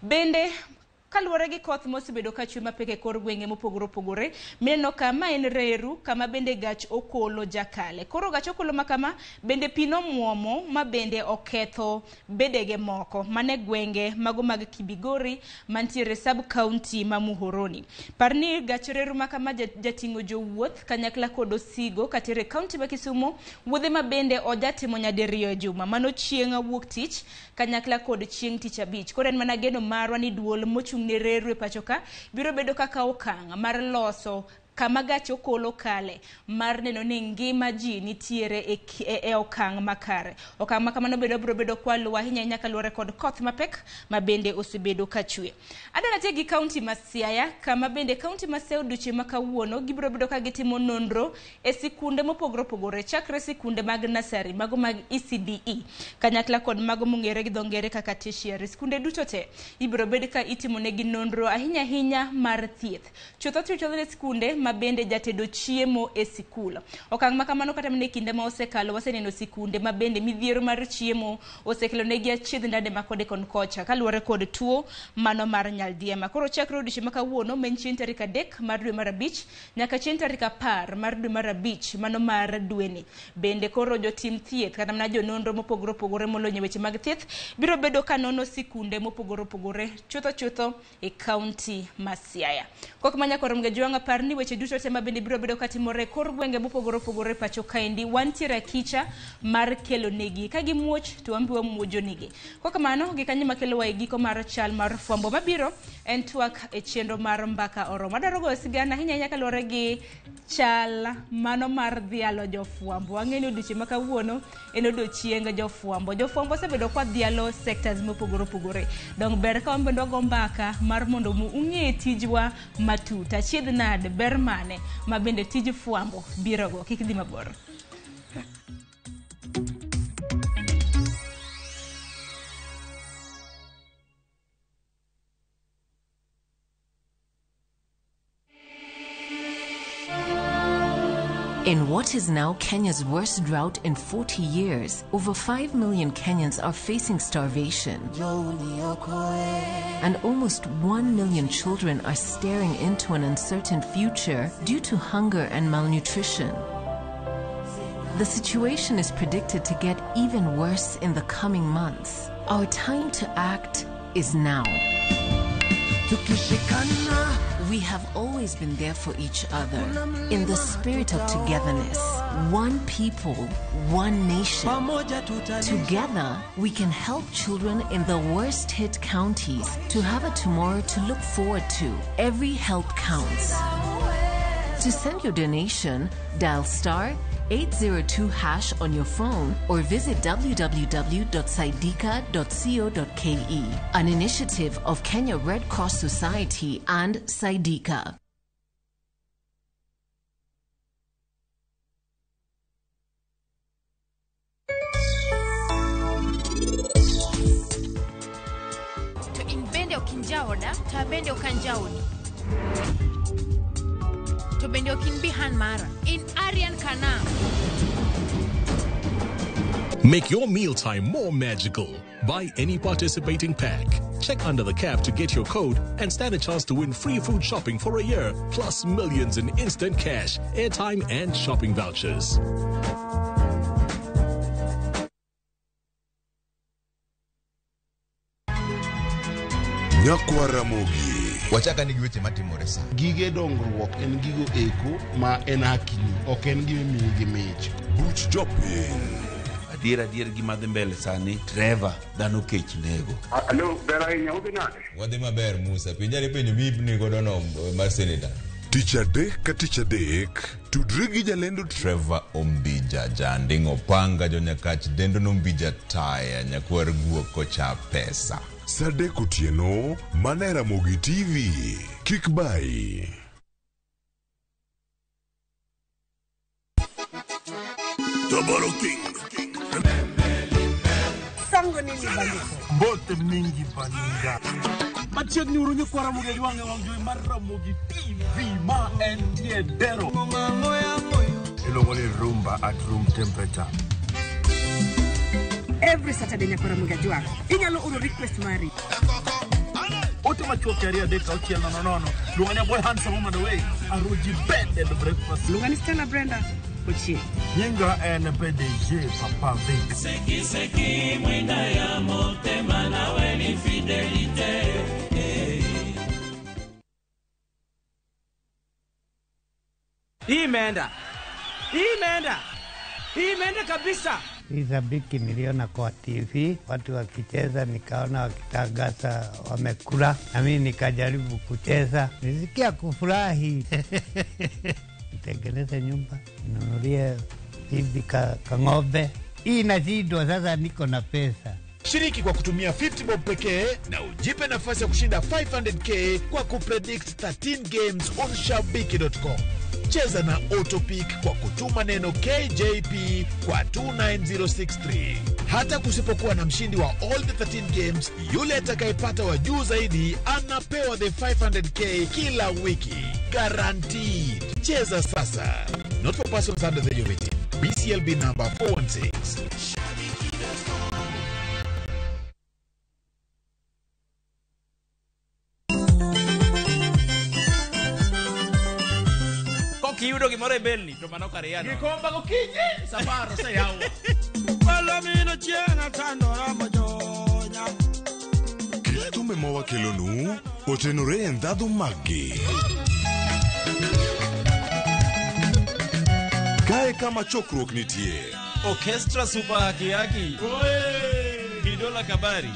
Speaker 15: Bende kaluwore gi koth mosebedo ka chwe mapek e kor gwenge mopogore opogore, mineno ka ma en reru kama bende gach okolo jakale. Koro gach okolo ma kama bende pi nomuomo ma bende oketho bedege moko mane gwenge mago mag Kibigori mantiere sub county ma Muhoroni. Par ni gach reru ma kama jating'o jowuoth kanyakla kod osigo katere county ma Kisumo, wuodhe ma bende ojatimo nyadiriyo e juma mano chieng' wuok tich kanyakla kod chieng' tich abich. Koro en mana geno marwa ni duol mochung' ne reru e pacho ka biro bedo kaka okang' mar loso kama gach okolo kale mar neno ni ngima ji nitiere e okang' makare. Okang' ma kamano bende biro bedo kwaluwo ahinya ahinya kaluwore kod koth mapek ma bende osebedo ka chwe. Adwa gi kaunti ma Siaya kama bende kaunti ma Siaya odiochieng' ma kawuono gibiro bedo ka gitimo nonro e sikunde mopogore opogore chakre sikunde mag nasari mago mag ECDE kanyakla kod mago mong'ere gi dho ngere kaka tertiary. Sikunde duto te ibiro bed ka itimo negi nonro ahinya ahinya mar thieth. Chutho chutho ne sikunde ma bende jatedo chiemo e sikul. Okang' ma kamano kata mana e kinde ma osekalo waseneno sikunde ma bende midhiero mar chiemo osekelo negi achiedh nade ma kode kon kocha kaluwore kod tuo mano mar nyaldiema. Koro chakre odiochieng' ma kawuono ma en chieng' tarik 3 mar dwe mar 5 nyaka chieng' tarik 10 mar dwe mar 5 mano mar dweni. Bende koro jotim thieth kata mana jononro mopogore opogore molony e weche mag thieth biro bedo ka nono sikunde mopogore opogore chutho chutho e kaunti ma Siaya. Kok manya koro Mgajwang'a par ni weche duto te ma bende biro bedo katimore e kor gwenge mopogore opogore pacho kaendi wantiere akicha mar kelo negi ka gimuoch to wan be wamuojo negi. Kokamano gikanyo makelowa e giko mar chal mar fwambo mabiro en twak e chenro mar Mbaka Oromo. Adwaro goyo sigana ahinya ahinya kaluwore gi chal mano mar dhialo jofwambo. Wang'eyo ni odiochieng' ma kawuono en odiochieng jofwambo. Jofwambo osebedo kwa dhialo sectors mopogore opogore. Dong ber ka wan bende wago mbaka mar mondo ung'e tijwa matut. Achiedh nade, ber mane ma bende tij fwambo birogo. Kik dhi mabor.
Speaker 1: In what is now Kenya's worst drought in 40 years, over 5 million Kenyans are facing starvation. And almost 1 million children are staring into an uncertain future due to hunger and malnutrition. The situation is predicted to get even worse in the coming months. Our time to act is now. We have always been there for each other. In the spirit of togetherness, one people, one nation. Together, we can help children in the worst hit counties to have a tomorrow to look forward to. Every help counts. To send your donation, dial star 802 hash on your phone or visit www.saidika.co.ke. An initiative of Kenya Red Cross Society and Saidika.
Speaker 2: To in bende ok in jaoda, to abende ok an jaodi. To bende ok in bihan mara. In Aryan Kana.
Speaker 5: Make your mealtime more magical. Buy any participating pack. Check under the cap to get your code and stand a chance to win free food shopping for a year, plus millions in instant cash, airtime, and shopping vouchers.
Speaker 3: Nyakwa Ramogi.
Speaker 7: Wachaka ni gi weche matimore sa.
Speaker 25: Gige dongruok en gigo eko ma en hakini, ok en gima imiyi gi mich.
Speaker 3: Buch jopiny.
Speaker 9: Adier adier gima dhi mbele sani, Trevor, dhano kech nego.
Speaker 10: Alo, ber ahinya, udhi nade?
Speaker 7: Wadhi maber Musa, penjane penjo mipni godo no mar seneta.
Speaker 3: Tich adek ka tich adek, tudri gi jalendo
Speaker 7: Trevor Ombija, janding opanga jonyakach dendo nombija taya, nyakwar guok kocha pesa.
Speaker 3: Saa adek otieno, mana e Ramogi TV. Kik bayi.
Speaker 13: Tabaro King.
Speaker 14: Sango nini bandiko?
Speaker 26: Mbote mingi baninga. Machiegni uru nyikwa Ramogi Ajwang' e wang' jowi mar Ramogi TV ma entie dero.
Speaker 13: Iluongo ni rumba at room temperature.
Speaker 14: Every Saturday nyakwa Ramogi Ajwang'. Inyalo oro request mari.
Speaker 26: Ote machuok 2 3 6 0 0. Luonga ni boy handsome woman away. Aruji bed and breakfast.
Speaker 14: Luonga ni Stella Brenda. Ochie.
Speaker 26: Nyinga en PDG Papa Vic.
Speaker 29: Seki seki mwinda ya motema nawe ni fidelite.
Speaker 17: Imeenda. Imeenda. Imeenda kabisa.
Speaker 22: Hii Shabiki niliona kwa TV watu wakicheza, nikaona wakitangaza wamekula, na mimi nikajaribu kucheza, nilisikia kufurahi. Nitengeneze nyumba, ninunulie bibi kang'ombe. Hii inashindwa sasa, niko na pesa.
Speaker 20: Shiriki kwa kutumia 50 bob pekee na ujipe nafasi ya kushinda 500k kwa kupredict 13 games on shabiki.com. Cheza na Autopick kwa kutuma neno KJP kwa 29063. Hata kusipokuwa na mshindi wa all the 13 games, yule atakayepata wa juu zaidi anapewa the 500k kila wiki. Guaranteed. Cheza sasa. Not for persons under the age of 18. BCLB number 416.
Speaker 24: Kiyudo gimoro e belni to mano kare yano.
Speaker 26: Gikomba gokinyi safar oseyawo.
Speaker 17: Palomino chieng' atandora mojonya.
Speaker 3: Kit thumbe ma wakelonu otenore e ndhadhu maggi. Kae kama chokruok nitie.
Speaker 24: Orchestra Super Haki Haki. Kidola Kabari.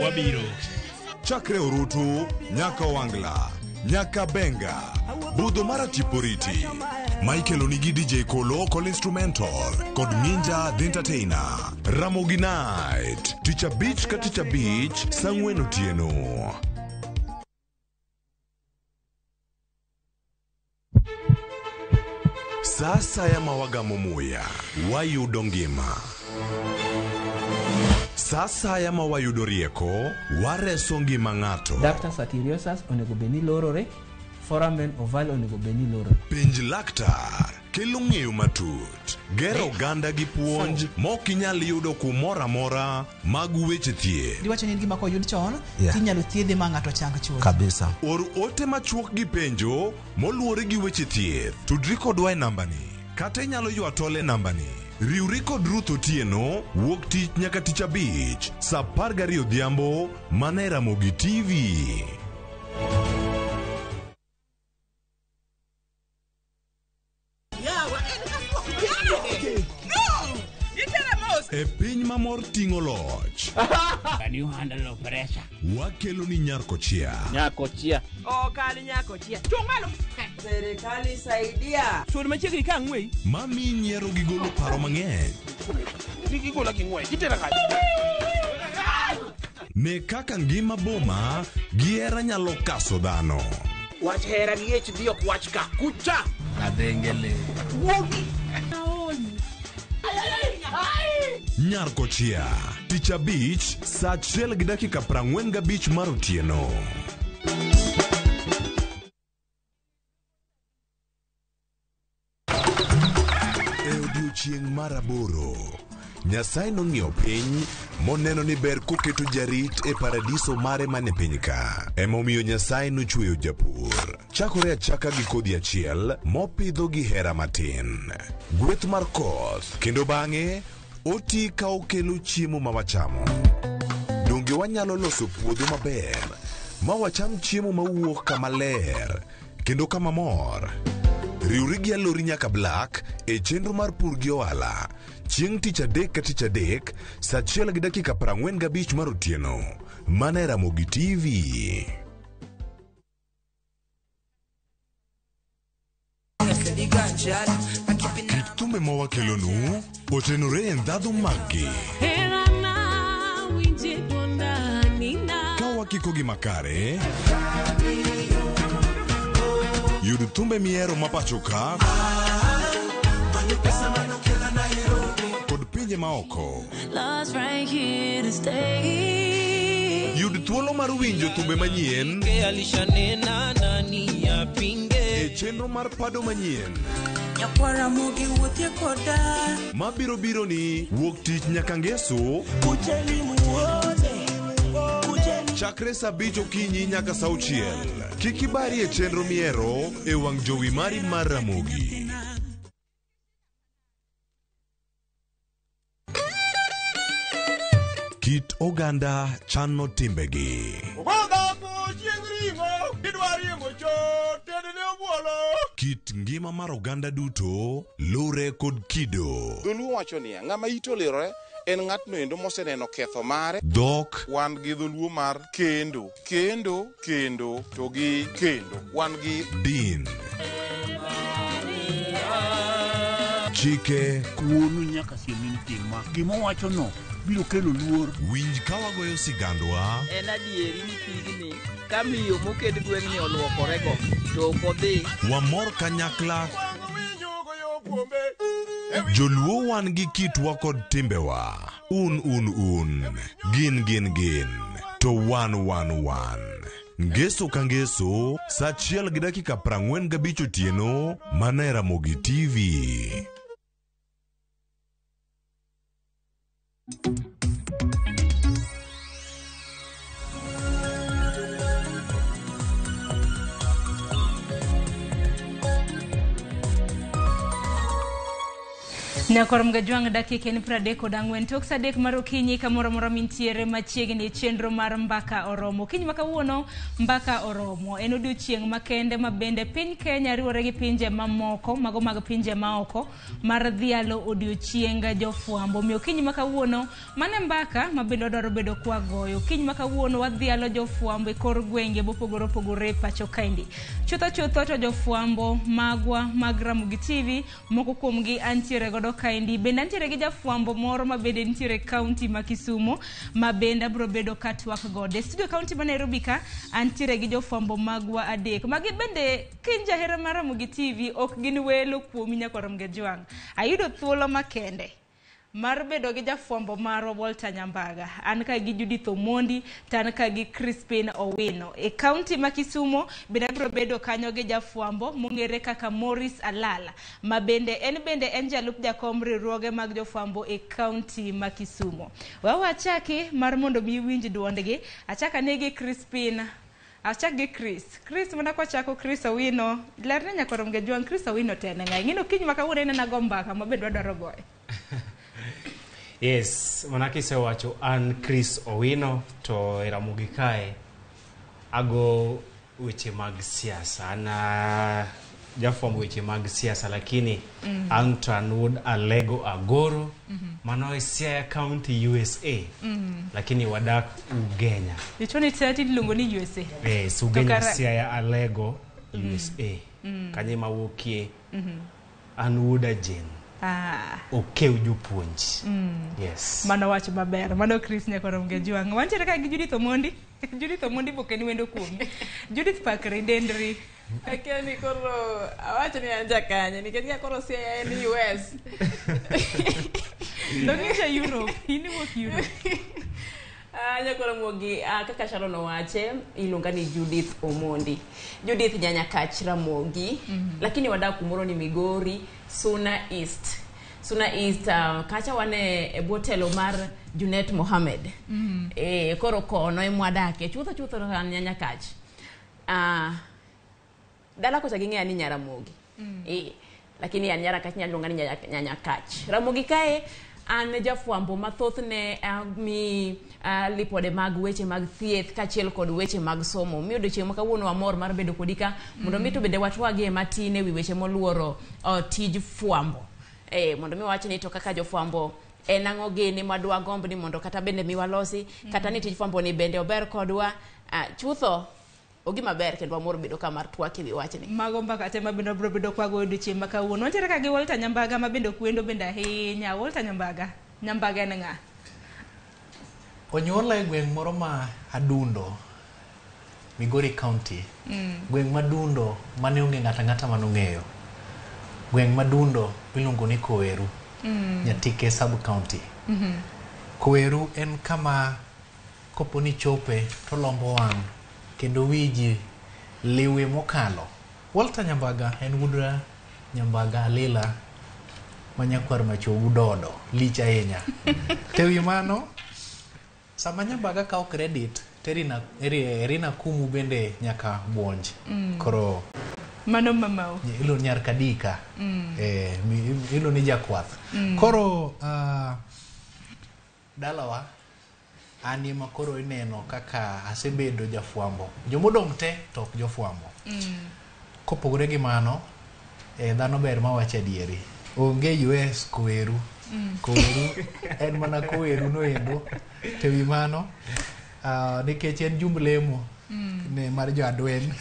Speaker 24: Wabiro.
Speaker 3: Chakre Orutu, nyaka Wangla, nyaka Benga. Budho mara Tiporiti. Michael Onigi DJ Kolo Kol Instrumental kod Minja The Entertainer. Ramogi Night. Tich abich ka tich abich, saa ang'wen otieno. Saa asaya ma wagamo muya, wayudo ngima. Saa asaya ma wayudo rieko, wareso ngima ng'ato.
Speaker 30: Ductus arteriosus onego bed ni lorore, foramen ovale onego bed ni lorore.
Speaker 3: Penj laktar. Kelo ng'eyo matut, gero oganda gi puonj mok inyal yudo kumoro amora mag weche thieth.
Speaker 4: Diwacho ni en gima koyud chon
Speaker 3: Yeah.
Speaker 4: tinyalo thiedhe ma ng'ato chang chuth.
Speaker 3: Kabisa. Or ote machuok gi penjo moluwore gi weche thieth. Tudri kodwa e nambani kata inyalo ywa tol e nambani. Riwri kod Ruth Otieno wuok tich nyaka tich abich saa 12 odhiambo mana e Ramogi TV. E piny ma mor ting'o loch.
Speaker 6: Can you handle pressure?
Speaker 3: Wakelo ni Nyarkochia.
Speaker 6: Nyakochia.
Speaker 8: Ok an nyakochia. Chung' malo. Serikali saidia.
Speaker 3: Sud machiegni ka ang'weyi. Mami nyiero gi golo paro mang'eny.
Speaker 25: Kik igola gi ng'wech, itera kanye?
Speaker 3: Ne kaka ngima boma gi hera nyalo kaso dhano.
Speaker 6: Wach hera gi HD ok wach ka. Kucha. Kadhengele.
Speaker 8: Wuogi.
Speaker 3: Nyarkochia. Tich abich saa 1:45 mar otieno. E odiechieng' mar aboro, Nyasaye nong'iyo piny moneno ni ber koketo jarit e paradiso mare man e piny ka. Emomiyo Nyasaye nochweyo japur. Chakore achaka gi kodhi achiel mopidho gi hera matin. Gweth mar koth kendo bang'e oti ka okelo chiemo ma wachamo. Donge wanyalo loso puodho maber ma wacham chiemo mawuok kama ler kendo kama mor? Riwri gi Alori nyaka Black e chenro mar pur gi ohala chieng' tich adek ka tich adek saa 1:45 mar otieno mana e Ramogi TV. Kit thumbe ma wakelonu otenore e ndhadhu maggi ka wakiko gi makare yud thumbe mihero ma pacho ka kod pinje maoko.
Speaker 29: Love's right here to stay.
Speaker 3: Yud thuolo mar winjo thumbe manyien
Speaker 29: Alishanena nani apinge.
Speaker 3: e chenro mar pado manyien
Speaker 29: Nyakwara mogi wuothie koda.
Speaker 3: mabiro biro ni wuok tich nyaka ngeso
Speaker 29: Kujeni muone.
Speaker 3: chakre saa abich okinyi nyaka saa auchiel. Kik ibari e chenro mihero e wang' jowi mari mar Ramogi. Kit oganda chano timbegi.
Speaker 25: Ogodhambo chieng' ring'o, idwa riembo chot, tedne obuolo.
Speaker 3: Kit ngima mar oganda duto lure kod kido.
Speaker 25: Dholuo wacho niya, ng'ama ite olirore en ng'atno endo moseneno ketho mare.
Speaker 3: Dhok.
Speaker 25: Wan gi dholuo mar kendo, kendo, kendo, to gi kendo. Wan gi
Speaker 3: Din. Chike.
Speaker 26: Wuonu nyaka siemni ni tim ma. Gima owachono biro kelo luor.
Speaker 3: Winj ka wagoyo sigandwa.
Speaker 8: En adieri ni pigni ka miyo moket gweng'ni oluokorego to ok odhi.
Speaker 3: Wamor kanyakla. Joluo wan gi kitwa kod timbewa. Un un un. Gin gin gin. To wan wan wan. Ngeso ka ngeso, saa 1:45 otieno, mana e Ramogi TV.
Speaker 15: Nyakor Mgajwang' dakika en 34 tok saa 3 mar okinyi kamoro amora mintiere machiegni e chenro mar Mbaka Oromo. Okinyi ma kawuono Mbaka Oromo en odiochieng' makende ma bende piny Kenya riwore gi pinje mamoko mago mag pinje maoko mar dhialo odiochieng jofwambo. Omiyo okinyi ma kawuono mane mbaka ma bende wadwaro bedo kwagoyo. Okinyi ma kawuono wadhialo jofwambo e kor gwenge mopogore opogore e pacho kaendi. Chutho chutho to jofwambo magwa mag Ramogi TV moko kuomgi antiere godo kaendi. Bende antiere gi jafwambo moro ma bende nitiere e kaunti ma Kisumu ma bende abiro bedo ka twak godo. E studio kaunti ma Nairobi ka antiere gi jofwambo magwa adek. Magi bende kin jahera mar Ramogi TV ok gin welo kuomi nyakwa Ramogi Ajwang'. Ayudo thuolo makende mar bedo gi jafwambo marwa Walter Nyambaga. An ka gi Judith Omondi to an ka gi Crispin Owino. E kaunti ma Kisumo bende abiro bedo kanyo gi jafwambo mong'ere kaka Maurice Alala, ma bende en jalup jakom riwruoge mag jofwambo e kaunti ma Kisumo. Wawachaki mar mondo mi iwinj duondgi. Achak ane gi Crispin. Achak gi Chris. Chris mana kwachako Chris Owino. Lerne nyaka rom gi Jwang' Chris Owino to en ng'a? Ing'e kiny ma kawuono en ago mbaka ma bende wadwaro goyo.
Speaker 11: Yes, mana kisewacho an Chris Owino to e Ramogi kae ago weche mag siasa. An jafwambo weche mag siasa lakini an to an wuod Alego Agoro mano e Siaya County USA lakini wadak Ugenya.
Speaker 15: Ichoni tati iluongo ni USA.
Speaker 11: Yes, Ugenya Siaya Alego USA. Kanye mawuokie an wuod Ajen. Okew jopuonj. Yes.
Speaker 15: Mano wach maber. Mano Chris nyaka gi Jwang'. Wantiere ka gi Judith Omondi. Judith Omondi bok en wendo kuomi. Judith pakri dendri.
Speaker 12: Akia ni koro awacho ni an jakanye nikech ka koro Siaya en US.
Speaker 15: Dongisha Europe. In iwuok Europe.
Speaker 12: Nyakoro Ramogi, kaka Sharon owache, iluonga ni Judith Omondi. Judith Nyanyakach Ramogi, lakini wadak kumoro ni Migori, Suna East. Suna East kacha wane e bwo telo mar Junet Mohamed. Koro kono emwadake chutho chutho an Nyanyakach. Dala kocha ging'eya ni Nyaramogi. Lakini an Nyarakach nyaluonga ni Nyanyakach. Ramogi kae an jafwambo mathothne mi lipode mag weche mag thieth kaachiel kod weche mag somo. Mi odiochieng' ma kawuono wamor mar bedo kodi ka mondo mi to bende watwagie matin ewi weche moluoro tij fwambo. Mondo mi wach ni to kaka jofwambo en ang'o gini madwa gomb ni mondo kata bende mi walosi kata ni tij fwambo ni bende ober kodwa chutho ogima ber kendo wamor bedo ka mar twak ewi wachni.
Speaker 15: Mago mbaka te ma bende wabiro bedo kwago odiochieng' ma kawuono. Wantiere ka gi Walter Nyambaga ma bende ok wendo bende ahinya. Walter Nyambaga. Nyambaga en ng'a?
Speaker 16: Onyuola e gweng' moro ma Adundo, Migori County. Gweng' madundo mane onge ng'ato ang'ata manong'eyo. Gweng' madundo miluongo ni Koweru, Nyatike sub county. Koweru en kama kopo ni chope to lombo wang' kendo wiji liwe mokalo. Walter Nyambaga en wuod Nyambaga Alila ma nyakwar Machogu Dodo, lich ahinya. To ewi mano, sama Nyambaga kawo credit, Erina Kumu bende nyaka buonj. Koro
Speaker 15: mano mamau.
Speaker 16: Iluongo nyar Kadika. Iluongo ni jakwath. Koro dalawa an ema koro ineno kaka asebedo jafwambo. Jomodong' te to ok jofwambo. Kopogore gi mano, dhano ber mawacho adieri. Onge US Koweru. Koweru en mana Koweru noendo. To ewi mano, nikech en jumb lemo ne mar jo adwen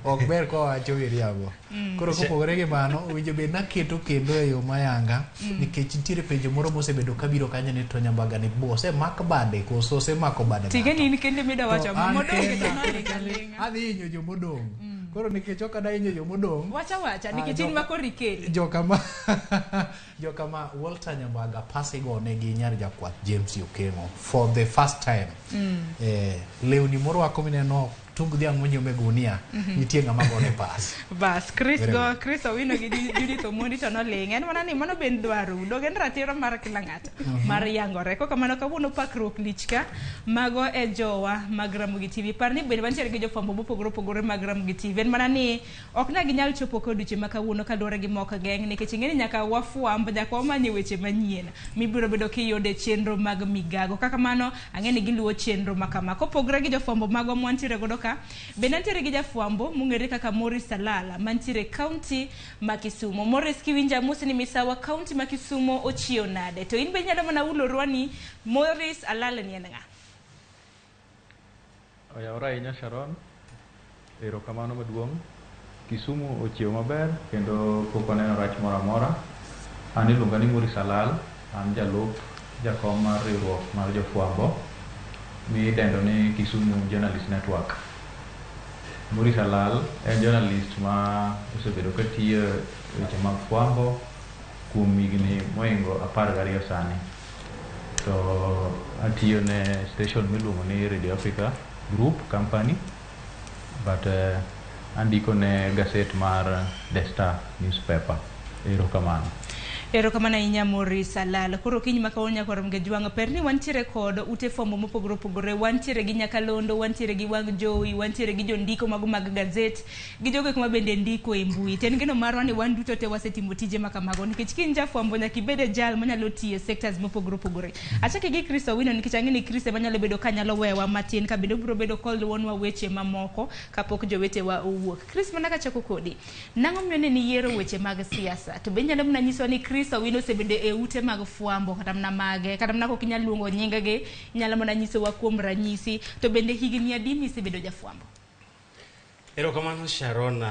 Speaker 16: ok ber ka wawacho miriambo. Koro kopogore gi mano, owinjo bed naketo kendo e yo mayanga nikech nitiere penjo moro mosebedo kabiro kanyo ni to Nyambaga ni bo osemak bade koso osemako bade
Speaker 15: Tige ni in kende mida wacho modong' to noling' aling'a.
Speaker 16: Adhi hinyo jomodong'. Koro nikech ok adwa hinyo jomodong',
Speaker 15: Wacha wacha nikech in ma koro ikeli.
Speaker 16: Jokama Walter Nyambaga pasigo ne gi nyar jakwath James Okeng'o for the first time. Lewni morwako mineno tung dhiang' monyiew e gunia nitie ng'ama gone pas.
Speaker 15: Bas, Chris go Chris Owino gi Judith Omondi to noling'. En mana ni mano bende dwaro. Dog en ratiro mar kila ng'ato mar yangore. Kok kamano kawuono pakruok lich ka mago e jowa mag Ramogi TV. Par ni bende wantiere gi jofwambo mopogore opogore mag Ramogi TV. En mana ni ok na ginyal chopo ka odiochieng' ma kawuono kaluwore gi mok geng' nikech ing'e ni nyaka wafwamb nyaka wamany weche manyien mibiro bedo kiyudo e chenro mag migago. Kaka mano ang'e ni giluwo chenro ma kama. Kopogore gi jofwambo magwa mwantiere godo ka, bende antiere gi jafwambo mong'ere kaka Maurice Alala mantiere kaunti ma Kisumo. Maurice, kiwinja amosi ni misawa kaunti ma Kisumo ochiew nade? To in be inyalo mana ulorwa ni Maurice Alala ni en ng'a?
Speaker 18: Oyawore ahinya Sharon, erokamano maduong'. Kisumu ochiew maber kendo pok waneno rach moro amora. An iluonga ni Maurice Alal, an jalup jakom mar riwruok mar jofwambo midendo ni Kisumu Journalist Network. Maurice Alal en journalist ma osebedo katiyo e weche mag fwambo Kuom higni mohingo 12 sani. To atiyo ne station miluongo ni Radio Africa Group Company, but andiko ne gaset mar The Star newspaper. Erokamano.
Speaker 15: Erokamano ahinya Maurice Alal. Koro kiny ma kawuono nyaka warom gi jwang' per ni wantiere kod ute fwambo mopogore opogore, wantiere gi Nyakalondo, wantiere gi Wang' Jowi, wantiere gi jondiko mago mag gazet, gi jogo eko ma bende ndiko e mbui. To en geno marwa ni wan duto te wasetimo tije ma kamago nikech ka in jafwambo nyaka ibed e jal manyalo tiyo e sectors mopogore opogore. Achake gi Chris Owino nikech ang'e ni Chris ema nyalo bedo ka nyalo wewa matin ka bende obiro bedo koluwonwa weche mamoko kapok jowetewa owuok. Chris, mana kachako kodi, nang'o miyo ne niyiero weche mag siasa? To be inyalo mana nyiswa ni Chris Owino osebedo e ute mag fwambo kata mana mage, kata mana kok inyal luongo nyingegi, inyalo mana nyisowa kuom ranyisi. To bende higni adi misebedo jafwambo?
Speaker 11: Erokamano Sharon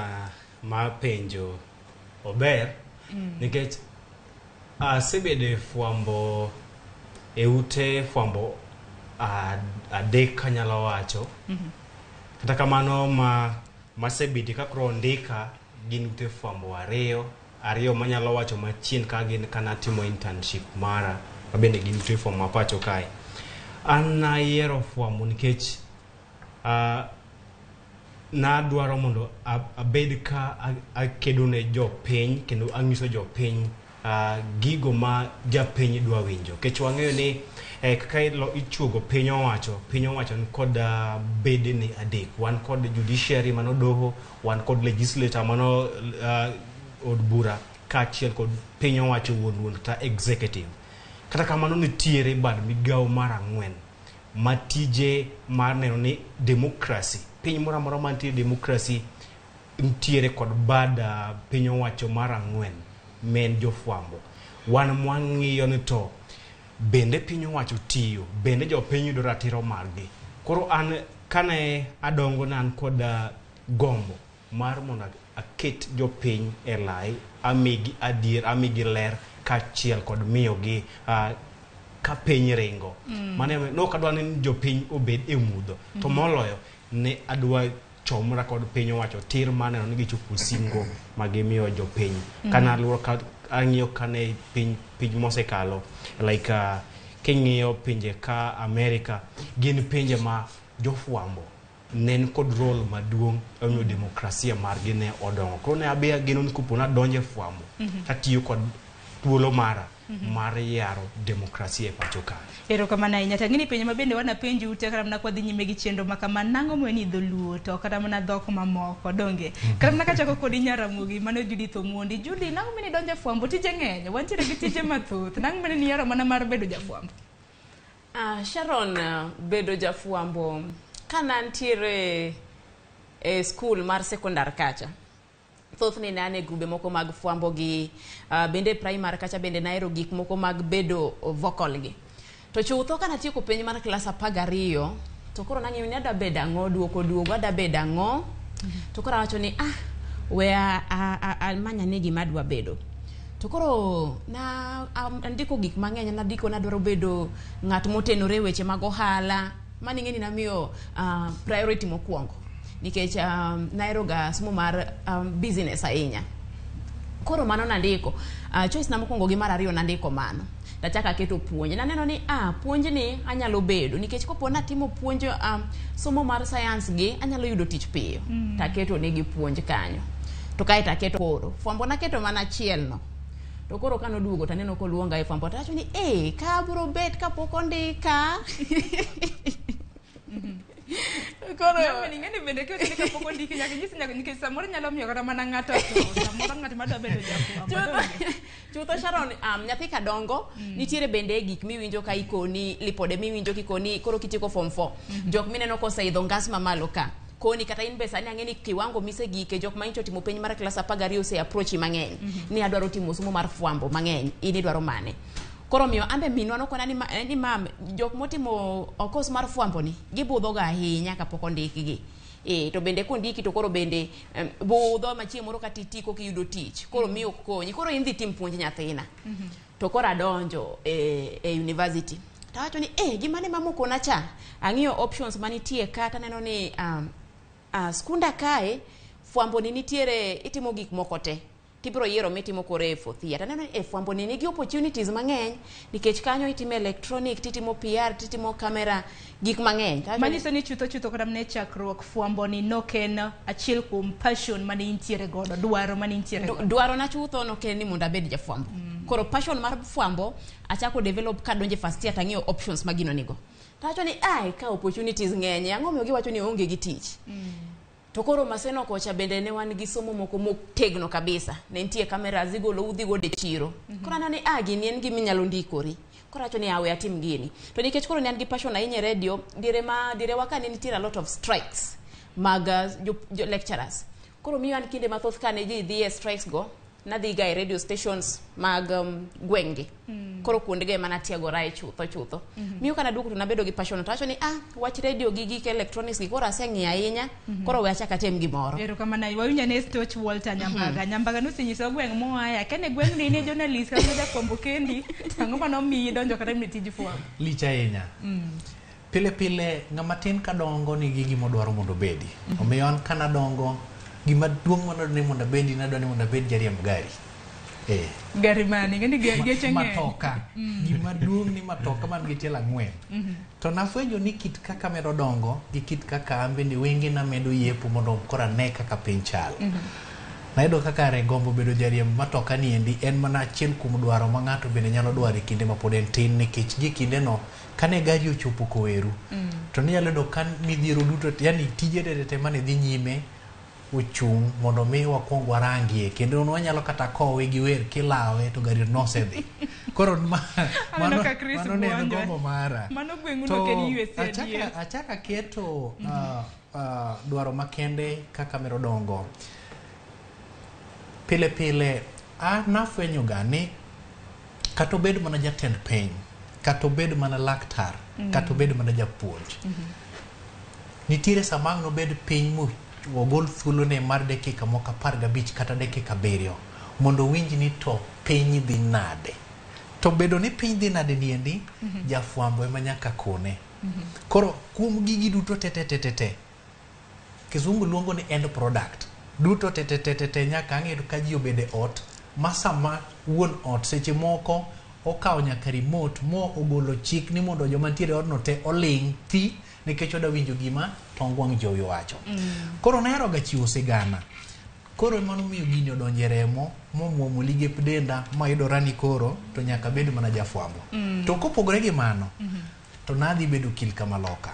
Speaker 11: ma penjo ober nikech asebedo e fwambo e ute fwambo adek anyalo wacho. Kata kamano ma masebede ka koro ondika gin ute fwambo ariyo manyalo wacho machien ka gin kanatimo internship mara mabende gin ute fwambo ma pacho kae. An nayiero fwambo nikech nadwaro mondo abed ka akedo ne jopiny kendo ang'iso jopiny gigo ma japiny dwa winjo. Nikech wang'eyo ni kaka ichuogo piny owacho ni kod bedene adek. Wan kod judiciary mano doho, wan kod legislator mano od bura, kaachiel kod piny owacho wuon kata executive. Kata kamano nitiere bad migawo mar ang'wen ma tije mar neno ni democracy, piny moro amora mantie democracy nitiere kod bad piny owacho mar ang'wen men jofwambo. Wan mwang'iyo ni to bende piny owacho tiyo, bende jopiny yudo ratiro margi. Koro an kane adongo ne an kod gombo mar mondo aket jopiny e lai, amigi adier, amigi ler kaachiel kod miyogi ka piny ringo. Mano ne ok adwa ni jopiny obed e mudho, to moloyo ne adwa chomra kod piny owacho tir mar neno ni gichopo singo ma gimiyo jopiny. Kana luoro ka ang'iyo kane piny mosekalo like king'iyo pinje ka Amerika, gin pinje ma jofwambo ne kod role maduong' e miyo demokrasia margi ne odongo. Koro ne abe ageno ni kopo nadonjo e fwambo, tatiyo kod thuolo mara mar yaro demokrasia e pacho ka.
Speaker 15: Erokamano ahinya. To ang'e ni penjo ma bende wanapenji ute kata mana kwadhi nyime gi chenro ma kama, nang'o momiyo ni dholuo to kata mana dhok mamoko donge? Kata mana kachako kodi Nyaramogi, mano Judith Omondi. Judy, nang'o momiyo nidonjo e fwambo? Tije ng'eny, wantiere gi tije mathoth. Nang'o momiyo niyiero mana mar bedo jafwambo?
Speaker 12: Sharon, bedo jafwambo kana ntiere e skul mar sekondar kacha, thothne ne an e grube moko mag fwambo gi bende primary kacha bende nahero gik moko mag bedo vocal gi. To chutho kanatieko penj mar klas 12 to koro nang'iyo ni adwa bedo ang'o, duoko duogo adwa bedo ang'o. To koro awacho ni we amany ane gima adwa bedo. To koro na andiko gik mang'eny, nandiko nadwaro bedo ng'at motenore e weche mag ohala. Mano ing'e ni namiyo priority mokwongo nikech nahero ga somo mar business ahinya. Koro mano nandiko choice na mokwongo gi mar ariyo nandiko mano. Tachako aketo puonj. Naneno ni puonj ni anyalo bedo nikech kopo natimo puonj somo mar science gi anyalo yudo tich piyo. Taketo negi puonj kanyo. To kae taketo koro fwambo naketo mana achiel no. To koro kanoduogo taneno koluonga e fwambo tawacho ni ka abiro bet kapok ondika. Koro
Speaker 15: ing'eni bende kiwacho ni kapok ondiki nyaka inyis nyaka nikech samoro nyalo miyo kata mana ng'ato tho, samoro ng'at madwa bedo jafwambo.
Speaker 12: Chutho Sharon, nyathi kadongo nitiere bende gik miwinjo ka ikoni lipode miwinjo kikoni koro kitieko form 4. Jok mineno koseidho ngas mamalo ka koni kata in be sani ang'e ni kiwango misegike jok ma nyicho timo penj mar klas 12 ose approach mang'eny ni adwaro timo somo mar fwambo mang'eny, in idwaro mane? Koro miyo ambe minwa nokona ni mam jok motimo course mar fwambo ni gibudho ga ahinya kapok ondikgi. To bende kondiki to koro bende budho machieng' moro kata itiko kiyudo tich koro miyo ok konyi, koro in dhi tim puonj nyathina. To koro adonjo e university tawacho ni gima ne mamokona cha, ang'iyo options manitie ka taneno ni skunda kae fwambo ni nitiere itimo gik moko te. Tibiro yiero mitimo koro e fourth year. Taneno ni e fwambo ni nigi opportunities mang'eny nikech kanyo itimo electronic, titimo PR, titimo camera, gik mang'eny. Tawacho ni-
Speaker 15: Manyiso ni chutho chutho kata mana e chakruok fwambo ni nok en achiel kuom passion mane intiere godo, dwaro mane intiere godo.
Speaker 12: Dwaro na chutho nok en ni mondo abed jafwambo. Koro passion mar fwambo achako develop kadonje first year tang'iyo options ma gino nigo. Tawacho ni ai ka opportunities ng'eny, ang'o omiyo giwacho ni onge gi tich? To koro Maseno kocha bende ne wan gi somo moko motegno kabisa. Ne nitie cameras igolo udhi godo e chiro. Koro aneno ni ah gini en gima inyalo ndikori. Koro awacho ni ah we atim gini. To nikech koro ne an gi passion ahinya e radio, diere ma diere wa ka ne nitiere a lot of strikes mag jo lecturers. Koro miyo an kinde mathoth kane ji dhi e strikes go, nadhi ga e radio stations mag gweng'gi. Koro kuondego ema natiegorae chutho chutho. Miyo kana duogo to nabedo gi passion to awacho ni ah wach radio gi gik electronics gi koro aseng'iyo ahinya, koro we achak atem gimoro.
Speaker 15: Erokamano ahinya. Wawinjo ane Stoch Walter Nyambaga. Nyambaga nosenyisowa gweng' moaye. Akia ni gweng'ni in e journalist kata jafwambo kendi. To ang'o manomiyi donjo kata e tij fwambo?
Speaker 16: Lich ahinya. Pile pile ng'ama tin kadongo nigi gima odwaro mondo obedi. Omiyo an kanadongo gima duong' manadwaro ni mondo abedi nadwaro ni mondo abed jariemb gari.
Speaker 15: Gari mane? Ing'e ni geche ng'eny.
Speaker 16: Matoka. Gima duong' ni matoka man gi tielo ang'wen. To nafwenyo ni kit kaka medo dongo gi kit kaka an bende wengena medo yepo mondo koro ane kaka piny chal. Nayudo kaka kare gombo bedo jariemb matoka ni endi en mana achiel kuom dwaro ma ng'ato bende nyalo dwaro e kinde ma pod en tin nikech gie kindeno kane gari ochopo Koweru to ninyalo yudo ka midhiero duto yani tije te te mane dhi nyime ochung' mondo mi wakwong warangie kendo wanyalo kata kowe gi wer kilawe to gari nosedhi. Koro
Speaker 15: Aneno ka Chris
Speaker 16: mano ne en
Speaker 15: buonjo.
Speaker 16: gombo mara.
Speaker 15: Mano gweng'u
Speaker 16: To
Speaker 15: nok en USA adier.
Speaker 16: achaka keto dwaro makende kaka medo dongo. Pile pile an nafwenyo ga ni kata obed mana jatend piny, kata obed mana laktar, kata obed mana japuonj, nitiere sama ang' nobed piny mo ogol thuolone mar dakika moko 15 kata dakika 7 mondo owinj ni to piny dhi nade. To bedo ni piny dhi nade niendi, jafwambo ema nyaka kone. Koro kuom gigi duto te te te te te, kizungu luongo ni end product. Duto te te te te te nyaka ang' yudo ka ji obedo e ot ma sama wuon ot seche moko okawo nyaka remote mo ogolo chik ni mondo joma nitiere e odno te oling' thi nikech odwa winjo gima tong wang' jowi owacho. Koro nahero ga chiwo sigana. Koro ema nomiyo gini odonjo e remo momuomo ligep denda mayudora ni koro to nyaka abed mana jafwambo. To kopogore gi mano, to nadhi bedo okil kamaloka.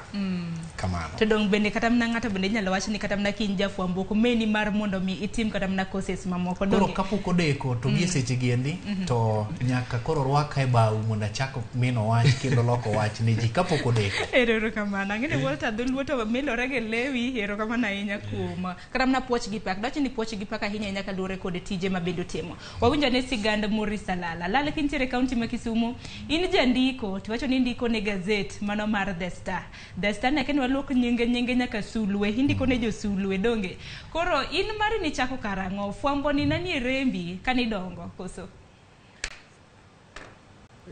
Speaker 16: Kamano.
Speaker 15: To dong' bende kata mana ng'ato bende inyalo wach ni kata mana ka in jafwambo ok omeni mar mondo mi itim kata mana courses mamoko.
Speaker 16: Koro
Speaker 15: Donge?
Speaker 16: kapok odeko to gie seche gi endi to nyaka koro rwaka e bau mondo achak mino wach kendo loko wach ne ji kapok odeko.
Speaker 15: Erokamano. Ang'e ni Walter Dholuo to milore gi lewi. Erokamano ahinya kuom kata mana puoch gi pak. Dwach ni puoch gi pak ahinya ahinya kaluwore kod tije ma bende otimo. Wawinjo ane sigand Maurice Alala. Alala kintiere e kaunti ma Kisumu, in jandiko to iwacho ni indiko ne gazet mano mar The Star. The Star ne akia ni waluok nyinge nyinge nyaka sulwe. Indiko ne josulwe donge. Koro in mari nichako karang'o? Fwambo ni nanie rembi kanidongo koso?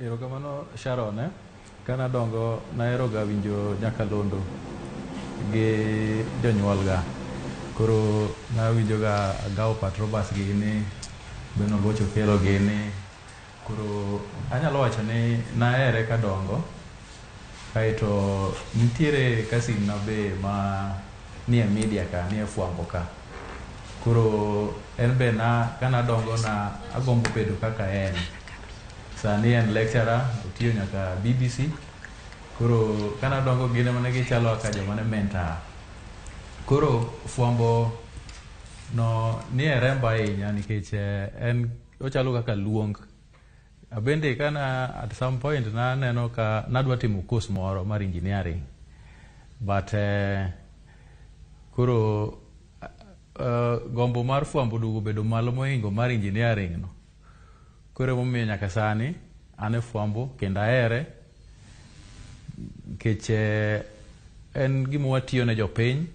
Speaker 18: Erokamano Sharon, Kanadongo nahero ga winjo nyakalondo gi jonyuolga. Koro nawinjo ga Agao Patrobas gini, Ben Oluoch Okello gini. Koro anyalo wacho ni nahere kadongo. Kaeto nitiere cousin na be ma nie media ka, nie fwambo ka. Koro en be na kanadongo na agombo bedo kaka en. Sani en lecturer, otiyo nyaka BBC. Koro kanadongo gin ema ne gichalo kaka joma ne mentor. Koro fwambo no nie remba ahinya nikech en ochalo kaka luong. Abende kana at some point naneno ka nadwa timo course moro mar engineering. But koro gombo mar fwambo oduogo bedo malo mohingo mar engineering no. Koro emomiyo nyaka sani an e fwambo kendo ahere nikech en gima watiyo ne jopiny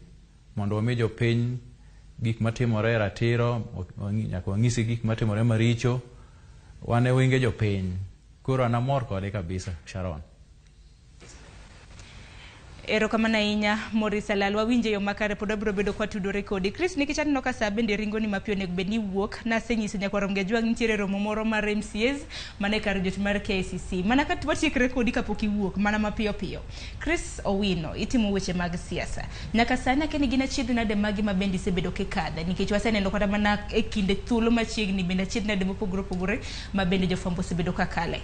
Speaker 18: mondo wami jopiny gik matimore e ratiro, nyaka wang'isi gik matimore maricho. Wan e wenge jopiny. Koro an amor kode kabisa, Sharon.
Speaker 15: Erokamano ahinya Maurice Alal, wawinjo e yo makare pod wabiro bedo kwatudore kodi. Chris, nikech aneno ka saa bende ringo ni mapiyo onego bed ni iwuok, nasenyiso nyakwar Ramogi Ajwang' nitiere romo moro mar MCAs mana e kar jot mar KICC. Mana ka watiekre kodi kapok iwuok, mana mapiyo piyo. Chris Owino, itimo weche mag siasa. Nyaka sani akia ni gin achiedh nade magi ma bende isebedo kikadhe nikech waseneno kata mana e kinde thuolo machiegni bende achiedh nade mopogore opogore ma bende jofwambo osebedo ka kale.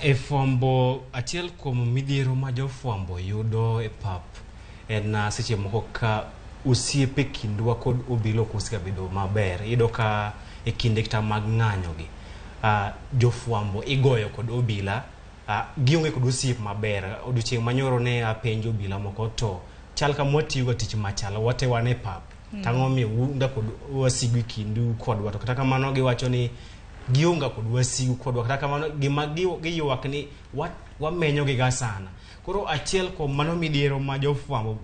Speaker 11: E fwambo achiel kuom midhiero ma jofwambo yudo e pap en seche moko ka osiepe kindwa kod obila ok osegabedo maber. Iyudo ka e kinde kata mag ng'anyo gi, jofwambo igoyo kod obila, gionge kod osiep maber. Odiochieng' manyoro ne apenjo obila moko to chal kama watiyoga tich machal, wate wan e pap. Tang'o miyo unda kod wasigu e kindu kodwa. To kata kamano giwacho ni gionge kod wasigu kodwa. Kata kamano gima giywak ni wamenyo giga sana. Koro achiel kuom mano midhiero ma jofwambo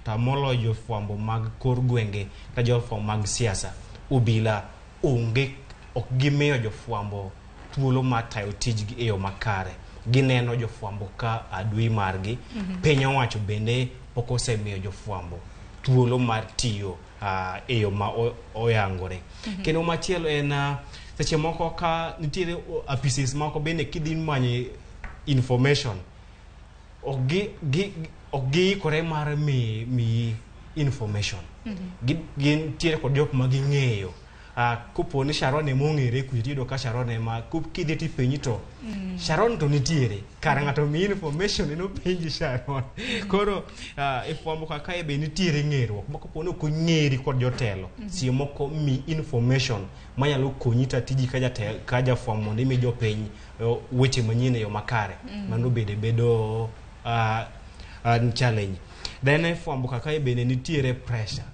Speaker 11: to moloyo jofwambo mag kor gwenge kata jofwambo mag siasa, obila onge, ok gimiyo jofwambo thuolo mar tayo tijgi e yo makare. Gineno jofwambo ka adui margi. Piny owacho bende pok osemiyo jofwambo thuolo mar tiyo e yo ma oyangore. Kendo machielo en seche moko ka nitiere apises moko bende kidhi manyo information, ok giikore mar miyi information. Gintiere kod jok ma ging'eyo. Kopo ni Sharon ema ong'ere kucho, tiyudo ka Sharon ema kidhi tipenji to Sharon to nitiere kar ng'ato miyi information en openji Sharon. Koro e fwambo ka kae be nitiere ng'eruok ma kopo ni ok ong'eri kod jotelo, seche moko mi information manyalo konyi ta tiji ka jafwambo mondo imi jopiny weche manyien e yo makare. Mano bende bedo challenge. Then e fwambo ka kae bende nitiere pressure.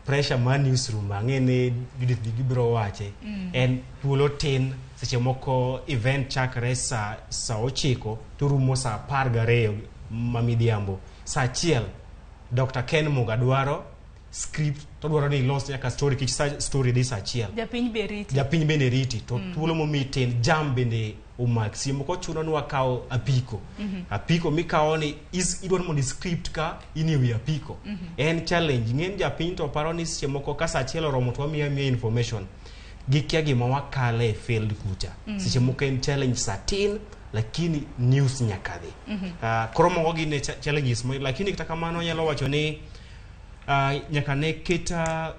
Speaker 11: Pressure mar newsroom ang'e ni Judith gibiro wache. En thuolo tin, seche moko event chakre saa 9 to rumo saa 12 ma midhiambo. Saa 1 Dr. Ken Muga dwaro script to dwaro ni ilos nyaka story kich sa story dhi saa 1.
Speaker 15: Japiny be riti.
Speaker 11: Japiny bende riti to thuolo momiyi tin jam bende omak. Seche moko chuno ni wakawo apiko. Apiko mikawo ni idwaro mondo script ka in e wi apiko. En challenge. Ng'eny japiny to paro ni seche moko ka saa 1 oromo to wamiyo amiya information. Gikia gima wakale e field kucha. Seche moko en challenge saa tin lakini news nyaka dhi. Koro moko gin challenges lakini kata kamano anyalo wacho ni nyaka ne keta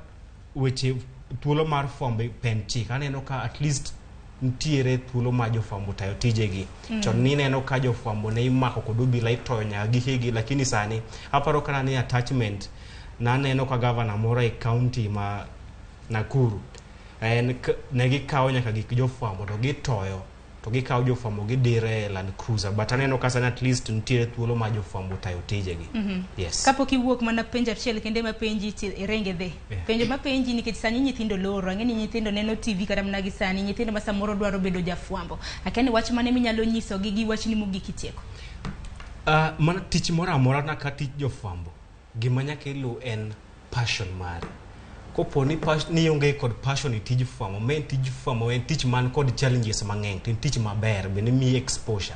Speaker 11: weche thuolo mar fwambo e pen chik. Aneno ka at least nitiere thuolo ma jofwambo tayo tijegi. Chon nineno ka jofwambo ne imako kod obila itoyo nyaka gikegi, lakini sani aparo kana ni attachment naneno ka gavana moro e county ma Nakuru en ne gikawo nyaka gik jofwambo to gitoyo to gikawo jofwambo gidire e Land Cruiser, but aneno ka sani at least nitiere thuolo ma jofwambo tayo tijegi. Yes.
Speaker 15: Kapok iwuok mana penjo achiel kende mapenji ti irenge dhi. Penjo mapenji nikech sani nyithindo loro, ang'e ni nyithindo neno TV kata mana gi sani, nyithindo ma samoro dwaro bedo jafwambo. Akia ni wach mane minyalo nyisogi gi wachni mogik itieko.
Speaker 11: Mana tich moro amora na ka tich jofwambo, gima nyaka iluw en passion mari. Kopo ni ni ionge kod passion e tij fwambo, ma en tij fwambo en tich man kod challenges mang'eny, to en tich maber bende miyi exposure.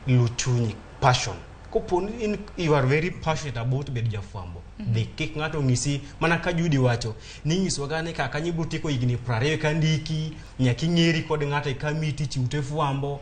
Speaker 11: Luw chunyi, passion. Kopo ni you are very passionate about bedo jafwambo, dhi kik ng'ato ng'isi mana ka Judy wacho ni nyisowa ni kaka ibiro tieko higni 20 ka ndiki, nyaka ing'eri kod ng'ato eka miyi tich e ute fwambo.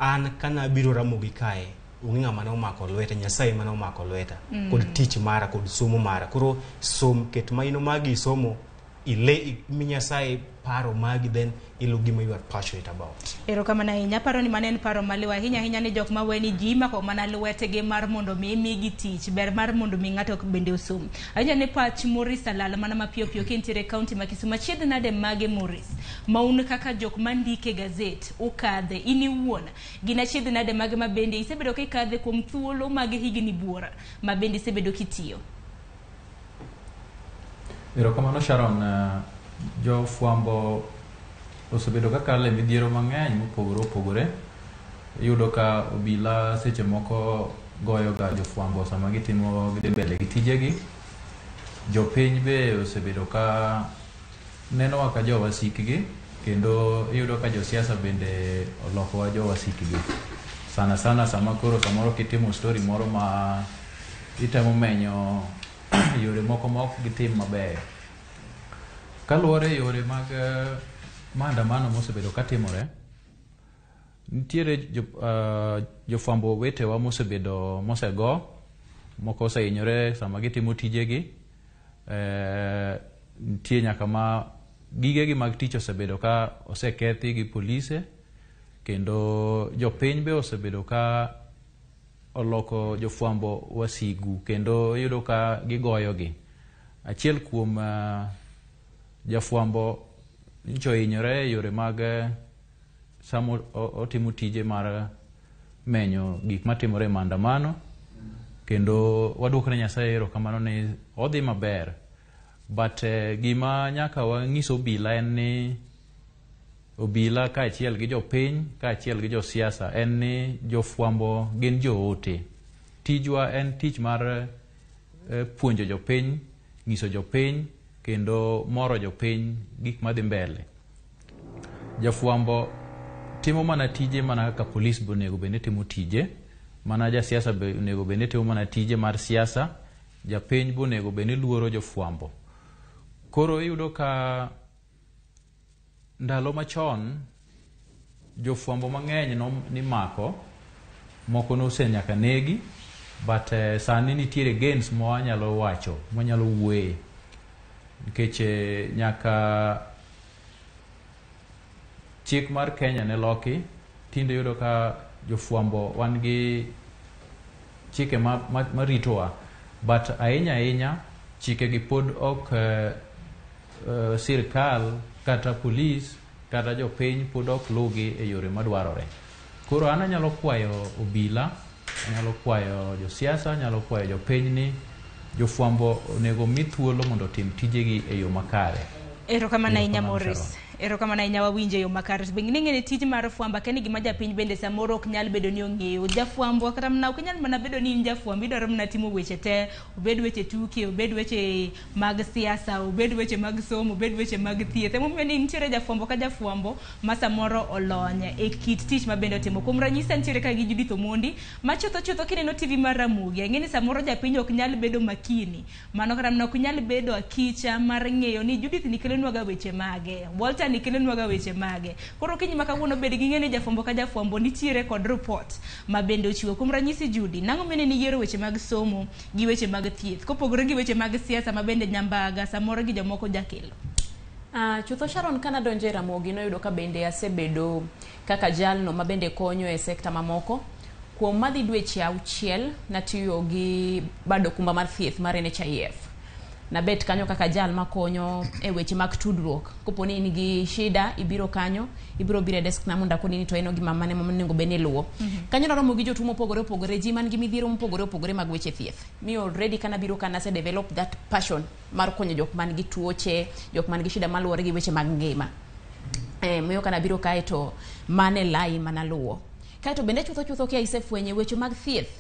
Speaker 11: An kana abiro Ramogi kae, onge ng'ama ne omako lweta, Nyasaye ema ne omako lweta kod tich mara kod somo mara. Koro som, ket maino magi somo, ile mi Nyasaye paro magi, then ilu gima you are passionate about.
Speaker 15: Erokamano ahinya. Aparo ni mano en paro maliw ahinya ahinya ni jok maweni ji imako mana lwetgi mar mondo mi imigi tich, ber mar mondo mi ng'ato bende osom. Ahinya ne pach Maurice Alala mana mapiyo piyo kintiere e county ma Kisumu. Achiedh nade mage Maurice ma un kaka jok mandike gazet ukadhe in iwuon, gin achiedh nade mage ma bende isebedo kikadhe kuom thuolo mag higni buora ma bende isebedo kitiyo?
Speaker 18: Erokamano Sharon. Jofwambo osebedo kakalo e midhiero mang'eny mopogore opogore. Iyudo ka obila seche moko goyo ga jofwambo sama gitimo gidhi mbele gi tijegi. Jopiny be osebedo ka nenowa ka jowasikgi, kendo iyudo ka josiasa bende olokowa jowasikgi. Sana sana sama koro samoro kitimo story moro ma itemo menyo yore moko ma ok gitim mabeyo. Kaluwore yore mag maandamano mosebedo katimore, nitiere jofwambo wetewa mosebedo mosego, moko osehinyore sama gitimo tijegi. Nitie nyaka ma gigegi mag tich osebedo ka osekethi gi polise, kendo jopiny be osebedo ka oloko jofwambo wasigu kendo iyudo ka gigoyogi. Achiel kuom jafwambo nyocha ohinyore e yore mag sama otimo tije mar menyo gik matimore e maandamano, kendo waduoko ne Nyasaye erokamano ni odhi maber. But gima nyaka wang'is obila en ni obila kaachiel gi jopiny kaachiel gi josiasa en ni jofwambo gin joote. Tijwa en tich mar puonjo jopiny, nyiso jopiny kendo moro jopiny gik madhi mbele. Jafwambo timo mana tije mana kaka polis be onego bed ni timo tije, mana jasiasa be onego bed ni timo mana tije mar siasa, japiny be onego bed ni luoro jofwambo. Koro iyudo ka ndalo machon jofwambo mang'eny nimako, moko nose nyaka negi, but sani nitiere gains ma wanyalo wacho, mwanyalo wuoye, nikech nyaka chik mar Kenya ne loki, tinde iyudo ka jofwambo wan gi chike maritowa, but ahinya ahinya chike gi pod ok sirkal kata polis kata jopiny pod ok lugi e yore madwarore. Koro an anyalo kwayo obila, anyalo kwayo josiasa, anyalo kwayo jopiny ni jofwambo onego mi thuolo mondo otim tijegi e yo makare.
Speaker 15: Erokamano ahinya Morris. Erokamano ahinya, wawinjo e yo makare. Be ing'e ni tij mar fwambo akia ni gima japiny bende samoro ok nyal bedo ni ong'eyo. Jafwambo kata mana ok inyal mana bedo ni in jafwambo, idwaro mana timo weche te, obed weche tuke, obed weche mag siasa, obed weche mag somo, obed weche mag thieth. Emomiyo ni nitiere jafwambo ka jafwambo ma samoro olony e kit tich ma bende otimo. Kuom ranyisi antiere ka gi Judith Omondi ma chutho chutho kineno TV mar Ramogi, ang'e ni samoro japiny ok nyal bedo makini. Mano kata mana ok nyal bedo akicha mar ng'eyo ni Judith ni kelonwaga weche mage, Walter ni kelonwaga weche mage. Koro kinyi ma kawuono bed gi ng'e ni jafwambo ka jafwambo nitiere kod report ma bende ochiwo. Kuom ranyisi Judy, nang'o mine ni yiero weche mag somo gi weche mag thieth kopogore gi weche mag siasa ma bende nyambaga samoro gi jomoko jakelo?
Speaker 12: Chutho Sharon, kana donjo e Ramogi noyudo ka bende asebedo kaka jalno ma bende konyo e sekta mamoko. Kuom madhi dweche 6 natiyo gi bad okumba mar thieth mar NHIF. Nabet kanyo kaka jal makonyo e weche mag tudruok. Kopo ni in gi shida, ibiro kanyo, ibiro biro e desk na mondo akoni ni to en gima mane monego bed ni iluwo. Kanyo naromo gi jotuo mopogore opogore, ji man gi midhiero mopogore opogore mag weche thieth. Mi already kana biro ka nase develop that passion mar konyo jok man gi tuoche, jok man gi shida maluwore gi weche mag ngima. Miyo kana biro kae to mane lai manaluwo. Kae to bende chutho chutho kia isefwenye weche mag thieth,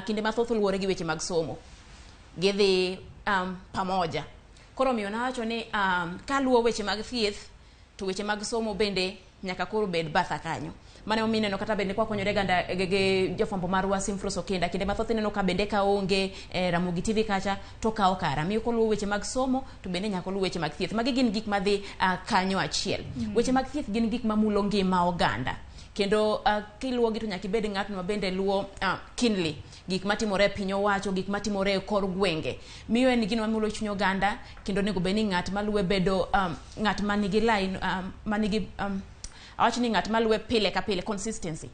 Speaker 12: kinde mathoth luwore gi weche mag somo. Gidhi pamoja. Koro miyo nawacho ni kaluwo weche mag thieth to weche mag somo bende nyaka koro bed batha kanyo. Mano emomiyo ineno kata bende kwakonyore ganda gi jofwambo marwa Simfros Okinda, kinde mathoth ineno ka bende kaonge Ramogi TV kacha to kawo kara. Miyo koluwo weche mag somo to bende nyaka oluw weche mag thieth. Magi gin gik madhi kanyo achiel. Weche mag thieth gin gik mamulo ngima oganda. Kendo kiluwogi to nyaka ibed ng'atno ma bende luwo keenly gik matimore e piny owacho, gik matimore e kor gwenge. Miyo en gino mamulo chuny oganda kendo onego bed ni ng'at maluwe bedo ng'at manigi line, manigi awacho ni ng'at maluwe pile ka pile, consistency.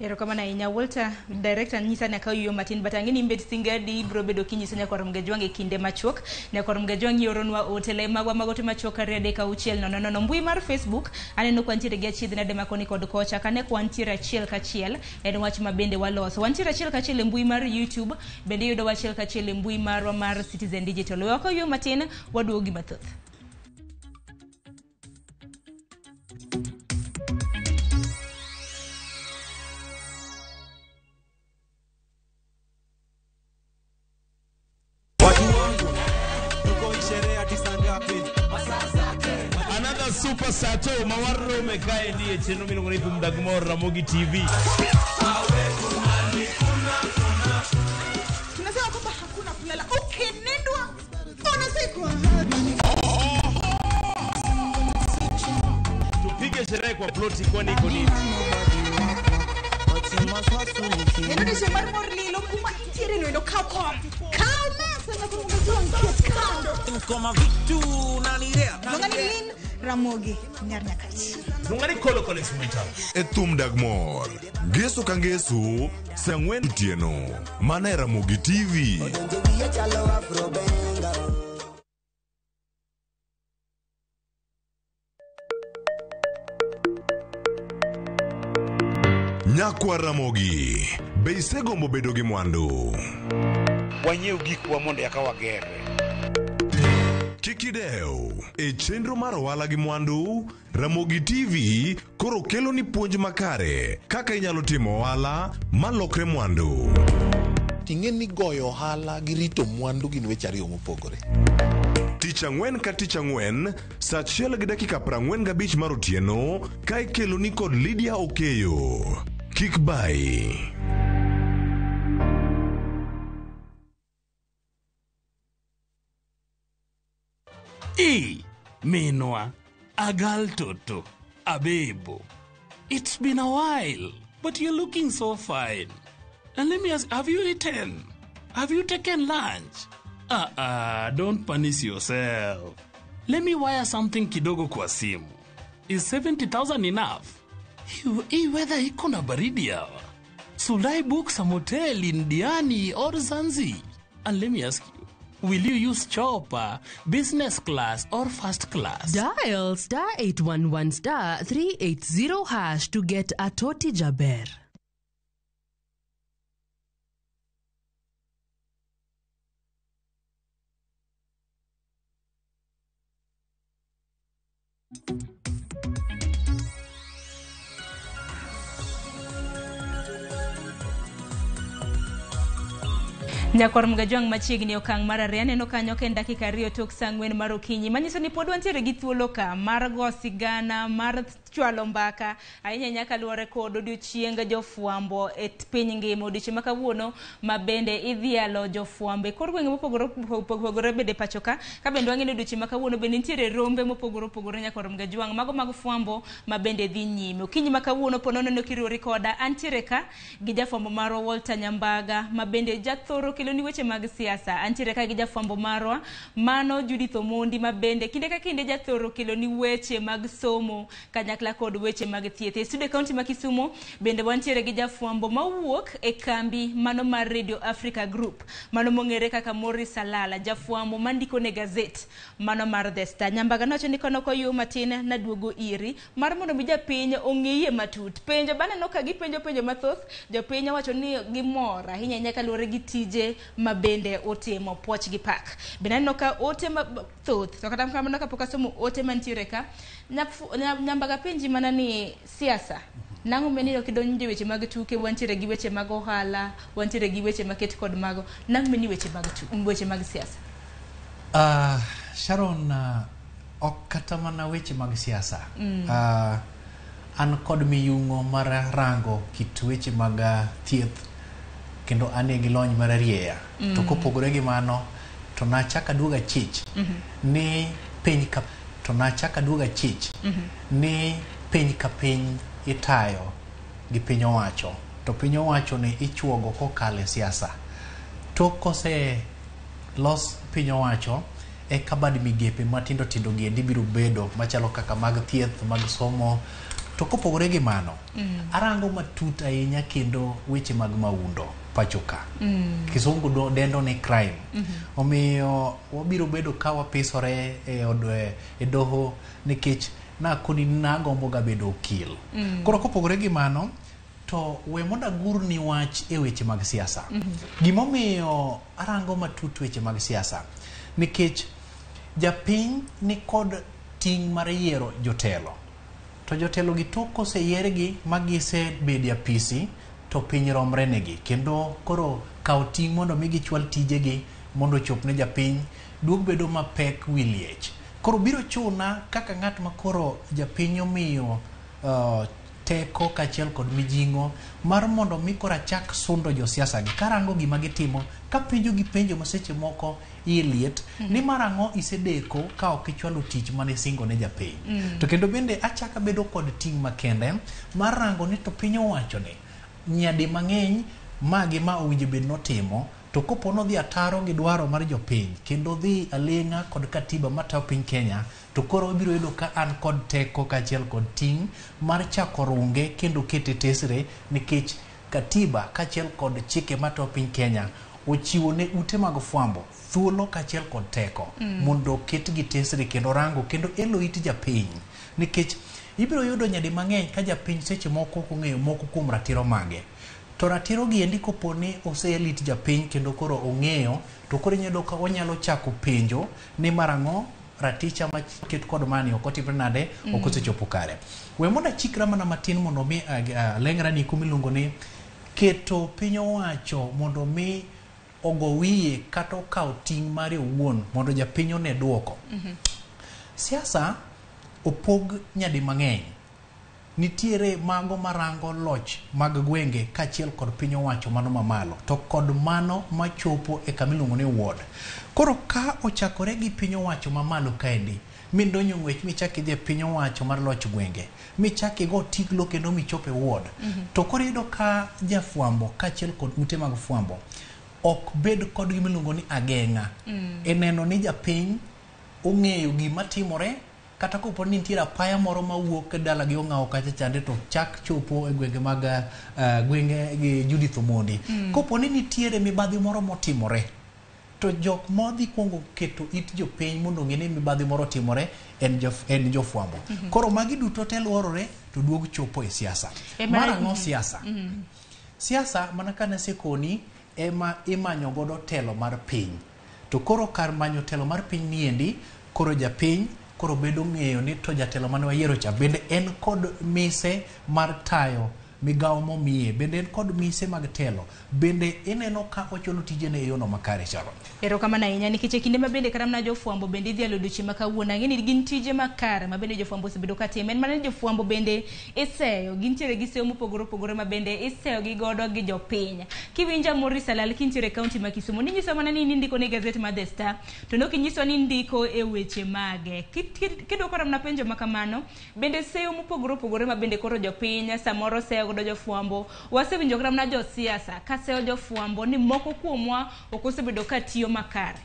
Speaker 15: Erokamano ahinya Walter. Director nyisa ni akaw yueyo matin, but ang'e ni in bet singadi ibiro bedo kinyiso nyakwar Mgejwang' e kinde machuok. Nyakwar Mgejwang' ioronwa ote le magwa mag ote machuok 2 3 6 0 0. Mbui mar Facebook aneno kwantiere gi achiedh nade ma koni kod kocha, kane kwantiere achiel kachiel en wach ma bende waloso. Wantiere achiel kachiel e mbui mar YouTube, bende iyudowa achiel kachiel e mbui marwa mar Citizen Digital. We wakaw yueyo matin, waduogo gi mathoth.
Speaker 1: Another
Speaker 24: Super Sato ma warome kaendi e chenro miluongo ni Thum Dag Mor Ramogi TV.
Speaker 1: Tunasema kwamba hakuna kulala, ukinindwa unazikwa.
Speaker 24: Tupige sherehe kwa ploti kwani iko nini?
Speaker 1: Eno ni mar mor lilo kuma intiere no endo kaw kom. Kaw mesa na kuma juang ket kando.
Speaker 6: Koma vitu nanirea.
Speaker 1: Luonga ni Lin Ramogi Nyar Nyakach.
Speaker 24: Luonga ni Kolo Collins Mwita.
Speaker 3: E thum dag mor. Ngeso ka ngeso, saa ang'wen otieno. Mana e Ramogi TV. Nyakwa Ramogi, be isegombo bedo gi mwandu?
Speaker 6: Wanyiew gikwa mondo eka wagerre.
Speaker 3: Kik idew, e chenro mar ohala gi mwandu, Ramogi TV koro kelo ni puonj makare kaka inyalo timo ohala malokre mwandu.
Speaker 2: Ting'e ni goyo ohala gi rito mwandu gin weche ariyo mopogore.
Speaker 3: Tich ang'wen ka tich ang'wen, saa 1:45 mar otieno, ka ikelo ni kod Lydia Okeyo. Kik bai.
Speaker 29: E, Minwa, Agal Toto, Abebo. It's been a while, but you're looking so fine. And let me ask, have you eaten? Have you taken lunch? Don't punish yourself. Let me wire something kidogo kwa simu. Is 70,000 enough? Hii weather iko na baridi hawa. Should I book some hotel in Diani or Zanzi? And let me ask you, will you use chopper, business class, or first class?
Speaker 5: Dial star 811 star 380 hash to get a Toti Jaber.
Speaker 15: Nyakwar Mgajwang' machiegni okang' mar ariyo aneno kanyo ka en dakika 2 tok saa 4 mar okinyi manyiso ni pod wantiere gi thuolo ka mar go sigana mar chwalo mbaka ahinya ahinya kaluwore kod odiochieng jofwambo e piny ngima odiochieng' ma kawuono ma bende idhialo jofwambo e kor gwenge mopogore opogore bende pacho ka ka bende wang'e ni odiochieng' ma kawuono bende nitiere rombe mopogore opogore Nyakwar Mgajwang' mago mag fwambo ma bende dhi nyime okinyi ma kawuono po nono kiriwori koda antiere ka gi jafwambo marwa Walter Nyambaga ma bende jathoro kelo ni weche mag siasa antiere ka gi jafwambo marwa mano Judith Omondi ma bende kinde ka kinde jathoro kelo ni weche mag somo kanyakla kod weche mag thieth e studio county ma Kisumu bende wantiere gi jafwambo mawuok e kambi mano mar Radio Africa Group mano mong'ere kaka Morris Alala jafwambo mandiko ne gazet mano mar The Star. Nyambaga nowacho ni kono koyuo matin naduogo iri mar mondo mi japiny ong'eye matut penjo baneno ka gipenjo penjo mathoth jopiny owacho ni gimor ahinya ahinya kaluwore gi tije ma bende otimo puoch gi pak bende aneno ka ote mathoth to kata kamano kapok asomo ote mantiere ka Nyambaga penji mana ni siasa nang'o meni ok idonjo e weche mag tuke wantiere gi weche mag ohala wantiere gi weche maket kod mago nang'o meni weche mag weche mag siasa?
Speaker 16: Sharon, ok kata mana weche mag siasa. An kod miyung'o mar rango kit weche mag thieth kendo ane gi lony mar arieya. To kopogore gi mano to nachako aduogo achich ni piny ka to nachako aduogo achich ni piny ka piny itayo gi piny owacho to piny owacho ni ichuogo kokalo e siasa to kose los piny owacho eka bad migepe matindo tindo gi endi biro bedo machalo kaka mag thieth mag somo to kopogore gi mano arango matut ahinya kendo weche mag maundo pacho ka. Kisungu dendo ni crime. Omiyo wabiro bedo ka wapisore e doho nikech nakoni nagombo ga bedo okil. Koro kopogore gi mano to we mondo agurni wach e weche mag siasa. Gimomiyo arango matut weche mag siasa nikech japiny ni kod ting' mar yiero jotelo. To jotelo gi tok koseyiergi ma gisebedo e apisi to piny romre negi kendo koro kawo ting' mondo mi gichwal tijegi mondo ochop ne japiny duog bedo mapek wi liech. Koro biro chuna kaka ng'at ma koro japiny omiyo teko kaachiel kod mijing'o mar mondo mi koro achak sundo josiasa gi karango gima gitimo kapenjo gi penjo ma seche moko iye liet ni mar ang'o isedeko ka ok ichwalo tich mane isingo ne japiny. To kendo bende achako abedo kod ting' makende mar rango ni to piny owacho ni nyadi mang'eny ma gi ma owinjo bed notimo to kopo nodhi ataro gi dwaro mar jopiny kendo dhi aling'a kod katiba matayo piny Kenya to koro ibiro yudo ka an kod teko kaachiel kod ting' mar chako runge kendo kete tesre nikech katiba kaachiel kod chike matayo piny Kenya ochiwo ne ute mag fwambo thuolo kaachiel kod teko mondo oketgi tesre kendo rango kendo elo it japiny nikech ibiro yudo nyadi mang'eny ka japiny seche moko ok ong'eyo moko kuom ratiro mage. To ratiro gi endi kopo ni oseel it japiny kendo koro ong'eyo to koro inyalo yudo ka onyalo chako penjo ni mar ang'o raticha maket kod mani ok otimre nade ok osechopo kare. We mondo achikra mana matin mondo mi alengra ni kuma iluongo ni keto piny owacho mondo mi ogo wiye kata okaw ting' mare owuon mondo japiny one duoko. Siasa opog nyadi mang'eny. Nitiere mago marango loch mag gwenge kaachiel kod piny owacho mano mamalo to kod mano machopo e kama iluongo ni ward. Koro ka ochakore gi piny owacho mamalo kaendi midonjo ng'wech michak idhi e piny owacho mar loch gwenge michak igo tiglo kendo michop e ward to koro iyudo ka jafwambo kaachiel kod ute mag fwambo ok bed kod gima iluongo ni ageng'a e neno ni japiny ong'eyo gima timore kata kopo ni nitiere apaya moro mawuok e dala gi ong'awo kacha chande to chak chopo e gwenge mag gwenge gi Judith Omondi. Kopo ni nitiere mibadhi moro motimore to jok modhi kuongo keto it jopiny mondo ong'e ni mibadhi moro otimore en jofwambo. Koro magi duto te luorore to duog chopo e siasa. Mar ang'o siasa? Siasa mana ka nasekoni ema imanyo godo telo mar piny. To koro kar manyo telo mar piny niendi koro japiny koro bedo ng'eyo ni to jatelo mane wayiero cha bende en kod mise mar tayo migawo momiye, bende en kod mise mag telo, bende ineno ka ochulo tijene e yono makare Sharon.
Speaker 15: Erokamano ahinya nikech e kinde ma bende kata mana jofwambo bende idhialo odiochieng' ma kawuono ang'e ni gin tije makare ma bende jofwambo osebedo ka timo en mana ni jofwambo bende iseyo gintiere gi seyo mopogore opogore ma bende iseyo gi godo gi jopiny. Kiwinja Maurice Alal kintiere e kaunti ma Kisumu ninyiso mana ni indiko ne gazet mar The Star to nok inyiso ni indiko e weche mage. Kidwoko mana penjo ma kamano bende seyo mopogore opogore ma bende koro jopiny samoro seyo godo jofwambo wasewinjo kata mana josiasa ka seyo jofwambo ni moko kuomwa ok osebedo ka tiyo makare.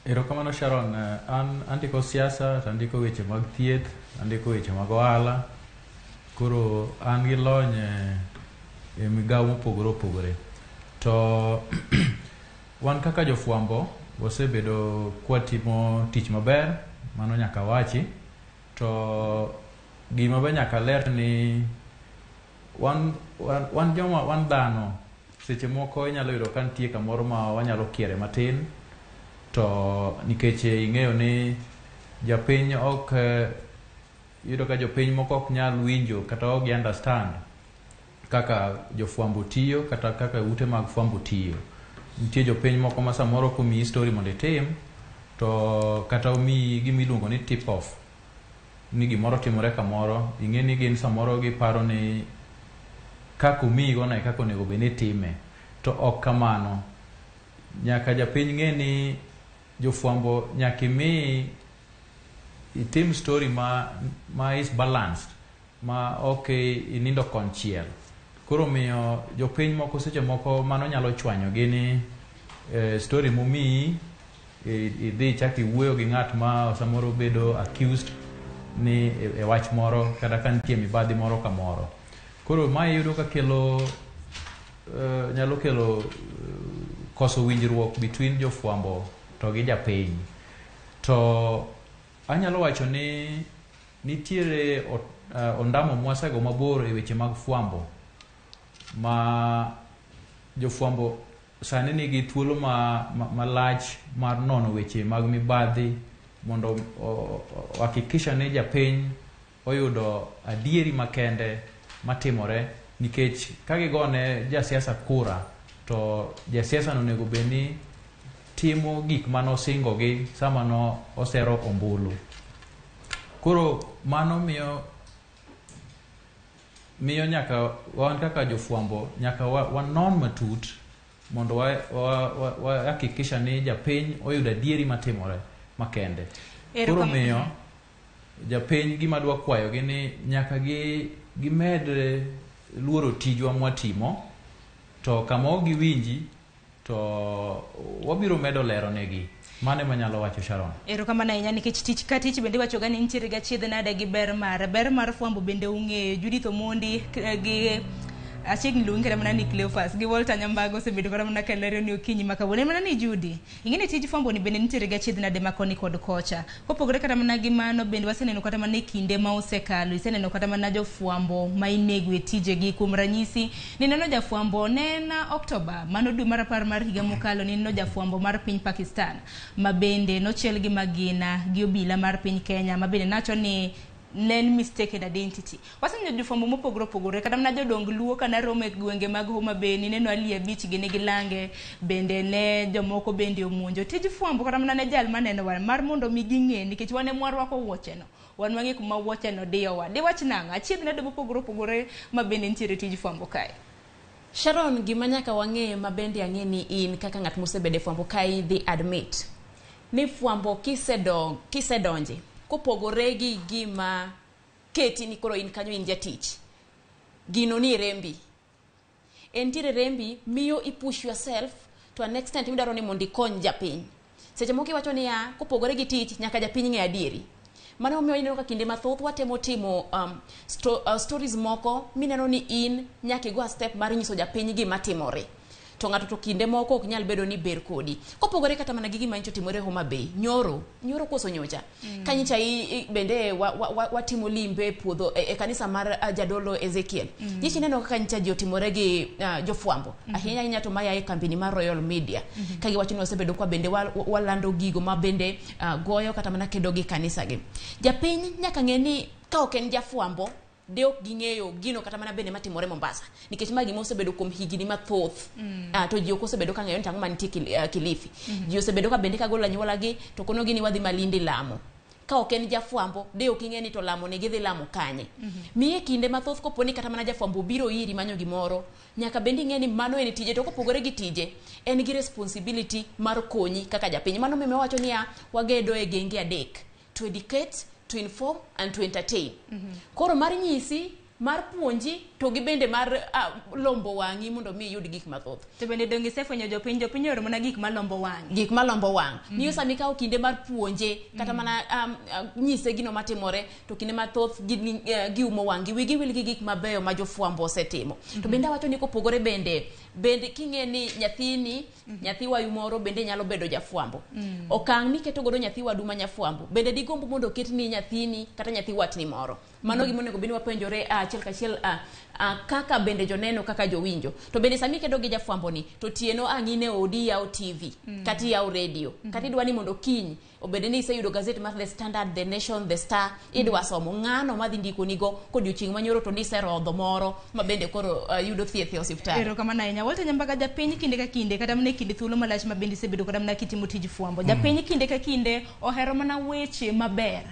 Speaker 18: Erokamano Sharon, an andiko siasa to andiko weche mag thieth, andiko weche mag ohala. Koro an gi lony e migawo mopogore opogore. To wan kaka jofwambo wasebedo kwatimo tich maber, mano nyaka wachi. To gima be nyaka ler ni wan joma wan dhano seche moko inyalo yudo ka nitie kamoro ma wanyalo kiere matin to nikech ing'eyo ni japiny ok yudo ka jopiny moko ok nyal winjo kata ok gi understand kaka jofwambo tiyo kata kaka ute mag fwambo tiyo. Nitie jopiny moko ma samoro komiyi story mondo itim to kata omiyi gima iluongo ni tip off ni gimoro timore kamoro ing'e ni gin samoro giparo ni kaka omiyigo no e kaka onego bed ni itime to ok kamano. Nyaka japiny ng'e ni jofwambo nyaka imi itim story ma is balanced ma ok inindo konchiel. Koro miyo jopiny moko seche moko mano nyalo chwanyogi ni story momiyi idhi ichak iwuoyo gi ng'at ma samoro bedo accused ni e wach moro kata ka nitie mibadhi moro kamoro. Koro mae iyudo ka kelo nyalo kelo koso winjruok between jofwambo to gi japiny. To anyalo wacho ni nitiere ondamo mwasego mabor e weche mag fwambo ma jofwambo sani nigi thuolo malach mar nono weche mag mibadhi mondo ohakikisha ni japiny oyudo adieri makende matimore nikech ka gigone jasiasa kura to jasiasa no onego bed ni timo gik manosingogi sama no osero ombulu. Koro mano miyo nyaka wan kaka jofwambo nyaka wanon matut mondo wahakikisha ni japiny oyudo adieri matimore makende. Koro miyo japiny gima dwa kwayogi ni nyaka gimed luoro tijwa mwatimo, to kama ok giwinji to wabiro medo lero negi. Mano ema anyalo wacho, Sharon.
Speaker 15: Erokamano ahinya nikech tich ka tich bende iwacho ga ni nitiere ga achiedh nade gi ber mare. Ber mar fwambo bende ung'eyo. Judith Omondi gi achiegni luongi kata mana ni Cleophas gi Walter Nyambago osebedo kata mana kalero ni okinyi ma kawuono. En mana ni Judy, ing'e ni tij fwambo ni bende nitiere ga achiedh nade ma koni kod kocha. Kopogore kata mana gi mano bende waseneno kata mana e kinde ma osekalo, iseneno kata mana jofwambo ma inego e tijegi. Kuom ranyisi, nineno jafwambo ne en Oktoba, mano dwe mar 10 mar higa mokalo, nineno jafwambo mar piny Pakistan ma bende nochiel gi magina gi obila mar piny Kenya ma bende nacho ni ne en mistaken identity. Waseneno jofwambo mopogore opogore, kata mana jodong Luo kana romo e gwenge mag Homa Bay, nineno Ali Abich gini gi lange, bende ne jomoko bende omonjo. Tij fwambo kata mana ne jal manenowa mar mondo mi ging'e, nikech wan ema warwako wuocheno, wan wang'e kuma wuocheno diyowa. Diwach nang'o? Achiedh nade mopogore opogore ma bende nitiere tij fwambo kae.
Speaker 12: Sharon, gima nyaka wang'e ma bende ang'e ni in kaka ng'at mosebedo e fwambo kae idhi admit ni fwambo kisedonje kopogore gi gima keti ni koro in kanyo in jatich, gino ni rembi, entiere rembi miyo i push yourself to an extent midwaro ni mondo ikony japiny. Seche moko iwacho niya, kopogore gi tich nyaka japiny ng'e adieri. Mano omiyo ineno ka kinde mathoth watemo timo stories moko mineno ni in nyaka igo a step mar nyiso japiny gima timore. To ng'ato to kinde moko ok nyal bedo ni ber kodi. Kopogore kata mana gi gima nyocha otimore Homa Bay, nyoro koso nyocha. Ka nyocha bende watimo limbe e puodho e kanisa mar jadolo Ezekiel. Nyicha ineno kaka nyocha ji otimore gi jofwambo. Ahinya ahinya to maya e kambini mar Royal Media. Ka giwacho ni wasebedo kwa bende walando gigo ma bende goyo kata mana kedo gi kanisa gi. Japiny nyaka ng'e ni ka ok en jafwambo, de ok ging'eyo gino kata mana bende matimore Mombasa, nikech ma gima osebedo kuom higni mathoth. To ji ok osebedo ka ng'eyo ni tang'o mantie Kilifi. Ji osebedo ka bende kagolo anyuolagi to konogi ni wadhi Malindi lamo. Ka ok en jafwambo, de ok ing'e ni to lamo ni gidhi lamo kanye. Miye kinde mathoth kopo ni kata mana jafwambo obiro iri manyo gimoro, nyaka bende ing'e ni mano en tije, to kopogore gi tije, en gi responsibility mar konyi kaka japiny. Mano miyo wacho niya, wagedo e genge adek: to educate, to inform and to entertain. Koro mar nyisi, mar puonji, to gi bende mar lombo wang'i mondo mi iyud gik mathoth.
Speaker 15: To bende donge isefwenyo jopiny, jopiny ohero mana gik malombo wang'.
Speaker 12: Gik malombo wang'. Miyo sama ikawo kinde mar puonje, kata mana nyise gino matimore, to kinde mathoth giumo wang'gi, wigi wil gi gik mabeyo ma jofwambo osetimo. To bende awacho ni kopogore bende king'e ni nyathini, nyathi wayu moro bende nyalo bedo jafwambo. Okang' miketo godo nyathi wadu ma nyafwambo, bende digombo mondo oket ni nyathini kata nyathi watni moro. Mano gima onego bed ni wapenjore achiel kachiel kaka bende joneno kaka jowinjo. To bende sama ikedo gi jafwambo ni, to tieno ang' in e odi iyawo TV, kata iyawo radio, kata idwa ni mondo kiny obed ni iseyudo gazet mar The Standard, The Nation, The Star, idwa somo ng'ano madhi ndikonigo kodiochieng' manyoro to niserodho moro ma bende koro yudo thieth e osiptal.
Speaker 15: Erokamano ahinya. Walter Nyambaga, japiny kinde ka kinde kata mana e kinde thuolo malach ma bende isebedo kata mana kitimo tij fwambo. Japiny kinde ka kinde ohero mana weche maber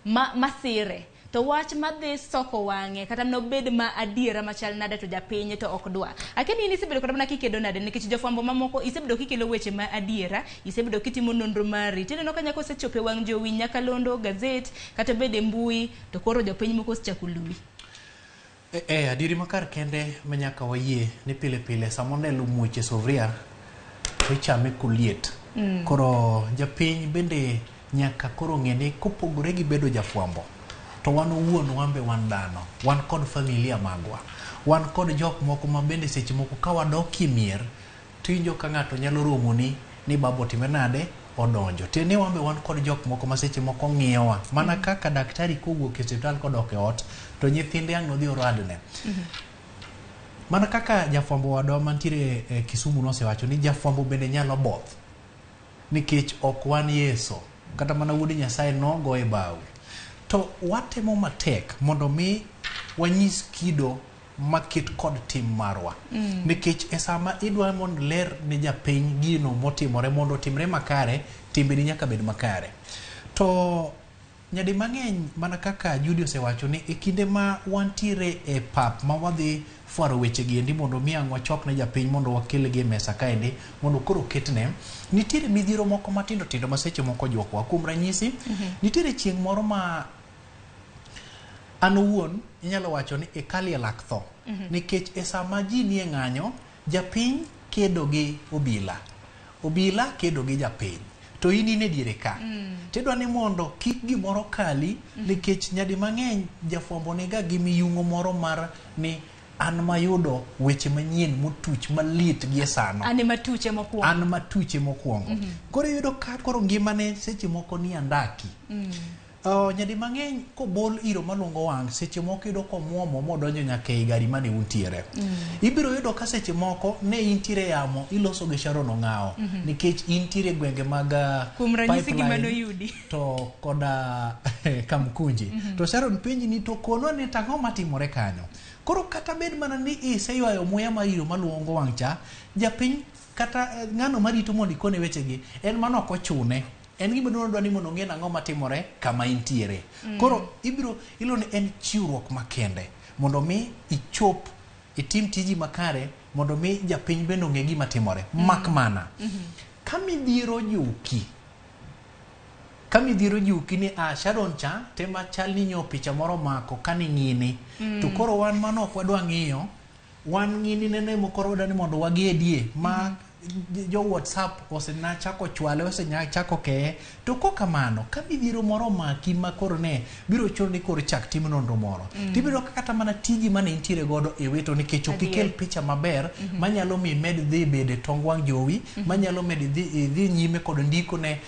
Speaker 15: masire. To wach madhi soko wang'e kata mana obed ma adiera machal nade to japiny to ok dwa. Akia ni in isebedo kata mana kikedo nade, nikech jofwambo mamoko isebedo kikelo weche ma adiera, isebedo kitimo nonro mari. Tineno ka nyaka osechopo e wang' jowi nyakalondo, gazet, kata bede mbui, to koro jopiny moko osechako luwi.
Speaker 16: Adieri makar kende ma nyaka wayie ni pile pile sama onelo muoch e sufuria to ichame koliet. Koro japiny bende nyaka koro ng'e ni kopogore gi bedo jafwambo, to wan owuon wan be wan dhano, wan kod familia magwa, wan kod jok moko ma bende seche moko ka wadok e mier to iwinjo ka ng'ato nyalo romoni ni baba otime nade, odonjo. Tiende ni wan be wan kod jok moko ma seche moko ng'iyowa, mana kaka daktari kowuok e osiptal kodok e ot to nyithinde ang' nodhi oradne. Mana kaka jafwambo wadwa mantiere e Kisumu nosewacho ni jafwambo bende nyalo both, nikech ok wan Yeso, kata mana wuod Nyasaye nogo e bao. To watemo matek mondo mi wanyis kido maket kod tim marwa. Nikech e sama idwa mondo ler ne japiny gino motimore mondo otimre makare, timbeni nyaka bed makare. To nyadi mang'eny mana kaka Judy osewacho ni e kinde ma wantiere e pap ma wadhi fwaro weche gi endi mondo mi ang' wachok ne japiny mondo wakelgi e mesa kaendi mondo koro oketne, nitiere midhiero moko matindo tindo ma seche moko juokwa. Kuom ranyisi, nitiere chieng' moro ma an owuon inyalo wacho ni ikalie lak tho. Nikech e sama ji nie ng'anyo, japiny kedo gi obila, obila kedo gi japiny, to in in e diere ka. Tidwa ni mondo kik gimoro kali, nikech nyadi mang'eny jafwambo niga gi miyung'o moro mar ni an mayudo weche manyien motuch malit gi e sano.
Speaker 15: An ema tuche mokwongo.
Speaker 16: An matuche mokwongo. Koro iyudo ka koro ngimane seche moko ni andaki. Nyadi mang'eny kobol iro malungo wang' seche moko iyudo komuomo modonjo nyaka ei gari mane untiere. Ibiro yudo ka seche moko ne intiere yamo iloso gi Sharon Ong'awo nikech intiere e gwenge mag
Speaker 15: Kuom ranyisi gima
Speaker 16: Pipeline
Speaker 15: noyudi.
Speaker 16: to koda Kamkunji. To Sharon penji ni to konwa ni to ang'o matimore kanyo. Koro kata bed mana ni iseywayo muya mar iro maluongo wang' cha, japiny kata ng'ano marito mondo ikone wechegi en mano ok ochune. En gima duong' dwa ni mondo ong'e nang'o matimore kama intiere. Koro ibiro ilo ni en chiwruok makende mondo mi ichop itim tiji makare mondo mi japiny bende ong'e gima timore. Mak mana ka midhiero ojuki, ka midhiero ojuki ni a Sharon cha tema chal ni nyo picha moro mako kani ng'ini. To koro wan mano ok wadwa ng'iyo, wan ng'ini nene mokoro wadwa ni mondo wagedie ma jo WhatsApp osenachako chwale osenachako keye. To kokamano ka midhiero moro omaki ma koro ne biro chuno ni koro chak tim nonro moro, tibiro ka kata mana tiji mane intiere godo iwito nikech ok ikel picha maber manyalo mi imed dhi bede tong wang' jowi, manyalo med dhi nyime kod ndiko ne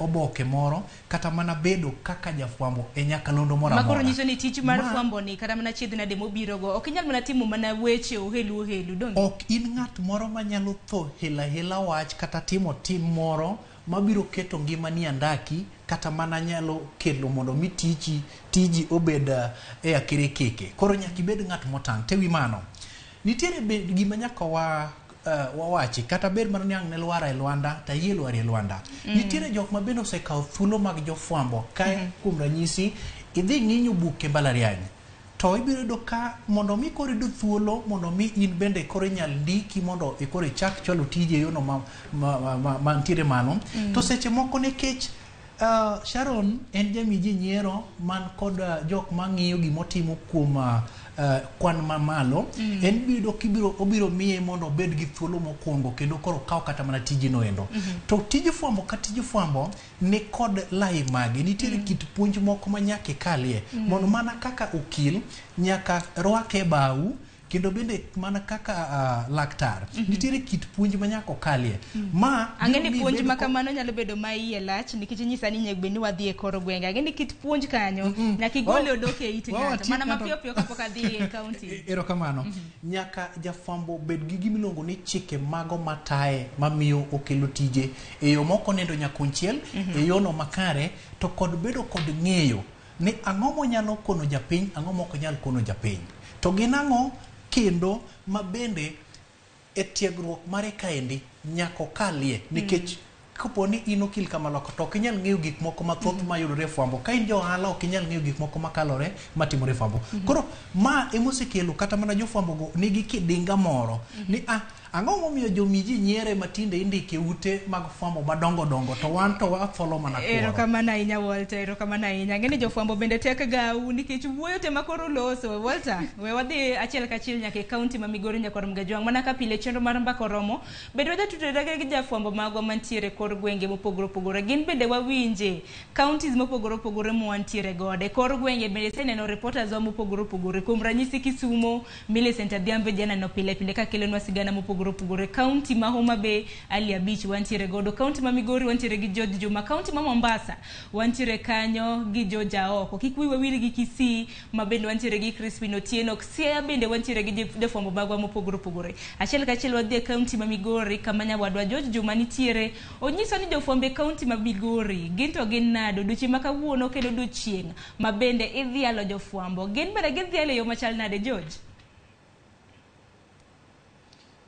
Speaker 16: oboke moro kata mana bedo kaka jafwambo e nyakalondo moro
Speaker 15: Ma koro
Speaker 16: amora.
Speaker 15: nyiso ni tich mar fwambo ni kata mana chiedh nade mobiro go ok inyal mana timo mana weche ohelu ohelu donge?
Speaker 16: Ok in ng'at moro manyalo tho hela hela wach kata timo tim moro mabiro keto ngimani andaki kata mana nyalo kelo mondo mi tiji obed e akirikiki. Koro nyaka ibed ng'at motang'. Tewi mano, nitiere gima nyaka wawachi kata bed mana ni ang' ne lwara e lwanda to ayie lwari e lwanda. Nitiere jok ma bende osekawo thuolo mag jofwambo ka kuom ranyisi idhi ng'inyo buk e mbalariany to ibiro yudo ka mondo mi koro iyud thuolo mondo mi in bende koro inyal ndiki mondo koro ichak chwalo tiji e yono mantiere malo. To seche moko nikech Sharon en jami ji nyiero man kod jok mang'iyo gimotimo kuom kwan mamalo, en biro kibiro obiro miye mondo obed gi thuolo mokwongo kendo koro okaw kata mana tijino endo. To tij fwambo ka tij fwambo ni kod lai mage, nitiere kit puonj moko ma nyaka ikalie mondo mana kaka okil nyaka rwake bau kendo bende mana kaka laktar nitiere kit puonj ma nyaka okalie. Ma
Speaker 15: Ang'e ni puonj ma kamano nyalo bedo ma iye lach nikech inyisa ni nyego bed ni wadhi e kor gwenge. Ang'e ni kit puonj kanyo nyaka igole odok e it ng'ato mana mapiyo piyo kapok adhi e kaunti.
Speaker 16: Erokamano. Nyaka jafwambo bed gi gima iluongo ni chike mago mataye mamiyo okelo tije e yo mok onindo nyakunchiel, e yono makare, to kod bedo kod ng'eyo ni ang'o monyalo kono japiny, ang'o mok onyal kono japiny. To gin ang'o kendo ma bende e tiegruok mare kaendi nyaka okalie nikech kapo ni in okil kamaloka to ok inyal ng'eyo gik moko mathoth mayudore e fwambo. Ka in ja ohala ok inyal ng'eyo gik moko makalore matimore e fwambo. Koro ma emosekelo kata mana jofwambo go nigi kidinga moro ni ang'o momiyo jomi ji nyiere matinde indike ute mag fwambo madongo dongo to wan to watholo mana kuoro.
Speaker 15: Erokamano ahinya Walter, erokamano ahinya. Ang'e ni jofwambo bende tek gau nikech wuoyo te makoro loso. Walter, we wadhi achiel kachiel nyaka e kaunti ma Migori nyakwar Mgajwang'. Mana ka pile chenro mar mbaka oromo, bende wajatudore gi jafwambo magwa mantiere kor gwenge mopogore opogore. Gin bende wawinje counties mopogore opogore mwantiere godo. E kor gwenge bende iseneno reporters wa mopogore opogore. Kuom ranyisi Kisumo, Millicent Adhiambo janeno pile pile kakelonwa sigana mopogore opogore. Kaunti ma Homa Bay, Ali Abich wantiere godo. Kaunti ma Migori wantiere gi George Juma. Kaunti ma Mombasa wantiere kanyo gi George Aoko. Kik wiwa wil gi Kisii ma bende wantiere gi Crispin Otieno. Siaya bende wantiere gi jofwambo magwa mopogore opogore. Achiel kachiel wadhi e kaunti ma Migori kama nyawadwa George Juma nitiere. Onyiso ni jofwambo e kaunti ma Migori gin to gin nade odiochieng' ma kawuono kendo odiochieng' ma bende idhialo jofwambo. Gin bende gidhialo e yo machal nade George?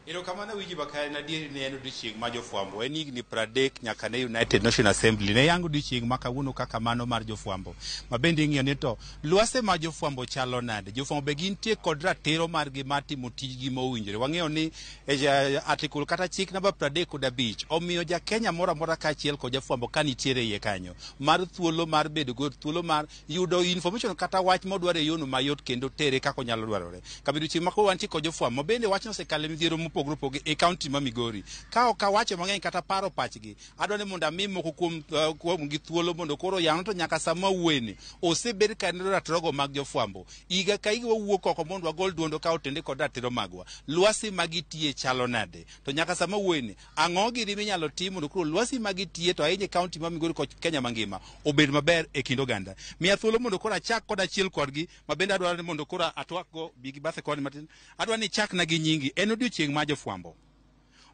Speaker 7: Erokamano Winji Bakari, en adieri ni en odiochieng' ma jofwambo. En higni 30 nyaka ne United Nations Assembly ne yang odiochieng' ma kawuono kaka mano mar jofwambo. Ma bende ing'iyo ni to lwase ma jofwambo chalo nade? Jofwambo be gintie kod ratiro margi mar timo tijgi mowinjore. Wang'eyo ni e article kata chik namba 35 omiyo ja Kenya moro amora kaachiel kod jafwambo ka nitiere iye kanyo mar thuolo mar bedo go thuolo mar yudo information kata wach modwaro e yono mayot kendo tere kaka onyalo dwarore. Kabedo chieng' ma koro wantie kod jofwambo ma bende wachno osekalo e midhiero mopogore opogore e kaunti ma Migori. Ka ok awacho mang'eny kata paro pachgi, adwa ni mondo ami moko kuom kuom gi thuolo mondo koro yang to nyaka sama wuoyeni osebed ka neno ratirogo mag jofwambo. Higa ka higa wawuok oko mondo wagol duondo ka otende kod ratiro magwa. Lwasi ma gitiye chalo nade? To nyaka sama wuoyeni, ang'o gini minyalo tim mondo koro lwasi ma gitiye to ahinya e kaunti ma Migori kod Kenya mangima obed maber e kind oganda. Miya thuolo mondo koro achak kod achiel kodgi ma bende adwaro ni mondo koro atwak go bi gi bathe koni matin. Adwa ni ichakna gi nyingi. En odiochieng' mar jofwambo.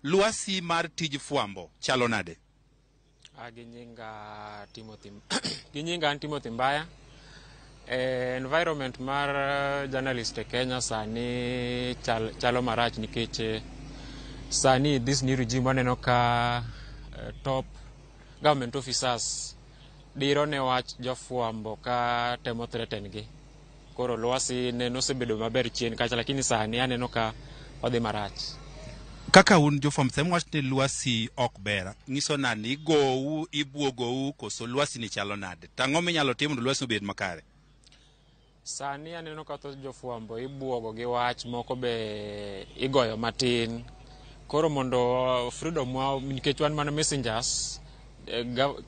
Speaker 7: Lwasi mar tij fwambo chalo nade?
Speaker 9: Gi nyinga Timothy gi nyinga an Timothy Mbaya. Environment mar journalist e Kenya sani chalo marach nikech sani this new regime waneno ka top government officers diro ne wach jofwambo ka temo threaten gi. Koro lwasi ne nosebedo maber chien kacha, lakini sani aneno ka odhi marach.
Speaker 7: Kaka un jofwambo sama wach ni lwasi ok ber, nyiso nade igou, ibuogou koso lwasi ni chalo nade? To ang'o minyalo tim mondo lwasi obed makare?
Speaker 9: Sani aneno ka thoth jofwambo ibuogo gi wach moko be igoyo matin. Koro mondo freedom wa nikech wan mana messengers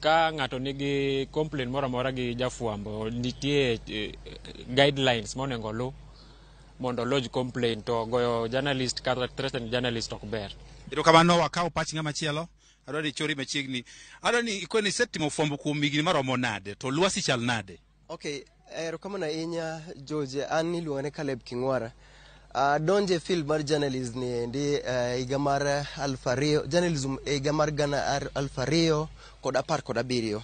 Speaker 9: ka ng'ato nigi complaint moro amora gi jafwambo nitie guidelines monego oluw mondo lodge complaint to goyo journalist kata threaten journalist ok ber.
Speaker 7: Erokamano wakaw pach ng'ama chielo. Adwa ni ichori machiegni. Adwa ni ikoni isetimo fwambo kuom higni maromo nade to lwasi chal nade?
Speaker 10: Okay, erokamano ahinya George. An iluonga ni Caleb King'wara. Adonjo e field mar journalism ni endi higa mar 2000, journalism e higa mar 2017.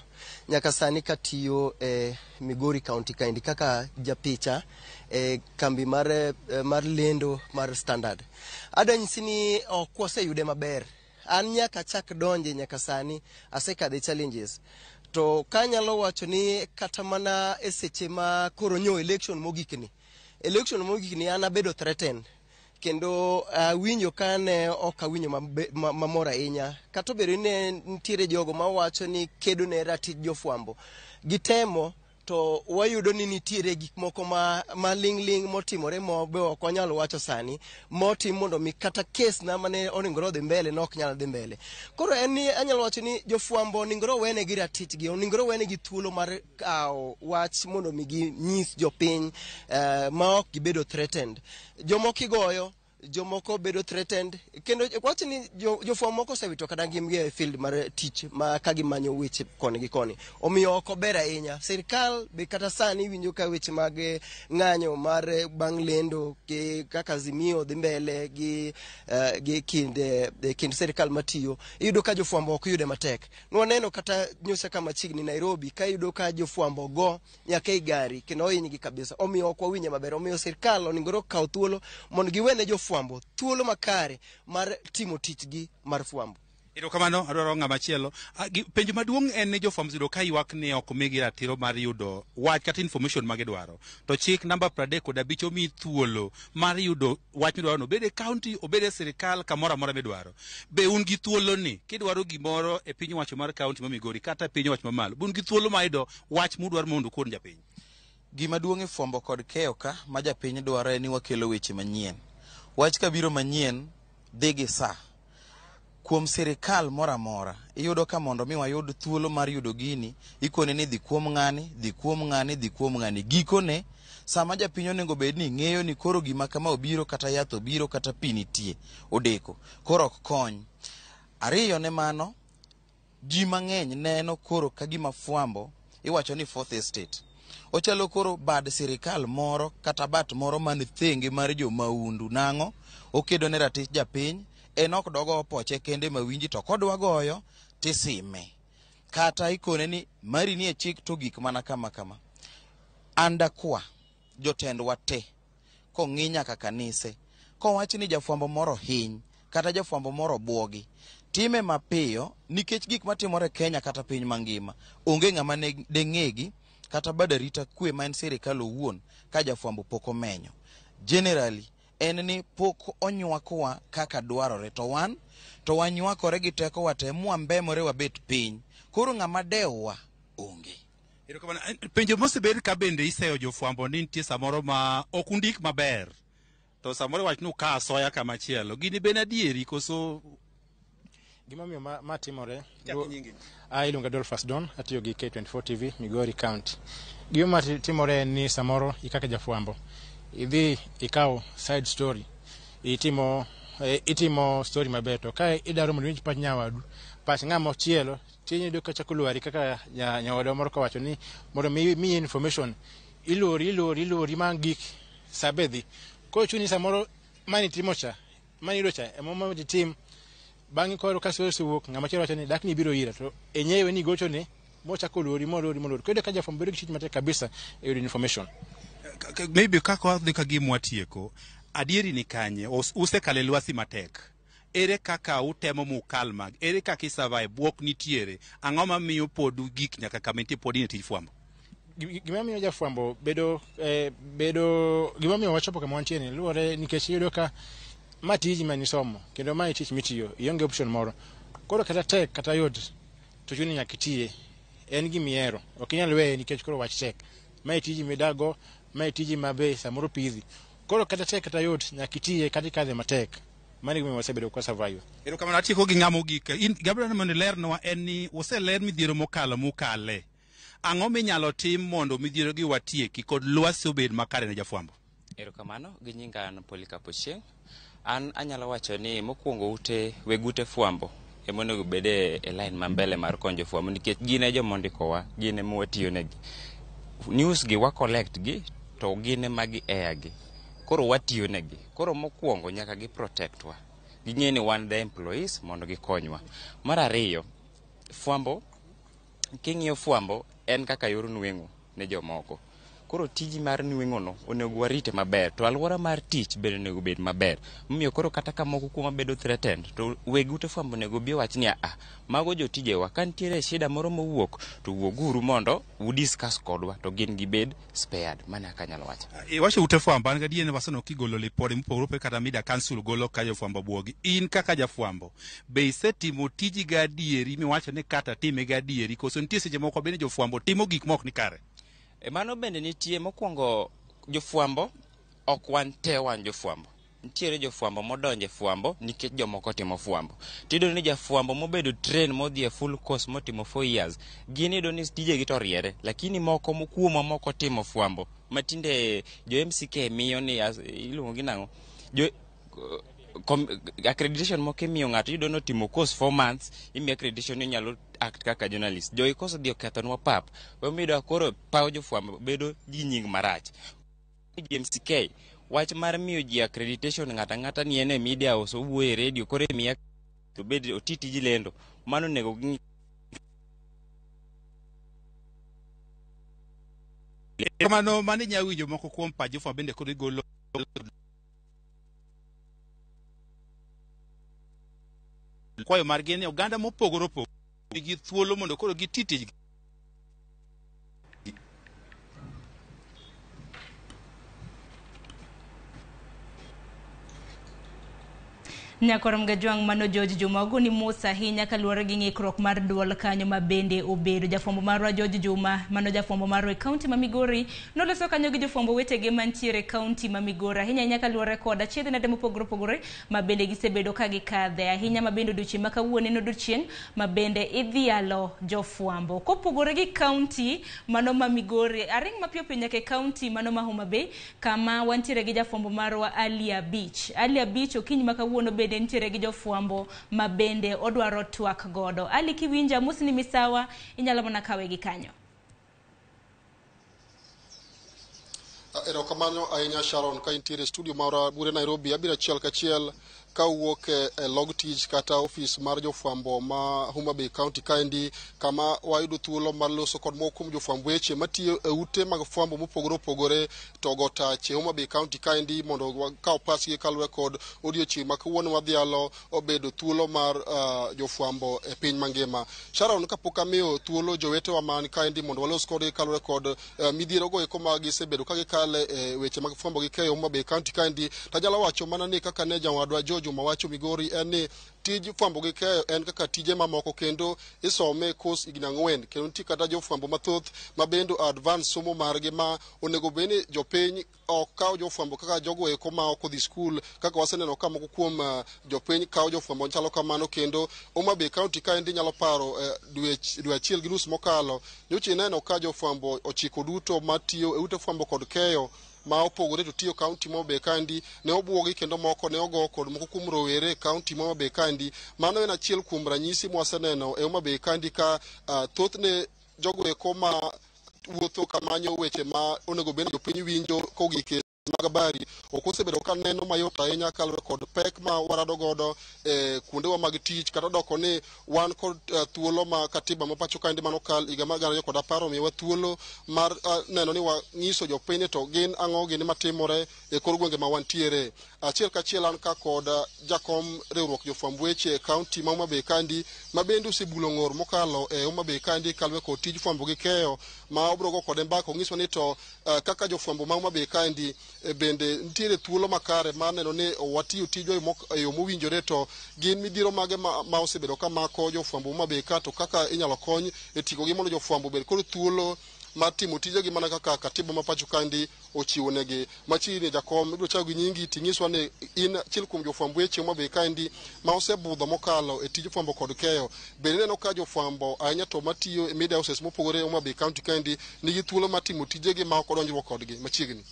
Speaker 10: Nyaka sani katiyo e Migori County kaendi kaka japicha e kambi mar lendo mar Standard. Adwa nyisi ni ok waseyude maber. An nyaka chak donje nyaka sani asekadhe challenges. To kanyalo wacho ni kata mana e seche ma koro nyo election mogik ni, election mogik ni an abedo threatened kendo awinjo ka ne ok awinjo mamor ahinya kata obedo ni ne nitiere jogo mawacho ni kedo ne ratich jofwambo gitemo to wayudo ni nitiere gik moko ma ling' ling' motimore mo be ok wanyal wacho sani motim mondo mi kata kes na mane oningore odhi mbele ne ok nyal dhi mbele. Koro en ni anyalo wacho ni jofwambo oningore owenegi ratichgi, oningore owenegi thuolo mar kawo wach mondo mi ginyis jopiny ma ok gibedo threatened. Jomoko igoyo, jomoko bedo threatened kendo wach ni jofwambo moko osewito kata ngimgi e field mar tich ma ka gimanyo weche koni gi koni. Omiyo ok ober ahinya. Sirkal be kata sani winjo ka weche mag ng'anyo mar bang' lendo gi kaka Azimio dhi mbele gi kind sirkal matiyo, iyudo ka jofwambo ok yude matek. Nwaneno kata nyocha ka machiegni Nairobi ka iyudo ka jofwambo go nyaka ei gari kendo ohinygi kabisa. Omiyo ok wawinje maber. Omiyo sirkal onegore okaw thuolo mondo giwene jofwambo thuolo makare mar timo tichgi mar fwambo.
Speaker 7: Erokamano, adwaro ng'ama chielo. Penjo maduong' en ni jofwambo osebedo ka ywak ni ok migi ratiro mar yudo wach kata information ma gidwaro. To chik namba 35 omiyi thuolo mar yudo wach midwaro no, obed e county, obed e sirikal, kamoro amora midwaro. Be un gi thuolo ni kidwaro gimoro e piny owacho mar county ma Migori kata e piny owacho mamalo, be un gi thuolo mar yudo wach mudwaro mondo ukon japiny?
Speaker 13: Gima duong' e fwambo kod keyo ka ma japiny dwaro en ni wakelo weche manyien. Wach kabiro manyien dhi gi sa. Kuom sirikal moro amora, iyudo ka mondo mi wayud thuolo mar yudo gini, ikone ni dhi kuom ng'ani, dhi kuom ng'ani, dhi kuom ng'ani. Gikone, sama japiny onego bed ni ng'eyo ni koro gima kama obiro kata yath obiro kata pi nitie, odeko. Koro ok kony. Ariyo ne mano, ji mang'eny neno koro ka gima fwambo iwacho ni fourth estate. Ochalo koro bad sirikal moro kata bat moro man thenge mar jomaundu. Nang'o? Okedo ne ratich japiny, en ok dogo poche kende mawinji to kodwa goyo tisime. Kata ikone ni mari nie chik to gik mana kama kama. An dakwa jotendwa te kong'i nyaka kanise kowach ni jafwambo moro hiny kata jafwambo moro obwogi, time mapiyo nikech gik matimore Kenya kata piny mangima onge ng'ama ne deng'egi kata bad arita kwe ma en sirikal owuon ka jafwambo pok omenyo. Generally en ni pok onywakwa kaka dwarore to wan to wanywakore gi tekowa te mwambemore wabet piny. Koro ng'ama dewwa onge.
Speaker 7: Erokamano. Penjo mosebed ka bende iseyo jofwambo ni nitie samoro ma ok undik maber to samoro iwach ni uka asoya kama chielo. Gini ben adieri koso
Speaker 14: Gimomiyo ma, ma timore
Speaker 7: Chak nyingi.
Speaker 14: Ah, iluonga Adolphus Don, atiyo gi K24 TV, Migori County. Gima timore en ni samoro ikaka jafwambo, idhi ikaw side story, itimo itimo story maber to ka idwaro mondo iwinj pach nyawadu, pach ng'ama chielo, tiyudo ka chako lwari kaka nyawadwa moro kowacho ni mondo mi miyi information, iluori iluori iluori ma gik sabe dhi. Koro chuni samoro mane itimo cha, mane iyudo cha, ema itim. Bang'e koro ka story osewuok, ng'ama chielo wacho ni dak ni ibiro ira to enyewe ni igochone mochako luori moluori moluori. Koro iyudo ka jafwambo bedo gi tich matek kabisa e yudo information.
Speaker 7: Maybe kaka wadhi ka gima watieko, adieri ni kanye? Usekalo e lwasi matek. Ere kaka utemo mukal mag? Ere kaka isurvive? Bwok nitiere. Ang'o mamiyo pod gik nyaka kama intie pod in e tij fwambo?
Speaker 14: Gima miyo jafwambo bedo bedo gima miyo wachopo kama wantie ni luwore nikech iyudo ka ma tiji ma nisomo kendo ma e tich mitiyo, ionge option moro. Koro kata tek kata yot to chuni nyaka itiye. En gima ihero, ok inyal weye nikech koro wach tek. Ma e tiji midakgo, ma e tiji ma be samoro pidhi. Koro kata tek kata yot nyaka itiye kata ikadhe matek. Mano e gimomiyo wasebedo ka survive.
Speaker 7: Erokamano atieko gi ng'ama ogik. In Gabriel mondo ilernwa en ni oseler midhiero mokalo mukale. Ang'o minyalo tim mondo midhiero gi watieki kod lwasi obed makare ne jafwambo?
Speaker 17: Erokamano, gi nyinga an Polycarp Ochieng'. An anyalo wacho ni mokwongo ute weg ute fwambo ema onego bed e line ma mbele mar konyo jofwambo nikech gin e joma ondikowa, gin ema watiyonegi. News gi wa collect gi to gin ema gi air gi. Koro watiyonegi. Koro mokwongo nyaka gi protect wa. Ging'e ni wan the employees mondo gikonywa. Mar ariyo, fwambo king'iyo fwambo en kaka yor nweng'o ne jomoko. Koro tiji mar nweng'o no onego warite maber to alwora mar tich bende onego bed maber. Momiyo koro kata ka moko kuomwa bedo threatened to weg ute fwambo onego obi owach ni ah, mago jotijewa ka nitiere shida moro mowuok to wuoguru mondo udiscuss kodwa to gin gibed spared. Mano e kaka anyalo wacho.
Speaker 7: Iwacho ute fwambo, an gadier ni waseneno kigolo lipode mopogore opogore kata Media Council golo ka jofwambo obwogi. In kaka jafwambo, be isetimo tiji gadieri miwacho ni kata time gadieri koso nitie seche moko bende jofwambo timo gik mok ni kare?
Speaker 17: E mano bende nitie mokwongo jofwambo ok wan te wan jofwambo. Nitiere jofwambo modonjo e fwambo nikech jomoko timo fwambo. Tiyudo ni jafwambo mobedo train modhi e full course motimo 4 years, gin iyudo ni tijegi to oriere, lakini moko kuomwa moko timo fwambo matinde jo MCK miyo ni iluongo gi nang'o? Jo accreditation moko imiyo ng'ato iyudo ni otimo course 4 months, imiyo accreditation ni inyalo act kaka journalist. Jogi kosedhi okethonwa pap, emomiyo koro paw jofwambo bedo gi nying marach. MCK wach mar miyo ji accreditation ng'ato ang'ata ni en e media house owuoyo e radio koro imiye obed oti tij lendo mano onego ging'i
Speaker 7: Kamano mano inyalo winjo moko kuom pach jofwambo bende koro igolo kwayo margi ni oganda mopogore opogore nigi thuolo mondo koro giti tijgi.
Speaker 15: Nyakorom Gajwang' mano George Juma ogoni mos ahinya kaluwore gi ng'ikruok mar duol kanyo ma bende obedo jafwambo marwa George Juma mano jafwambo marwa e kaunti ma Migori noloso kanyo gi jofwambo wetege mantiere e kaunti ma Migori ahinya ahinya kaluwore kod achiedh nade mopogore opogore ma bende gisebedo ka gikadhe ahinya ma bende odiochieng' ma kawuono en odiochieng' ma bende idhialo jofwambo kopogore gi kaunti mano ma Migori aring mapiyo piyo nyaka e kaunti mano ma Homa Bay kama wantiere gi jafwambo marwa Alia Beach. Alia Beach okinyi ma kawuono bende nitiere gi jofwambo ma bende odwaro twak godo. Ali kiwinja mosni misawa inyalo mana kawe gi kanyo.
Speaker 19: Erokamano ahinya Sharon, ka intiere studio marwa Bure Nairobi. Abiro achiel kachiel
Speaker 4: Ka wuok e log tich kata ofis mar jofwambo ma Homa Bay County kaendi, kama wayudo thuolo mar loso kod moko kuom jofwamb weche matiyo e ute mag fwambo mopogore opogore to go tach e Homa Bay County kaendi mondo wakaw pachgi kaluwore kod odiochieng' ma kawuono wadhialo obedo thuolo mar jofwambo e piny mangima. Sharon, kapok amiyo thuolo jowetewa man kaendi mondo walos kodgi kaluwore kod midhiero go eko ma gisebedo ka gikale e weche mag fwambo gi keyo Homa Bay County kaendi, tanyalo wacho mana ni kaka ne jawadwa George Juma wacho Migori en ni tij fwambo gi keyo en kaka tije mamoko kendo isome course higni 4, kendo nitie kata jofwambo mathoth ma bende advance somo margi ma onego bed ni jopiny ok kaw jofwambo kaka jogo eko ma ok odhi skul, kaka waseneno ka moko kuom jopiny kawo jofwambo chalo kamano. Kendo Homa Bay County kaendi nyalo paro dwe 1.5 mokalo nyocha ineno ka jofwambo 9 duto matiyo e ute fwambo kod keyo ma opogore to tiyo kaunti ma Homa Bay kaendi ne obwogi kendo moko ne ogo kod moko kuom rowere e kaunti ma Homa Bay kaendi. Mano en achiel kuom ranyisi mwaseneno e Homa Bay kaendi ka thothne jogo eko ma wuotho kamanyo weche ma onego bed ni jopiny winjo kogik e mag habari ok osebedo ka neno mayot ahinya kaluwore kod pek ma warado godo e kuondewa mag tich, kata doko ni wan kod thuolo ma katiba ma pacho kaendi manokal higa mar 2010 omiyowa thuolo mar neno ni wang'iso jopiny to gin ang'o gini matimore e kor gwenge ma wantiere. Achiel kachiel an ka kod jakom riwruok jofwamb weche e kaunti ma Homa Bay kaendi ma bende osebulo ng'or mokalo e Homa Bay kaendi kaluwore kod tij fwambo gi keyo ma obro go kode mbaka onyiswa ni to kaka jofwambo ma Homa Bay kaendi bende nitiere thuolo makare mar neno ni watiyo tijwa e yo mowinjore, to gin midhiero mage ma osebedo ka mako jofwambo Homa Bay ka, to kaka inyalo kony e tikogi mondo jofwambo obed kod thuolo mar timo tijegi mana kaka katiba ma pacho kaendi ochiwo negi. Machiegni jakom, ibiro chako gi nyingi ting'iswa ni in achiel kuom jofwamb weche Homa Bay kaendi ma osebudho mokalo e tij fwambo kod keyo. Bende ineno ka jofwambo ahinya to matiyo e media houses mopogore Homa Bay County kaendi nigi thuolo mar timo tijegi ma ok odonjruok kodgi machiegni?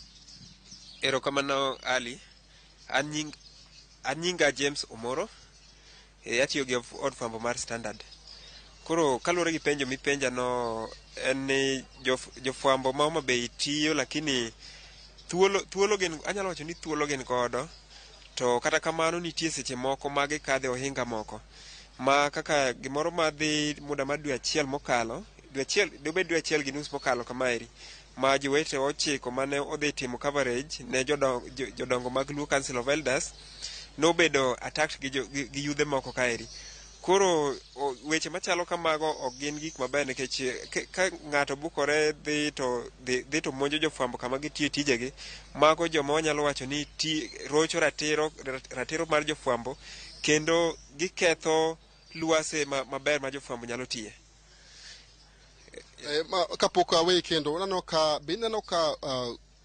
Speaker 19: Erokamano Ali. An nyinga James Omoro. Atiyo gi od fwambo mar Standard. Koro kaluwore gi penjo mipenja no en ni jofwambo ma Homa Bay tiyo, lakini thuolo gin, anyalo wacho ni thuolo gin godo, to kata kamano nitie seche moko ma gikadhe ohinga moko ma kaka gimoro madhi muda mar dwe 1 mokalo, dwe 1 dobed dwe 1.5 mokalo kamaeri, ma jowetewa 9 mane odhi timo coverage ne jodongo mag Luo Council of Elders nobedo attacked gi yudhe moko kaeri. Koro weche machalo kamago ok gin gik maber, nikech ka ng'ato bukore dhi to monjo jofwambo kama gitiyo tijegi, mago joma wanyalo wacho ni rocho ratiro mar jofwambo kendo giketho lwase maber ma jofwambo nyalo tiye.
Speaker 4: Kapok aweyi kendo, aneno ka be ineno ka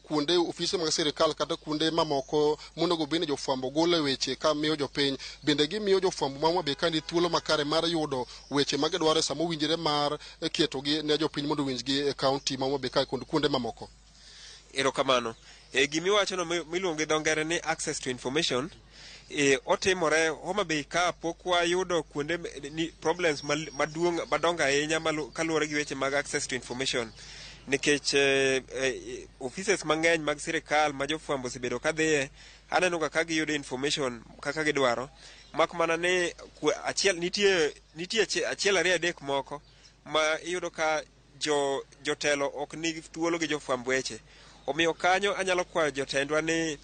Speaker 4: kuonde ofise mag sirikal kata kuonde mamoko monego bed ni jofwambo golo weche ka miyo jopiny, bende gimiyo jofwambo ma Homa Bay kaendi thuolo makare mar yudo weche ma gidwaro e sama owinjore mar ketogi ne jopiny mondo owinjgi e kaunti ma Homa Bay kae kod kuonde mamoko?
Speaker 19: Erokamano. Gimiwachono miluongo gi dho ngere ni access to information otimore Homa Bay ka pok wayudo kuonde ni problems maduong' madongo ahinya kaluwore gi weche mag access to information, nikech offices mang'eny mag sirikal ma jofwambo osebedo kadhiye, aneno ga ka giyudo information kaka gidwaro, mak mana ni achiel nitie achiel ariyo adek moko ma iyudo ka jotelo ok nigi thuolo gi jofwamb weche. Omiyo kanyo anyalo kwayo jotendwa ni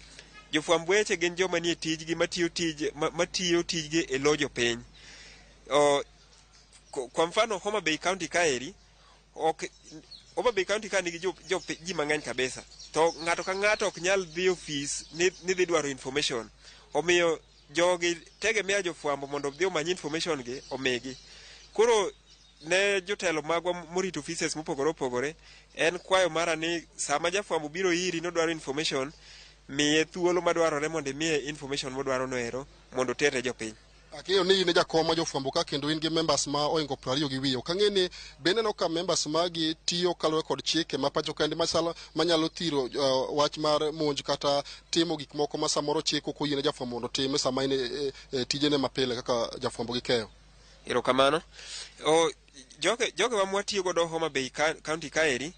Speaker 19: jofwamb weche gin joma nie tijgi matiyo tijgi e lo jopiny. Kwa mfano Homa Bay County kaeri, ok Homa Bay County ka nigi ji mang'eny kabisa, to ng'ato ka ng'ato ok nyal dhi ofis ni dhi dwaro information. Omiyo jogi tegemea jofwambo mondo odhi omany information gi omigi. Koro ne jotelo magwa morito offices mopogore opogore, en kwayo mara ni sama jafwambo biro iri nodwaro information, miye thuolo madwarore mondo imiye information modwaro noero mondo oter ne jopiny.
Speaker 4: Ang'eyo ni in e jakom ma jofwambo ka kendo in gi members ma oingo 20 gi wiye. Ok ang'e ni be ineno ka members magi tiyo kaluwore kod chike ma pacho kaendi machalo manyalo thiro wach mar monj kata timo gik moko ma samoro chik ok oyiene jafwambo mondo otim sama en e tijene mapile kaka jafwambo gi keyo.
Speaker 19: Erokamano. Jogewa mwatiyo godo Homa Bay County kaeri.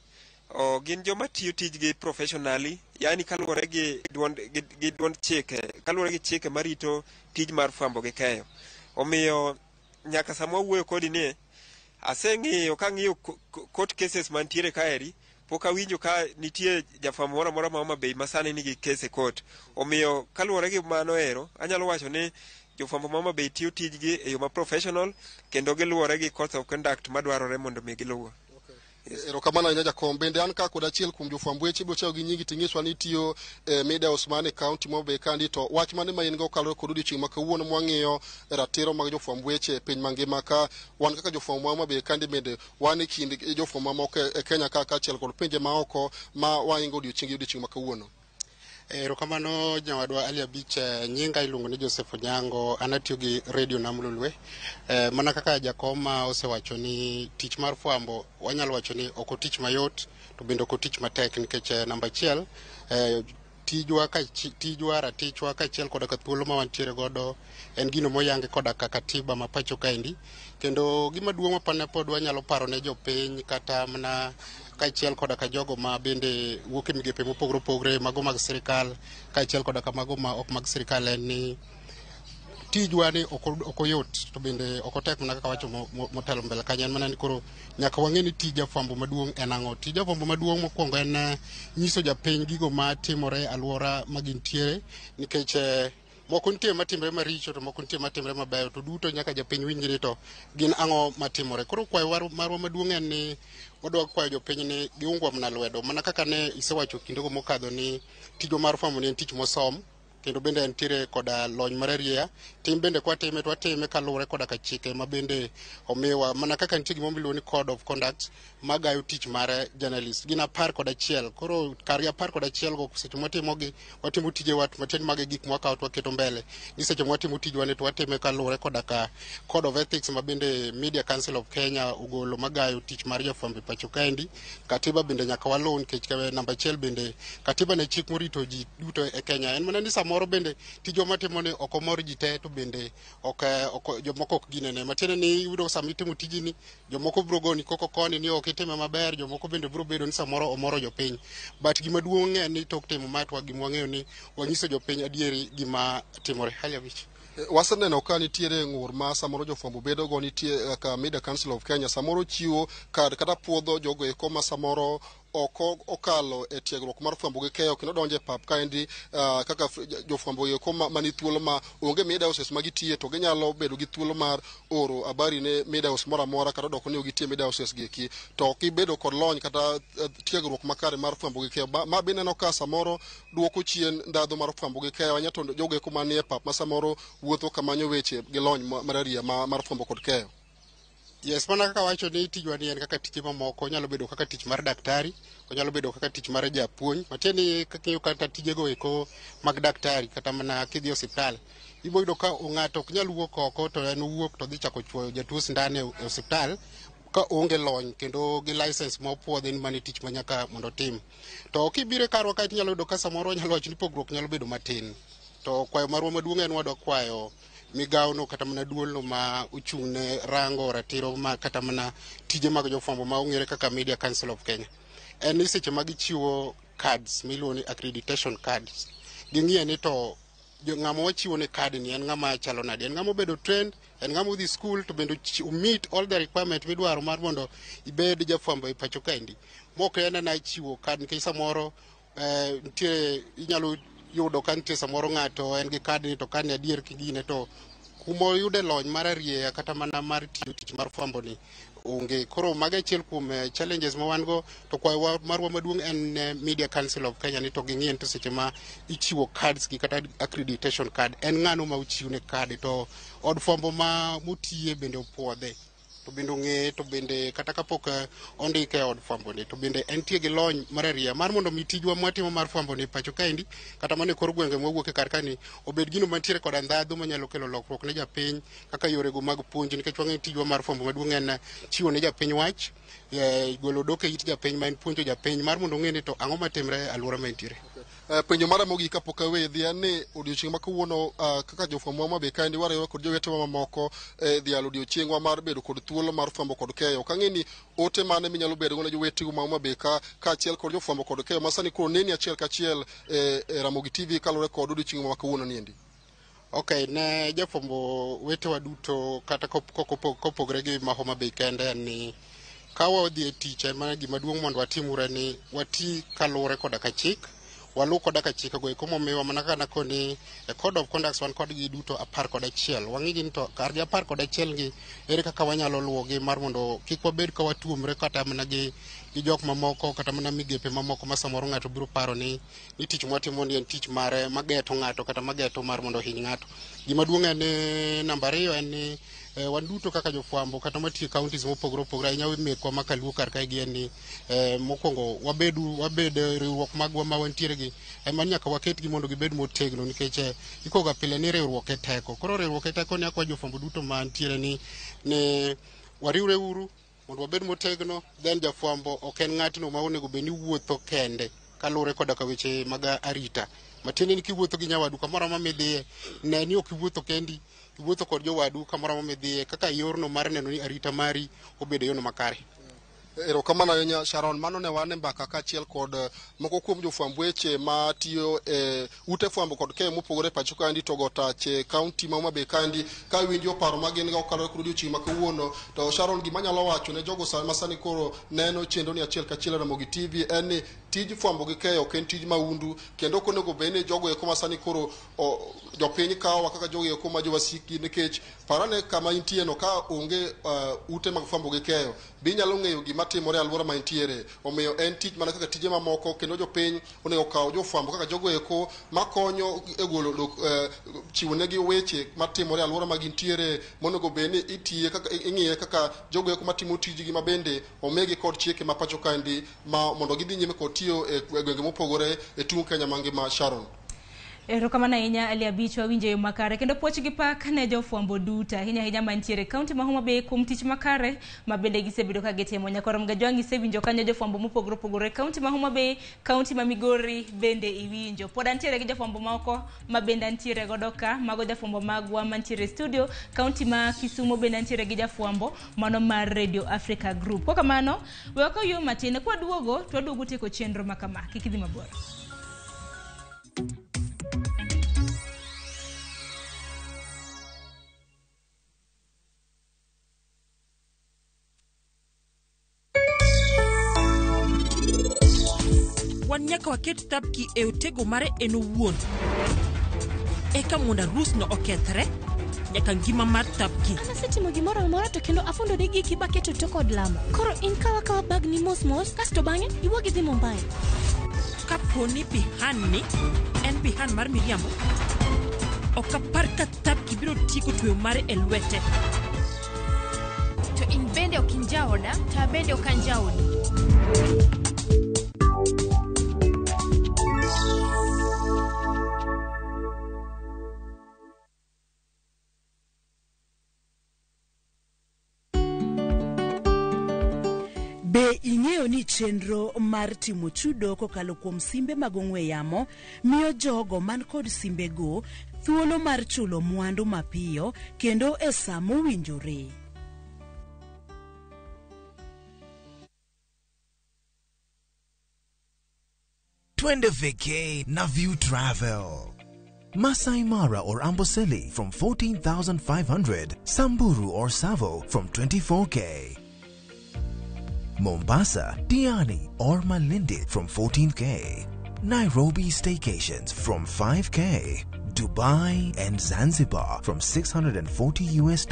Speaker 19: Gin joma tiyo tijgi professionally, yani kaluwore gi duond gi duond chike, kaluwore gi chike marito tij mar fwambo gi keyo. Omiyo nyaka sama wawuoyo kodi ni aseng'iyo kang'iyo court cases mantiere kaeri, pok awinjo ka nitie jafwambo moro amora ma Homa Bay ma sani nigi case e court. Omiyo kaluwore gi mano ero, anyalo wacho ni jofwambo ma Homa Bay tiyo tijgi e yo ma professional kendo giluwore gi codes of conduct madwarore mondo mi giluw.
Speaker 4: Erokamano ahinya jakom. Bende an ka kod achiel kuom jofwamb weche, ibiro chako gi nyingi ting'iswa ni itiyo e media house man e county ma Homa Bay kandi, to wach mane ma in go kaluwore kod odiochieng' ma kawuono mwang'iyo ratiro mag jofwamb weche e piny mangima, ka wan kaka jofwamb ma Homa Bay kandi bende wan e kind jofwamb mamoko e Kenya ka kaachiel kod pinje maoko ma waingo odiochieng' gi odiochieng' ma kawuono.
Speaker 8: Erokamano nyawadwa Ali Abich, nyinga iluongo ni Joseph Onyango, an atiyo gi Radio Nam Lolwe. Mana kaka jakoma osewacho ni tich mar fwambo wanyalo wacho ni ok otich mayot to bende ok otich matek, nikech namba achiel, tijwa ka tijwa ratichwa kaachiel koda ka thuolo ma wantiere godo en gino moyangi koda ka katiba ma pacho kaendi. Kendo gima duong' mapane pod wanyalo paro ne jopiny kata mana kaachiel koda ka jogo ma bende wuok e migepe mopogore opogore, mago mag sirikal kaachiel koda ka mago ma ok mag sirikal, en ni tijwa ni ok oyot to bende ok otek mana kaka wacho motelo mbele kanyo. En mana ni koro nyaka wang'e ni tij jafwambo maduong' en ang'o. Tij jafwambo maduong' mokwongo en nyiso japiny gigo matimore e alwora ma gintiere, nikech moko nitie matimre maricho to moko nitie matimre mabeyo, to duto nyaka japiny winj ni to gin ang'o matimore. Koro kwayo marwa maduong' en ni wadwa kwayo jopiny ni giungwa mana lwedo, mana kaka ne isewacho kindego mokadho ni tijwa mar fwambo ni en tich mosom kendo bende entiere koda lony mar arieya. Tim bende kwatime to watime kaluwore koda ka chike ma bende omiwa, mana kaka nitie gima iluongo ni code of conduct magayo tich mar journalist, gin 11. Koro kargi 11 go, seche mwatimogi watimo tijewa, matiende mago e gik mwakawo to waketo mbele ni seche mwatimo tijwa ni to watime kaluwore koda ka code of ethics ma bende Media Council of Kenya ogolo magayo tich mar jafwambo e pacho kaendi. Katiba bende nyaka waluw, nikech namba achiel bende katiba ne chik morito ji duto e Kenya. En mana ni samoro bende tijwa matimo ni ok omor ji te, to bende ok jomoko ok ginene. Matiende ni iyudo sama itimo tijini, jomoko biro goni koko koni ni ok itime maber, jomoko bende biro bedo ni samoro omoro jopiny. But gima duong' en ni tok timo ma to gima wang'eyo ni wanyiso jopiny adieri gima timore. Hali abich.
Speaker 4: Waseneno ka nitiere ng'ur ma samoro jofwambo bedo go, nitie ka Media Council of Kenya samoro chiwo kad kata puodho jogo eko ma samoro ok okalo e tiegruok mar fwambo gi keyo kendo donjo e pap kaendi, kaka jofwambo eko mani thuolo ma onge media houses ma gitiye, to ginyalo bedo gi thuolo mar oro habari ne media house moro amora kata doko ni gitiye media houses gi eki to ok gibedo kod lony kata tiegruok makare mar fwambo gi keyo ma bineno ka samoro duoko chien ndhadhu mar fwambo gi keyo ahinya, to jogo eko manie pap ma samoro wuotho kamanyo weche gi lony mar ariya mar fwambo kod keyo.
Speaker 8: Yes, mana kaka wacho ni tijwa ni en kaka tije mamoko, onyalo bedo kaka tich mar daktari, onyalo bedo kaka tich mar japuonj. Matiende ni king'iyo kata tijego eko mag daktari, kata mana kidhi e osiptal, ibo yudo ka ng'ato ok nyal wuok oko to en owuok to dhi chako chuoyo jatuo sindan e osiptal ka oonge lony kendo gi license ma opuodhi ni mano e tich ma nyaka mondo otim. To kibiro e karwa kae tinyalo yudo ka samoro wanyalo wacho ni pogruok nyalo bedo matin. To kwayo marwa maduong' en wadwa kwayo migawono kata mana duolno ma ochung' ne rango ratiro ma kata mana tije mag jofwambo ma ong'ere kaka Media Council of Kenya. En ni seche ma gichiwo cards miluongo ni accreditation cards, ging'iye ni to ng'ama wachiwo ne card ni en ng'ama chalo nade, en ng'ama obedo trained, en ng'ama odhi school to bende meet all the requirement midwaro mar mondo ibed jafwambo e pacho kaendi. Mok en ana chiwo card, nikech samoro nitie inyalo yudo ka nitie samoro ng'ato en gi card ni to card ni adier kigine to kumoyude lony mar arieya kata mana mar tiyo tich mar fwambo ni onge. Koro mago achiel kuom challenges ma wan go, to kwayo marwa maduong' en Media Council of Kenya ni to ging'iye to seche ma ichiwo cards gi kata accreditation card, en ng'ano ma ochiwne card, to od fwambo ma motiye bende opuodhe to bende ong'eye, to bende kata kapok ondike e od fwambo ni to bende entie gi lony mar ariya mar mondo mi tijwa mwatimo mar fwambo ni pacho kaendi kata mana e kor gwenge mwawuok e kar kani obed gino mantiere koda ndhadhu manyalo kelo lokruok ne japiny kaka yorego mag puonj, nikech wang'eyo tijwa mar fwambo maduong' en chiwo ne japiny wach, golo dok e it japiny ma en puonjo japiny mar mondo ong'e ni to ang'o matimre e alwora ma entiere.
Speaker 4: Penjo mara mogik kapok awe dhi en ni odiochieng' ma kawuono kaka jofwambo ma Homa Bay kaendi wariwore kod jowetewa mamoko e dhialo odiochieng'wa mar bedo kod thuolo mar fwambo kod keyo. Ok ang'e ni ote mane minyalo bedo go ne joweteu ma Homa Bay ka kaachiel kod jofwambo kod keyo ma sani koro neni achiel kachiel e Ramogi TV kaluwore kod odiochieng' ma kawuono niendi.
Speaker 8: Ok, ne jafwambo wetewa duto kata kopogre gi ma Homa Bay kende en ni ka wadhi e tich en mana gima duong' mondo watimure ni wati kaluwore koda ka chik, waluw koda ka chikego eko momiwa mana kaka nakoni e code of conduct wan kodgi duto 11. Wang'i gi ni to kargi 11 gi ere kaka wanyalo luwogi mar mondo kik wabed ka watuomre kata mana gi jok mamoko kata mana migepe mamoko ma samoro ng'ato biro paro ni tich mwatimo ni en tich mare mageto ng'ato kata mageto mar mondo ohiny ng'ato. Gima duong' en ni namba 2 en ni wan duto kaka jofwambo kata matiyo e counties mopogore opogore ahinya mekwa ma kaluo kar kae gi en ni mokwongo wabed riwruok magwa ma wantiere gi ema nyaka waketgi mondo gibed motegno nikech ikoga pile ni riwruok e teko. Koro riwruok e teko ni akwa jofwambo duto mantiere ni wariwre uru mondo wabed motegno. Then jafwambo ok en ng'atno ma onego bed ni wuotho kende kaluwore koda ka weche mag arita. Matiende ni kiwuotho gi nyawadu kamoro amora midhiye, ne ni ok iwuotho kendi, iwuotho kod jowadu kamoro amora midhiye kaka yorno mar neno ni arita mari obedo yorno makare.
Speaker 4: Erokamano ahinya Sharon, mano ne wan e mbaka kaachiel kod moko kuom jofwamb weche matiyo e ute fwambo kod keyo mopogore e pacho kaendi to gotache kaunti ma Homa Bay kaendi ka winjo paro ma gin go kaluwore kod odiochieng' ma kawuono. To Sharon, gima anyalo wacho ne jogo ma sani koro neno chenro ni achiel kachiel e Ramogi TV en ni tij fwambo gi keyo ok en tij maundu kendo ok onego bed ni jogo eko ma sani koro jopiny kawowa kaka jogo eko ma jowasikgi nikech parane kama intie no ka onge ute mag fwambo gi keyo be inyalo ng'eyo gima timore e alwora ma intiere. Omiyo en tich mana kaka tije mamoko kendo jopiny onego okaw jofwambo kaka jogo eko makonyo e golo chiwo negi weche matimore e alwora ma gintiere monego bed ni itiye kaka ing'iye kaka jogo eko matimo tijgi ma bende omigi kod chike ma pacho kaendi ma mondo gidhi nyime kod tiyo e gwenge mopogore e tung' Kenya mangima. Sharon.
Speaker 15: Erokamano ahinya Ali Abich, wawinjo yo makare kendo puoch gi pak ne jofwambo duto ahinya ahinya mantiere kaunti ma Homa Bay kuom tich makare ma bende gisebedo ka gitimo. Nyakwarom Gajwang' isewinjo kanyo jofwambo mopogore opogore kaunti ma Homa Bay, kaunti ma Migori bende iwinjo. Pod antiere gi jofwambo moko ma bende antiere godo ka, mago jafwambo magwa mantiere studio, kaunti ma Kisumo bende antiere gi jafwambo mano mar Radio Africa Group. Kwa kamano, we wakaw yo matin, kwaduogo to waduogo tieko chenro ma kama, kik idhi mabor.
Speaker 11: Wan nyaka waket Thapki e otego mare en owuon. Eka mondo arusno okethre, nyaka ngima mar Thapki.
Speaker 20: An asetimo gimoro amora to kendo afundo ni giki baketo to kod lamo. Koro in kawa kawa bagni mos mos, kasto bang'e iwuog idhi Mumbai.
Speaker 11: Kapo ni Bihan ni en Bihan mar miriambo, ok apar ka Thapki biro tieko tweyo mare e lwete.
Speaker 21: To in bende ok in jaoda, to abende ok an jaodi.
Speaker 22: Be ing'eyo ni chenro mar timo chudo kokalo kuom simbe mag ong'we yamo miyo jogo man kod simbego thuolo mar chulo mwandu mapiyo kendo e sa mowinjore?
Speaker 23: Twende vacay na View Travel. Masai Mara or Amboseli from 14,500, Samburu or Savo from 24K. Mombasa, Diani or Malindi from 14K. Nairobi staycations from 5K. Dubai and Zanzibar from $640 US.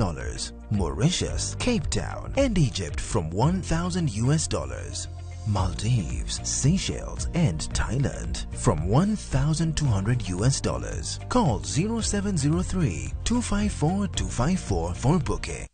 Speaker 23: Mauritius, Cape Town and Egypt from $1,000 US. Maldives, Seychelles and Thailand from $1,200 US. Call 0703 254 254 for booking.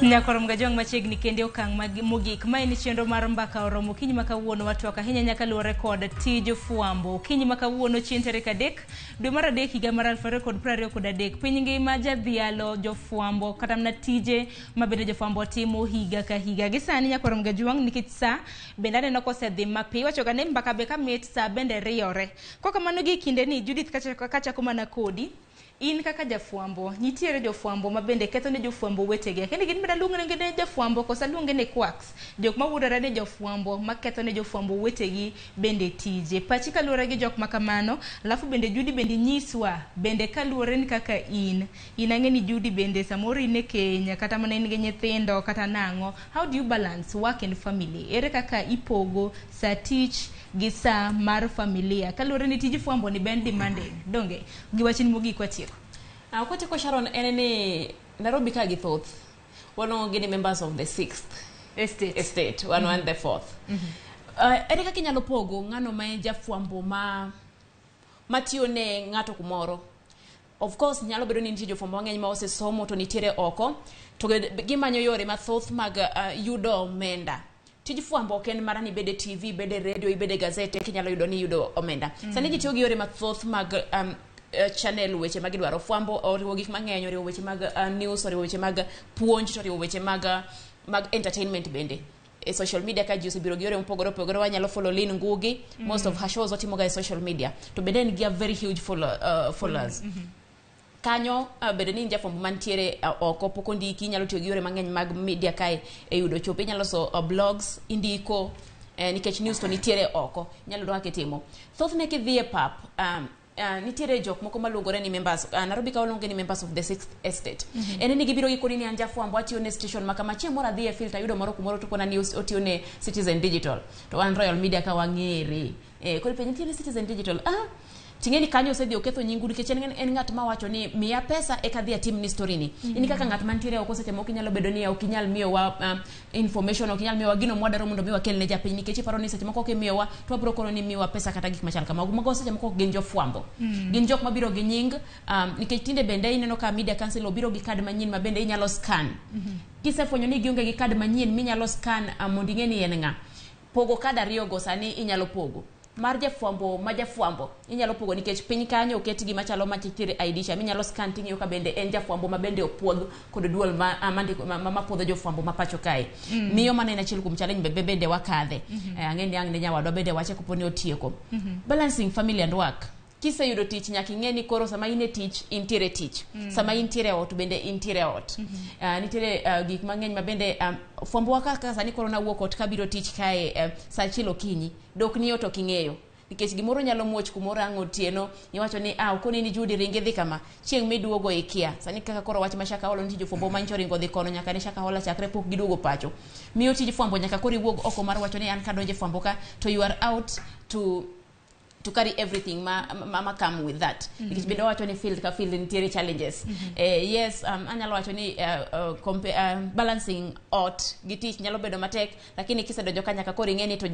Speaker 15: Nyakoro Mgajwang' machiegni kende okang' mogik. Ma en chenro mar Mbaka Oromo. Okinyi ma kawuono watwak ahinya nyaka luwore kod tij fwambo. Okinyi ma kawuono chieng' tarik 3 dwe mar 3 higa mar 2023. Piny ngima jadhialo jofwambo kata mana tije ma bende jofwambo timo higa ka higa. Gi sani Nyakoro Mgajwang' nikech sa bende aneno kosedhi mapiyo. Iwacho ga ni mbaka be kamit sa bende riyore. Kok kamano gi kinde ni Judith kachako mana kodi. In kaka jafwambo, nitiere jofwambo ma bende ketho ne jofwambo wetegi. Kendo gin bende aluonge ni jafwambo koso aluonge ni quacks. Jok ma wuondore ni jofwambo ma ketho ne jofwambo wetegi bende tije. Pachi kaluwore gi jok ma kamano, alafu bende Judy bende nyiswa bende kaluwore ni kaka in. In ang'e ni Judy bende samoro in e keny kata mana in gi nyithindo kata nang'o. How do you balance work and family? Ere kaka ipogo sa tich gi sa mar familia? Kaluwore ni tij fwambo ni ben demanding. Donge? Gi wachni mogik watieko.
Speaker 12: Kwatieko Sharon en ni Nairobi ka gi thoth waluongo gi ni members of the sixth estate wan wan the fourth. Ere kaka inyalo pogo ng'ano ma en jafwambo ma matiyo ne ng'ato kumoro? Of course nyalo bedo ni nitie jofwambo mang'eny ma osesomo to nitiere oko to gimanyo yore mathoth mag yudo omenda. Tij fwambo ok en mana ni ibede TV, ibede radio, ibede gazette kinyalo yudo ni yudo omenda. Sani ji tiyo gi yore mathoth mag channel weche ma gidwaro. Fwambo oriwo gik mang'eny, oriwo weche mag news, oriwo weche mag puonj, to oriwo weche mag entertainment bende. E social media ka ji osebiro gi yore mopogore opogore, wanyalo follow Lynn Ngugi, most of her shows otimoga e social media. To bende en gi a very huge followers. Kanyo bedo ni in jafwambo mantiere oko pok ondiki, inyalo tiyo gi yore mang'eny mag media kae e yudo chopo. Inyalo loso blogs, indiko, nikech news to nitiere oko, inyalo yudo kaka itimo. Thothne kidhi e pap, nitiere jok moko maluongore ni members, Nairobi ka waluonge ni members of the sixth estate. En ni gibiro gikoni ni an jafwambo atiyo ne station ma kama, chieng' moro adhi e field ayudo moro kumoro to kona ni otiyo ne Citizen Digital. To wan Royal Media ka wang'ere. Koro ipenje nitiere Citizen Digital. Ting'e ni kanyo osedhi oketho nyingu nikech en ng'at mawacho ni miya pesa eka adhi atim ni story ni. In kaka ng'at mantiere oko seche moko inyalo bedo ni ok inyal miyowa information, ok inyal miyowa gino mwadwaro mondo mi wakel ne japiny nikech iparo ni seche moko kimiyowa to wabiro kono ni miwa pesa kata gik machal kamago. Mago seche moko ok gin jofwambo. Gin jok mabiro gi nying nikech tinde bende ineno ka Media Council obiro gi kad manyien ma bende inyalo scan. Kisefwenyo ni gionge gi kad manyien minyalo scan mondo ing'e ni en ng'a. Pogo kad ariyo go sani inyalo pogo. Mar jafwambo ma jafwambo inyalo pogo nikech piny kanyo oket gima chalo machitiere ID cha minyalo scan ting'iyo ka bende en jafwambo ma bende opuodh kod duol ma puodho jofwambo ma pacho kae. Miyo mano en achiel kuom challenge bende wakadhe. Ang'e ni ang' ne nyawadwa bende wache kopo ni otieko. Balancing family and work. Kiseyudo tich nyaka ing'e ni koro sama in e tich intiere tich. Sama intiere ot bende intiere ot. Nitiere gik mang'eny ma bende fwambo wa kaka sani koro nawuok ot kabiro tich kae saa 1 okinyi. Dok ni ot ok ing'eyo. Nikech gimoro nyalo muoch kumoro ang' otieno iwacho ni okoni ni Judy ringi dhi kama chieng' miduogo ikia. Sani kaka koro wach ma Shakahola nitie jofwambo manyicho ringo dhi kono nyaka ne Shakahola chakre pok giduogo pacho. Miyo tij fwambo nyaka koro iwuog oko mar wacho ni an kadonje fwambo ka to you are out to carry everything ma come with that. Nikech bende wacho ni field ka field nitiere challenges. Yes, anyalo wacho ni balancing ot gi tich nyalo bedo matek, lakini kisedonjo ka nyaka koro ing'e ni to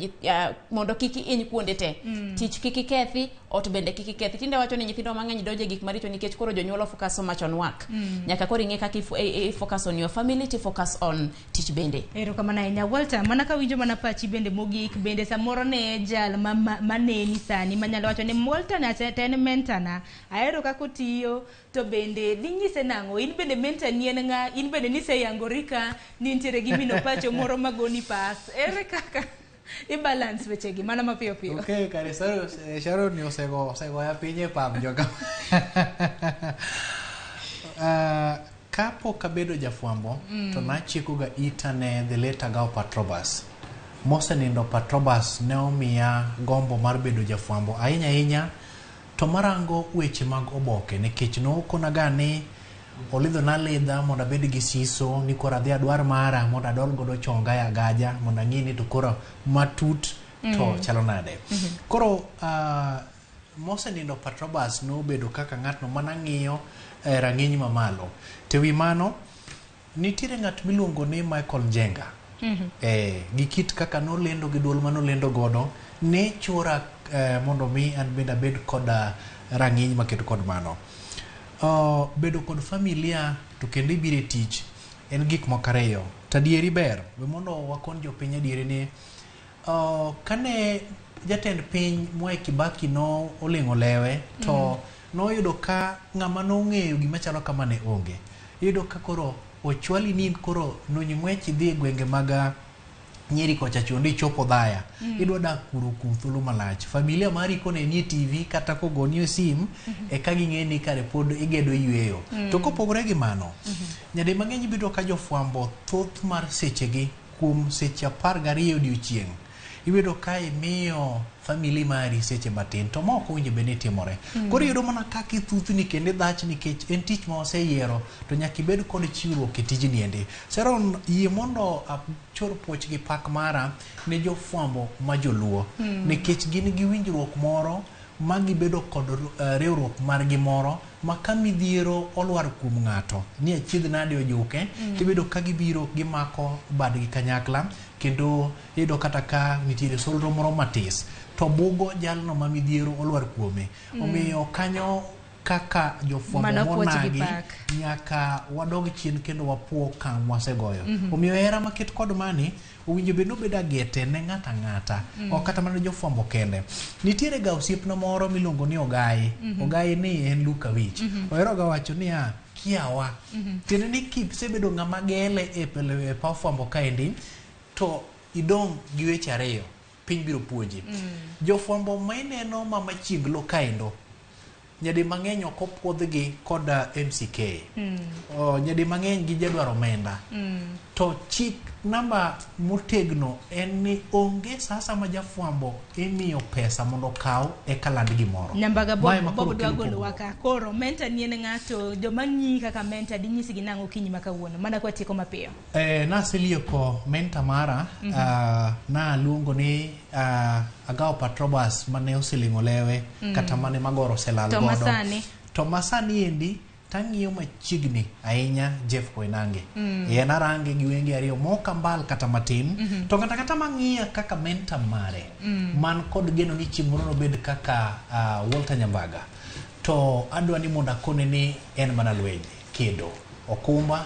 Speaker 12: mondo kik iny kuonde te. Tich kik ikethi, ot bende kik ikethi. Tinde wacho ni nyithindo mang'eny donjo e gik maricho nikech koro jonyuol focus so much on work. Nyaka koro ing'e kaka i focus on your family, to focus on tich bende.
Speaker 15: Erokamano ahinya Walter, mana kawinjo mana pachi bende mogik, bende samoro ne jal maneni sani manyalo wacho ni Walter na to en mentor na, ahero kaka otiyo, to bende dinyise nang'o? In bende mentor ni en ng'a? In bende niseyangori ka ni nitiere gi mino pacho moro magoni pas. Ere kaka i balance wechegi mana mapiyo piyo?
Speaker 16: Okay, kare Sharon ni osegoya piny e pap joka. Kapok abedo jafwambo to nachiko ga ita ne the late Agao Patrobas. Mosenindo Patrobas ne omiya gombo mar bedo jafwambo ahinya ahinya to marango weche mag oboke nikech nokonaga ni olidho na lidha mondo abed gi siso ni koro adhi adwar mara mondo adol godo chonga e agaja mondo ang'i ni to koro matut to chalo nade. Koro mosenindo Patrobas nobedo kaka ng'atno manang'iyo rang'iny mamalo. To ewi mano nitiere ng'at miluongo ni Michael Njenga. Gi kit kaka nolendo gi duol manolendo godo ne chura mondo mi an bende abed kod rang'iny maketo kod mano. Bedo kod familia to kendo ibiro e tich En gik moko ariyo. To adieri ber, we mondo wakon jopiny adieri ni kane jatend piny Mwai Kibaki no oling'o lewe to noyudo ka ng'ama nong'eyo gima chalo kama ne onge. Iyudo ka koro ochwali ni in koro nony ng'wech idhi e gwenge mag Nyeri kocha chon ichopo Dhaya. Idwa dak kuro kuom thuolo malach. Familia mari koneni e TV kata kogoni e sim eka ging'e ni kare pod igedo yueyo. To kopogore gi mano, nyadi mang'eny ibiro ka jofwambo thoth mar sechegi kuom seche 12 odiochieng' iyudo ka imiyo family mari seche matin to ma ok owinjo bed ni timore. Koro iyudo mana kaka ithuthni kendo idhach nikech en tich ma waseyiero to nyaka ibed kod chiwruok e tijni endi. Sharon, yie mondo achor puoch gi pak mara ne jofwambo ma joluo nikech gin gi winjruok moro ma gibedo kod riwruok margi moro ma ka midhiero olwar kuom ng'ato ni achiedh nade ojuke tibedo ka gibiro gimako badgi kanyakla kendo iyudo kata ka nitiere solro moro matis to bugo jalno ma midhiero olwar kuome. Omiyo kanyo kaka jofwambo
Speaker 15: Mano puoch gi
Speaker 16: monagi
Speaker 15: pak.
Speaker 16: nyaka wadog chien kendo wapuo okang' mwasegoyo. Omiyo hera maket kod mani owinjo bed ni obedo agete ne ng'ato ang'ata ok kata mana jofwambo kende. Nitiere ga osiepna moro miluongo ni Ogai. Ogai ni en Luka Wich. Ohero ga wacho niya kiawa. Tiende ni kisebedo ng'ama gele e paw fwambo kaendi to idong' gi weche ariyo piny biro puonji. Jofwambo ma ineno ma machieglo kaendo nyadi mang'eny ok opuodhgi kod MCK. Nyadi mang'eny gijadwaro omenda. To chik namba motegno en ni onge sasa ma jafwambo imiyo pesa mondo okaw eka land gimoro.
Speaker 15: Nyambaga
Speaker 16: Mae
Speaker 15: Bob,
Speaker 16: ema koro
Speaker 15: Bob dwa
Speaker 16: kelo
Speaker 15: golowa
Speaker 16: pogruok.
Speaker 15: ka. Koro mentor ni en ng'ato, joma ng'iyi kaka mentor dinyisgi nang'o okinyi ma kawuono? Mana kwatieko mapiyo.
Speaker 16: Naselieko mentor mara naluongo ni Agao Patrobas mane oseling'o lewe kata mane Magoro oselal
Speaker 15: To
Speaker 16: godo.
Speaker 15: masani?
Speaker 16: To masani endi tang'iyo machiegni ahinya Jeff Koinange. En arange gi wenge ariyo mok ambal kata matin. To kata kata mang'iya kaka mentor mare man kod geno ni chieng' moro nobed kaka Walter Nyambaga. To adwa ni mondo akone ni en mana lweny kedo okumba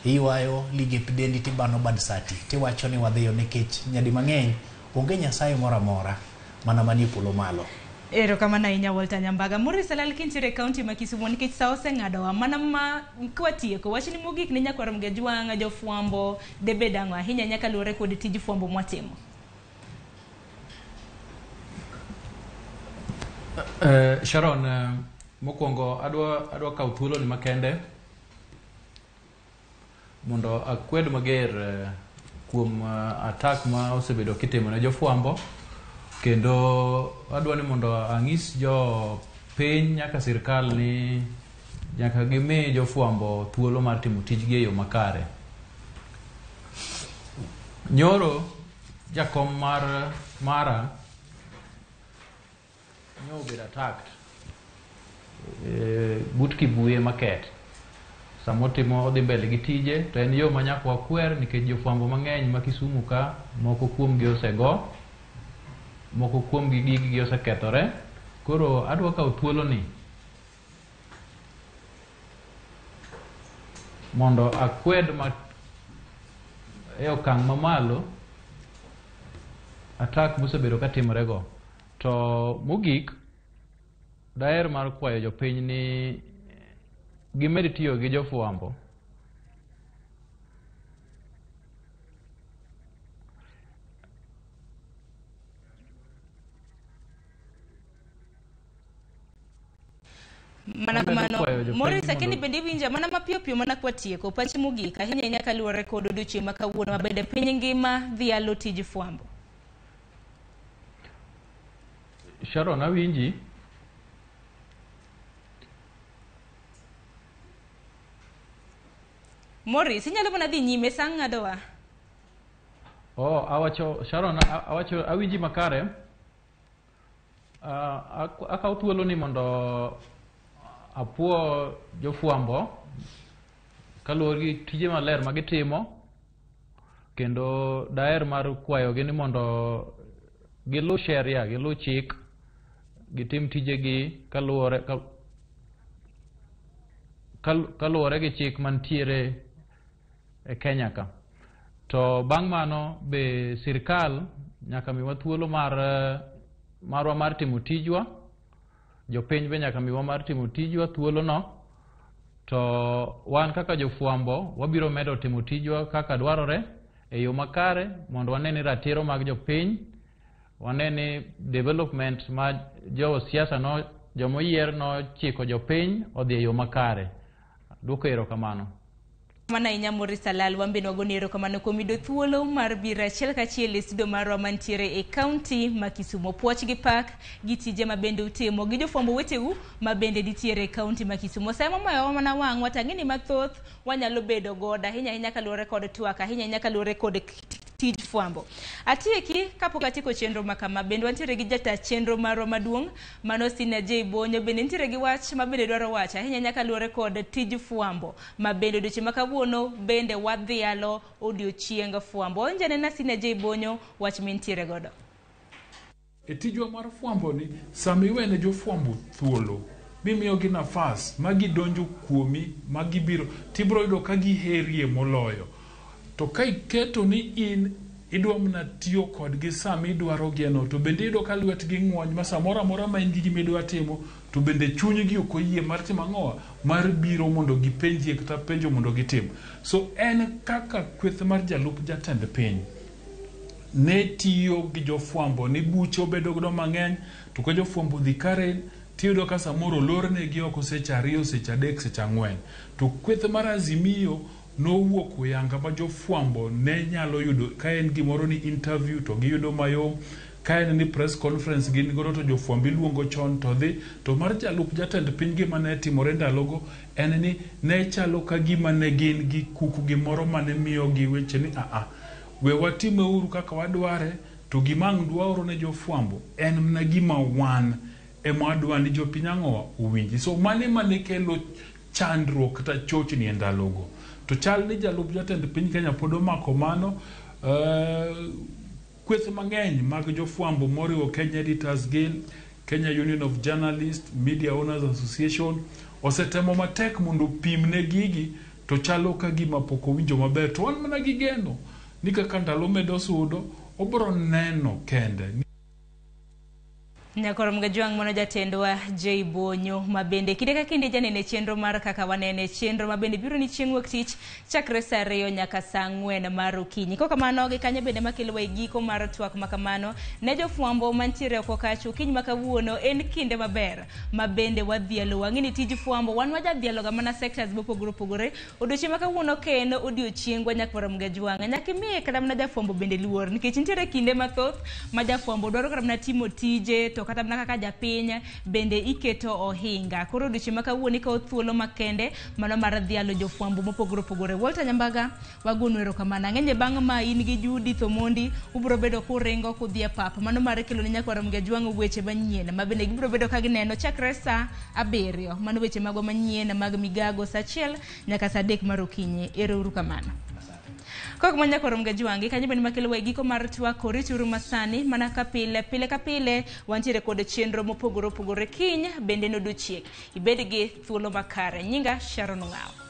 Speaker 16: iywayo ligep dendi tibano bad sati tiwacho ni wadhiyo nikech nyadi mang'eny onge Nyasaye moro amora mana manie polo malo.
Speaker 15: Erokamano ahinya Walter Nyambaga. Maurice Alal kintiere e kaunti ma Kisumu nikech sa oseng'adowa mana ma kwatieko wachni mogik ne nyakwar Mgejwang' jofwambo debed ang'o ahinya nyaka luwore kod tij fwambo mwatimo.
Speaker 18: Sharon, mokwongo adwa kawo thuolo ni makende mondo akwed mager kuom attack ma osebedo kitimo ne jofwambo kendo adwa ni mondo ang'is jo piny nyaka sirkal ni nyaka gimi jofwambo thuolo mar timo tijgi e yo makare. Nyoro jakom mar mara nyo obedo attacked but Kibuye Market. Samotimo odhi mbele gi tije to en yo ma nyaka wakwer nikech jofwambo mang'eny ma Kisumu ka moko kuomgi osego, moko kuomgi giggi osekethore. Koro adwa kawo thuolo ni mondo akwed ma e okang' mamalo attack mosebedo katimore go. To mogik daher mar kwayo jopiny ni gimed tiyo gi jofwambo
Speaker 15: Mana
Speaker 18: Amedo
Speaker 15: kamano
Speaker 18: kwayo jopiny
Speaker 15: Maurice Akeni
Speaker 18: mondo
Speaker 15: bende iwinja mana mapiyo piyo mana kwatieko pachi mogik ahinya ahinya kaluwore kod odiochieng' ma kawuono ma bende piny ngima dhialo tij fwambo.
Speaker 18: Sharon awinji.
Speaker 15: Maurice inyalo mana dhi nyime sa ng'adowa.
Speaker 18: Oh, awacho Sharon awacho awinji makare. Akawo thuolo ni mondo apuo jofwambo kaluwore gi tije maler ma gitimo kendo daher mar kwayogi ni mondo giluw sheria, giluw chik, gitim tijegi kaluwore kaluwore gi chik mantiere e Kenya ka. To bang' mano be sirkal nyaka miwa thuolo marwa mar timo tijwa, jopiny be nyaka miwa mar timo tijwa thuolo no. To wan kaka jofwambo wabiro medo timo tijwa kaka dwarore e yo makare mondo wane ni ratiro mag jopiny, wane ni development ma josiasa no jomoyier nochiko jopiny odhi e yo makare. Duoko erokamano.
Speaker 15: Mana ahinya Maurice Alal, wan bende wagoni erokamano kuom yudo thuolo mar biro achiel kachiel e studio marwa mantiere e kaunti ma Kisumu. Puoch gi pak gi tije ma bende utimo gi jofwambo weteu ma bende nitiere e kaunti ma Kisumu. Sama momayowa mana wang'wa to ang'e ni mathoth wanyalo bedo godo ahinya ahinya kaluwore kod twak, ahinya ahinya kaluwore kod tij fwambo. Atieki kapok atieko chenro ma kama, bende wantiere gi jata chenro marwa maduong' mano Sina J Bonyo, bende nitiere gi wach ma bende dwaro wacho ahinya ahinya kaluwore kod tij fwambo ma bende odiochieng' ma kawuono bende wadhialo odiochieng fwambo. Winj anena Sina J Bonyo wach mintiere godo.
Speaker 1: E tijwa mar fwambo ni, sama iwene jofwambo thuolo, mimiyogi nafas ma gidonjo kuomi, ma gibiro, tibiro yudo ka giherie moloyo. To ka iketo ni in idwa mana tiyo kodgi sama idwarogieno, to bende iyudo ka lwetgi ng'wony ma samoro amora ma in gi gima idwa timo, to bende chunygi ok oyie mar timo ang'owa, mar biro mondo gipenjie kata penjo mondo gitim. So en kaka kweth mar jalup jatend piny ne tiyo gi jofwambo ni buche obedo godo mang'eny, to ka jofwambo odhi Karen, tiyudo ka samoro olornegi oko seche 2, seche 3, seche 4. To kweth mar Azimio nowuok oyanga ma jofwambo ne nyalo yudo ka en gimoro ni interview to giyudo mayom, ka en ni press conference gin godo to jofwambo iluongo chon to dhi. To mar jalup jatend piny gima ne timore ndalogo en ni ne chalo ka gima ne gin gi kuku gimoro mane miyogi weche ni aa, we watimeuru kaka wadware, to gima ang' dwaoro ne jofwambo en mana gima wan ema wadwa ni jopiny ang'owa owinji. So mano ema ne kelo chandruok kata chochni e ndalogo. To chal ni jalup jatend piny Kenya pod omako mano. Kweth mang'eny mag jofwambo moriwo Kenya Editors Guild, Kenya Union of Journalists, Media Owners Association osetemo matek mondo opimne gigi, to chalo ka gima pok owinjo maber. To wan mana gi geno ni kaka ndalo medo sudo, obiro neno kende.
Speaker 15: Nyakoro Mgajwang' mano jatendwa J Bonyo ma bende kinde ka kinde janene chenro mar kaka wanene, chenro ma bende biro ni chieng' wuok tich chakre saa 2 nyaka saa 4 mar okinyi. Kokamano gi kanyo bende makelowa e giko mar twak ma kamano ne jofwambo mantiere oko kacha okinyi ma kawuono en kinde maber ma bende wadhialo. Wang'e ni tij fwambo wan wajadhialoga mana sectors mopogore opogore. Odiochieng' ma kawuono kendo odiochiengwa Nyakwar Mgajwang' nyaka imiye kata mana jafwambo bende luor, nikech nitiere kinde mathoth ma jafwambo dwaro kata mana timo tije to kata mana kaka japiny bende iketo ohinga. Koro odiochieng' ma kawuono ikawo thuolo makende mano mar dhialo jofwambo mopogore opogore. Walter Nyambaga, wagonu erokamano. Ang'enye bang' ma in gi Judith Omondi ubiro bedo kuringo kudhi e pap mano mar kelo ne Nyakwar Mgajwang' weche manyien ma bende gibiro bedo ka gineno chakre saa 7. Mano weche magwa manyien mag migago saa 1 nyaka saa 3 mar okinyi. Ero uru kamano. Kok ma Nyakwar Mgajwang' kanyo bende makelo wa e giko mar twak. Orituru masani mana ka pile pile ka pile wantiere kod chenro mopogore opogore kiny bende nodiochieng'. Ibed gi thuolo makare. Nyinga Sharon Ong'awo.